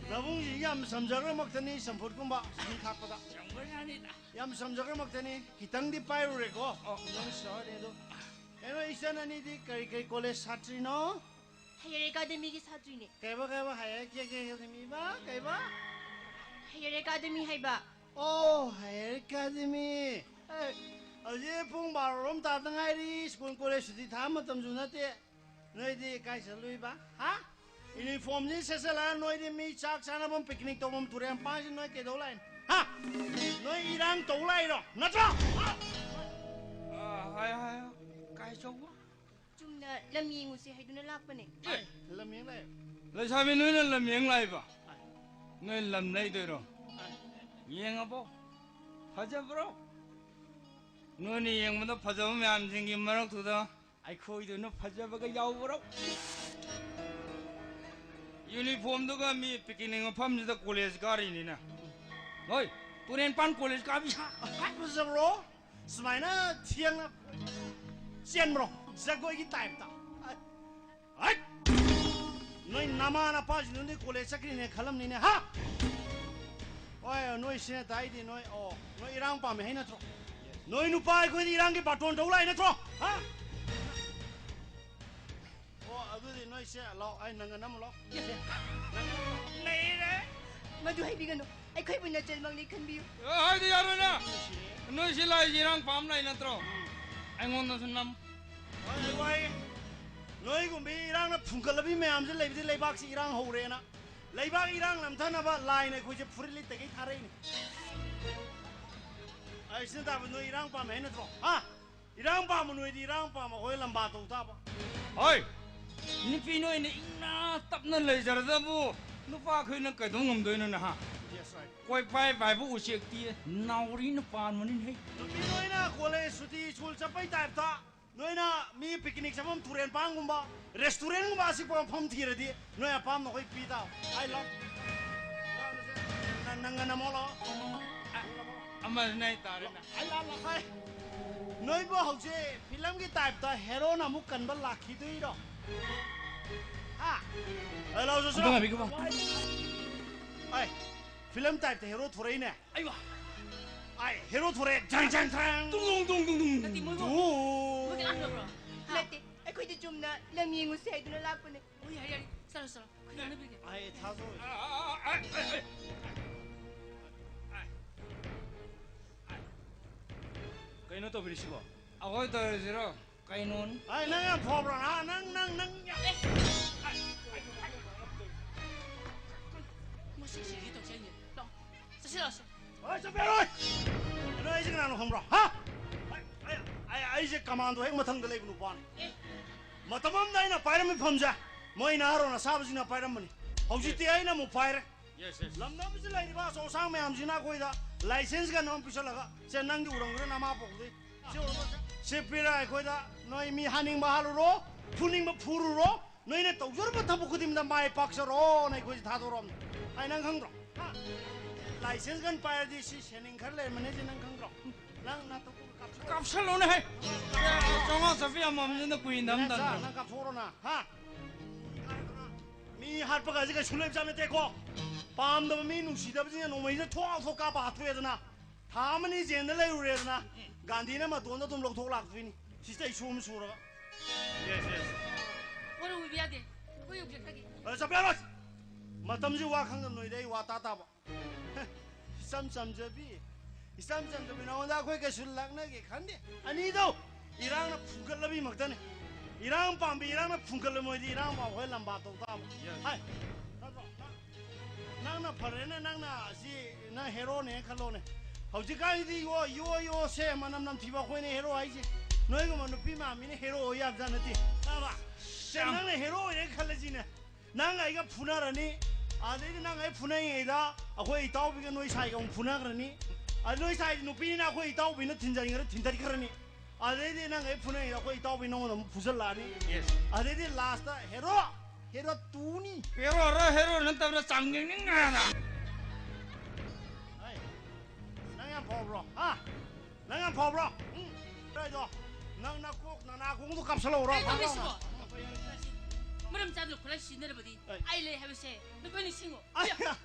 ꯅꯕꯨꯡꯁꯤ ꯌꯥꯝ ꯆꯝꯖꯈ꯭ꯔꯃꯛꯇꯅꯤ, ꯆꯝꯐꯨꯠꯀꯨꯝꯕ ꯁꯨꯝ ꯊꯥꯛꯄꯗ꯫ ꯆꯝꯈ꯭ꯔꯖꯥꯠꯅꯤꯗ꯫ ꯌꯥꯝ ꯆꯝꯖꯈ꯭ꯔꯃꯛꯇꯅꯤ꯫ ꯈꯤꯇꯪꯗꯤ ꯄꯥꯏꯔꯨꯔꯦꯀꯣ꯫ ꯑꯣ꯫ ꯈꯤꯇꯪ ꯁꯣꯏꯔꯦ ꯑꯗꯣ꯫ ꯀꯩꯅꯣ, ꯏꯆꯟ ꯑꯅꯤꯗꯤ ꯀꯔꯤ ꯀꯔꯤ ꯀꯣꯂꯦꯖ ꯁꯥꯇ꯭ꯔꯤꯅꯣ? ꯍꯥꯌꯔ ꯑꯦꯀꯥꯗꯃꯤꯒꯤ ꯁꯥꯇ꯭ꯔꯤꯅꯦ꯫ ꯀꯩꯕ, ꯀꯩꯕ, ꯍꯥꯌꯔ ꯀꯦ-, ꯀꯦ-, ꯀꯦ-, ꯃꯤꯕ, ꯀꯩꯕ? ꯍꯥꯌꯔ ꯑꯦꯀꯥꯗꯃꯤ ꯍꯥꯏꯕ꯫ ꯑꯣ, ꯍꯥꯌꯔ ꯑꯦꯀꯥꯗꯃꯤ꯫ ꯑꯦ, ꯍꯧꯖꯤꯛ ꯄꯨꯡ ꯕꯥꯔꯣ ꯔꯣꯝ ꯇꯥꯗ ꯉꯥꯏꯔꯤ, ꯁ꯭ꯀꯨꯜ ꯀꯣꯂꯦꯖ ꯁꯨꯇꯤ ꯊꯥꯕ ꯃꯇꯝꯁꯨ ꯅꯠꯇꯦ꯫ ꯅꯣꯏꯗꯤ ꯀꯥꯏ ꯆꯠꯂꯨꯏꯕ? ꯍꯥ? ꯌꯨꯅꯤꯐꯣꯔꯝꯁꯤ ꯁꯦꯠꯆꯜꯂꯒ ꯅꯣꯏꯗꯤ ꯃꯤ ꯆꯥꯛ ꯆꯥꯅꯐꯝ, ꯄꯤꯛꯅꯤꯛ ꯇꯧꯐꯝ ꯇꯨꯔꯦꯜ ꯃꯄꯥꯟꯁꯤ ꯅꯣꯏ ꯀꯩꯗꯧ ꯂꯥꯛꯏꯅꯣ? ꯍꯥ? ꯅꯣꯏ ꯏꯔꯥꯡ ꯇꯧ ꯂꯥꯛꯏꯔꯣ? ꯅꯠꯇ꯭ꯔꯣ? ꯍꯥ? ꯑ, ꯍꯥꯏ, ꯍꯥꯏ, ꯀꯥꯏ ꯆꯧꯕ? ꯆꯨꯝꯅ ꯂꯝ ꯌꯦꯡꯉꯨꯁꯤ ꯍꯥꯏꯗꯨꯅ ꯂꯥꯛꯄꯅꯦ꯫ ꯑꯦ, ꯂꯝ ꯌꯦꯡ ꯂꯥꯛꯑꯦ꯫ ꯂꯩꯁꯥꯕꯤ, ꯅꯣꯏꯅ ꯂꯝ ꯌꯦꯡ ꯂꯥꯛꯏꯕ? ꯅꯣꯏ ꯂꯝ ꯂꯩꯗꯣꯏꯔꯣ? ꯌꯦꯡꯉꯕꯣ? ꯐꯖꯕ꯭ꯔꯣ? ꯅꯣꯏꯅ ꯌꯦꯡꯕꯗ ꯐꯖꯕ ꯃꯌꯥꯝꯁꯤꯡꯒꯤ ꯃꯔꯛꯇꯨꯗ ꯑꯩꯈꯣꯏꯗꯨꯅ ꯐꯖꯕꯒ ꯌꯥꯎꯕ꯭ꯔꯣ? ꯌꯨꯅꯤꯐꯣꯔꯝꯗꯨꯒ ꯃꯤ ꯄꯤꯀꯤꯅꯤꯛ ꯃꯐꯝꯁꯤꯗ ꯀꯣꯂꯦꯖ ꯀꯥꯔꯤꯅꯤꯅ꯫ ꯍꯣꯏ, ꯇꯨꯔꯦꯟꯄꯥꯟ ꯀꯣꯂꯦꯖ ꯀꯥꯕꯤ ꯁꯥ-, ꯐꯖꯕ꯭ꯔꯣ? ꯁꯨꯃꯥꯏꯅ ꯊꯦꯡꯅ ꯆꯦꯟꯕ꯭ꯔꯣ? ꯖꯒꯣꯏꯒꯤ ꯇꯥꯏꯞꯇ꯫ ꯍꯩꯠ! ꯅꯣꯏ ꯅꯃꯥ ꯅꯄꯥꯁꯤꯡꯗꯨꯗꯤ ꯀꯣꯂꯦꯖ ꯆꯠꯈ꯭ꯔꯤꯅꯦ ꯈꯜꯂꯝꯅꯤꯅꯦ, ꯍꯥ? ꯍꯣꯏ, ꯅꯣꯏ ꯁꯤꯅ ꯇꯥꯏꯗꯤ ꯅꯣꯏ, ꯑꯣ, ꯅꯣꯏ ꯏꯔꯥꯡ ꯄꯥꯝꯃꯦ ꯍꯥꯏ ꯅꯠꯇ꯭ꯔꯣ? ꯅꯣꯏ ꯅꯨꯄꯥ ꯑꯩꯈꯣꯏꯗꯤ ꯏꯔꯥꯡꯒꯤ ꯕꯥꯇꯣꯟ ꯇꯧ ꯂꯥꯛꯏ ꯅꯠꯇ꯭ꯔꯣ? ꯍꯥ? ꯑꯣ, ꯑꯗꯨꯗꯤ ꯅꯣꯏꯁꯦ ꯂꯥꯎ, ꯑꯩ ꯅꯪꯒ ꯅꯝꯃꯨ ꯂꯥꯎ꯫ ꯅꯪꯒ ꯅꯝꯃꯨ ꯂꯥꯎ꯫ ꯅꯩꯔꯦ! ꯃꯗꯨ ꯍꯥꯏꯕꯤꯒꯅꯨ꯫ ꯑꯩꯈꯣꯏꯕꯨ ꯅꯆꯜꯃꯛꯅꯤ ꯈꯟꯕꯤꯌꯨ꯫ ꯑꯦ, ꯍꯥꯏꯗꯤ ꯌꯥꯔꯣꯏꯅ꯫ ꯅꯣꯏ ꯁꯤ ꯂꯥꯛꯏꯁꯤ ꯏꯔꯥꯡ ꯄꯥꯝ ꯂꯥꯛꯏ ꯅꯠꯇ꯭ꯔꯣ? ꯑꯩꯉꯣꯟꯗꯁꯨ ꯅꯝ꯫ ꯍꯣꯏ, ꯍꯣꯏ꯫ ꯅꯣꯏꯒꯨꯝꯕꯤ ꯏꯔꯥꯡꯅ ꯐꯨꯝꯒꯠꯂꯕꯤ ꯃꯌꯥꯝꯁꯦ ꯂꯩꯕꯗꯤ ꯂꯩꯕꯥꯛꯁꯤ ꯏꯔꯥꯡ ꯍꯧꯔꯦꯅ꯫ ꯂꯩꯕꯥꯛ ꯏꯔꯥꯡ ꯅꯝꯊꯅꯕ ꯂꯥꯏꯅ ꯑꯩꯈꯣꯏꯁꯦ ꯐꯨꯔꯤꯠ ꯂꯤꯠꯇꯒꯩ ꯊꯥꯔꯛꯏꯅꯤ꯫ ꯑꯩ ꯁꯤꯅ ꯇꯥꯕ ꯅꯣꯏ ꯏꯔꯥꯡ ꯄꯥꯝꯃꯦ ꯍꯥꯏ ꯅꯠꯇ꯭ꯔꯣ? ꯍꯥ? ꯏꯔꯥꯡ ꯄꯥꯝꯕ ꯅꯣꯏꯗꯤ ꯏꯔꯥꯡ ꯄꯥꯝꯕ ꯑꯩꯈꯣꯏ ꯂꯝꯕꯥ ꯇꯧ ꯇꯥꯕ꯫ ꯍꯣꯏ! ꯅꯨꯄꯤ ꯅꯣꯏꯅ ꯏꯪꯅ ꯇꯞꯅ ꯂꯩꯖꯔꯗꯕꯨ ꯅꯨꯄꯥ ꯑꯩꯈꯣꯏꯅ ꯀꯩꯗꯧ ꯉꯝꯗꯣꯏꯅꯣ ꯅꯍꯥ? Yes, right. ꯀꯣꯏ ꯄꯥꯏ ꯄꯥꯏꯕ ꯎꯆꯦꯛꯇꯤ ꯅꯥꯎꯔꯤꯅ ꯄꯥꯟꯕꯅꯤꯅꯦ꯫ ꯅꯨꯄꯤ ꯅꯣꯏꯅ ꯀꯣꯂꯦꯖ ꯁꯨꯇꯤ ꯁ꯭ꯀꯨꯜ ꯆꯠꯄꯩ ꯇꯥꯏꯞꯇ ꯅꯣꯏꯅ ꯃꯤ ꯄꯤꯀꯤꯅꯤꯛ ꯆꯠꯐꯝ ꯇꯨꯔꯦꯟ ꯄꯥꯡꯒꯨꯝꯕ ꯔꯦꯁꯇꯨꯔꯦꯟꯒꯨꯝꯕ ꯑꯁꯤꯛꯄ ꯃꯐꯝ ꯊꯤꯔꯗꯤ ꯅꯣꯏ ꯑꯄꯥꯝꯕ ꯑꯩꯈꯣꯏ ꯄꯤ ꯇꯥꯕ꯫ ꯑꯩ ꯂꯥꯛ-, ꯅꯪ, ꯅꯪ ꯅꯃꯣ ꯂꯥꯛꯑꯣ꯫ ꯑꯃꯁꯤꯅ ꯑꯩ ꯇꯥꯔꯦꯅꯦ꯫ ꯑꯩ ꯂꯥꯛ-, ꯂꯥꯛ-, ꯍꯥꯏ꯫ ꯅꯣꯏꯕꯨ ꯍꯧꯖꯤꯛ ꯐꯤꯂꯝꯒꯤ ꯇꯥꯏꯞꯇ ꯍꯦꯔꯣꯅ ꯑꯃꯨꯛ ꯀꯟꯕ ꯂꯥꯛꯈꯤꯗꯣꯏꯔꯣ? ꯍꯥ? ꯑꯩ ꯂꯥꯛꯑꯣ, ꯆꯠꯁꯤꯔꯣ? ꯑꯝꯇ ꯉꯥꯏꯕꯤꯈꯣ, ꯕꯥ꯫ ꯑꯩ, ꯐꯤꯂꯝ ꯇꯥꯏꯞꯇ ꯍꯦꯔꯣ ꯊꯣꯔꯛꯏꯅꯦ꯫ ꯑꯩꯃ! ꯑꯩ ꯍꯦꯔꯣ ꯊꯣꯔꯛꯑꯦ꯫ ꯖꯥꯡ, ꯖꯥꯡ, ꯊ꯭ꯔꯥꯡ꯫ ꯇꯨꯡ, ꯇꯨꯡ, ꯇꯨꯡ, ꯇꯨꯡ꯫ ꯅꯠꯇꯦ, ꯃꯣꯏꯕꯨ꯫ ꯑꯣ꯫ ꯃꯣꯏ ꯀꯅꯥꯝ ꯂꯥꯛꯄ꯭ꯔꯣ? ꯍꯥ? ꯅꯠꯇꯦ, ꯑꯩꯈꯣꯏꯗꯤ ꯆꯨꯝꯅ ꯂꯝ ꯌꯦꯡꯉꯨꯁꯦ ꯍꯥꯏꯗꯨꯅ ꯂꯥꯛꯄꯅꯦ꯫ ꯑꯣ, ꯌꯥꯔꯦ, ꯌꯥꯔꯦ꯫ ꯆꯠꯂꯣ, ꯆꯠꯂꯣ꯫ ꯑꯩꯈꯣꯏ ꯉꯥꯡꯅꯕꯤꯒꯦ꯫ ꯑꯩ ꯊꯥꯖꯧ꯫ ꯑ, ꯑ, ꯑ, ꯑ, ꯑ, ꯑ, ꯑ꯫ ꯀꯩꯅꯣ ꯇꯧꯕꯤꯔꯤꯁꯤꯕꯣ? ꯑꯩꯈꯣꯏ ꯇꯧꯔꯤꯁꯤꯔꯣ? ꯀꯩꯅꯣꯅꯤ? ꯑꯩ ꯅꯪ ꯌꯥꯝ ꯐꯕ꯭ꯔꯣ? ꯍꯥ? ꯅꯪ, ꯅꯪ, ꯅꯪ ꯌꯥꯝ ꯑꯦ! ꯃꯁꯤ ꯁꯤꯒꯦ ꯇꯧꯁꯦ ꯑꯩꯅꯦ꯫ ꯂꯥꯛꯑꯣ꯫ ꯆꯠꯁꯤ ꯂꯥꯛꯑꯣꯁꯦ꯫ ꯍꯣꯏ, ꯆꯠꯄ ꯌꯥꯔꯣꯏ! ꯀꯩꯅꯣ, ꯑꯩꯁꯦ ꯀꯅꯥꯅꯣ ꯈꯪꯕ꯭ꯔꯣ? ꯍꯥ? ꯑꯩ, ꯑꯩ, ꯑꯩ, ꯑꯩꯁꯦ ꯀꯃꯥꯟꯗꯣ ꯍꯦꯛ ꯃꯊꯪꯗ ꯂꯩꯕ ꯅꯨꯄꯥꯅꯤ꯫ ꯑꯦ꯫ ꯃꯇꯝ ꯑꯃꯗ ꯑꯩꯅ ꯄꯥꯏꯔꯝꯃꯤ ꯐꯝꯁꯦ ꯃꯣꯏ ꯅꯍꯥꯔꯣꯟ ꯑꯁꯥꯕꯁꯤꯡꯅ ꯄꯥꯏꯔꯝꯕꯅꯤ꯫ ꯍꯧꯖꯤꯛꯇꯤ ꯑꯩꯅ ꯑꯃꯨꯛ ꯄꯥꯏꯔꯦ꯫ Yes, yes. ꯂꯝꯗꯝꯁꯤꯗ ꯂꯩꯔꯤꯕ ꯑꯆꯧ ꯑꯁꯥꯡ ꯃꯌꯥꯝꯁꯤꯅ ꯑꯩꯈꯣꯏꯗ license gun ꯑꯃ ꯄꯤꯁꯜꯂꯒ, "ꯁꯦ, ꯅꯪꯗꯤ ꯎꯔꯝꯒꯅꯤ, ꯅꯃꯥ ꯄꯣꯛꯄꯗꯩ꯫ ꯁꯤ ꯎꯔꯕ? ꯁꯤ ꯄꯤꯔ ꯑꯩꯈꯣꯏꯗ ꯅꯣꯏ ꯃꯤ ꯍꯥꯠꯅꯤꯡꯕ ꯍꯥꯠꯂꯨꯔꯣ, ꯐꯨꯅꯤꯡꯕ ꯐꯨꯔꯨꯔꯣ, ꯅꯣꯏꯅ ꯇꯧꯖꯔꯨꯕ ꯊꯕꯛ ꯈꯨꯗꯤꯡꯗ ꯃꯥꯏ ꯄꯥꯛꯆꯔꯣꯅ ꯑꯩꯈꯣꯏꯁꯦ ꯊꯥꯗꯣꯔꯛꯑꯕꯅꯤ꯫ ꯑꯩ ꯅꯪ ꯈꯪꯗ꯭ꯔꯣ? ꯍꯥ? License gun ꯄꯥꯏꯔꯗꯤ ꯁꯤ ꯁꯦꯟꯅꯤꯡ ꯈꯔ ꯂꯩꯔꯝꯃꯅꯤ, ꯁꯤ ꯅꯪ ꯈꯪꯗ꯭ꯔꯣ? ꯅꯪ ꯅꯥꯇꯣꯛ ꯀꯥꯞꯁꯜꯂꯣꯅꯦ, ꯍꯦ꯫ ꯆꯥꯝꯃꯉꯥ ꯆꯥꯄꯤ ꯑꯃꯃꯝꯅꯤꯅ ꯀꯨꯏꯅ ꯅꯪ ꯆꯥ, ꯑꯝꯇꯪ ꯅꯪ ꯀꯥꯞꯊꯣꯛꯎꯔꯣꯅ, ꯍꯥ? ꯃꯤ ꯍꯥꯠꯄꯒꯁꯦ ꯀꯩꯁꯨ ꯂꯩꯕꯖꯥꯠ ꯅꯠꯇꯦꯀꯣ꯫ ꯄꯥꯝꯗꯕ ꯃꯤ ꯅꯨꯡꯁꯤꯗꯕꯁꯤꯡꯅ ꯅꯣꯡꯃꯩꯁꯤꯗ ꯊꯣꯛ ꯊꯣꯛ ꯀꯥꯞꯄ ꯍꯥꯠꯇꯣꯛꯑꯦꯗꯅ, ꯊꯥ ꯑꯃꯅꯤ ꯖꯦꯜꯗ ꯂꯩꯔꯨꯔꯦꯗꯅ, ꯒꯥꯟꯙꯤꯅ ꯃꯇꯣꯟꯗ ꯑꯗꯨꯝ ꯂꯧꯊꯣꯛ ꯂꯥꯛꯇꯣꯏꯅꯤ꯫ ꯁꯤꯁꯤꯗ ꯏꯁꯨ ꯑꯃ ꯁꯨꯔꯒ꯫ Yes, yes. ꯋꯥꯔꯧꯕꯤꯕ ꯌꯥꯗꯦ꯫ ꯑꯩꯈꯣꯏ ꯌꯧꯖꯈ꯭ꯔꯒꯦ꯫ ꯑ, ꯆꯠꯄ ꯌꯥꯔꯣꯏ꯫ ꯃꯇꯝꯁꯤ ꯋꯥ ꯈꯪꯗꯕ ꯅꯣꯏꯗ ꯑꯩ ꯋꯥ ꯇꯥ ꯇꯥꯕ꯫ ꯏꯆꯝ ꯆꯝꯖꯕꯤ, ꯏꯆꯝ ꯆꯝꯖꯕꯤ, ꯅꯉꯣꯟꯗ ꯑꯩꯈꯣꯏ ꯀꯩꯁꯨ ꯂꯥꯛꯅꯒꯦ ꯈꯟꯗꯦ꯫ ꯑꯅꯤꯗꯣ ꯏꯔꯥꯡꯅ ꯐꯨꯒꯠꯂꯕꯤꯃꯛꯇꯅꯦ꯫ ꯏꯔꯥꯡ ꯄꯥꯝꯕꯤ ꯏꯔꯥꯡꯅ ꯐꯨꯒꯠꯂ ꯃꯣꯏꯗꯤ ꯏꯔꯥꯡ ꯄꯥꯝꯕ ꯍꯣꯏ ꯂꯝꯕꯥ ꯇꯧ ꯇꯥꯕ꯫ Yes. ꯍꯥꯏ, ꯅꯠꯇ꯭ꯔꯣ? ꯅꯪꯅ ꯐꯔꯦꯅꯦ, ꯅꯪꯅ ꯁꯤ ꯅꯪ heroꯅꯦ ꯈꯜꯂꯣꯅꯦ꯫ ꯍꯧꯖꯤꯛꯀꯥꯟꯁꯤꯗꯤ ꯌꯣ, ꯌꯣ, ꯌꯣ ꯁꯦ ꯃꯅꯝ ꯅꯝꯊꯤꯕ ꯑꯩꯈꯣꯏꯅ hero ꯍꯥꯏꯁꯦ꯫ ꯅꯣꯏꯒꯨꯝꯕ ꯅꯨꯄꯤ ꯃꯥꯟꯕꯤꯅ hero ꯑꯣꯏ ꯌꯥꯕꯖꯥꯠ ꯅꯠꯇꯦ꯫ ꯇꯥꯕ? ꯁꯦ, ꯅꯪꯅ hero ꯑꯣꯏꯔꯦ ꯈꯜꯂꯁꯤꯅꯦ꯫ ꯅꯪ ꯑꯩꯒ ꯐꯨꯅꯔꯅꯤ, ꯑꯗꯩꯗꯤ ꯅꯪ ꯑꯩ ꯐꯨꯅꯔꯤꯉꯩꯗ ꯑꯩꯈꯣꯏ ꯏꯇꯥꯎꯕꯤꯒ ꯅꯣꯏ ꯁꯥꯏꯒ ꯑꯃꯨꯛ ꯐꯨꯅꯈ꯭ꯔꯅꯤ꯫ ꯑꯗꯨ ꯅꯣꯏ ꯁꯥꯏꯗꯤ ꯅꯨꯄꯤꯅꯤꯅ ꯑꯩꯈꯣꯏ ꯏꯇꯥꯎꯕꯤꯅ ꯊꯤꯟꯖꯟꯈ꯭ꯔ ꯊꯤꯟꯊꯠꯈ꯭ꯔꯅꯤ꯫ ꯑꯗꯩꯗꯤ ꯅꯪ ꯑꯩ ꯐꯨꯅꯔꯤꯉꯩꯗ ꯑꯩꯈꯣꯏ ꯏꯇꯥꯎꯕꯤ ꯅꯉꯣꯟꯗ ꯑꯃꯨꯛ ꯐꯨꯖꯜꯂꯛꯑꯅꯤ꯫ Yes. ꯑꯗꯩꯗꯤ lastꯇ hero, hero twoꯅꯤ꯫ Heroꯔ, hero ꯅꯠꯇꯕꯅ ꯆꯥꯡꯗꯦꯡꯅꯤꯡ ꯉꯥꯅ꯫ ꯍꯩ, ꯅꯪ ꯌꯥꯝ ꯐꯥꯎꯕ꯭ꯔꯣ? ꯍꯥ? ꯅꯪ ꯌꯥꯝ ꯐꯥꯎꯕ꯭ꯔꯣ? ꯎꯝ? ꯀꯩꯗꯣ? ꯅꯪ ꯅꯀꯣꯛ ꯅꯅꯥꯀꯣꯡꯗꯣ ꯀꯥꯞꯁꯜꯂꯛꯎꯔꯣ? ꯀꯩ ꯇꯧꯔꯦ ꯁꯤꯕꯣ? ꯃꯔꯝ ꯆꯥꯗꯅ ꯈꯨꯠꯂꯥꯏ ꯁꯤꯖꯤꯟꯅꯔꯕꯗꯤ ꯑꯩ ꯑꯩ ꯂꯩ ꯍꯥꯏꯕꯁꯦ ꯅꯈꯣꯏ ꯅꯤꯡꯁꯤꯡꯉꯣ꯫ ꯑꯩ, ꯑꯩꯅ,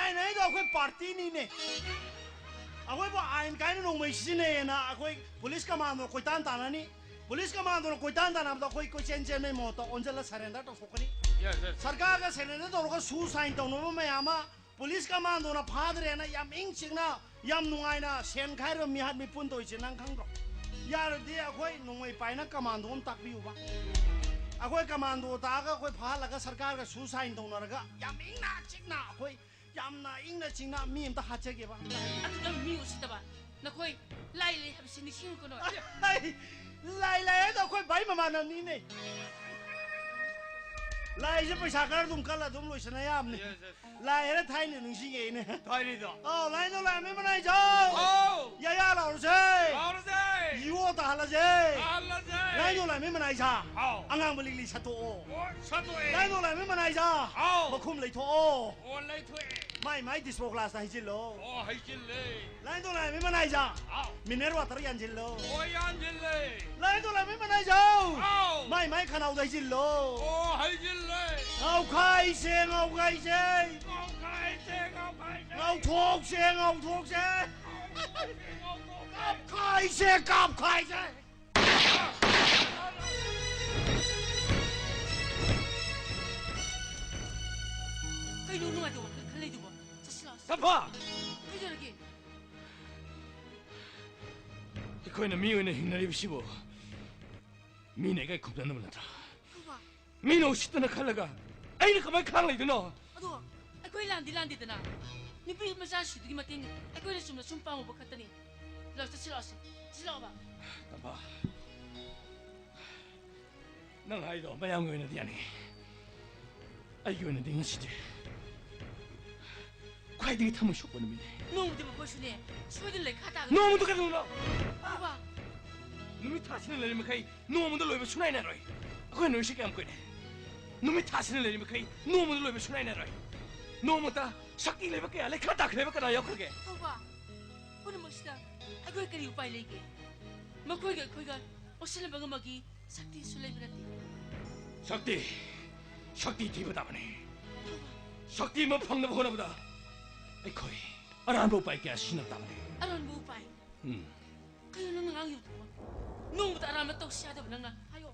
ꯑꯩꯅ, ꯑꯩꯗꯣ ꯑꯩꯈꯣꯏ partyꯅꯤꯅꯦ꯫ ꯑꯩꯈꯣꯏꯕꯨ ꯑꯥꯏꯟ ꯀꯥꯏꯅ ꯅꯣꯡꯃꯩ ꯁꯤꯖꯤꯟꯅꯩꯌꯦꯅ ꯑꯩꯈꯣꯏ police commandoꯅ ꯀꯣꯏꯇꯥꯟ ꯇꯥꯟꯅꯅꯤ꯫ Police commandoꯅ ꯀꯣꯏꯇꯥꯟ ꯇꯥꯟꯅꯕꯗ ꯑꯩꯈꯣꯏ ꯀꯣꯏꯆꯦꯟ ꯆꯦꯟꯕꯩ ꯃꯍꯨꯠꯇ ꯑꯣꯟꯁꯤꯜꯂ surrender ꯇꯧꯊꯣꯛꯀꯅꯤ꯫ Yes, yes. ꯁꯔꯀꯥꯔꯒ surrender ꯇꯧꯔꯒ ꯁꯨ sign ꯇꯧꯅꯕ ꯃꯌꯥꯝ ꯑꯃ police commandoꯅ ꯐꯥꯗ꯭ꯔꯦꯅ ꯌꯥꯝ ꯏꯪ ꯆꯤꯛꯅ, ꯌꯥꯝ ꯅꯨꯡꯉꯥꯏꯅ ꯁꯦꯟ ꯈꯥꯏꯔꯕ ꯃꯤꯍꯥꯠ ꯃꯤꯄꯨꯟ ꯇꯧꯔꯤꯁꯦ ꯅꯪ ꯈꯪꯗ꯭ꯔꯣ? ꯌꯥꯔꯗꯤ ꯑꯩꯈꯣꯏ ꯅꯣꯡꯃꯩ ꯄꯥꯏꯅ commando ꯑꯃ ꯇꯥꯛꯄꯤꯌꯨꯕ꯫ ꯑꯩꯈꯣꯏ commando ꯇꯥꯛꯑꯒ ꯑꯩꯈꯣꯏ ꯐꯥꯍꯜꯂꯒ ꯁꯔꯀꯥꯔꯒ ꯁꯨ sign ꯇꯧꯅꯔꯒ ꯌꯥꯝ ꯏꯪꯅ ꯆꯤꯛꯅ ꯑꯩꯈꯣꯏ ꯌꯥꯝꯅ ꯏꯪꯅ ꯆꯤꯛꯅ ꯃꯤ ꯑꯝꯇ ꯍꯥꯠꯆꯒꯦꯕ꯫ ꯑꯗꯨꯗ ꯃꯤ ꯎꯁꯤꯠꯇꯕ ꯅꯈꯣꯏ ꯂꯥꯏ ꯂꯩ ꯍꯥꯏꯕꯁꯤ ꯅꯤꯡꯁꯤꯡꯉꯨꯀꯅꯣ꯫ ꯑꯩ, ꯂꯥꯏ ꯂꯥꯏ ꯍꯥꯏꯗꯣ ꯑꯩꯈꯣꯏ ꯚꯥꯏ ꯃꯃꯥꯟꯅꯕꯅꯤꯅꯦ꯫ ꯂꯥꯏꯁꯦ ꯄꯩꯁꯥ ꯈꯔ ꯑꯗꯨꯝ ꯀꯜꯂ ꯑꯗꯨꯝ ꯂꯣꯏꯁꯟꯅ ꯌꯥꯕꯅꯤ꯫ Yes, yes. ꯂꯥꯏ ꯍꯥꯏꯔ ꯊꯥꯏꯅ ꯅꯤꯡꯁꯤꯡꯉꯛꯏꯅꯦ꯫ ꯊꯥꯏꯅꯗꯣ꯫ ꯑꯧ, ꯂꯥꯏꯅꯤꯡꯊꯧ ꯂꯥꯏꯔꯦꯝꯕꯤ ꯃꯅꯥꯏꯖꯧ! ꯑꯧ! ꯌꯥꯌꯥ ꯂꯥꯎꯔꯁꯦ! ꯂꯥꯎꯔꯁꯦ! ꯌꯣ ꯇꯥꯍꯜꯂꯁꯦ! ꯇꯥꯍꯜꯂꯁꯦ! ꯂꯥꯏꯅꯤꯡꯊꯧ ꯂꯥꯏꯔꯦꯝꯕꯤ ꯃꯅꯥꯏꯖꯥ! ꯑꯧ! ꯑꯉꯥꯡꯕ ꯂꯤꯛꯂꯤ ꯁꯠꯇꯣꯛꯑꯣ! ꯑꯣ, ꯁꯠꯇꯣꯛꯑꯦ! ꯂꯥꯏꯅꯤꯡꯊꯧ ꯂꯥꯏꯔꯦꯝꯕꯤ ꯃꯅꯥꯏꯖꯥ! ꯑꯧ! ꯃꯈꯨꯝ ꯂꯩꯊꯣꯛꯑꯣ! ꯑꯣ, ꯂꯩꯊꯣꯛꯑꯦ! ꯃꯥꯏ ꯃꯥꯏ disco glass ꯇ ꯍꯩꯖꯤꯜꯂꯣ! ꯑꯣ, ꯍꯩꯖꯤꯜꯂꯦ! ꯂꯥꯏꯅꯤꯡꯊꯧ ꯂꯥꯏꯔꯦꯝꯕꯤ ꯃꯅꯥꯏꯖꯥ! ꯑꯧ! Mineral water ꯌꯥꯟꯁꯤꯜꯂꯣ! ꯑꯣ, ꯌꯥꯟꯁꯤꯜꯂꯦ! ꯂꯥꯏꯅꯤꯡꯊꯧ ꯂꯥꯏꯔꯦꯝꯕꯤ ꯃꯅꯥꯏꯖꯧ! ꯑꯧ! ꯃꯥꯏ ꯃꯥꯏ ꯈꯅꯥꯎꯗ ꯍꯩꯖꯤꯜꯂꯣ! ꯑꯣ, ꯍꯩꯖꯤꯜꯂꯦ! ꯉꯥꯎꯈꯥꯏꯁꯦ, ꯉꯥꯎꯈꯥꯏꯁꯦ! ꯉꯥꯎꯈꯥꯏꯁꯦ, ꯉꯥꯎꯈꯥꯏꯁꯦ! ꯉꯥꯎꯊꯣꯛꯁꯦ, ꯉꯥꯎꯊꯣꯛꯁꯦ! ꯉꯥꯎꯈꯥꯏꯁꯦ, ꯉꯥꯎꯊꯣꯛꯁꯦ! ꯀꯥꯞꯈꯥꯏꯁꯦ, ꯀꯥꯞꯈꯥꯏꯁꯦ! ꯀꯩꯅꯣ ꯅꯨꯡꯉꯥꯏꯇꯕ ꯋꯥꯈꯜ ꯈꯜ ꯂꯩꯗꯨꯕꯣ? ꯆꯠꯁꯤ ꯂꯥꯛꯑꯣ꯫ ꯇꯝꯐꯥ! ꯀꯩꯗꯧꯔꯒꯦ? ꯑꯩꯈꯣꯏꯅ ꯃꯤ ꯑꯣꯏꯅ ꯍꯤꯡꯅꯔꯤꯕꯁꯤꯕꯨ ꯃꯤꯅ ꯑꯩꯒ ꯈꯨꯝꯅꯅꯕ ꯅꯠꯇ꯭ꯔꯥ? ꯇꯝꯐꯥ! ꯃꯤꯅ ꯎꯁꯤꯠꯇꯅ ꯈꯜꯂꯒ ꯑꯩꯅ ꯀꯃꯥꯏꯅ ꯈꯥꯡ ꯂꯩꯗꯣꯏꯅꯣ? ꯑꯗꯣ ꯑꯩꯈꯣꯏ ꯂꯥꯟꯗꯤ ꯂꯥꯟꯗꯦꯗꯅ꯫ ꯅꯨꯄꯤ ꯃꯆꯥꯁꯤꯗꯨꯒꯤ ꯃꯇꯦꯡ ꯑꯩꯈꯣꯏꯅ ꯆꯨꯝꯅ ꯁꯨꯝ ꯄꯥꯡꯉꯨꯕ ꯈꯛꯇꯅꯤ꯫ ꯂꯥꯛꯑꯣ, ꯆꯠꯁꯤ ꯂꯥꯛꯑꯣꯁꯦ꯫ ꯆꯠꯁꯤ ꯂꯥꯛꯑꯣꯕ꯫ ꯇꯝꯐꯥ, ꯅꯪ ꯍꯥꯏꯗꯣ ꯃꯌꯥꯝꯒꯤ ꯑꯣꯏꯅꯗꯤ ꯌꯥꯅꯤꯡꯉꯤ, ꯑꯩꯒꯤ ꯑꯣꯏꯅꯗꯤ ꯉꯁꯤꯗꯤ ꯈ꯭ꯋꯥꯏꯗꯒꯤ ꯊꯃꯣꯏ ꯁꯣꯛꯄ ꯅꯨꯃꯤꯠꯅꯤ꯫ ꯅꯣꯡꯃꯗꯤ ꯃꯈꯣꯏꯁꯨꯅꯦ ꯁꯣꯏꯗꯅ ꯂꯩꯈꯥ ꯇꯥꯒꯅꯤ꯫ ꯅꯣꯡꯃꯗꯨ ꯀꯩꯗꯧꯅꯣ? ꯇꯝꯐꯥ! ꯅꯨꯃꯤꯠ ꯊꯥꯁꯤꯅ ꯂꯩꯔꯤ ꯃꯈꯩ ꯅꯣꯡꯃꯗ ꯂꯣꯏꯕ ꯁꯨꯡꯅꯥꯏ ꯅꯥꯏꯔꯣꯏ꯫ ꯑꯩꯈꯣꯏ ꯅꯣꯏꯁꯤ ꯀꯌꯥꯝ ꯀꯨꯏꯔꯦ? ꯅꯨꯃꯤꯠ ꯊꯥꯁꯤꯅ ꯂꯩꯔꯤ ꯃꯈꯩ ꯅꯣꯡꯃꯗ ꯂꯣꯏꯕ ꯁꯨꯡꯅꯥꯏ ꯅꯥꯏꯔꯣꯏ꯫ ꯅꯣꯡꯃꯇ ꯁꯛꯇꯤ ꯂꯩꯕ ꯀꯌꯥ ꯂꯩꯈꯥ ꯇꯥꯈ꯭ꯔꯦꯕ ꯀꯅꯥ ꯌꯥꯎꯈ꯭ꯔꯒꯦ? ꯇꯝꯐꯥ! ꯄꯨꯝꯅꯃꯛꯁꯤꯗ ꯑꯩꯈꯣꯏ ꯀꯔꯤ ꯎꯄꯥꯏ ꯂꯩꯒꯦ? ꯃꯈꯣꯏꯒ ꯑꯩꯈꯣꯏꯒ ꯑꯣꯟꯁꯤꯟꯅꯕ ꯉꯝꯕꯒꯤ ꯁꯛꯇꯤꯁꯨ ꯂꯩꯕ ꯅꯠꯇꯦ꯫ ꯁꯛꯇꯤ, ꯁꯛꯇꯤ ꯊꯤꯕ ꯇꯥꯕꯅꯤ꯫ ꯁꯛꯇꯤ ꯑꯃ ꯐꯪꯅꯕ ꯍꯣꯠꯅꯕꯗ ꯑꯩꯈꯣꯏ ꯑꯔꯥꯟꯕ ꯎꯄꯥꯏ ꯀꯌꯥ ꯁꯤꯖꯤꯟꯅꯕ ꯇꯥꯕꯅꯤ꯫ ꯑꯔꯥꯟꯕ ꯎꯄꯥꯏ? ꯎꯝ꯫ ꯀꯩꯅꯣ ꯅꯪꯅ ꯉꯥꯡꯉꯤꯕꯗꯨꯕꯣ? ꯅꯣꯡꯃꯇ ꯑꯔꯥꯟꯕ ꯇꯧꯁꯤ ꯌꯥꯗꯕ ꯅꯪꯅ ꯍꯥꯏꯌꯣ꯫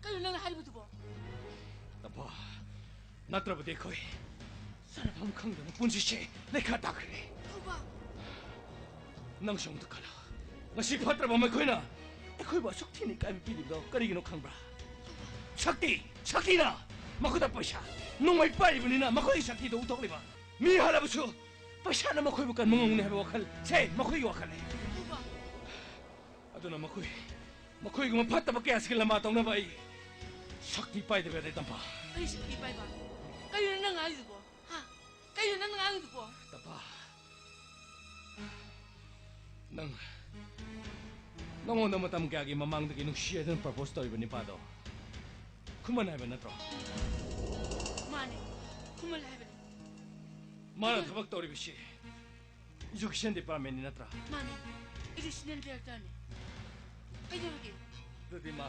ꯀꯩꯅꯣ ꯅꯪꯅ ꯍꯥꯏꯔꯤꯕꯗꯨꯕꯣ? ꯇꯝꯐꯥ, ꯅꯠꯇ꯭ꯔꯕꯗꯤ ꯑꯩꯈꯣꯏ ꯆꯥꯅꯐꯝ ꯈꯪꯗꯅ ꯄꯨꯟꯁꯤꯁꯦ ꯂꯩꯈꯥ ꯇꯥꯈ꯭ꯔꯦ꯫ ꯇꯝꯐꯥ! ꯅꯪꯁꯨ ꯑꯃꯨꯛꯇ ꯈꯜꯂꯣ꯫ ꯉꯁꯤ ꯐꯠꯇ꯭ꯔꯕ ꯃꯈꯣꯏꯅ ꯑꯩꯈꯣꯏꯕꯨ ꯑꯁꯨꯛ ꯊꯤꯅ ꯏꯀꯥꯏꯕ ꯄꯤꯔꯤꯕꯗꯣ ꯀꯔꯤꯒꯤꯅꯣ ꯈꯪꯕ꯭ꯔꯥ? ꯁꯛꯇꯤ, ꯁꯛꯇꯤꯅ ꯃꯈꯨꯠꯇ ꯄꯩꯁꯥ, ꯅꯣꯡꯃꯩ ꯄꯥꯏꯔꯤꯕꯅꯤꯅ ꯃꯈꯣꯏꯒꯤ ꯁꯛꯇꯤꯗꯣ ꯎꯠꯊꯣꯛꯂꯤꯕ꯫ ꯃꯤ ꯍꯥꯠꯂꯕꯁꯨ ꯄꯩꯁꯥꯅ ꯃꯈꯣꯏꯕꯨ ꯀꯟꯕ ꯉꯝꯒꯅꯤ ꯍꯥꯏꯕ ꯋꯥꯈꯜ ꯁꯦ ꯃꯈꯣꯏꯒꯤ ꯋꯥꯈꯜꯅꯤ꯫ ꯇꯝꯐꯥ! ꯑꯗꯨꯅ ꯃꯈꯣꯏ, ꯃꯈꯣꯏꯒꯨꯝꯕ ꯐꯠꯇꯕ ꯀꯌꯥꯁꯤꯒꯤ ꯂꯝꯕꯥ ꯇꯧꯅꯕ ꯑꯩ ꯁꯛꯇꯤ ꯄꯥꯏꯗꯕ ꯌꯥꯗꯦ, ꯇꯝꯐꯥ꯫ ꯀꯔꯤ ꯁꯛꯇꯤ ꯄꯥꯏꯕ? ꯀꯔꯤꯅꯣ ꯅꯪ ꯉꯥꯡꯉꯤꯗꯨꯕꯣ? ꯍꯥ? ꯀꯔꯤꯅꯣ ꯅꯪ ꯉꯥꯡꯉꯤꯗꯨꯕꯣ? ꯇꯝꯐꯥ, ꯅꯪ, ꯅꯉꯣꯟꯗ ꯃꯇꯝ ꯀꯌꯥꯒꯤ ꯃꯃꯥꯡꯗꯒꯤ ꯅꯨꯡꯁꯤ ꯍꯥꯏꯗꯨꯅ propose ꯇꯧꯔꯤꯕ ꯅꯤꯄꯥꯗꯣ ꯈꯨꯃꯟ ꯍꯥꯏꯕ ꯅꯠꯇ꯭ꯔꯣ? ꯃꯥꯅꯦ, ꯈꯨꯃꯟ ꯍꯥꯏꯕꯅꯦ꯫ ꯃꯥꯅ ꯊꯕꯛ ꯇꯧꯔꯤꯕꯁꯤ education departmentꯅꯤ ꯅꯠꯇ꯭ꯔꯥ? ꯃꯥꯅꯦ, additional directorꯅꯦ꯫ ꯀꯩꯗꯧꯔꯒꯦ? ꯑꯗꯨꯗꯤ ꯃꯥ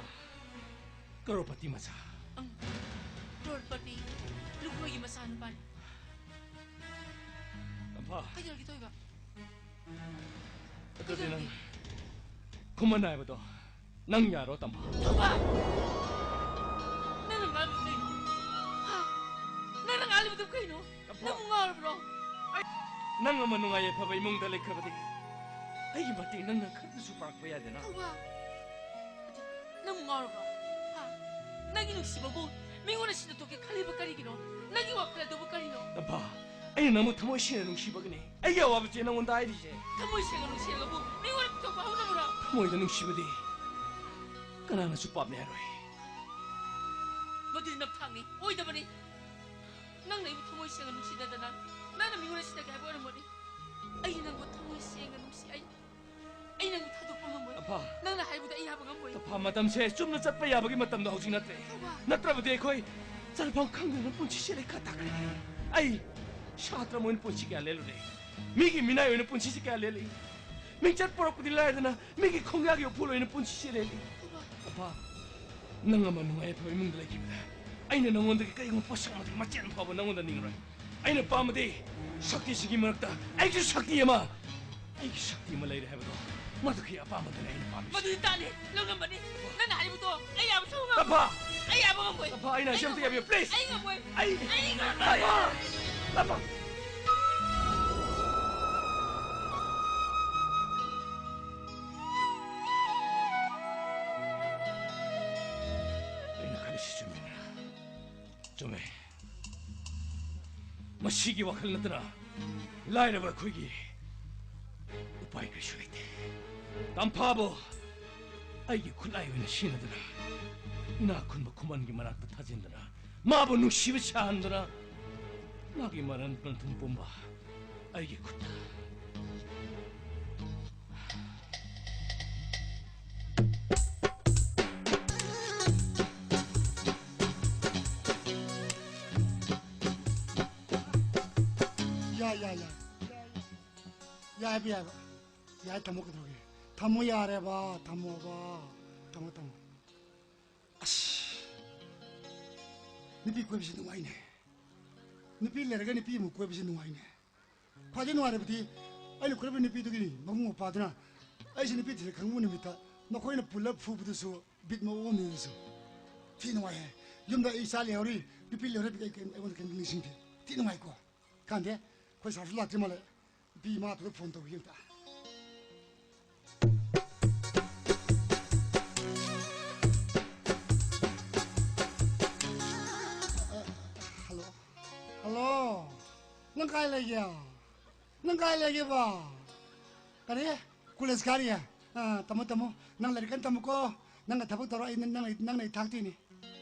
ꯀꯔꯣꯔꯄꯇꯤ ꯃꯆꯥ꯫ ꯑꯪ, ꯀꯔꯣꯔꯄꯇꯤ ꯂꯨꯈꯣꯏꯒꯤ ꯃꯆꯥꯅꯨꯄꯥꯅꯤ꯫ ꯇꯝꯐꯥ꯫ ꯀꯩꯗꯧꯔꯒꯦ ꯇꯣꯏꯕ? ꯑꯗꯨꯗꯤ ꯅꯪ ꯈꯨꯃꯟ ꯍꯥꯏꯕꯗꯣ ꯅꯪ ꯌꯥꯔꯣ, ꯇꯝꯐꯥ? ꯇꯣꯏꯕ! ꯅꯪꯅ ꯉꯥꯡꯂꯤꯕ ꯀꯩꯅꯣ? ꯍꯥ? ꯅꯪꯅ ꯉꯥꯡꯂꯤꯕꯗꯨ ꯀꯩꯅꯣ? ꯇꯝꯐꯥ꯫ ꯅꯪꯕꯨ ꯉꯥꯎꯔꯕ꯭ꯔꯣ? ꯑꯩ, ꯅꯪ ꯑꯃ ꯅꯨꯡꯉꯥꯏ ꯌꯥꯏꯐꯕ ꯏꯃꯨꯡꯗ ꯂꯩꯈ꯭ꯔꯕꯗꯤ ꯑꯩꯒꯤ ꯃꯇꯦꯡ ꯅꯪꯅ ꯈꯔꯗꯁꯨ ꯄꯥꯡꯕ ꯌꯥꯗꯦꯅ? ꯇꯣꯏꯕ! ꯅꯪꯕꯨ ꯉꯥꯎꯔꯕ꯭ꯔꯣ? ꯍꯥ? ꯅꯪꯒꯤ ꯅꯨꯡꯁꯤꯕꯕꯨ ꯃꯤꯉꯣꯟꯗ ꯁꯤꯟꯅꯊꯣꯛꯀꯦ ꯈꯜꯂꯤꯕ ꯀꯔꯤꯒꯤꯅꯣ? ꯅꯪꯒꯤ ꯋꯥꯈꯜ ꯑꯗꯨꯕꯨ ꯀꯔꯤꯅꯣ? ꯇꯝꯐꯥ, ꯑꯩꯅ ꯅꯪꯕꯨ ꯊꯃꯣꯏ ꯁꯦꯡꯅ ꯅꯨꯡꯁꯤꯕꯒꯤꯅꯤ ꯑꯩꯒꯤ ꯑꯋꯥꯕꯁꯦ ꯅꯪꯉꯣꯟꯗ ꯍꯥꯏꯔꯤꯁꯦ꯫ ꯊꯃꯣꯏ ꯁꯦꯡꯅ ꯅꯨꯡꯁꯤꯔꯒꯕꯨ ꯃꯤꯉꯣꯟꯗ ꯄꯤꯊꯣꯛꯄ ꯍꯧꯅꯕ꯭ꯔꯣ? ꯊꯃꯣꯏꯗ ꯅꯨꯡꯁꯤꯕꯗꯤ ꯀꯅꯥꯅꯁꯨ ꯄꯥꯝꯅꯩ ꯍꯥꯏꯔꯣꯏ꯫ ꯃꯗꯨꯗꯤ ꯅꯝꯊꯥꯛꯅꯤ, ꯑꯣꯏꯗꯕꯅꯤ꯫ ꯅꯪꯅ ꯑꯩꯕꯨ ꯊꯃꯣꯏ ꯁꯦꯡꯅ ꯅꯨꯡꯁꯤꯅꯗꯅ ꯅꯪꯅ ꯃꯤꯉꯣꯟꯗ ꯁꯤꯟꯅꯒꯦ ꯍꯥꯏꯕ ꯑꯣꯏꯔꯝꯒꯅꯤ꯫ ꯑꯩ ꯅꯪꯕꯨ ꯊꯃꯣꯏ ꯁꯦꯡꯅ ꯅꯨꯡꯁꯤ꯫ ꯑꯩ, ꯑꯩ ꯅꯪꯕꯨ ꯊꯥꯗꯣꯛꯄ ꯉꯝꯃꯣꯏ꯫ ꯇꯝꯐꯥ꯫ ꯅꯪꯅ ꯍꯥꯏꯕꯗ ꯑꯩ ꯌꯥꯕ ꯉꯝꯃꯣꯏ꯫ ꯇꯝꯐꯥ, ꯃꯇꯝꯁꯦ ꯆꯨꯝꯅ ꯆꯠꯄ ꯌꯥꯕꯒꯤ ꯃꯇꯝꯗꯣ ꯍꯧꯖꯤꯛ ꯅꯠꯇ꯭ꯔꯦ꯫ ꯇꯝꯐꯥ꯫ ꯅꯠꯇ꯭ꯔꯕꯗꯤ ꯑꯩꯈꯣꯏ ꯆꯠꯐꯝ ꯈꯪꯗꯅ ꯄꯨꯟꯁꯤꯁꯦ ꯂꯩꯈꯥ ꯇꯥꯈ꯭ꯔꯦ꯫ ꯑꯩ ꯁꯥꯇ꯭ꯔ ꯑꯃ ꯑꯣꯏꯅ ꯄꯨꯟꯁꯤ ꯀꯌꯥ ꯂꯦꯜꯂꯨꯔꯦ꯫ ꯃꯤꯒꯤ ꯃꯤꯅꯥꯏ ꯑꯣꯏꯅ ꯄꯨꯟꯁꯤꯁꯦ ꯀꯌꯥ ꯂꯦꯜꯂꯤ꯫ ꯃꯤꯡꯆꯠ ꯄꯨꯔꯛꯄꯗꯤ ꯂꯥꯏꯔꯗꯅ ꯃꯤꯒꯤ ꯈꯣꯡꯌꯥꯒꯤ ꯎꯐꯨꯜ ꯑꯣꯏꯅ ꯄꯨꯟꯁꯤꯁꯦ ꯂꯦꯜꯂꯤ꯫ ꯇꯝꯐꯥ꯫ ꯅꯪ ꯑꯃ ꯅꯨꯡꯉꯥꯏ ꯌꯥꯏꯐꯕ ꯏꯃꯨꯡꯗ ꯂꯩꯈꯤꯕꯗ ꯑꯩꯅ ꯅꯪꯉꯣꯟꯗꯒꯤ ꯀꯔꯤꯒꯨꯝꯕ ꯄꯣꯠꯁꯛ ꯑꯃꯗꯒꯤ ꯃꯆꯦꯠ ꯑꯃ ꯐꯥꯎꯕ ꯅꯪꯉꯣꯟꯗ ꯅꯤꯡꯉꯔꯣꯏ꯫ ꯑꯩꯅ ꯄꯥꯝꯕꯗꯤ ꯁꯛꯇꯤꯁꯤꯡꯒꯤ ꯃꯔꯛꯇ ꯑꯩꯒꯤꯁꯨ ꯁꯛꯇꯤ ꯑꯃ, ꯑꯩꯒꯤ ꯁꯛꯇꯤ ꯑꯃ ꯂꯩꯔꯦ ꯍꯥꯏꯕꯗꯣ, ꯃꯗꯨꯒꯤ ꯑꯄꯥꯝꯕꯗꯨꯅꯤ ꯑꯩꯅ ꯄꯥꯝꯃꯤꯁꯦ꯫ ꯃꯗꯨꯗꯤ ꯇꯥꯅꯤ, ꯂꯧꯂꯝꯕꯅꯤ꯫ ꯅꯪꯅ ꯍꯥꯏꯔꯤꯕꯗꯣ ꯑꯩ ꯌꯥꯕ ꯁꯨꯡꯉꯝ ꯉꯝꯃꯣꯏ꯫ ꯇꯝꯐꯥ! ꯑꯩ ꯌꯥꯕ ꯉꯝꯃꯣꯏ꯫ ꯇꯝꯐꯥ, ꯑꯩꯅ ꯍꯥꯏꯖꯕꯗ ꯌꯥꯕꯤꯌꯨ, please! ꯑꯩ ꯉꯝꯃꯣꯏ꯫ ꯑꯩ, ꯑꯩ ꯉꯝꯃꯣꯏ꯫ ꯇꯝꯐꯥ! ꯇꯝꯐꯥ! ꯑꯩꯅ ꯈꯜꯂꯤꯁꯤ ꯆꯨꯝꯃꯤꯅ? ꯆꯨꯝꯃꯦ꯫ ꯃꯁꯤꯒꯤ ꯋꯥꯈꯜ ꯅꯠꯇꯅ ꯂꯥꯏꯔꯕ ꯑꯩꯈꯣꯏꯒꯤ ꯎꯄꯥꯏ ꯀꯔꯤꯁꯨ ꯂꯩꯇꯦ꯫ ꯇꯝꯐꯥꯕꯨ ꯑꯩꯒꯤ ꯈꯨꯠꯂꯥꯏ ꯑꯣꯏꯅ ꯁꯤꯖꯤꯟꯅꯗꯨꯅ ꯏꯅꯥꯛ ꯈꯨꯟꯕ ꯈꯨꯃꯟꯒꯤ ꯃꯅꯥꯛꯇ ꯊꯥꯖꯤꯟꯗꯨꯅ, ꯃꯥꯕꯨ ꯅꯨꯡꯁꯤꯕ ꯁꯥꯍꯟꯗꯨꯅ, ꯃꯥꯒꯤ ꯃꯔꯟ ꯄꯟꯊꯨꯡ ꯄꯨꯝꯕ ꯑꯩꯒꯤ ꯈꯨꯠꯇ꯫ ꯌꯥꯏ, ꯌꯥꯏ, ꯌꯥꯏ꯫ ꯌꯥꯏꯕ, ꯌꯥꯏꯕ꯫ ꯌꯥꯏ, ꯊꯝꯃꯣ, ꯀꯩꯗꯧꯔꯒꯦ? ꯊꯝꯃꯣ, ꯌꯥꯔꯦꯕ, ꯊꯝꯃꯣꯕ꯫ ꯊꯝꯃꯣ, ꯊꯝꯃꯣ꯫ ꯑꯁ, ꯅꯨꯄꯤ ꯀꯣꯏꯕꯁꯤ ꯅꯨꯡꯉꯥꯏꯅꯦ꯫ ꯅꯨꯄꯤ ꯂꯩꯔꯒ ꯅꯨꯄꯤ ꯑꯃꯨꯛ ꯀꯣꯏꯕꯁꯤ ꯅꯨꯡꯉꯥꯏꯅꯦ꯫ ꯈ꯭ꯋꯥꯏꯗꯒꯤ ꯅꯨꯡꯉꯥꯏꯔꯕꯗꯤ ꯑꯩꯅ ꯀꯣꯏꯔꯤꯕ ꯅꯨꯄꯤꯗꯨꯒꯤ ꯃꯕꯨꯡ ꯃꯧꯄꯥꯗꯨꯅ ꯑꯩꯁꯦ ꯅꯨꯄꯤ ꯊꯤꯔꯦ ꯈꯪꯕ ꯅꯨꯃꯤꯠꯇ ꯃꯈꯣꯏꯅ ꯄꯨꯜꯂꯞ ꯐꯨꯕꯗꯨꯁꯨ ꯕꯤꯠ ꯃꯑꯣꯡ ꯑꯃꯗꯁꯨ꯫ ꯊꯤ ꯅꯨꯡꯉꯥꯏꯍꯦ꯫ ꯌꯨꯝꯗ ꯑꯩ ꯏꯆꯥ ꯂꯩꯍꯧꯔꯤ, ꯅꯨꯄꯤ ꯂꯩꯍꯧꯔꯤ, ꯑꯩ ꯀꯩꯝ, ꯑꯩꯉꯣꯟꯗ ꯀꯩꯝ ꯅꯤꯡꯁꯤꯡꯗꯦ꯫ ꯊꯤ ꯅꯨꯡꯉꯥꯏꯀꯣ꯫ ꯀꯥꯟꯗꯦ, ꯑꯩꯈꯣꯏ ꯁꯥꯔꯁꯨ ꯂꯥꯛꯇ꯭ꯔꯤ ꯃꯥꯜꯂꯦ꯫ ꯅꯨꯄꯤ ꯏꯃꯥꯗꯨꯗ ꯐꯣꯟ ꯇꯧꯈꯤꯒꯦ ꯑꯝꯇ꯫ ꯍꯜꯂꯣ꯫ ꯍꯜꯂꯣ꯫ ꯅꯪ ꯀꯥꯏ ꯂꯩꯒꯦ? ꯅꯪ ꯀꯥꯏ ꯂꯩꯒꯦꯕ? ꯀꯔꯤ? ꯀꯣꯂꯦꯖ ꯀꯥꯔꯤꯌꯦ? ꯑꯥ, ꯇꯝꯃꯣ, ꯇꯝꯃꯣ꯫ ꯅꯪ ꯂꯥꯏꯔꯤꯛ ꯀꯟꯅ ꯇꯝꯃꯨꯀꯣ꯫ ꯅꯪꯅ ꯊꯕꯛ ꯇꯧꯔꯣ, ꯑꯩ ꯅꯪ, ꯅꯪ, ꯅꯪꯅ ꯑꯩ ꯊꯥꯛꯇꯣꯏꯅꯤ꯫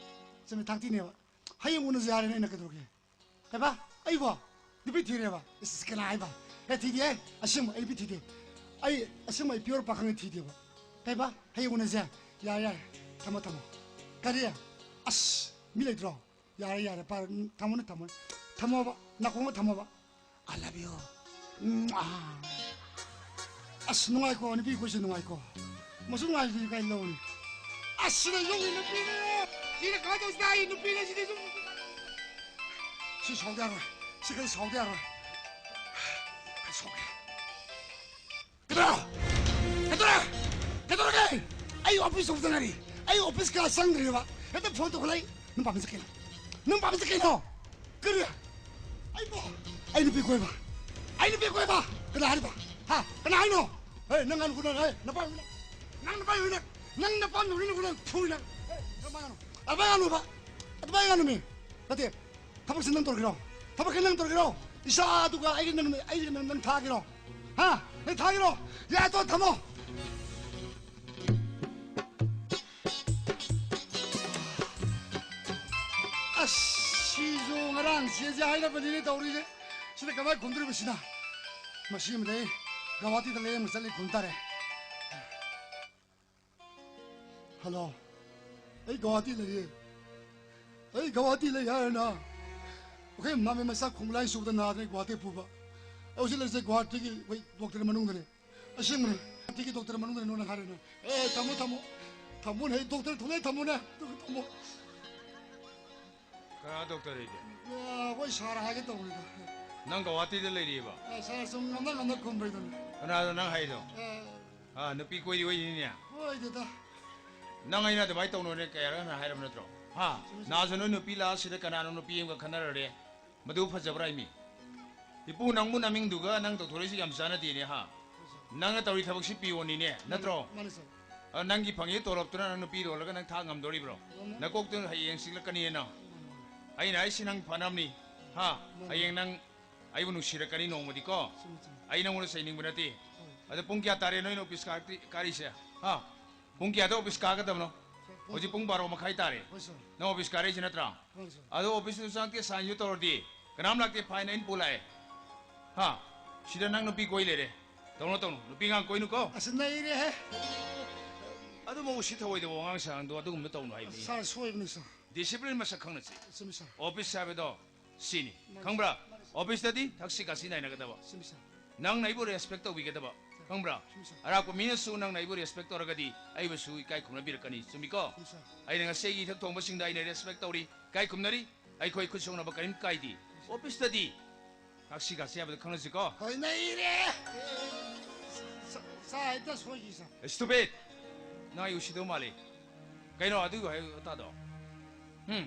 ꯆꯨꯝꯃꯦ, ꯊꯥꯛꯇꯣꯏꯅꯦꯕ꯫ ꯍꯌꯦꯡ ꯎꯅꯁꯦ ꯍꯥꯏꯔꯦꯅꯦ ꯑꯩꯅ, ꯀꯩꯗꯧꯔꯒꯦ? ꯀꯩꯕꯥ? ꯑꯩꯕꯣ? ꯅꯨꯄꯤ ꯊꯤꯔꯦꯕ? ꯏꯁ, ꯀꯅꯥ ꯍꯥꯏꯕ? ꯑꯦ, ꯊꯤꯗꯦꯍꯦ꯫ ꯑꯁꯦꯡꯕ ꯑꯩ ꯅꯨꯄꯤ ꯊꯤꯗꯦ꯫ ꯑꯩ ꯑꯁꯦꯡꯕ ꯑꯩ pure ꯄꯥꯈꯪꯅ ꯊꯤꯗꯦꯕ꯫ ꯀꯩꯕꯥ? ꯍꯌꯦꯡ ꯎꯅꯁꯦ꯫ ꯌꯥꯔꯦ, ꯌꯥꯔꯦ꯫ ꯊꯝꯃꯣ, ꯊꯝꯃꯣ꯫ ꯀꯔꯤ? ꯑꯁ, ꯃꯤ ꯂꯩꯇ꯭ꯔꯣ? ꯌꯥꯔꯦ, ꯌꯥꯔꯦ, ꯄꯥꯔ-, ꯊꯝꯃꯣꯅꯦ, ꯊꯝꯃꯣꯅꯦ꯫ ꯊꯝꯃꯣꯕ, ꯅꯥꯀꯣꯡꯗ ꯊꯝꯃꯣꯕ꯫ I love you꯫ ꯎꯝ, ꯑꯥ꯫ ꯑꯁ, ꯅꯨꯡꯉꯥꯏꯀꯣ, ꯅꯨꯄꯤ ꯑꯩꯈꯣꯏꯁꯦ ꯅꯨꯡꯉꯥꯏꯀꯣ꯫ ꯃꯁꯨ ꯅꯨꯡꯉꯥꯏꯁꯤꯗꯤ ꯀꯥꯏ ꯂꯧꯅꯤ? ꯑꯁ, ꯁꯤꯗ ꯌꯨꯝꯒꯤ ꯅꯨꯄꯤꯅꯦ꯫ ꯁꯤꯅ ꯀꯃꯥꯏꯅ ꯇꯧꯁꯤꯗ ꯑꯩ ꯅꯨꯄꯤꯅꯦ ꯁꯤꯗꯤ ꯌꯨꯝ-, ꯁꯤ ꯁꯥꯎꯗ ꯌꯥꯔꯣꯏ꯫ ꯁꯤ ꯈꯔ ꯁꯥꯎꯗ ꯌꯥꯔꯣꯏ꯫ ꯈꯔ ꯁꯥꯎꯒꯦ꯫ ꯀꯩꯗꯧꯔꯦ? ꯀꯩꯗꯧꯔꯦ? ꯀꯩꯗꯧꯔꯒꯦ? ꯑꯩ ꯑꯣꯐꯤꯁ ꯌꯧꯕꯗ ꯉꯥꯏꯔꯤ꯫ ꯑꯩ ꯑꯣꯐꯤꯁ ꯀꯌꯥ ꯆꯪꯗ꯭ꯔꯤꯕ꯫ ꯍꯦꯛꯇ ꯐꯣꯟ ꯇꯧꯈꯠꯂꯛꯏ꯫ ꯅꯪ ꯄꯥꯝꯃꯤꯁꯦ ꯀꯩꯅꯣ? ꯅꯪ ꯄꯥꯝꯃꯤꯁꯦ ꯀꯩꯅꯣ? ꯀꯔꯤ? ꯑꯩꯕꯣ? ꯑꯩ ꯅꯨꯄꯤ ꯀꯣꯏꯕ? ꯑꯩ ꯅꯨꯄꯤ ꯀꯣꯏꯕ? ꯀꯅꯥ ꯍꯥꯏꯔꯤꯕ? ꯍꯥ? ꯀꯅꯥ ꯍꯥꯏꯅꯣ? ꯍꯦ, ꯅꯪ ꯉꯥꯅꯨ ꯅꯪ, ꯍꯦ, ꯅꯄꯥ ꯅꯪ, ꯅꯪ ꯅꯄꯥ ꯅꯪ, ꯅꯪ ꯅꯄꯥ ꯅꯪ, ꯅꯪ ꯐꯨꯏ ꯅꯪ꯫ ꯍꯦ, ꯅꯄꯥ ꯉꯥꯅꯨ꯫ ꯅꯄꯥ ꯉꯥꯅꯨꯕ? ꯅꯄꯥ ꯉꯥꯅꯨꯃꯤ? ꯅꯠꯇꯦ꯫ ꯊꯕꯛꯁꯦ ꯅꯪ ꯇꯧꯔꯒꯦꯔꯣ? ꯊꯕꯛꯁꯦ ꯅꯪ ꯇꯧꯔꯒꯦꯔꯣ? ꯏꯆꯥꯗꯨꯒ ꯑꯩꯒ ꯅꯪ, ꯑꯩꯒ ꯅꯪ, ꯅꯪ ꯊꯥꯒꯦꯔꯣ? ꯍꯥ? ꯅꯪ ꯊꯥꯒꯦꯔꯣ? ꯌꯥꯏ, ꯇꯣ, ꯊꯝꯃꯣ꯫ ꯑꯁ, ꯁꯤꯁꯨ ꯉꯔꯥꯡ ꯆꯦꯁꯦ ꯍꯥꯏꯔꯕꯅꯤꯅꯦ ꯇꯧꯔꯤꯁꯦ꯫ ꯁꯤꯗ ꯀꯃꯥꯏ ꯈꯨꯝꯗꯣꯔꯤꯕ ꯁꯤꯅ? ꯃꯁꯤ ꯑꯃꯗꯤ ꯑꯩ ꯒꯧꯍꯥꯇꯤꯗ ꯂꯥꯌꯦꯡꯕ ꯆꯠꯂꯤ ꯈꯨꯝ ꯇꯥꯔꯦ꯫ ꯍꯜꯂꯣ, ꯑꯩ ꯒꯧꯍꯥꯇꯤ ꯂꯩꯌꯦ꯫ ꯑꯩ ꯒꯧꯍꯥꯇꯤ ꯂꯩ ꯍꯥꯏꯔꯅ꯫ ꯑꯩꯈꯣꯏ ꯃꯃꯥ ꯃꯆꯥ ꯈꯣꯡꯂꯥꯏ ꯁꯨꯕꯗ ꯅꯥꯗꯅ ꯒꯧꯍꯥꯇꯤ ꯄꯨꯕ꯫ ꯑꯩ ꯍꯧꯖꯤꯛ ꯂꯩꯔꯤꯁꯦ ꯒꯧꯍꯥꯇꯤꯒꯤ ꯑꯩꯈꯣꯏ ꯗꯣꯛꯇꯔ ꯃꯅꯨꯡꯗꯅꯦ꯫ ꯑꯁꯦꯡꯕꯅꯦ꯫ ꯒꯧꯍꯥꯇꯤꯒꯤ ꯗꯣꯛꯇꯔ ꯃꯅꯨꯡꯗꯅꯦ ꯅꯣꯏꯅ ꯍꯥꯏꯔꯅ꯫ ꯑꯦ, ꯊꯝꯃꯣ, ꯊꯝꯃꯣ꯫ ꯊꯝꯃꯣꯅꯦ, ꯗꯣꯛꯇꯔ ꯊꯣꯛꯂꯛꯑꯦ, ꯊꯝꯃꯣꯅꯦ꯫ ꯑꯗꯨꯒ ꯊꯝꯃꯣ꯫ ꯀꯅꯥ ꯗꯣꯛꯇꯔ ꯂꯩꯒꯦ? ꯑ, ꯑꯩꯈꯣꯏ ꯁꯥꯔ ꯍꯥꯏꯒꯦ ꯇꯧꯕꯅꯤꯗ꯫ ꯅꯪ ꯒꯧꯍꯥꯇꯤꯗ ꯂꯩꯔꯤꯕ? ꯑ, ꯁꯥꯔ, ꯁꯨꯝ ꯉꯝꯅ ꯉꯝꯅ ꯈꯨꯝꯕꯩꯗꯨꯅꯤ꯫ ꯀꯅꯥꯗ ꯅꯪ ꯍꯥꯏꯗꯣ? ꯑ, ꯑꯥ, ꯅꯨꯄꯤ ꯀꯣꯏꯔꯤ ꯑꯣꯏꯅꯤꯅꯦ? ꯑꯣꯏꯗꯦꯗ꯫ ꯅꯪ ꯑꯩꯅ ꯑꯗꯨꯃꯥꯏꯅ ꯇꯧꯅꯣꯅꯦ ꯀꯌꯥꯔꯛ ꯍꯟꯅ ꯍꯥꯏꯔꯕ ꯅꯠꯇ꯭ꯔꯣ? ꯍꯥ? ꯆꯨꯝꯃꯤ, ꯆꯨꯝꯃꯤ꯫ ꯅꯍꯥꯟꯁꯨ ꯅꯣꯏ ꯅꯨꯄꯤ ꯂꯥꯛꯑꯁꯤꯗ ꯀꯅꯥꯅꯣ ꯅꯨꯄꯤ ꯑꯃꯒ ꯈꯟꯅꯔꯔꯦ? ꯃꯗꯨ ꯐꯖꯕ꯭ꯔꯥ ꯍꯥꯏꯃꯤ? ꯏꯄꯨ, ꯅꯪꯕꯨ ꯅꯃꯤꯡꯗꯨꯒ ꯅꯪ ꯇꯧꯊꯣꯔꯛꯏꯁꯤ ꯌꯥꯝ ꯆꯥꯟꯅꯗꯦꯅꯦ, ꯍꯥ? ꯅꯪꯅ ꯇꯧꯔꯤ ꯊꯕꯛꯁꯤ ꯄꯤꯌꯣꯟꯅꯤꯅꯦ, ꯅꯠꯇ꯭ꯔꯣ? ꯃꯥꯅꯤ, ꯁꯥꯔ꯫ ꯑ, ꯅꯪꯒꯤ ꯐꯪꯉꯤ ꯇꯣꯂꯣꯞꯇꯨꯅ ꯅꯪ ꯅꯨꯄꯤ ꯌꯣꯜꯂꯒ ꯅꯪ ꯊꯥꯛ ꯉꯝꯗꯣꯔꯤꯕ꯭ꯔꯣ? ꯉꯝꯃꯣꯏ꯫ ꯅꯀꯣꯛꯇꯨ ꯍꯌꯦꯡ ꯆꯤꯛꯂꯛꯀꯅꯤꯅ꯫ ꯉꯝꯃꯣꯏ꯫ ꯑꯩꯅ ꯍꯥꯏꯁꯤ ꯅꯪ ꯐꯅꯕꯅꯤ꯫ ꯍꯥ? ꯃꯥꯅꯤ꯫ ꯍꯌꯦꯡ ꯅꯪ ꯑꯩꯕꯨ ꯅꯨꯡꯁꯤꯔꯛꯀꯅꯤ ꯅꯣꯡꯃꯗꯤꯀꯣ꯫ ꯆꯨꯝꯃꯤ, ꯆꯨꯝꯃꯤ꯫ ꯑꯩ ꯅꯪꯉꯣꯟꯗ ꯆꯩꯅꯤꯡꯕ ꯅꯠꯇꯦ꯫ ꯍꯣꯏ꯫ ꯑꯗꯣ ꯄꯨꯡ ꯀꯌꯥ ꯇꯥꯔꯦ ꯅꯣꯏꯅ ꯑꯣꯐꯤꯁ ꯀꯥꯔꯛꯇꯤ-, ꯀꯥꯔꯤꯁꯦ? ꯍꯥ? ꯄꯨꯡ ꯀꯌꯥꯗ ꯑꯣꯐꯤꯁ ꯀꯥꯒꯗꯕꯅꯣ? ꯁꯥꯔ, ꯄꯨꯡ ꯍꯧꯖꯤꯛ ꯄꯨꯡ ꯕꯥꯔꯣ ꯃꯈꯥꯏ ꯇꯥꯔꯦ꯫ ꯍꯣꯏ, ꯁꯥꯔ꯫ ꯅꯪ ꯑꯣꯐꯤꯁ ꯀꯥꯔꯛꯏꯁꯤ ꯅꯠꯇ꯭ꯔꯥ? ꯍꯣꯏ, ꯁꯥꯔ꯫ ꯑꯗꯣ ꯑꯣꯐꯤꯁꯇꯨ ꯆꯪꯉꯛꯇꯦ, ꯁꯥꯏꯟꯁꯨ ꯇꯧꯔꯗꯤ꯫ ꯀꯅꯥꯝ ꯂꯥꯛꯇꯦ, ꯐꯥꯏꯟ ꯑꯩꯅ ꯄꯨ ꯂꯥꯛꯑꯦ꯫ ꯍꯥ? ꯁꯤꯗ ꯅꯪ ꯅꯨꯄꯤ ꯀꯣꯏ ꯂꯩꯔꯦ꯫ ꯇꯧꯅꯨ, ꯇꯧꯅꯨ꯫ ꯅꯨꯄꯤ ꯑꯉꯥꯡ ꯀꯣꯏꯅꯨꯀꯣ꯫ ꯑꯁ, ꯅꯩꯔꯦꯍꯦ꯫ ꯑꯗꯨꯝꯕ ꯎꯁꯤꯠ ꯊꯑꯣꯏꯗꯕ ꯋꯥꯉꯥꯡ ꯁꯉꯥꯡꯗꯣ ꯑꯗꯨꯒꯨꯝꯕ ꯇꯧꯅꯨ ꯍꯥꯏꯕꯅꯤ꯫ ꯁꯥꯔ, ꯁꯣꯏꯕꯅꯤ, ꯁꯥꯔ꯫ ꯗꯤꯁꯤꯄ꯭ꯂꯤꯟ ꯃꯁꯛ ꯈꯪꯅꯁꯤ꯫ ꯆꯨꯝꯃꯤ, ꯁꯥꯔ꯫ ꯑꯣꯐꯤꯁ ꯍꯥꯏꯕꯗꯣ ꯁꯤꯅꯤ꯫ ꯃꯥꯅꯤ, ꯈꯪꯕ꯭ꯔꯥ? ꯁꯥꯔ꯫ ꯃꯥꯅꯤ, ꯁꯥꯔ꯫ ꯑꯣꯐꯤꯁꯇꯗꯤ ꯊꯛꯁꯤ ꯈꯥꯁꯤ ꯅꯥꯏꯅꯒꯗꯕ꯫ ꯆꯨꯝꯃꯤ, ꯁꯥꯔ꯫ ꯅꯪꯅ ꯑꯩꯕꯨ ꯔꯦꯁꯄꯦꯛ ꯇꯧꯕꯤꯒꯗꯕ꯫ ꯁꯥꯔ꯫ ꯈꯪꯕ꯭ꯔꯥ? ꯆꯨꯝꯃꯤ, ꯁꯥꯔ꯫ ꯑꯔꯥꯛꯄ ꯃꯤꯅꯁꯨ ꯅꯪꯅ ꯑꯩꯕꯨ ꯔꯦꯁꯄꯦꯛ ꯇꯧꯔꯒꯗꯤ ꯑꯩꯕꯨꯁꯨ ꯏꯀꯥꯏ ꯈꯨꯝꯅꯕꯤꯔꯛꯀꯅꯤ꯫ ꯆꯨꯝꯃꯤꯀꯣ? ꯆꯨꯝꯃꯤ, ꯁꯥꯔ꯫ ꯑꯩꯅ ꯉꯁꯤ ꯑꯩꯒꯤ ꯏꯊꯛ ꯊꯣꯡꯕꯁꯤꯡꯗ ꯑꯩꯅ ꯔꯦꯁꯄꯦꯛ ꯇꯧꯔꯤ, ꯏꯀꯥꯏ ꯈꯨꯝꯅꯔꯤ꯫ ꯑꯩꯈꯣꯏ ꯈꯨꯠ ꯁꯣꯛꯅꯕ ꯀꯔꯤꯝ ꯀꯥꯏꯗꯦ꯫ ꯑꯣꯐꯤꯁꯇꯗꯤ ꯊꯛꯁꯤ ꯈꯥꯁꯤ ꯍꯥꯏꯕꯗꯣ ꯈꯪꯅꯁꯤꯀꯣ? ꯍꯣꯏ, ꯅꯩꯔꯦ! ꯁꯥ-, ꯁꯥꯔ, ꯍꯦꯛꯇ ꯁꯣꯏꯈꯤ, ꯁꯥꯔ꯫ Stupid! ꯅꯪ ꯑꯩ ꯎꯁꯤꯗꯧ ꯃꯥꯜꯂꯤ꯫ ꯀꯩꯅꯣ ꯑꯗꯨꯒꯤ ꯋꯥꯍꯩ ꯋꯥꯇꯥꯗꯣ? ꯎꯝ?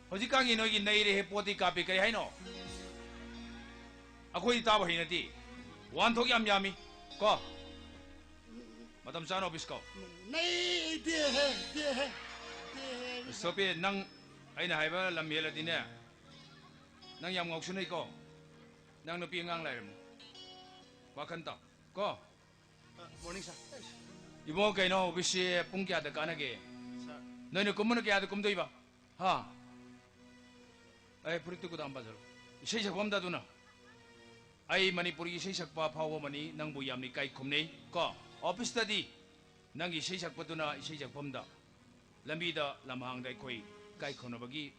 ꯍꯧꯖꯤꯛꯀꯥꯟꯒꯤ ꯅꯣꯏꯒꯤ "ꯅꯩꯔꯦꯍꯦ" ꯄꯣꯠꯇꯤ ꯀꯥꯞꯄꯤ꯫ ꯀꯔꯤ ꯍꯥꯏꯅꯣ? ꯑꯩꯈꯣꯏꯗꯤ ꯇꯥꯕ ꯍꯩꯅꯗꯦ꯫ ꯋꯥꯍꯟꯊꯣꯛ ꯌꯥꯝ ꯌꯥꯝꯃꯤ꯫ ꯀꯣ? ꯃꯇꯝ ꯆꯥꯅ ꯑꯣꯐꯤꯁ ꯀꯣ꯫ ꯅꯩꯗꯦꯍꯦ, ꯗꯦꯍꯦ, ꯗꯦꯍꯦ꯫ Stop it, ꯅꯪ ꯑꯩꯅ ꯍꯥꯏꯕ ꯂꯝ ꯍꯦꯜꯂꯗꯤꯅꯦ, ꯅꯪ ꯌꯥꯝ ꯉꯥꯎꯁꯤꯟꯅꯩꯀꯣ꯫ ꯅꯪ ꯅꯨꯄꯤ ꯑꯉꯥꯡ ꯂꯩꯔꯝꯃꯣ꯫ ꯋꯥꯈꯟ ꯇꯥꯎ꯫ ꯀꯣ? ꯑ, morning, sir꯫ ꯏꯕꯨꯡꯉꯣ, ꯀꯩꯅꯣ, ꯑꯣꯐꯤꯁꯁꯤ ꯄꯨꯡ ꯀꯌꯥꯗ ꯀꯥꯟꯅꯒꯦ? Sir꯫ ꯅꯣꯏꯅ ꯀꯨꯝꯕꯅ ꯀꯌꯥꯗ ꯀꯨꯝꯗꯣꯏꯕ? ꯍꯥ? ꯑꯩ ꯐꯨꯔꯤꯠꯇꯨ ꯀꯨꯗꯥꯝ ꯄꯥꯖꯔꯣ꯫ ꯏꯁꯩ ꯁꯛꯐꯝꯗ ꯑꯗꯨꯅ, "ꯑꯩ ꯃꯅꯤꯄꯨꯔꯒꯤ ꯏꯁꯩ ꯁꯛꯄ ꯑꯐꯥꯎꯕ ꯑꯃꯅꯤ, ꯅꯪꯕꯨ ꯌꯥꯝꯅ ꯏꯀꯥꯏ ꯈꯨꯝꯅꯩ" ꯀꯣ꯫ ꯑꯣꯐꯤꯁꯇꯗꯤ ꯅꯪꯒꯤ ꯏꯁꯩ ꯁꯛꯄꯗꯨꯅ ꯏꯁꯩ ꯁꯛꯐꯝꯗ, ꯂꯝꯕꯤꯗ ꯂꯝꯍꯥꯡꯗ ꯑꯩꯈꯣꯏ ꯏꯀꯥꯏ ꯈꯨꯝꯅꯕꯒꯤ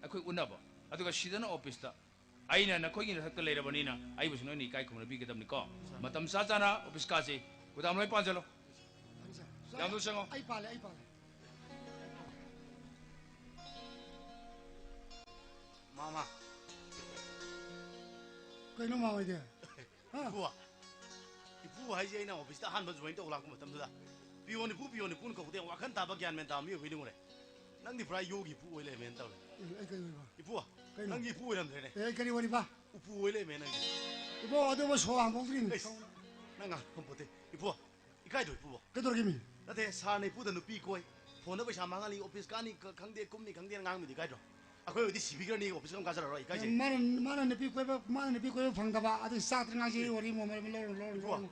ꯑꯩꯈꯣꯏ ꯎꯠꯅꯕ, ꯑꯗꯨꯒ ꯁꯤꯗꯅ ꯑꯣꯐꯤꯁꯇ ꯑꯩꯅ ꯅꯈꯣꯏꯒꯤ ꯅꯊꯛꯇ ꯂꯩꯔꯕꯅꯤꯅ ꯑꯩꯕꯨꯁꯨ ꯅꯣꯏꯅ ꯏꯀꯥꯏ ꯈꯨꯝꯅꯕꯤꯒꯗꯕꯅꯤꯀꯣ꯫ ꯃꯇꯝ ꯆꯥ ꯆꯥꯅ ꯑꯣꯐꯤꯁ ꯀꯥꯁꯤ꯫ ꯀꯨꯗꯥꯝ ꯂꯣꯏ ꯄꯥꯟꯁꯤꯜꯂꯣ꯫ ꯌꯥꯝ ꯊꯨꯅ ꯆꯪꯉꯣ꯫ ꯑꯩ ꯄꯥꯜꯂꯦ, ꯑꯩ ꯄꯥꯜꯂꯦ꯫ ꯃꯥꯃ꯫ ꯀꯩꯅꯣ ꯃꯥ ꯍꯣꯏꯗꯤ? ꯍꯥ? ꯏꯄꯨ꯫ ꯏꯄꯨ ꯍꯥꯏꯁꯦ ꯑꯩꯅ ꯑꯣꯐꯤꯁꯇ ꯑꯍꯥꯟꯕ ꯖꯣꯏꯟ ꯇꯧꯕ ꯂꯥꯛꯄ ꯃꯇꯝꯗꯨꯗ, "ꯄꯤꯌꯣꯟ ꯏꯄꯨ, ꯄꯤꯌꯣꯟ ꯏꯄꯨꯅ" ꯀꯧꯕꯗ ꯌꯥꯝ ꯋꯥꯈꯜ ꯇꯥꯕ, ꯒ꯭ꯌꯥꯟ ꯃꯦꯟ ꯇꯥꯕ ꯃꯤ ꯑꯣꯏꯕꯩ ꯅꯤꯡꯉꯨꯔꯦ꯫ ꯅꯪꯗꯤ ꯄꯨꯔꯥ ꯌꯣꯒꯤ ꯏꯄꯨ ꯑꯣꯏ ꯂꯩꯔꯝꯃꯦꯅ ꯇꯧꯔꯦ꯫ ꯑꯦ, ꯑꯩ ꯀꯩ ꯑꯣꯏꯕ? ꯏꯄꯨ꯫ ꯀꯩꯅꯣ? ꯅꯪꯒꯤ ꯏꯄꯨ ꯑꯣꯏꯔꯝꯗ꯭ꯔꯦꯅꯦ꯫ ꯑꯦ, ꯑꯩ ꯀꯔꯤ ꯑꯣꯏꯔꯤꯕ? ꯎꯄꯨ ꯑꯣꯏ ꯂꯩꯔꯝꯃꯦ ꯅꯪꯒꯤ꯫ ꯏꯕꯣ, ꯑꯗꯨꯕꯨ ꯁꯣ ꯍꯥꯡꯗꯣꯛꯇ꯭ꯔꯤꯅꯤ꯫ ꯏꯁ, ꯅꯪ ꯉꯥꯡꯐꯝ ꯄꯣꯠꯇꯦ꯫ ꯏꯄꯨ, ꯏꯀꯥꯏꯗ꯭ꯔꯣ ꯏꯄꯨꯕꯣ? ꯀꯩꯗꯧꯔꯒꯦ ꯃꯤ? ꯅꯠꯇꯦ, ꯁꯥꯔꯅ ꯏꯄꯨꯗ ꯅꯨꯄꯤ ꯀꯣꯏ, ꯐꯣꯟꯗ ꯄꯩꯁꯥ ꯃꯥꯡꯍꯜꯂꯤ, ꯑꯣꯐꯤꯁ ꯀꯥꯅꯤ ꯈ-, ꯈꯪꯗꯦ, ꯀꯨꯝꯅꯤ ꯈꯪꯗꯦꯅ ꯉꯥꯡꯕꯗꯤ ꯏꯀꯥꯏꯗ꯭ꯔꯣ? ꯑꯩꯈꯣꯏ ꯑꯣꯏꯗꯤ ꯁꯤꯕꯤꯈ꯭ꯔꯅꯤ, ꯑꯣꯐꯤꯁ ꯑꯃ ꯀꯥꯖꯔꯔꯣꯏ, ꯏꯀꯥꯏꯖꯩ꯫ ꯃꯥꯅ, ꯃꯥꯅ ꯅꯨꯄꯤ ꯀꯣꯏꯕ, ꯃꯥꯅ ꯅꯨꯄꯤ ꯀꯣꯏꯕ ꯐꯪꯗꯕ, ꯑꯗꯨ ꯆꯥꯛꯇ ꯉꯥꯡꯁꯤ ꯋꯥꯔꯤ ꯑꯃ ꯂꯧꯔꯣ, ꯂꯧꯔꯣ, ꯏꯄꯨ, ꯂꯧꯔꯣ꯫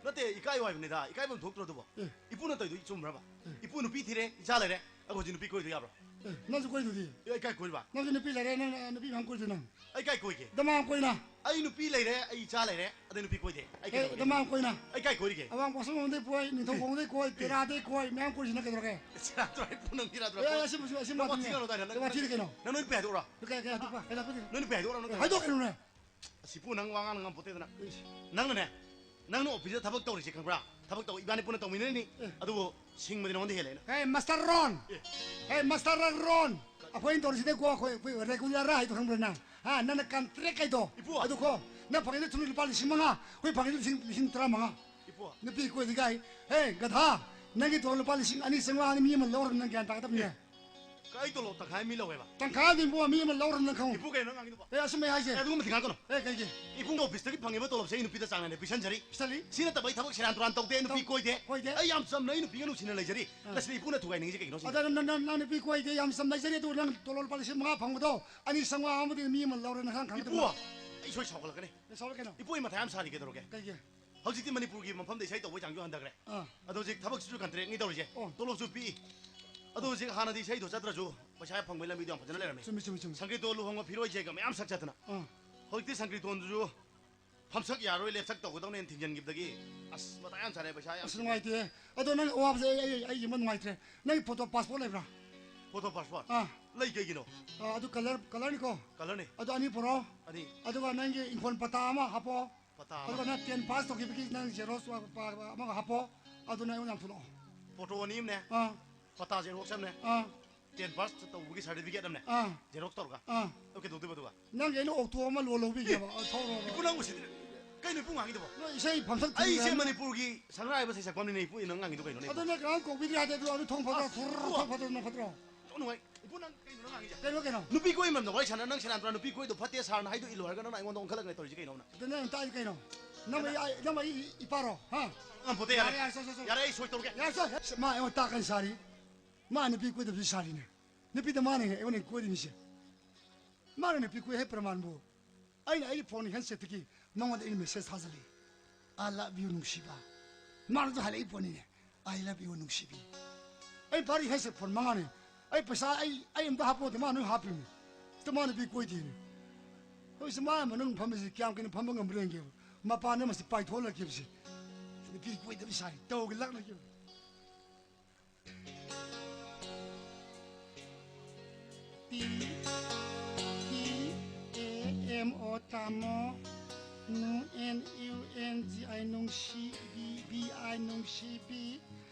ꯅꯠꯇꯦ, ꯏꯀꯥꯏꯌꯣ ꯍꯥꯏꯕꯅꯤꯗ, ꯏꯀꯥꯏꯐꯝ ꯊꯣꯛꯇ꯭ꯔꯣ ꯑꯗꯨꯕꯣ? ꯑꯦ꯫ ꯏꯄꯨꯅ ꯇꯧꯔꯤꯗꯣ ꯆꯨꯝꯕ꯭ꯔꯕ? ꯑꯦ꯫ ꯏꯄꯨ ꯅꯨꯄꯤ ꯊꯤꯔꯦ, ꯏꯆꯥ ꯂꯩꯔꯦ, ꯑꯩ ꯍꯧꯖꯤꯛ ꯅꯨꯄꯤ ꯀꯣꯏꯗꯣ ꯌꯥꯕ꯭ꯔꯣ? ꯑꯦ, ꯅꯪꯁꯨ ꯀꯣꯏꯗꯨꯗꯤ꯫ ꯑꯦ, ꯑꯩ ꯀꯥꯏ ꯀꯣꯏꯔꯤꯕ? ꯅꯪꯁꯨ ꯅꯨꯄꯤ ꯂꯩꯔꯦ, ꯅꯪ, ꯅꯨꯄꯤ ꯃꯌꯥꯝ ꯀꯣꯏꯗꯣ ꯅꯪ꯫ ꯑꯩ ꯀꯥꯏ ꯀꯣꯏꯒꯦ? ꯗꯃꯥ ꯀꯣꯏꯅ꯫ ꯑꯩ ꯅꯨꯄꯤ ꯂꯩꯔꯦ, ꯑꯩ ꯏꯆꯥ ꯂꯩꯔꯦ, ꯑꯗꯩ ꯅꯨꯄꯤ ꯀꯣꯏꯗꯦ꯫ ꯑꯩ ꯑꯦ, ꯀꯩꯗꯧꯔꯒꯦ? ꯗꯃꯥ ꯀꯣꯏꯅ꯫ ꯑꯩ ꯀꯥꯏ ꯀꯣꯏꯔꯤꯒꯦ? ꯑꯋꯥꯡ ꯄꯣꯠꯁꯪꯕꯝꯗꯩ ꯀꯣꯏ, ꯅꯤꯡꯊꯧꯈꯣꯡꯗꯩ ꯀꯣꯏ, ꯇꯦꯔꯥꯗꯩ ꯀꯣꯏ, ꯃꯌꯥꯝ ꯀꯣꯏꯁꯤꯅ ꯀꯩꯗꯧꯔꯒꯦ? ꯁꯦꯔꯥꯟ ꯇꯨꯔꯥꯟ ꯏꯄꯨ ꯅꯪ ꯊꯤꯔꯥ ꯇꯨꯔꯥ ꯑꯦ, ꯀꯣꯏ-, ꯑꯁꯤꯕꯨꯁꯨ, ꯑꯁꯤ ꯅꯪ ꯋꯥꯊꯤ ꯃꯥꯇꯤꯅꯦ꯫ ꯉꯥꯡꯅꯨ ꯇꯥꯏꯅꯦ, ꯅꯪ, ꯋꯥꯊꯤꯗꯤ ꯀꯩꯅꯣ? ꯅꯪ ꯅꯨꯄꯤ ꯍꯥꯏꯗꯣꯛꯎꯔꯣ? ꯀꯩ, ꯀꯩ ꯍꯥꯏꯗꯣꯛꯄ? ꯀꯩ ꯍꯥꯏꯗꯣꯛꯄ? ꯅꯪ ꯅꯨꯄꯤ ꯍꯥꯏꯗꯣꯛꯎꯔꯣ, ꯅꯪ ꯑꯦ, ꯀꯩ ꯍꯥꯏꯗꯣꯛꯀꯅꯨꯅꯦ꯫ ꯑꯁꯤꯕꯨ ꯅꯪ ꯋꯥ ꯉꯥꯡ ꯉꯝꯄꯣꯠꯇꯦꯗꯅ꯫ ꯏꯁ꯫ ꯅꯪꯅꯅꯦ, ꯅꯪꯅ ꯑꯣꯐꯤꯁꯇ ꯊꯕꯛ ꯇꯧꯔꯤꯁꯦ ꯈꯪꯕ꯭ꯔꯥ? ꯊꯕꯛ ꯇꯧ, ꯏꯕꯥꯅꯤ ꯄꯨꯟꯅ ꯇꯧꯃꯤꯟꯅꯔꯤꯅꯤ꯫ ꯑꯦ꯫ ꯑꯗꯨꯕꯨ ꯁꯤꯡꯕꯗꯤ ꯅꯉꯣꯟꯗ ꯍꯦꯜꯂꯦ ꯑꯩꯅ꯫ ꯍꯦ, ꯃꯁꯇꯔ ꯔꯣꯟ! ꯑꯦ꯫ ꯍꯦ, ꯃꯁꯇꯔ ꯔꯣꯟ! ꯑꯩꯈꯣꯏꯅ ꯇꯧꯔꯤꯁꯤꯗꯤꯀꯣ, ꯑꯩꯈꯣꯏ, ꯑꯩꯈꯣꯏ ꯔꯦꯒꯨꯂꯔ ꯍꯥꯏꯗꯣ ꯈꯪꯕ꯭ꯔꯥ ꯅꯪ? ꯍꯥ, ꯅꯪꯅ ꯀꯟꯇ꯭ꯔꯦꯛ ꯍꯥꯏꯗꯣ? ꯏꯄꯨ! ꯑꯗꯨꯀꯣ, ꯅꯪ ꯐꯪꯉꯤꯗꯣ ꯊꯨꯝ ꯂꯨꯄꯥ ꯂꯤꯁꯤꯡ ꯃꯉꯥ, ꯑꯩꯈꯣꯏ ꯐꯪꯉꯤꯗꯣ ꯂꯤꯁꯤꯡ, ꯂꯤꯁꯤꯡ ꯇꯔꯥꯃꯉꯥ꯫ ꯏꯄꯨ! ꯅꯨꯄꯤ ꯀꯣꯏꯗꯤ ꯀꯥꯏ? ꯍꯦ, ꯒꯙꯥ! ꯅꯪꯒꯤ ꯇꯣꯂꯣꯞ ꯂꯨꯄꯥ ꯂꯤꯁꯤꯡ ꯑꯅꯤ ꯆꯥꯝꯃꯉꯥ ꯃꯤ ꯑꯃ ꯂꯧꯔ ꯅꯪ ꯒ꯭ꯌꯥꯟ ꯇꯥꯒꯗꯕꯅꯦ꯫ ꯑꯦ꯫ ꯀꯥꯏ ꯇꯣꯂꯣꯞ ꯇꯪꯈꯥꯏ ꯃꯤ ꯂꯧꯋꯦꯕ? ꯇꯪꯈꯥꯏ ꯑꯃꯗꯤ ꯏꯕꯨꯡꯉꯣ ꯃꯤ ꯑꯃ ꯂꯧꯔꯕꯅꯤꯅ ꯈꯪꯉꯨ꯫ ꯏꯄꯨ, ꯀꯩꯅꯣ ꯅꯪ ꯉꯥꯡꯉꯤꯗꯨꯕꯣ? ꯑꯦ, ꯑꯁꯨꯝ ꯑꯩ ꯍꯥꯏꯁꯦ꯫ ꯑꯦ, ꯑꯗꯨꯒꯨꯝꯕꯗꯤ ꯉꯥꯡꯒꯅꯨ꯫ ꯑꯦ, ꯀꯩꯒꯤ? ꯏꯄꯨꯡ ꯑꯣꯐꯤꯁꯇꯒꯤ ꯐꯪꯉꯤꯕ ꯇꯣꯂꯣꯞꯁꯦ ꯑꯩ ꯅꯨꯄꯤꯗ ꯆꯥꯡ ꯅꯥꯏꯅ ꯄꯤꯁꯟꯖꯔꯤ꯫ ꯄꯤꯁꯜꯂꯤ? ꯁꯤ ꯅꯠꯇꯕ ꯑꯩ ꯊꯕꯛ ꯁꯦꯔꯥꯟ ꯇꯨꯔꯥꯟ ꯇꯧꯗꯦ, ꯑꯩ ꯅꯨꯄꯤ ꯇꯧ-, ꯀꯣꯏꯗꯦ꯫ ꯀꯣꯏꯗꯦ? ꯑꯩ ꯌꯥꯝ ꯆꯝꯅ ꯑꯩ ꯅꯨꯄꯤꯒ ꯅꯨꯡꯁꯤꯅ ꯂꯩꯖꯔꯤ꯫ ꯑꯥ꯫ ꯃꯁꯤꯗ ꯏꯄꯨꯅ ꯊꯨꯒꯥꯏꯅꯤꯡꯉꯤꯁꯦ ꯀꯩꯒꯤꯅꯣ ꯁꯤꯅꯤ? ꯑꯗ ꯅꯪ, ꯅꯪ, ꯅꯪ ꯅꯨꯄꯤ ꯀꯣꯏꯗꯦ, ꯌꯥꯝ ꯆꯝꯅ ꯂꯩꯖꯔꯤ, ꯑꯗꯨ ꯅꯪ ꯇꯣꯂꯣꯞ ꯂꯨꯄꯥ ꯂꯤꯁꯤꯡ ꯃꯉꯥ ꯐꯪꯕꯗꯣ ꯑꯅꯤ ꯆꯥꯝꯃꯉꯥ ꯑꯃꯗꯤ ꯃꯤ ꯑꯃ ꯂꯧꯔꯦ, ꯅꯪ ꯈꯪ-, ꯈꯪꯒꯗꯕ ꯏꯄꯨ, ꯅꯪ꯫ ꯑꯩ ꯁꯣꯏ ꯁꯥꯎꯒꯠꯂꯛꯀꯅꯤ꯫ ꯑꯦ, ꯁꯥꯎꯔꯛꯀꯅꯣ꯫ ꯏꯄꯨ, ꯑꯩ ꯃꯊꯥ ꯌꯥꯝ ꯁꯥꯔꯤ, ꯀꯩꯗꯧꯔꯒꯦ? ꯀꯩꯒꯤ? ꯍꯧꯖꯤꯛꯇꯤ ꯃꯅꯤꯄꯨꯔꯒꯤ ꯃꯐꯝꯗ ꯏꯁꯩ ꯇꯧꯕꯒꯤ ꯆꯥꯡꯁꯨ ꯍꯟꯊꯈ꯭ꯔꯦ꯫ ꯑꯥ꯫ ꯑꯗꯣ ꯍꯧꯖꯤꯛ ꯊꯕꯛꯁꯤꯁꯨ ꯀꯟꯇ꯭ꯔꯦꯛꯅꯤ ꯇꯧꯔꯤꯁꯦ꯫ ꯑꯣ꯫ ꯇꯣꯂꯣꯞꯁꯨ ꯄꯤꯛꯏ꯫ ꯑꯗꯣ ꯍꯧꯖꯤꯛ ꯍꯥꯟꯅꯗꯤ ꯏꯁꯩꯗꯣ ꯆꯠꯇ꯭ꯔꯁꯨ ꯄꯩꯁꯥ ꯐꯪꯕꯩ ꯂꯝꯕꯤꯗꯣ ꯌꯥꯝ ꯐꯖꯅ ꯂꯩꯔꯝꯃꯤ꯫ ꯆꯨꯝꯃꯤ, ꯆꯨꯝꯃꯤ, ꯆꯨꯝꯃꯤ꯫ ꯁꯪꯀ꯭ꯔꯤꯇꯣ ꯂꯨꯍꯣꯡꯕ ꯐꯤꯔꯣꯏ ꯖꯦꯒ ꯃꯌꯥꯝ ꯁꯛ ꯆꯠꯇꯅ꯫ ꯑꯥ꯫ ꯍꯧꯖꯤꯛꯇꯤ ꯁꯪꯀ꯭ꯔꯤꯇꯣꯟꯗꯨꯁꯨ ꯐꯝꯁꯛ ꯌꯥꯔꯣꯏ, ꯂꯦꯞꯁꯛ ꯇꯧꯒꯗꯧꯅꯦꯅ ꯊꯤꯡꯖꯤꯟꯈꯤꯕꯗꯒꯤ ꯑꯁ ꯃꯊꯥ ꯌꯥꯝ ꯁꯥꯔꯦ, ꯄꯩꯁꯥ ꯌꯥꯝ ꯑꯁ, ꯅꯨꯡꯉꯥꯏꯇꯦ꯫ ꯑꯗꯣ ꯅꯪ ꯑꯋꯥꯕꯁꯦ ꯑꯩ, ꯑꯩ, ꯑꯩꯒꯤ ꯑꯃ ꯅꯨꯡꯉꯥꯏꯇ꯭ꯔꯦ꯫ ꯅꯪꯒꯤ ꯐꯣꯇꯣ ꯄꯥꯁꯄꯣꯔꯠ ꯂꯩꯕ꯭ꯔꯥ? Photo passport? ꯑꯥ꯫ ꯂꯩ, ꯀꯩꯒꯤꯅꯣ? ꯑꯥ, ꯑꯗꯨ ꯀꯂꯔ, ꯀꯂꯔꯅꯤꯀꯣ? ꯀꯂꯔꯅꯤ꯫ ꯑꯗꯨ ꯑꯅꯤ ꯄꯨꯔꯛꯑꯣ꯫ ꯑꯅꯤ꯫ ꯑꯗꯨꯒ ꯅꯪꯒꯤ ꯏꯪꯈꯣꯜ ꯄꯇꯥ ꯑꯃ ꯍꯥꯞꯄꯣ꯫ ꯄꯇꯥ ꯑꯃ꯫ ꯑꯗꯨꯒ ꯅꯪ ꯇꯦꯟ ꯄꯥꯁ ꯇꯧꯈꯤꯕꯒꯤ ꯅꯪ ꯖꯦꯔꯣꯛꯁ ꯄ-, ꯄ-, ꯑꯃꯒ ꯍꯥꯞꯄꯣ꯫ ꯑꯗꯨꯅ ꯑꯩꯉꯣꯟꯗ ꯌꯥꯝ ꯊꯨꯂꯛꯑꯣ꯫ ꯐꯣꯇꯣ ꯑꯅꯤ ꯑꯃꯅꯦ꯫ ꯑꯥ꯫ ꯄꯇꯥ ꯖꯦꯔꯣꯛꯁ ꯑꯃꯅꯦ꯫ ꯑꯥ꯫ ꯇꯦꯟ ꯄꯥꯁ ꯇꯧꯕꯒꯤ ꯁꯥꯔꯇꯤꯐꯤꯀꯦꯠ ꯑꯃꯅꯦ꯫ ꯑꯥ꯫ ꯖꯦꯔꯣꯛꯁ ꯇꯧꯔꯒ꯫ ꯑꯥ꯫ ꯑꯗꯨ ꯀꯩꯗꯧꯗꯣꯏꯕ ꯑꯗꯨꯒ? ꯅꯪꯒꯤ ꯑꯩꯅ ꯑꯣꯛꯇꯣ ꯑꯃ ꯂꯣꯟ ꯂꯧꯕꯤꯒꯦꯕ꯫ ꯑ, ꯊꯧꯔꯣꯕ꯫ ꯏꯄꯨ ꯅꯪ ꯎꯁꯤꯠꯇ꯭ꯔꯦ꯫ ꯀꯩꯅꯣ ꯏꯄꯨ ꯉꯥꯡꯉꯤꯗꯨꯕꯣ? ꯅꯣꯏ ꯏꯁꯩ ꯐꯝꯁꯛ ꯑꯩꯁꯦ ꯊꯤꯔꯒ ꯃꯅꯤꯄꯨꯔꯒꯤ ꯁꯪꯒ꯭ꯔꯥꯏꯕ ꯁꯩꯁꯛꯄ ꯑꯃꯅꯤꯅꯦ ꯏꯄꯨ, ꯅꯪ ꯉꯥꯡꯉꯤꯗꯣ ꯀꯩꯅꯣꯅꯦ ꯏꯄꯨ? ꯑꯗꯨꯅꯦ ꯀꯅꯥꯝ ꯀꯧꯕꯤꯗ꯭ꯔꯦ ꯍꯥꯏꯗꯤ ꯑꯗꯨ, ꯑꯗꯨ ꯊꯣꯡ ꯐꯠꯇ꯭ꯔꯣ? ꯑꯁ, ꯊꯣꯡ ꯐꯠꯇ꯭ꯔꯣ? ꯅꯪ ꯐꯠꯇ꯭ꯔꯣ? ꯅꯨꯡꯉꯥꯏ꯫ ꯏꯄꯨ ꯅꯪ ꯀꯩꯅꯣ ꯅꯪ ꯉꯥꯡꯉꯤꯁꯦ? ꯀꯩꯅꯣ, ꯀꯩꯅꯣ? ꯅꯨꯄꯤ ꯀꯣꯏ ꯃꯔꯝꯗ ꯋꯥꯔꯤ ꯁꯥꯟꯅ, ꯅꯪ ꯁꯦꯔꯥꯟ ꯇꯨꯔꯥꯟ ꯅꯨꯄꯤ ꯀꯣꯏꯗꯣ ꯐꯠꯇꯦ ꯁꯥꯔꯅ ꯍꯥꯏꯗꯣ ꯏꯜꯂꯣ ꯍꯥꯏꯔꯒ ꯅꯪꯅ ꯑꯩꯉꯣꯟꯗ ꯑꯣꯟꯈꯠꯂꯛꯅꯦ ꯇꯧꯔꯤꯁꯦ ꯀꯩꯅꯣ ꯅꯪ? ꯑꯗꯨ ꯅꯪ ꯇꯥꯛꯏ ꯀꯩꯅꯣ? ꯅꯪ ꯑꯩ, ꯑꯩ, ꯅꯪ ꯑꯩ ꯏꯄꯥꯔꯣ? ꯍꯥ? ꯉꯝꯄꯣꯠꯇꯦ, ꯌꯥꯔꯦ꯫ ꯌꯥꯔꯦ, ꯌꯥꯔꯦ, ꯁꯣ, ꯁꯣ, ꯁꯣ꯫ ꯌꯥꯔꯦ, ꯑꯩ ꯁꯣꯏ ꯇꯧꯔꯒꯦ꯫ ꯌꯥꯔꯦ, ꯁꯣ꯫ ꯃꯥ ꯑꯩꯉꯣꯟꯗ ꯇꯥꯛꯀꯅꯤ ꯁꯥꯔꯤ꯫ ꯃꯥ ꯅꯨꯄꯤ ꯀꯣꯏꯗꯕꯁꯨ ꯁꯥꯔꯤꯅꯦ꯫ ꯅꯨꯄꯤꯗ ꯃꯥꯅ ꯑꯩꯉꯣꯟꯗ ꯀꯣꯏꯔꯤꯃꯤꯁꯦ꯫ ꯃꯥꯅ ꯅꯨꯄꯤ ꯀꯣꯏ ꯍꯦꯛ ꯄ꯭ꯔꯃꯥꯟꯕꯨ꯫ ꯑꯩꯅ ꯑꯩꯒꯤ ꯐꯣꯟ ꯍꯦꯟꯁꯦꯠꯇꯒꯤ ꯃꯉꯣꯟꯗ ꯑꯩꯅ ꯃꯦꯁꯦꯖ ꯊꯥꯖꯤꯜꯂꯤ꯫ "I love you ꯅꯨꯡꯁꯤꯕ"꯫ ꯃꯥꯅꯁꯨ ꯍꯜꯂꯛꯏ ꯄꯣꯠꯅꯤꯅꯦ꯫ "I love you ꯅꯨꯡꯁꯤꯕꯤ"꯫ ꯑꯩ ꯚꯥꯔꯤ ꯍꯦꯟꯁꯦꯠ ꯐꯣꯟ ꯃꯉꯥꯅꯤ꯫ ꯑꯩ ꯄꯩꯁꯥ ꯑꯩ, ꯑꯩ ꯑꯝꯇ ꯍꯥꯞꯄꯣꯗꯦ, ꯃꯥ ꯂꯣꯏ ꯍꯥꯞꯄꯤꯅꯤ꯫ ꯑꯗꯣ ꯃꯥ ꯅꯨꯄꯤ ꯀꯣꯏꯗꯦꯅꯦ꯫ ꯍꯧꯖꯤꯛꯁꯦ ꯃꯥ ꯃꯅꯨꯡ ꯐꯝꯕꯁꯤ ꯀꯌꯥꯝ ꯀꯨꯏꯅ ꯐꯝꯕ ꯉꯝꯕ꯭ꯔꯥ ꯌꯦꯡꯒꯦꯕ꯫ ꯃꯄꯥꯟꯗ ꯃꯁꯤ ꯄꯥꯏꯊꯣꯛꯍꯜꯂꯛꯀꯦꯕꯁꯦ꯫ ꯅꯨꯄꯤ ꯀꯣꯏꯗꯕ ꯁꯥꯏ꯫ ꯇꯧꯒꯦ ꯂꯥꯛꯅꯒꯦꯕ꯫ ꯇꯤ, ꯇꯤ, ꯑꯦ, ꯑꯦꯝ, ꯑꯣ, ꯇꯥꯃꯣ꯫ ꯅꯨ, ꯑꯦꯟ, ꯌꯨ, ꯑꯦꯟ, ꯖꯤ, ꯑꯥꯏ, ꯅꯨꯡꯁꯤꯕꯤ, ꯕꯤ, ꯑꯥꯏ, ꯅꯨꯡꯁꯤꯕꯤ꯫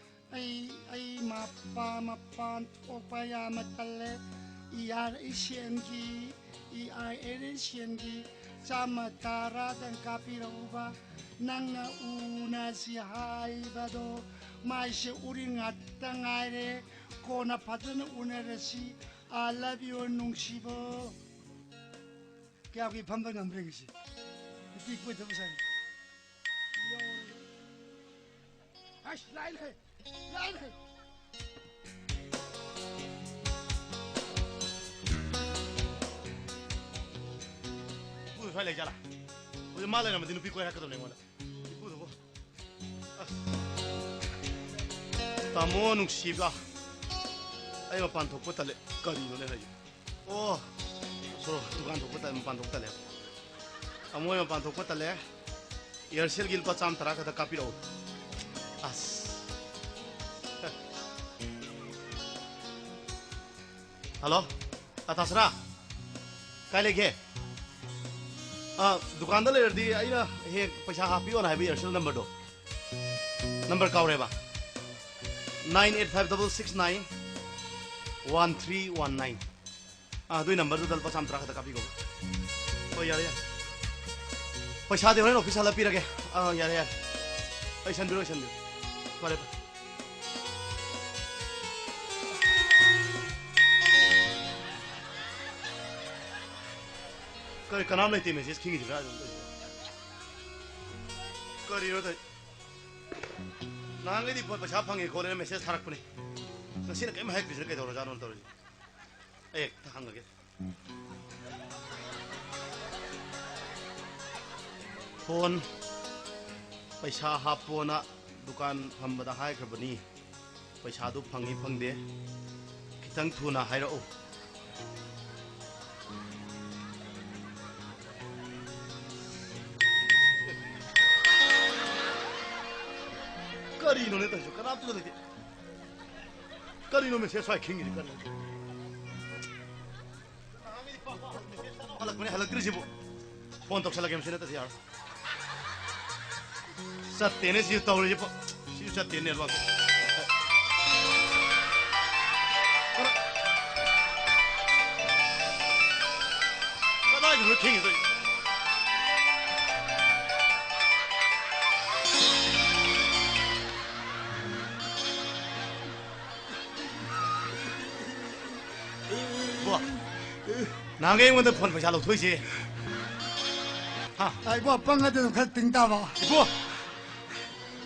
ꯑꯩ, ꯑꯩ ꯃꯄꯥ-, ꯃꯄꯥꯟ ꯊꯣꯛꯄ ꯌꯥꯝꯅ ꯇꯜꯂꯦ꯫ ꯏ, ꯑꯥꯔ, ꯑꯩ ꯁꯦꯟꯒꯤ꯫ ꯏ, ꯑꯥꯔ, ꯑꯦꯟ, ꯑꯦꯁ, ꯁꯦꯟꯒꯤ꯫ ꯆꯥꯝꯃ ꯇꯔꯥꯗꯪ ꯀꯥꯞꯄꯤꯔꯛꯎꯕ꯫ ꯅꯪꯅ ꯎꯅꯁꯤ ꯍꯥꯏꯕꯗꯣ ꯃꯥꯏꯁꯦ ꯎꯔꯤꯡ ꯉꯥꯛꯇ ꯉꯥꯏꯔꯦ꯫ ꯀꯣꯟꯅ ꯐꯖꯅ ꯎꯅꯔꯁꯤ꯫ I love you ꯅꯨꯡꯁꯤꯕ꯫ ꯀꯌꯥ ꯀꯨꯏ ꯐꯝꯕ ꯉꯝꯕ꯭ꯔꯦ ꯉꯁꯤ? ꯅꯨꯄꯤ ꯀꯣꯏꯗꯕ ꯁꯥꯏ꯫ ꯑꯁ, ꯂꯥꯏ ꯂꯩ꯫ ꯂꯥꯏ ꯂꯩ꯫ ꯏꯄꯨꯗꯣ ꯁ꯭ꯋꯥꯏ ꯂꯩꯖꯥꯠꯂꯥ? ꯍꯧꯖꯤꯛ ꯃꯥ ꯂꯩꯔꯝꯃꯗꯤ ꯅꯨꯄꯤ ꯀꯣꯏꯔꯛꯀꯗꯕꯅꯦ ꯑꯩꯉꯣꯟꯗ꯫ ꯏꯄꯨꯗꯨꯕꯨ꯫ ꯑꯁ꯫ ꯇꯥꯃꯣ ꯅꯨꯡꯁꯤꯕ꯫ ꯑꯩ ꯃꯄꯥꯟ ꯊꯣꯛꯄ ꯇꯜꯂꯦ꯫ ꯀꯔꯤꯅꯣꯅꯦ ꯍꯥꯏꯁꯦ? ꯑꯣ, ꯁꯣ, ꯗꯨꯀꯥꯟ ꯊꯣꯛꯄ ꯇꯜꯂꯦ, ꯃꯄꯥꯟ ꯊꯣꯛꯄ ꯇꯜꯂꯦ꯫ ꯑꯃꯣꯏ ꯃꯄꯥꯟ ꯊꯣꯛꯄ ꯇꯜꯂꯦ꯫ Aircel-ꯒꯤ ꯂꯨꯄꯥ ꯆꯥꯝꯃ ꯇꯔꯥ ꯈꯛꯇ ꯀꯥꯞꯄꯤꯔꯛꯑꯣ꯫ ꯑꯁ꯫ ꯍꯜꯂꯣ, ꯑ, ꯇꯥꯁꯅꯥ? ꯀꯥꯏ ꯂꯩꯒꯦ? ꯑ, ꯗꯨꯀꯥꯟꯗ ꯂꯩꯔꯗꯤ ꯑꯩꯅ ꯍꯦꯛ ꯄꯩꯁꯥ ꯍꯥꯞꯄꯤꯌꯣꯅ ꯍꯥꯏꯕ Aircel number-ꯗꯣ꯫ Number ꯀꯥꯎꯔꯦꯕ꯫ Nine eight five double six nine one three one nine꯫ ꯑꯥ, ꯑꯗꯨꯏ number-ꯗꯨꯗ ꯂꯨꯄꯥ ꯆꯥꯝꯃ ꯇꯔꯥ ꯈꯛꯇ ꯀꯥꯞꯄꯤꯈꯣ꯫ ꯍꯣꯏ, ꯌꯥꯔꯦ, ꯌꯥꯔꯦ꯫ ꯄꯩꯁꯥꯗꯤ ꯍꯣꯔꯦꯟ office ꯍꯜꯂ ꯄꯤꯔꯒꯦ꯫ ꯑꯥ, ꯌꯥꯔꯦ, ꯌꯥꯔꯦ꯫ ꯑꯩ ꯏꯁꯟꯕꯤꯔꯣ, ꯏꯁꯟꯕꯤꯔꯣ꯫ ꯐꯔꯦ, ꯐꯔꯦ꯫ ꯀꯔꯤ, ꯀꯅꯥꯝ ꯂꯩꯇꯦ message ꯈꯤꯡꯉꯤꯁꯤ ꯀꯔꯥꯏꯗꯅꯣ ꯇꯧꯔꯤꯁꯤ? ꯀꯔꯤꯅꯣ ꯇꯧꯔꯤ-, ꯅꯍꯥꯟꯈꯩꯗꯤ ꯐꯣꯟ ꯄꯩꯁꯥ ꯐꯪꯉꯦ ꯈꯣꯠꯂꯦꯅ message ꯊꯥꯔꯛꯄꯅꯦ꯫ ꯉꯁꯤꯅ ꯀꯔꯤꯝ ꯍꯥꯏꯔꯛꯇ꯭ꯔꯤꯁꯤꯅ ꯀꯩꯗꯧꯔꯖꯥꯠꯅꯣ ꯇꯧꯔꯤꯁꯤ? ꯑꯩ ꯍꯦꯛꯇ ꯍꯪꯉꯒꯦ꯫ ꯐꯣꯟ ꯄꯩꯁꯥ ꯍꯥꯞꯄꯣꯅ ꯗꯨꯀꯥꯟ ꯐꯝꯕꯗ ꯍꯥꯏꯈ꯭ꯔꯕꯅꯤ꯫ ꯄꯩꯁꯥꯗꯨ ꯐꯪꯉꯤ ꯐꯪꯗꯦ ꯈꯤꯇꯪ ꯊꯨꯅ ꯍꯥꯏꯔꯛꯎ꯫ ꯀꯔꯤꯅꯣꯅꯦ ꯇꯧꯔꯤꯁꯤꯕꯣ? ꯀꯅꯥꯝꯇꯁꯨ ꯂꯩꯇꯦ꯫ ꯀꯔꯤꯅꯣ message ꯁ꯭ꯋꯥꯏ ꯈꯤꯡꯉꯤꯁꯤ ꯀꯔꯤꯅꯣ? ꯍꯜꯂꯛꯄꯅꯦ, ꯍꯜꯂꯛꯇ꯭ꯔꯤꯁꯤꯕꯨ꯫ Phone ꯇꯧꯁꯜꯂꯒꯦ, ꯃꯁꯤ ꯅꯠꯇ꯭ꯔꯗꯤ ꯌꯥꯔꯣꯏ꯫ ꯆꯠꯇꯦꯅꯦ ꯁꯤꯁꯨ ꯇꯧꯔꯤꯁꯤꯕꯨ꯫ ꯁꯤꯁꯨ ꯆꯠꯇꯦꯅꯦ network꯫ ꯀꯗꯥꯏꯗꯅꯣ ꯈꯤꯡꯉꯤꯗꯣ? ꯏꯕꯣ, ꯅꯍꯥꯟꯒꯩ ꯑꯩꯉꯣꯟꯗ phone ꯄꯩꯁꯥ ꯂꯧꯊꯣꯛꯏꯁꯦ꯫ ꯍꯥ? ꯑ, ꯏꯕꯣ, ꯑꯄꯪ ꯑꯗꯨ ꯑꯗꯨꯝ ꯈꯔ ꯇꯤꯡ ꯇꯥꯕ꯫ ꯏꯕꯣ!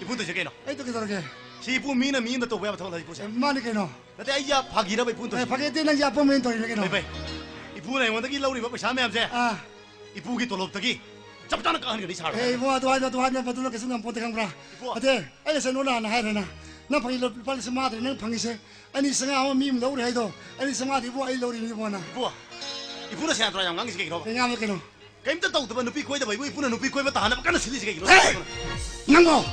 ꯏꯄꯨ ꯇꯧꯏꯁꯦ ꯀꯩꯅꯣ? ꯑꯩ ꯇꯧ ꯀꯩꯗꯧꯔꯒꯦ? ꯁꯤ ꯏꯄꯨ ꯃꯤꯅ ꯃꯤ ꯑꯃꯗ ꯇꯧꯕ ꯌꯥꯕ ꯊꯕꯛ ꯅꯠꯇꯦ ꯏꯄꯨꯁꯦ꯫ ꯑꯦ, ꯃꯥꯅꯤ ꯀꯩꯅꯣ꯫ ꯅꯠꯇꯦ, ꯑꯩ ꯌꯥ ꯐꯥꯒꯤꯔꯕ ꯏꯄꯨꯅ ꯑꯦ, ꯇꯧꯔꯤꯁꯦ? ꯐꯥꯒꯤ ꯅꯠꯇꯦ, ꯅꯪ ꯌꯥꯄꯪ ꯃꯦꯟ ꯇꯧꯔꯤꯅꯦ ꯀꯩꯅꯣ꯫ ꯐꯩ, ꯐꯩ꯫ ꯏꯄꯨꯅ ꯑꯩꯉꯣꯟꯗꯒꯤ ꯂꯧꯔꯤꯕ ꯄꯩꯁꯥ ꯃꯌꯥꯝꯁꯦ ꯑꯥ꯫ ꯏꯄꯨꯒꯤ ꯇꯣꯂꯣꯞꯇꯒꯤ ꯆꯞ ꯆꯥꯅ ꯀꯛꯍꯟꯒꯅꯤ ꯁꯥꯔ꯫ ꯑꯦ, ꯏꯕꯣ, ꯑꯗꯨ ꯍꯥꯏꯅꯨ, ꯑꯗꯨ ꯍꯥꯏꯅꯨ, ꯃꯗꯨꯅ ꯀꯩꯁꯨ ꯉꯝꯄꯣꯠꯇꯦ ꯈꯪꯕ꯭ꯔꯥ? ꯏꯕꯣ꯫ ꯅꯠꯇꯦ, ꯑꯩꯅ ꯁꯦꯟ ꯍꯥꯟꯅ ꯍꯥꯏꯔꯦꯅ꯫ ꯅꯪ ꯐꯪꯉꯤ ꯂꯨꯄꯥ ꯂꯤꯁꯤꯡ ꯃꯉꯥꯗꯨꯅꯤ ꯅꯪ ꯐꯪꯉꯤꯁꯦ꯫ ꯑꯅꯤ ꯆꯥꯝꯃꯉꯥ ꯑꯃ ꯃꯤ ꯑꯃ ꯂꯧꯔꯦ ꯍꯥꯏꯗꯣ, ꯑꯅꯤ ꯆꯥꯝꯃꯉꯥꯗꯤ ꯏꯕꯨ ꯑꯩ ꯂꯧꯔꯤꯕꯅꯤ ꯏꯕꯨ ꯅꯪ꯫ ꯏꯕꯨ, ꯏꯕꯨꯅ ꯁꯦꯔꯥꯟ ꯇꯨꯔꯥꯟ ꯌꯥꯝ ꯉꯥꯡꯉꯤꯁꯤ ꯀꯩꯒꯤꯅꯣꯕ? ꯀꯩ ꯉꯥꯡꯕ ꯀꯩꯅꯣ? ꯀꯩꯝꯇ ꯇꯧꯗꯕ ꯅꯨꯄꯤ ꯀꯣꯏꯗꯕ ꯏꯕꯨ, ꯏꯕꯨꯅ ꯅꯨꯄꯤ ꯀꯣꯏꯕ ꯇꯥꯍꯟꯅꯕ ꯀꯟꯅ ꯁꯤꯜꯂꯤꯁꯤ ꯀꯩꯒꯤꯅꯣ? ꯍꯦ! ꯅꯪꯕꯣ!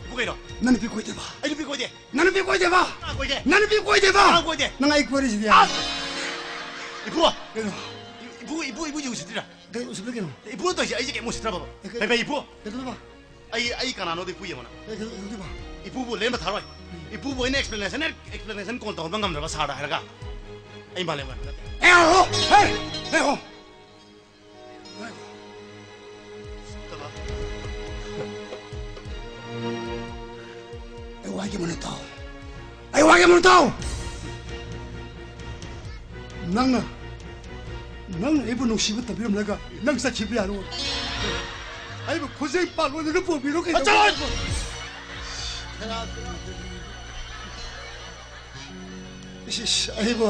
ꯏꯕꯨ ꯀꯩꯅꯣ? ꯅꯪ ꯅꯨꯄꯤ ꯀꯣꯏꯗꯦꯕ? ꯑꯩ ꯅꯨꯄꯤ ꯀꯣꯏꯗꯦ꯫ ꯅꯪ ꯅꯨꯄꯤ ꯀꯣꯏꯗꯦꯕ? ꯀꯅꯥ ꯀꯣꯏꯒꯦ? ꯅꯪ ꯅꯨꯄꯤ ꯀꯣꯏꯗꯦꯕ? ꯀꯅꯥ ꯀꯣꯏꯒꯦ? ꯅꯪ ꯑꯩ ꯀꯣꯏꯔꯤꯁꯤꯗꯤ꯫ ꯑꯁ! ꯏꯕꯨ! ꯀꯩꯅꯣ? ꯏꯕꯨ, ꯏꯕꯨ, ꯏꯕꯨ ꯌꯦꯡꯉꯨꯁꯤꯗ꯭ꯔꯥ? ꯀꯩ ꯎꯁꯤꯠꯇ꯭ꯔꯤ ꯀꯩꯅꯣ? ꯏꯕꯨꯅ ꯇꯧꯔꯤꯁꯦ ꯑꯩꯁꯦ ꯀꯩꯝ ꯎꯁꯤꯠꯇ꯭ꯔꯕꯕ? ꯑꯦ, ꯀꯩ-, ꯐꯩ, ꯐꯩ, ꯏꯕꯨ! ꯀꯩꯗꯧꯗꯣꯏꯕ? ꯑꯩ, ꯑꯩ ꯀꯅꯥꯅꯣꯗꯣ ꯏꯄꯨ ꯌꯦꯡꯉꯣꯅ꯫ ꯑꯦ, ꯀꯩꯗꯧꯗꯣꯏꯕ? ꯏꯄꯨꯕꯨ ꯂꯦꯟꯕ ꯊꯥꯔꯣꯏ꯫ ꯎꯝ꯫ ꯏꯄꯨꯕꯨ ꯑꯩꯅ explanation, explanation call ꯇꯧꯍꯟꯕ ꯉꯝꯗ꯭ꯔꯕ sirꯗ ꯍꯥꯏꯔꯒ? ꯑꯩ ꯃꯥꯂꯦꯝ ꯉꯥꯟꯕ ꯅꯠꯇꯦ꯫ ꯑꯦ, ꯍꯣ! ꯍꯦ! ꯍꯦ, ꯍꯣ! ꯑꯩ ꯋꯥꯒꯦ ꯃꯨꯟꯅ ꯇꯥꯎ꯫ ꯑꯩ ꯋꯥꯒꯦ ꯃꯨꯟꯅ ꯇꯥꯎ꯫ ꯅꯪꯅ, ꯅꯪꯅ ꯑꯩꯕꯨ ꯅꯨꯡꯁꯤꯕ ꯇꯝꯕꯤꯔꯝꯂꯒ ꯅꯪ ꯆꯠꯈꯤꯕ ꯌꯥꯔꯣꯏ꯫ ꯑꯩꯕꯨ ꯈꯨꯖꯩ ꯄꯥꯜꯂꯣꯏꯗꯅ ꯄꯣꯝꯕꯤꯔꯣ ꯀꯩꯗꯧꯕ? ꯆꯠꯂꯣ! ꯏꯁ, ꯏꯁ, ꯑꯩꯕꯨ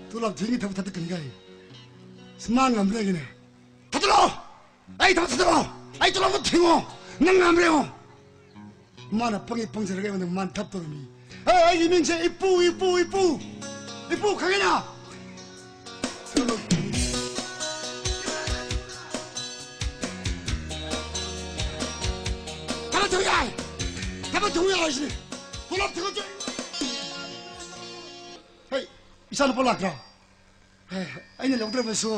ꯇꯨꯂꯞ ꯊꯤꯡꯒꯤ ꯊꯕꯛ ꯊꯥꯗꯣꯛꯀꯅꯤ ꯀꯥꯏ꯫ ꯏꯁ, ꯃꯥ ꯉꯝꯗ꯭ꯔꯦꯒꯤꯅꯦ꯫ ꯊꯥꯗꯣꯛꯂꯣ! ꯑꯩ ꯊꯕꯛ ꯊꯥꯗꯣꯛꯂꯣ! ꯑꯩ ꯇꯨꯂꯞꯇꯣ ꯊꯤꯡꯉꯣ! ꯅꯪ ꯉꯝꯗ꯭ꯔꯦꯉꯣ! ꯃꯥꯅ ꯄꯪꯉꯤ ꯄꯪꯖꯔꯒ ꯑꯩꯉꯣꯟꯗ ꯃꯥꯟ ꯊꯞ ꯇꯧꯔꯝꯃꯤ꯫ ꯑꯦ, ꯑꯩꯒꯤ ꯃꯤꯡꯁꯦ ꯏꯄꯨ, ꯏꯄꯨ, ꯏꯄꯨ! ꯏꯄꯨ ꯈꯪꯉꯤꯅ? ꯊꯕꯛ ꯇꯧ ꯌꯥꯏ! ꯊꯕꯛ ꯇꯧ ꯌꯥꯏ ꯍꯥꯏꯁꯤꯅꯤ! ꯄꯨꯂꯞ ꯊꯕꯛ ꯇꯧ-, ꯍꯩ, ꯏꯆꯥꯅꯨꯄꯥ ꯂꯥꯛꯇ꯭ꯔꯣ? ꯍꯦ, ꯑꯩꯅ ꯂꯧꯗ꯭ꯔꯕꯁꯨ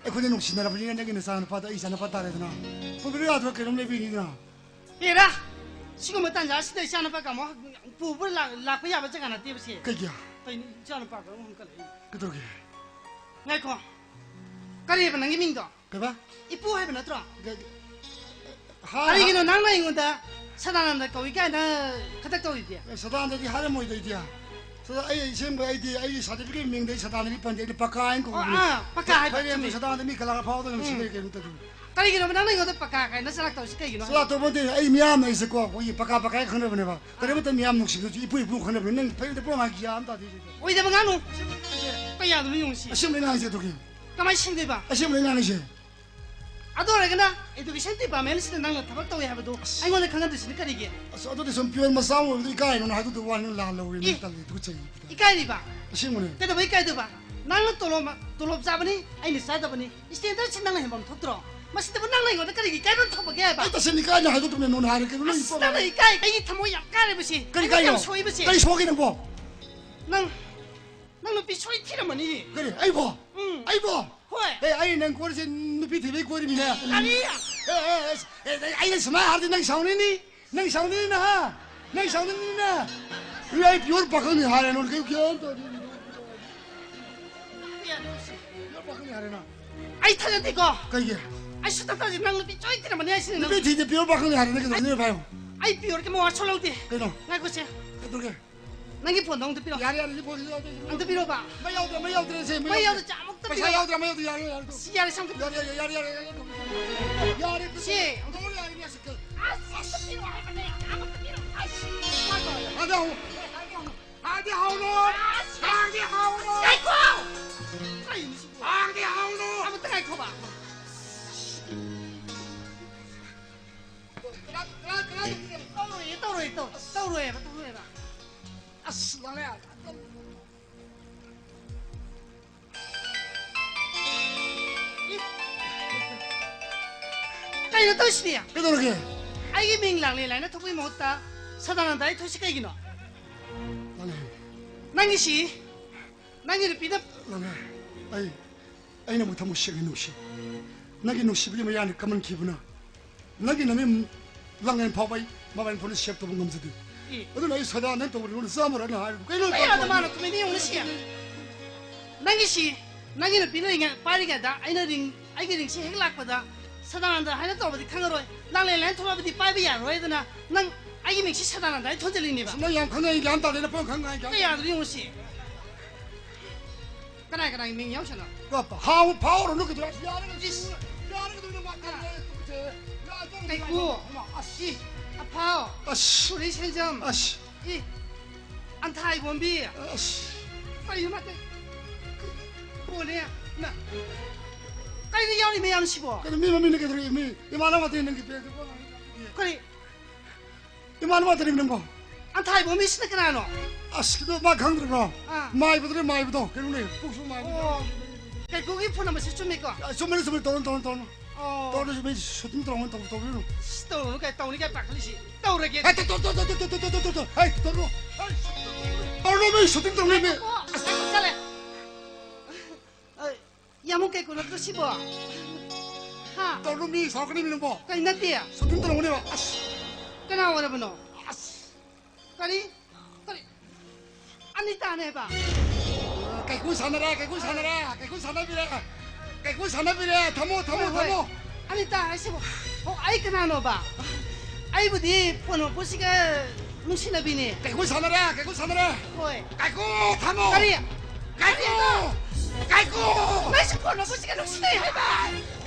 ꯑꯩꯈꯣꯏꯅ ꯅꯨꯡꯁꯤꯅꯔꯕꯅꯤꯅ ꯅꯪꯒꯤ ꯅꯆꯥꯅꯨꯄꯥꯗꯣ ꯑꯩ ꯏꯆꯥꯅꯨꯄꯥ ꯇꯥꯔꯦꯗꯅ꯫ ꯄꯨꯕꯤꯔꯣ ꯌꯥꯗ꯭ꯔꯣ? ꯀꯩꯅꯣꯝ ꯂꯩꯕꯤꯅꯤꯗꯅ꯫ ꯍꯦꯔꯥ! ꯁꯤꯒꯨꯝꯕ ꯇꯥꯟꯖꯥ ꯑꯁꯤꯗ ꯏꯆꯥꯅꯨꯄꯥ ꯀꯥꯃꯣ ꯄꯨꯕ ꯂꯥꯛ-, ꯂꯥꯛꯄ ꯌꯥꯕ ꯖꯒꯥ ꯅꯠꯇꯦꯕ ꯁꯤ꯫ ꯀꯩꯒꯤ? ꯀꯩꯅꯣ ꯏꯆꯥꯅꯨꯄꯥ ꯀꯔꯝ ꯍꯣꯡꯀꯠꯂꯛꯏ? ꯀꯩꯗꯧꯔꯒꯦ? ꯉꯥꯏꯈꯣ꯫ ꯀꯔꯤꯕ ꯅꯪꯒꯤ ꯃꯤꯡꯗꯣ? ꯀꯩꯕ? ꯏꯄꯨ ꯍꯥꯏꯕ ꯅꯠꯇ꯭ꯔꯣ? ꯀ-, ꯀ-, ꯍꯥ? ꯀꯔꯤꯒꯤꯅꯣ ꯅꯪꯅ ꯑꯩꯉꯣꯟꯗ ꯁꯗꯥꯅꯟꯗ ꯀꯧꯏ ꯀꯥꯏꯅ ꯈꯗꯛ ꯇꯧꯔꯤꯗꯤ? ꯑꯦ, ꯁꯗꯥꯅꯟꯗꯗꯤ ꯍꯥꯏꯔꯝꯃꯣꯏꯗ ꯑꯩꯗꯤ꯫ ꯁꯗꯥ-, ꯑꯩ ꯑꯁꯦꯡꯕ ꯑꯩꯗꯤ ꯑꯩꯒꯤ certificate ꯃꯤꯡꯗ ꯑꯩ ꯁꯗꯥꯅꯟꯗꯒꯤ ꯄꯟꯗꯦ, ꯑꯩꯗꯤ ꯄꯀꯥ ꯍꯥꯏꯅ ꯑꯣ, ꯀꯧꯕꯅꯤ꯫ ꯑꯥ, ꯄꯀꯥ ꯍꯥꯏꯕ, ꯐꯩꯔꯦꯝꯕꯨ ꯆꯨꯝꯃꯤ꯫ ꯁꯗꯥꯅꯟꯗ ꯃꯤ ꯀꯂꯥ ꯐꯥꯎꯗ ꯅꯨꯡꯁꯤꯕ ꯎꯝ꯫ ꯀꯩꯅꯣ ꯇꯧꯗꯣꯏꯅꯣ? ꯀꯔꯤꯒꯤꯅꯣꯕ ꯅꯪꯅ ꯑꯩꯉꯣꯟꯗ ꯄꯀꯥ ꯀꯥꯏꯅ ꯆꯂꯥꯛ ꯇꯧꯔꯤꯁꯤ ꯀꯩꯒꯤꯅꯣ? ꯆꯂꯥꯛ ꯇꯧꯕ ꯅꯠꯇꯦ, ꯑꯩ ꯃꯤꯌꯥꯝꯅ ꯑꯩꯁꯦ ꯀꯣ, ꯑꯩꯈꯣꯏꯒꯤ ꯄꯀꯥ ꯄꯀꯥ ꯍꯥꯏ ꯈꯪꯅꯕꯅꯦꯕ꯫ ꯀꯔꯤꯃꯠꯇ ꯃꯤꯌꯥꯝ ꯅꯨꯡꯁꯤꯕꯗꯁꯨ ꯏꯄꯨ ꯏꯄꯨ ꯈꯪꯅꯕꯅꯦ꯫ ꯅꯪ ꯐꯩꯔꯦꯝꯕꯨ ꯄꯨꯔꯥ ꯃꯥꯒꯤ ꯒ꯭ꯌꯥꯟ ꯑꯃ ꯇꯥꯗꯦ ꯁꯤꯗ꯫ ꯑꯣꯏꯗꯕ ꯉꯥꯡꯅꯨ꯫ ꯀꯌꯥꯗꯅꯣ ꯌꯦꯡꯉꯨꯁꯤ꯫ ꯑꯁꯦꯡꯕꯩ ꯉꯥꯡꯉꯤꯁꯦ ꯑꯗꯨꯒꯤ꯫ ꯀꯃꯥꯏꯅ ꯁꯤꯡꯗꯣꯏꯕ? ꯑꯁꯦꯡꯕꯩ ꯉꯥꯡꯉꯤꯁꯦ꯫ ꯑꯗꯨ ꯑꯣꯏꯔꯒꯅ education department ꯁꯤꯗ ꯅꯪꯅ ꯊꯕꯛ ꯇꯧꯏ ꯍꯥꯏꯕꯗꯨ ꯑꯩꯉꯣꯟꯗ ꯈꯪꯍꯟꯗ꯭ꯔꯤꯁꯤꯅ ꯀꯔꯤꯒꯤ? ꯑꯁ, ꯑꯗꯨꯗꯤ ꯁꯨꯝ peon ꯃꯆꯥ ꯑꯃ ꯑꯣꯏꯕꯗꯨ ꯏꯀꯥꯏꯅꯣꯅ ꯍꯥꯏꯗꯣꯛꯇꯕ ꯋꯥꯅꯤ, ꯅꯪ ꯂꯥꯜꯂꯧꯔꯦ, ꯅꯪ ꯏ! ꯇꯜꯂꯤ, ꯇꯨꯀꯠꯆꯩ꯫ ꯏꯀꯥꯏꯔꯤꯕ? ꯑꯁꯦꯡꯕꯅꯦ꯫ ꯀꯩꯗꯧꯕꯩ ꯏꯀꯥꯏꯗꯣꯏꯕ? ꯅꯪꯅ ꯇꯣꯂꯣꯞ, ꯇꯣꯂꯣꯞ ꯆꯥꯕꯅꯤ, ꯑꯩꯅ ꯆꯥꯗꯕꯅꯤ꯫ Standard ꯁꯤ ꯅꯪꯅ ꯍꯦꯟꯐꯝ ꯊꯣꯛꯇ꯭ꯔꯣ? ꯃꯁꯤꯗꯕꯨ ꯅꯪꯅ ꯑꯩꯉꯣꯟꯗ ꯀꯔꯤꯒꯤ ꯏꯀꯥꯏꯐꯝ ꯊꯣꯛꯄꯒꯦ ꯍꯥꯏꯕ? ꯑꯩ ꯇꯁꯦꯡꯅ ꯏꯀꯥꯏꯅ ꯍꯥꯏꯗꯣꯛꯇꯕꯅꯦ, ꯅꯣꯅ ꯍꯥꯏꯔꯦ ꯀꯩꯅꯣ, ꯅꯪ ꯑꯁ, ꯏꯄꯣꯛ ꯅꯪꯅ ꯍꯥꯏꯔꯦ꯫ ꯏꯀꯥꯏ, ꯑꯩꯒꯤ ꯊꯃꯣꯏ ꯌꯥꯝ ꯀꯥꯏꯔꯦꯕꯁꯤ꯫ ꯀꯔꯤ ꯑꯩꯉꯣꯟꯗ ꯀꯥꯏꯅꯣ? ꯌꯥꯝ ꯁꯣꯛꯏꯕꯁꯤ꯫ ꯀꯔꯤ ꯁꯣꯛꯏ ꯅꯪꯕꯣ? ꯅꯪ, ꯅꯪ ꯅꯨꯄꯤ ꯁꯣꯏ ꯊꯤꯔꯝꯃꯅꯤ꯫ ꯀꯔꯤ? ꯑꯩꯕꯣ? ꯎꯝ꯫ ꯑꯩꯕꯣ? ꯍꯣꯏ꯫ ꯑꯦ, ꯑꯩ ꯅꯪ ꯀꯣꯏꯔꯤꯁꯦ ꯅꯨꯄꯤ ꯊꯤꯕꯩ ꯀꯣꯏꯔꯤꯃꯤꯅꯦ꯫ ꯀꯔꯤ? ꯑꯦ, ꯑꯦ, ꯑꯦ, ꯑꯦ, ꯑꯩꯅ ꯁꯨꯃꯥꯏꯅ ꯍꯥꯏꯔꯗꯤ ꯅꯪ ꯁꯥꯎꯅꯤꯡꯅꯤ? ꯅꯪ ꯁꯥꯎꯅꯤꯡꯅꯤꯅ, ꯍꯥ? ꯅꯪ ꯁꯥꯎꯅꯤꯡꯅꯤꯅ? ꯑꯦ, ꯑꯩ pure ꯄꯥꯈꯪꯅꯤ ꯍꯥꯏꯔꯦ, ꯅꯣꯟ ꯀꯩ ꯒ꯭ꯌꯥꯟ ꯇꯥꯗꯦ꯫ Pure ꯄꯥꯈꯪꯅꯤ ꯍꯥꯏꯔꯦ ꯅꯪ꯫ ꯑꯩ ꯊꯥꯖꯗꯦꯀꯣ꯫ ꯀꯩꯒꯤ? ꯑꯩ ꯁꯨꯛꯊꯥ ꯊꯥꯖꯗꯦ, ꯅꯪ ꯅꯨꯄꯤ ꯁꯣꯏ ꯊꯤꯔꯝꯃꯅꯤ ꯍꯥꯏꯁꯤꯅꯤ ꯅꯪ꯫ ꯅꯨꯄꯤ ꯊꯤꯗꯦ, pure ꯄꯥꯈꯪꯅꯤ ꯍꯥꯏꯔꯦ, ꯅꯪ ꯀꯩꯗꯧꯕꯩ ꯍꯥꯏꯕ? ꯑꯩ pure ꯀꯤ ꯃꯋꯥ ꯁꯣꯛꯍꯧꯗꯦ꯫ ꯀꯩꯅꯣ? ꯉꯥꯏꯈꯣꯁꯦ꯫ ꯀꯩꯗꯧꯔꯒꯦ? ꯅꯪꯒꯤ phoneꯗꯣ ꯑꯝꯇ ꯄꯤꯔꯣ꯫ ꯌꯥꯔꯦ, ꯌꯥꯔꯦ, ꯁꯤ phoneꯁꯤ ꯌꯥꯎꯗꯦ, ꯁꯤ ꯑꯝꯇ ꯄꯤꯔꯣꯕ꯫ ꯃꯩ ꯌꯥꯎꯗ꯭ꯔꯦ, ꯃꯩ ꯌꯥꯎꯗ꯭ꯔꯦ, ꯁꯦ, ꯃꯩ ꯃꯩ ꯌꯥꯎꯗ꯭ꯔꯦ꯫ ꯌꯥꯎꯗ꯭ꯔꯦ, ꯑꯃꯨꯛꯇ ꯄꯩꯁꯥ ꯄꯤꯔꯣ꯫ ꯌꯥꯎꯗ꯭ꯔꯦ, ꯃꯩ ꯌꯥꯎꯗ꯭ꯔꯦ, ꯌꯥꯔꯦ, ꯌꯥꯔꯦ, ꯌꯥꯔꯦ, ꯁꯤ ꯌꯥꯔꯦ, ꯁꯝ ꯌꯥꯔꯦ, ꯌꯥꯔꯦ, ꯌꯥꯔꯦ, ꯌꯥꯔꯦ, ꯌꯥꯔꯦ, ꯁꯤ ꯌꯥꯔꯦ, ꯌꯥꯔꯦ, ꯌꯥꯔꯦ, ꯌꯥꯔꯦ꯫ ꯑꯁ, ꯑꯝꯇ ꯄꯤꯔꯣ ꯍꯥꯏꯕꯅꯦ, ꯑꯃꯇ ꯄꯤꯔꯣ꯫ ꯑꯁ, ꯍꯥꯟꯅ ꯍꯧ-, ꯍꯥꯟꯅ ꯍꯧ-, ꯍꯥꯟꯅ ꯍꯧꯔꯣ꯫ ꯑꯁ, ꯍꯥꯟꯅ ꯍꯧꯔꯣ꯫ ꯉꯥꯏꯈꯣ! ꯀꯩꯅꯣ ꯁꯤꯕꯨ? ꯍꯥꯟꯅ ꯍꯧꯔꯣ꯫ ꯑꯃꯇ ꯉꯥꯏꯈꯣꯕ꯫ ꯀꯅꯥ, ꯀꯅꯥ, ꯀꯅꯥ? ꯇꯧꯔꯣꯏꯌꯦ, ꯇꯧꯔꯣꯏꯌꯦ, ꯇꯧꯔꯣꯏ, ꯇꯧꯔꯣꯏꯌꯦꯕ, ꯇꯧꯔꯣꯏꯌꯦꯕ꯫ ꯑꯁ, ꯂꯥꯡꯂꯦ꯫ ꯀꯩꯅꯣ ꯇꯧꯔꯤꯁꯤꯗꯤ? ꯀꯩꯗꯧꯔꯒꯦ? ꯑꯩꯒꯤ ꯃꯤꯡ ꯂꯥꯡꯂꯦꯟ ꯍꯥꯏꯅ ꯊꯣꯛꯄꯒꯤ ꯃꯍꯨꯠꯇ ꯁꯗꯥꯅꯟꯗ ꯍꯥꯏꯅ ꯊꯣꯛꯏꯁꯤ ꯀꯩꯒꯤꯅꯣ? ꯂꯥꯡꯂꯦꯟ꯫ ꯅꯪꯒꯤꯁꯤ, ꯅꯪꯒꯤ ꯅꯨꯄꯤꯅ ꯂꯥꯡꯂꯦꯟ, ꯑꯩ, ꯑꯩ ꯅꯪꯕꯨ ꯊꯃꯣꯏ ꯁꯦꯡꯅ ꯅꯨꯡꯁꯤ꯫ ꯅꯪꯒꯤ ꯅꯨꯡꯁꯤꯕꯒꯤ ꯃꯌꯥꯅ ꯀꯃꯟꯈꯤꯕꯅ ꯅꯪꯒꯤ ꯅꯃꯤꯡ ꯂꯥꯡꯂꯦꯟ ꯐꯥꯎꯕ ꯑꯩ mobile phoneꯗ save ꯇꯧꯕ ꯉꯝꯖꯗꯦ꯫ ꯏ꯫ ꯑꯗꯨꯅ ꯑꯩ ꯁꯗꯥꯅꯟꯗ ꯇꯧꯕ ꯅꯉꯣꯟꯗ ꯆꯥꯝꯃꯔꯛꯅ ꯍꯥꯏꯔꯤꯕ꯫ ꯀꯩꯅꯣ? ꯑꯩ ꯑꯗ ꯃꯥꯅ ꯀꯨꯝꯃꯤꯗꯤ ꯌꯦꯡꯉꯨꯅꯦ ꯁꯤ꯫ ꯅꯪꯒꯤ ꯁꯤ, ꯅꯪꯒꯤ ꯅꯨꯄꯤꯅ ꯔꯤꯡ ꯄꯥꯏꯔꯤꯉꯩꯗ ꯑꯩꯅ ꯔꯤꯡ, ꯑꯩꯒꯤ ꯔꯤꯡꯁꯤ ꯍꯦꯛ ꯂꯥꯛꯄꯗ ꯁꯗꯥꯅꯟꯗ ꯍꯥꯏꯅ ꯇꯧꯔꯕꯗꯤ ꯈꯪꯉꯔꯣꯏ꯫ ꯂꯥꯡꯂꯦꯟ ꯍꯥꯏꯅ ꯊꯣꯛꯂꯛꯑꯕꯗꯤ ꯄꯥꯏꯕ ꯌꯥꯔꯔꯣꯏꯗꯅ ꯅꯪ ꯑꯩꯒꯤ ꯃꯤꯡꯁꯤ ꯁꯗꯥꯅꯟꯗ ꯍꯥꯏꯅ ꯊꯣꯟꯖꯜꯂꯤꯅꯦꯕ꯫ ꯑꯁ, ꯅꯪ ꯌꯥꯝ ꯈꯪꯉꯦ, ꯑꯩ ꯒ꯭ꯌꯥꯟ ꯇꯥꯗꯦ, ꯅꯪ ꯄꯪꯈꯪ ꯉꯥꯡꯉꯦ, ꯒ꯭ꯌꯥꯟ ꯀꯌꯥꯗꯅꯣ ꯌꯦꯡꯉꯨ ꯁꯤ꯫ ꯀꯅꯥ ꯀꯅꯥꯒꯤ ꯃꯤꯡ ꯌꯥꯎꯁꯅꯣ? ꯄꯥ-, ꯄꯥ-, ꯍꯥꯎ, ꯐꯥꯎꯔꯅꯨ ꯀꯩꯗꯧꯔꯦ? ꯑꯁ, ꯌꯥꯔꯦ, ꯏꯁ꯫ ꯌꯥꯔꯦ, ꯀꯩꯗꯧꯔꯦ? ꯃꯥ ꯀꯅꯥ? ꯀꯩꯀꯨ꯫ ꯑꯁ꯫ ꯏ, ꯑꯐꯥꯎ꯫ ꯑꯁ꯫ ꯁꯣꯔꯤ ꯁꯦꯟꯖꯝ꯫ ꯑꯁ꯫ ꯏ, ꯑꯟꯊꯥꯏ ꯕꯣꯝꯕꯤ꯫ ꯑꯁ꯫ ꯀꯩꯅꯣ ꯃꯥ ꯇꯧ-, ꯀꯣꯜꯂꯦ꯫ ꯃꯥ꯫ ꯑꯩꯅ ꯌꯥꯎꯔꯤ ꯃꯌꯥꯝꯁꯤꯕꯣ? ꯀꯩꯅꯣ, ꯃꯤ ꯃꯃꯤꯡꯅ ꯀꯩꯗꯧꯔꯒꯦ? ꯃꯤ ꯏꯃꯥꯟꯅꯕ ꯉꯥꯛꯇꯅꯤ ꯅꯪꯒꯤ ꯕꯦꯒꯇꯨ꯫ ꯀꯔꯤ? ꯏꯃꯥꯟꯅꯕ ꯉꯥꯛꯇꯅꯤ ꯅꯪꯕꯣ꯫ ꯑꯟꯊꯥꯏꯕ ꯃꯤꯁꯤꯅ ꯀꯅꯥꯅꯣ? ꯑꯁ, ꯀꯩꯅꯣ, ꯃꯥ ꯈꯪꯗ꯭ꯔꯤꯕ꯭ꯔꯣ? ꯑꯥ꯫ ꯃꯥꯏꯕꯗꯨꯅꯦ, ꯃꯥꯏꯕꯗꯣ꯫ ꯀꯩꯅꯣꯅꯦ, ꯄꯨꯛꯁꯨ ꯃꯥꯏꯕꯗꯣ꯫ ꯑꯣ꯫ ꯀꯩꯀꯨꯒꯤ ꯐꯣꯟ ꯅꯝꯕꯔꯁꯤ ꯆꯨꯝꯃꯤꯀꯣ? ꯑ, ꯆꯨꯝꯕꯅꯤ, ꯆꯨꯝꯕꯅꯤ, ꯇꯧꯔꯣ, ꯇꯧꯔꯣ, ꯇꯧꯔꯣ꯫ ꯑꯣ꯫ ꯇꯧꯔꯣ, ꯃꯤ ꯁꯨꯇꯤꯡ ꯇꯧꯔꯝꯒꯅꯤ, ꯇꯧ-, ꯇꯧꯕꯤꯔꯨꯅꯨ꯫ ꯑꯁ, ꯇꯧꯔꯨꯅꯨ ꯀꯥꯏ, ꯇꯧꯅꯤ ꯀꯥꯏ ꯄꯥꯈꯠꯂꯤꯁꯤ꯫ ꯇꯧꯔꯒꯦ꯫ ꯍꯦ, ꯇꯧ-, ꯇꯧ-, ꯍꯦ, ꯇꯧꯔꯨꯅꯨ, ꯃꯤ ꯁꯨꯇꯤꯡ ꯇꯧꯔꯝꯒꯅꯤ, ꯃꯤ꯫ ꯑꯣ, ꯑꯁ, ꯆꯠꯂꯦ꯫ ꯑ, ꯌꯥꯝꯕꯨꯡ ꯀꯩꯀꯨ ꯅꯠꯇ꯭ꯔꯣ ꯁꯤꯕꯣ? ꯍꯥ? ꯇꯧꯔꯨꯅꯨ, ꯃꯤ ꯁꯥꯎꯔꯛꯀꯅꯤ, ꯃꯤ ꯅꯪꯕꯣ꯫ ꯀꯩ ꯅꯠꯇꯦ? ꯁꯨꯇꯤꯡ ꯇꯧꯔꯝꯒꯅꯦꯕ꯫ ꯑꯁ꯫ ꯀꯅꯥ ꯑꯣꯏꯔꯕꯅꯣ? ꯑꯁ꯫ ꯀꯔꯤ? ꯀꯔꯤ? ꯑꯅꯤꯇꯥꯅꯦꯕ? ꯀꯩꯀꯨ ꯁꯥꯟꯅꯔꯦ, ꯀꯩꯀꯨ ꯁꯥꯟꯅꯔꯦ, ꯀꯩꯀꯨ ꯁꯥꯟꯅꯕꯤꯔꯦ꯫ ꯀꯩꯀꯨ ꯁꯥꯟꯅꯕꯤꯔꯦ꯫ ꯊꯝꯃꯣ, ꯊꯝꯃꯣ, ꯍꯣꯏ, ꯍꯣꯏ꯫ ꯊꯝꯃꯣ꯫ ꯑꯅꯤꯇꯥ ꯍꯥꯏꯁꯤꯕꯨ? ꯑꯣ, ꯑꯩ ꯀꯅꯥꯅꯣꯕ? ꯑꯩꯕꯨꯗꯤ ꯐꯣꯟ ꯃꯄꯨꯁꯤꯒ ꯅꯨꯡꯁꯤꯅꯕꯤꯅꯦ꯫ ꯀꯩꯀꯨ ꯁꯥꯟꯅꯔꯦ, ꯀꯩꯀꯨ ꯁꯥꯟꯅꯔꯦ꯫ ꯍꯣꯏ꯫ ꯀꯩꯀꯨ, ꯊꯝꯃꯣ꯫ ꯀꯔꯤ? ꯀꯩꯀꯨ! ꯀꯩꯀꯨ! ꯅꯪꯁꯨ ꯐꯣꯟ ꯃꯄꯨꯁꯤꯒ ꯅꯨꯡꯁꯤꯅꯩ ꯍꯥꯏꯕ?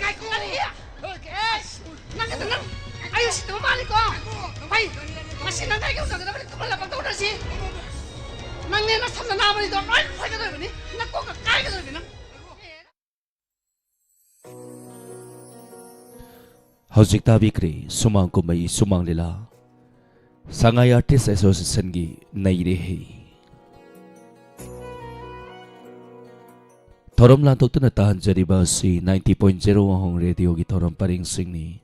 ꯀꯩꯀꯨ! ꯀꯔꯤ? ꯑꯦ, ꯅꯪ ꯑꯗꯨ ꯅꯪ ꯑꯩ ꯎꯁꯤꯠꯇꯕ ꯃꯥꯜꯂꯤꯀꯣ? ꯍꯩ, ꯉꯁꯤ ꯅꯪ ꯑꯩꯒ ꯎꯅꯒꯗꯕꯅꯤ, ꯈꯨꯃꯟ ꯂꯝꯄꯥꯛꯇ ꯎꯅꯁꯤ꯫ ꯅꯪꯅꯦ ꯅꯁꯝ ꯅꯅꯥꯕꯅꯤꯗꯣ ꯂꯣꯏ ꯐꯣꯏꯒꯗꯧꯔꯤꯕꯅꯤ, ꯅꯀꯣꯛꯀ ꯀꯥꯏꯒꯗꯧꯔꯤꯕꯅꯤ ꯅꯪ꯫ ꯍꯧꯖꯤꯛ ꯇꯥꯕꯤꯈ꯭ꯔꯦ ꯁꯨꯃꯥꯡ ꯀꯨꯝꯍꯩ ꯁꯨꯃꯥꯡ ꯂꯤꯂꯥ, ꯁꯉꯥꯏ ꯑꯥꯔꯇꯤꯁ ꯑꯦꯁꯣꯁꯤꯌꯦꯁꯟꯒꯤ ꯅꯩꯔꯦ ꯍꯦ꯫ ꯊꯧꯔꯝ ꯂꯥꯟꯊꯣꯛꯇꯨꯅ ꯇꯥꯍꯟꯖꯔꯤꯕ ꯑꯁꯤ ninety point zero ꯋꯥꯍꯣꯡ ꯔꯦꯗꯤꯑꯣꯒꯤ ꯊꯧꯔꯝ ꯄꯔꯦꯡꯁꯤꯡꯅꯤ꯫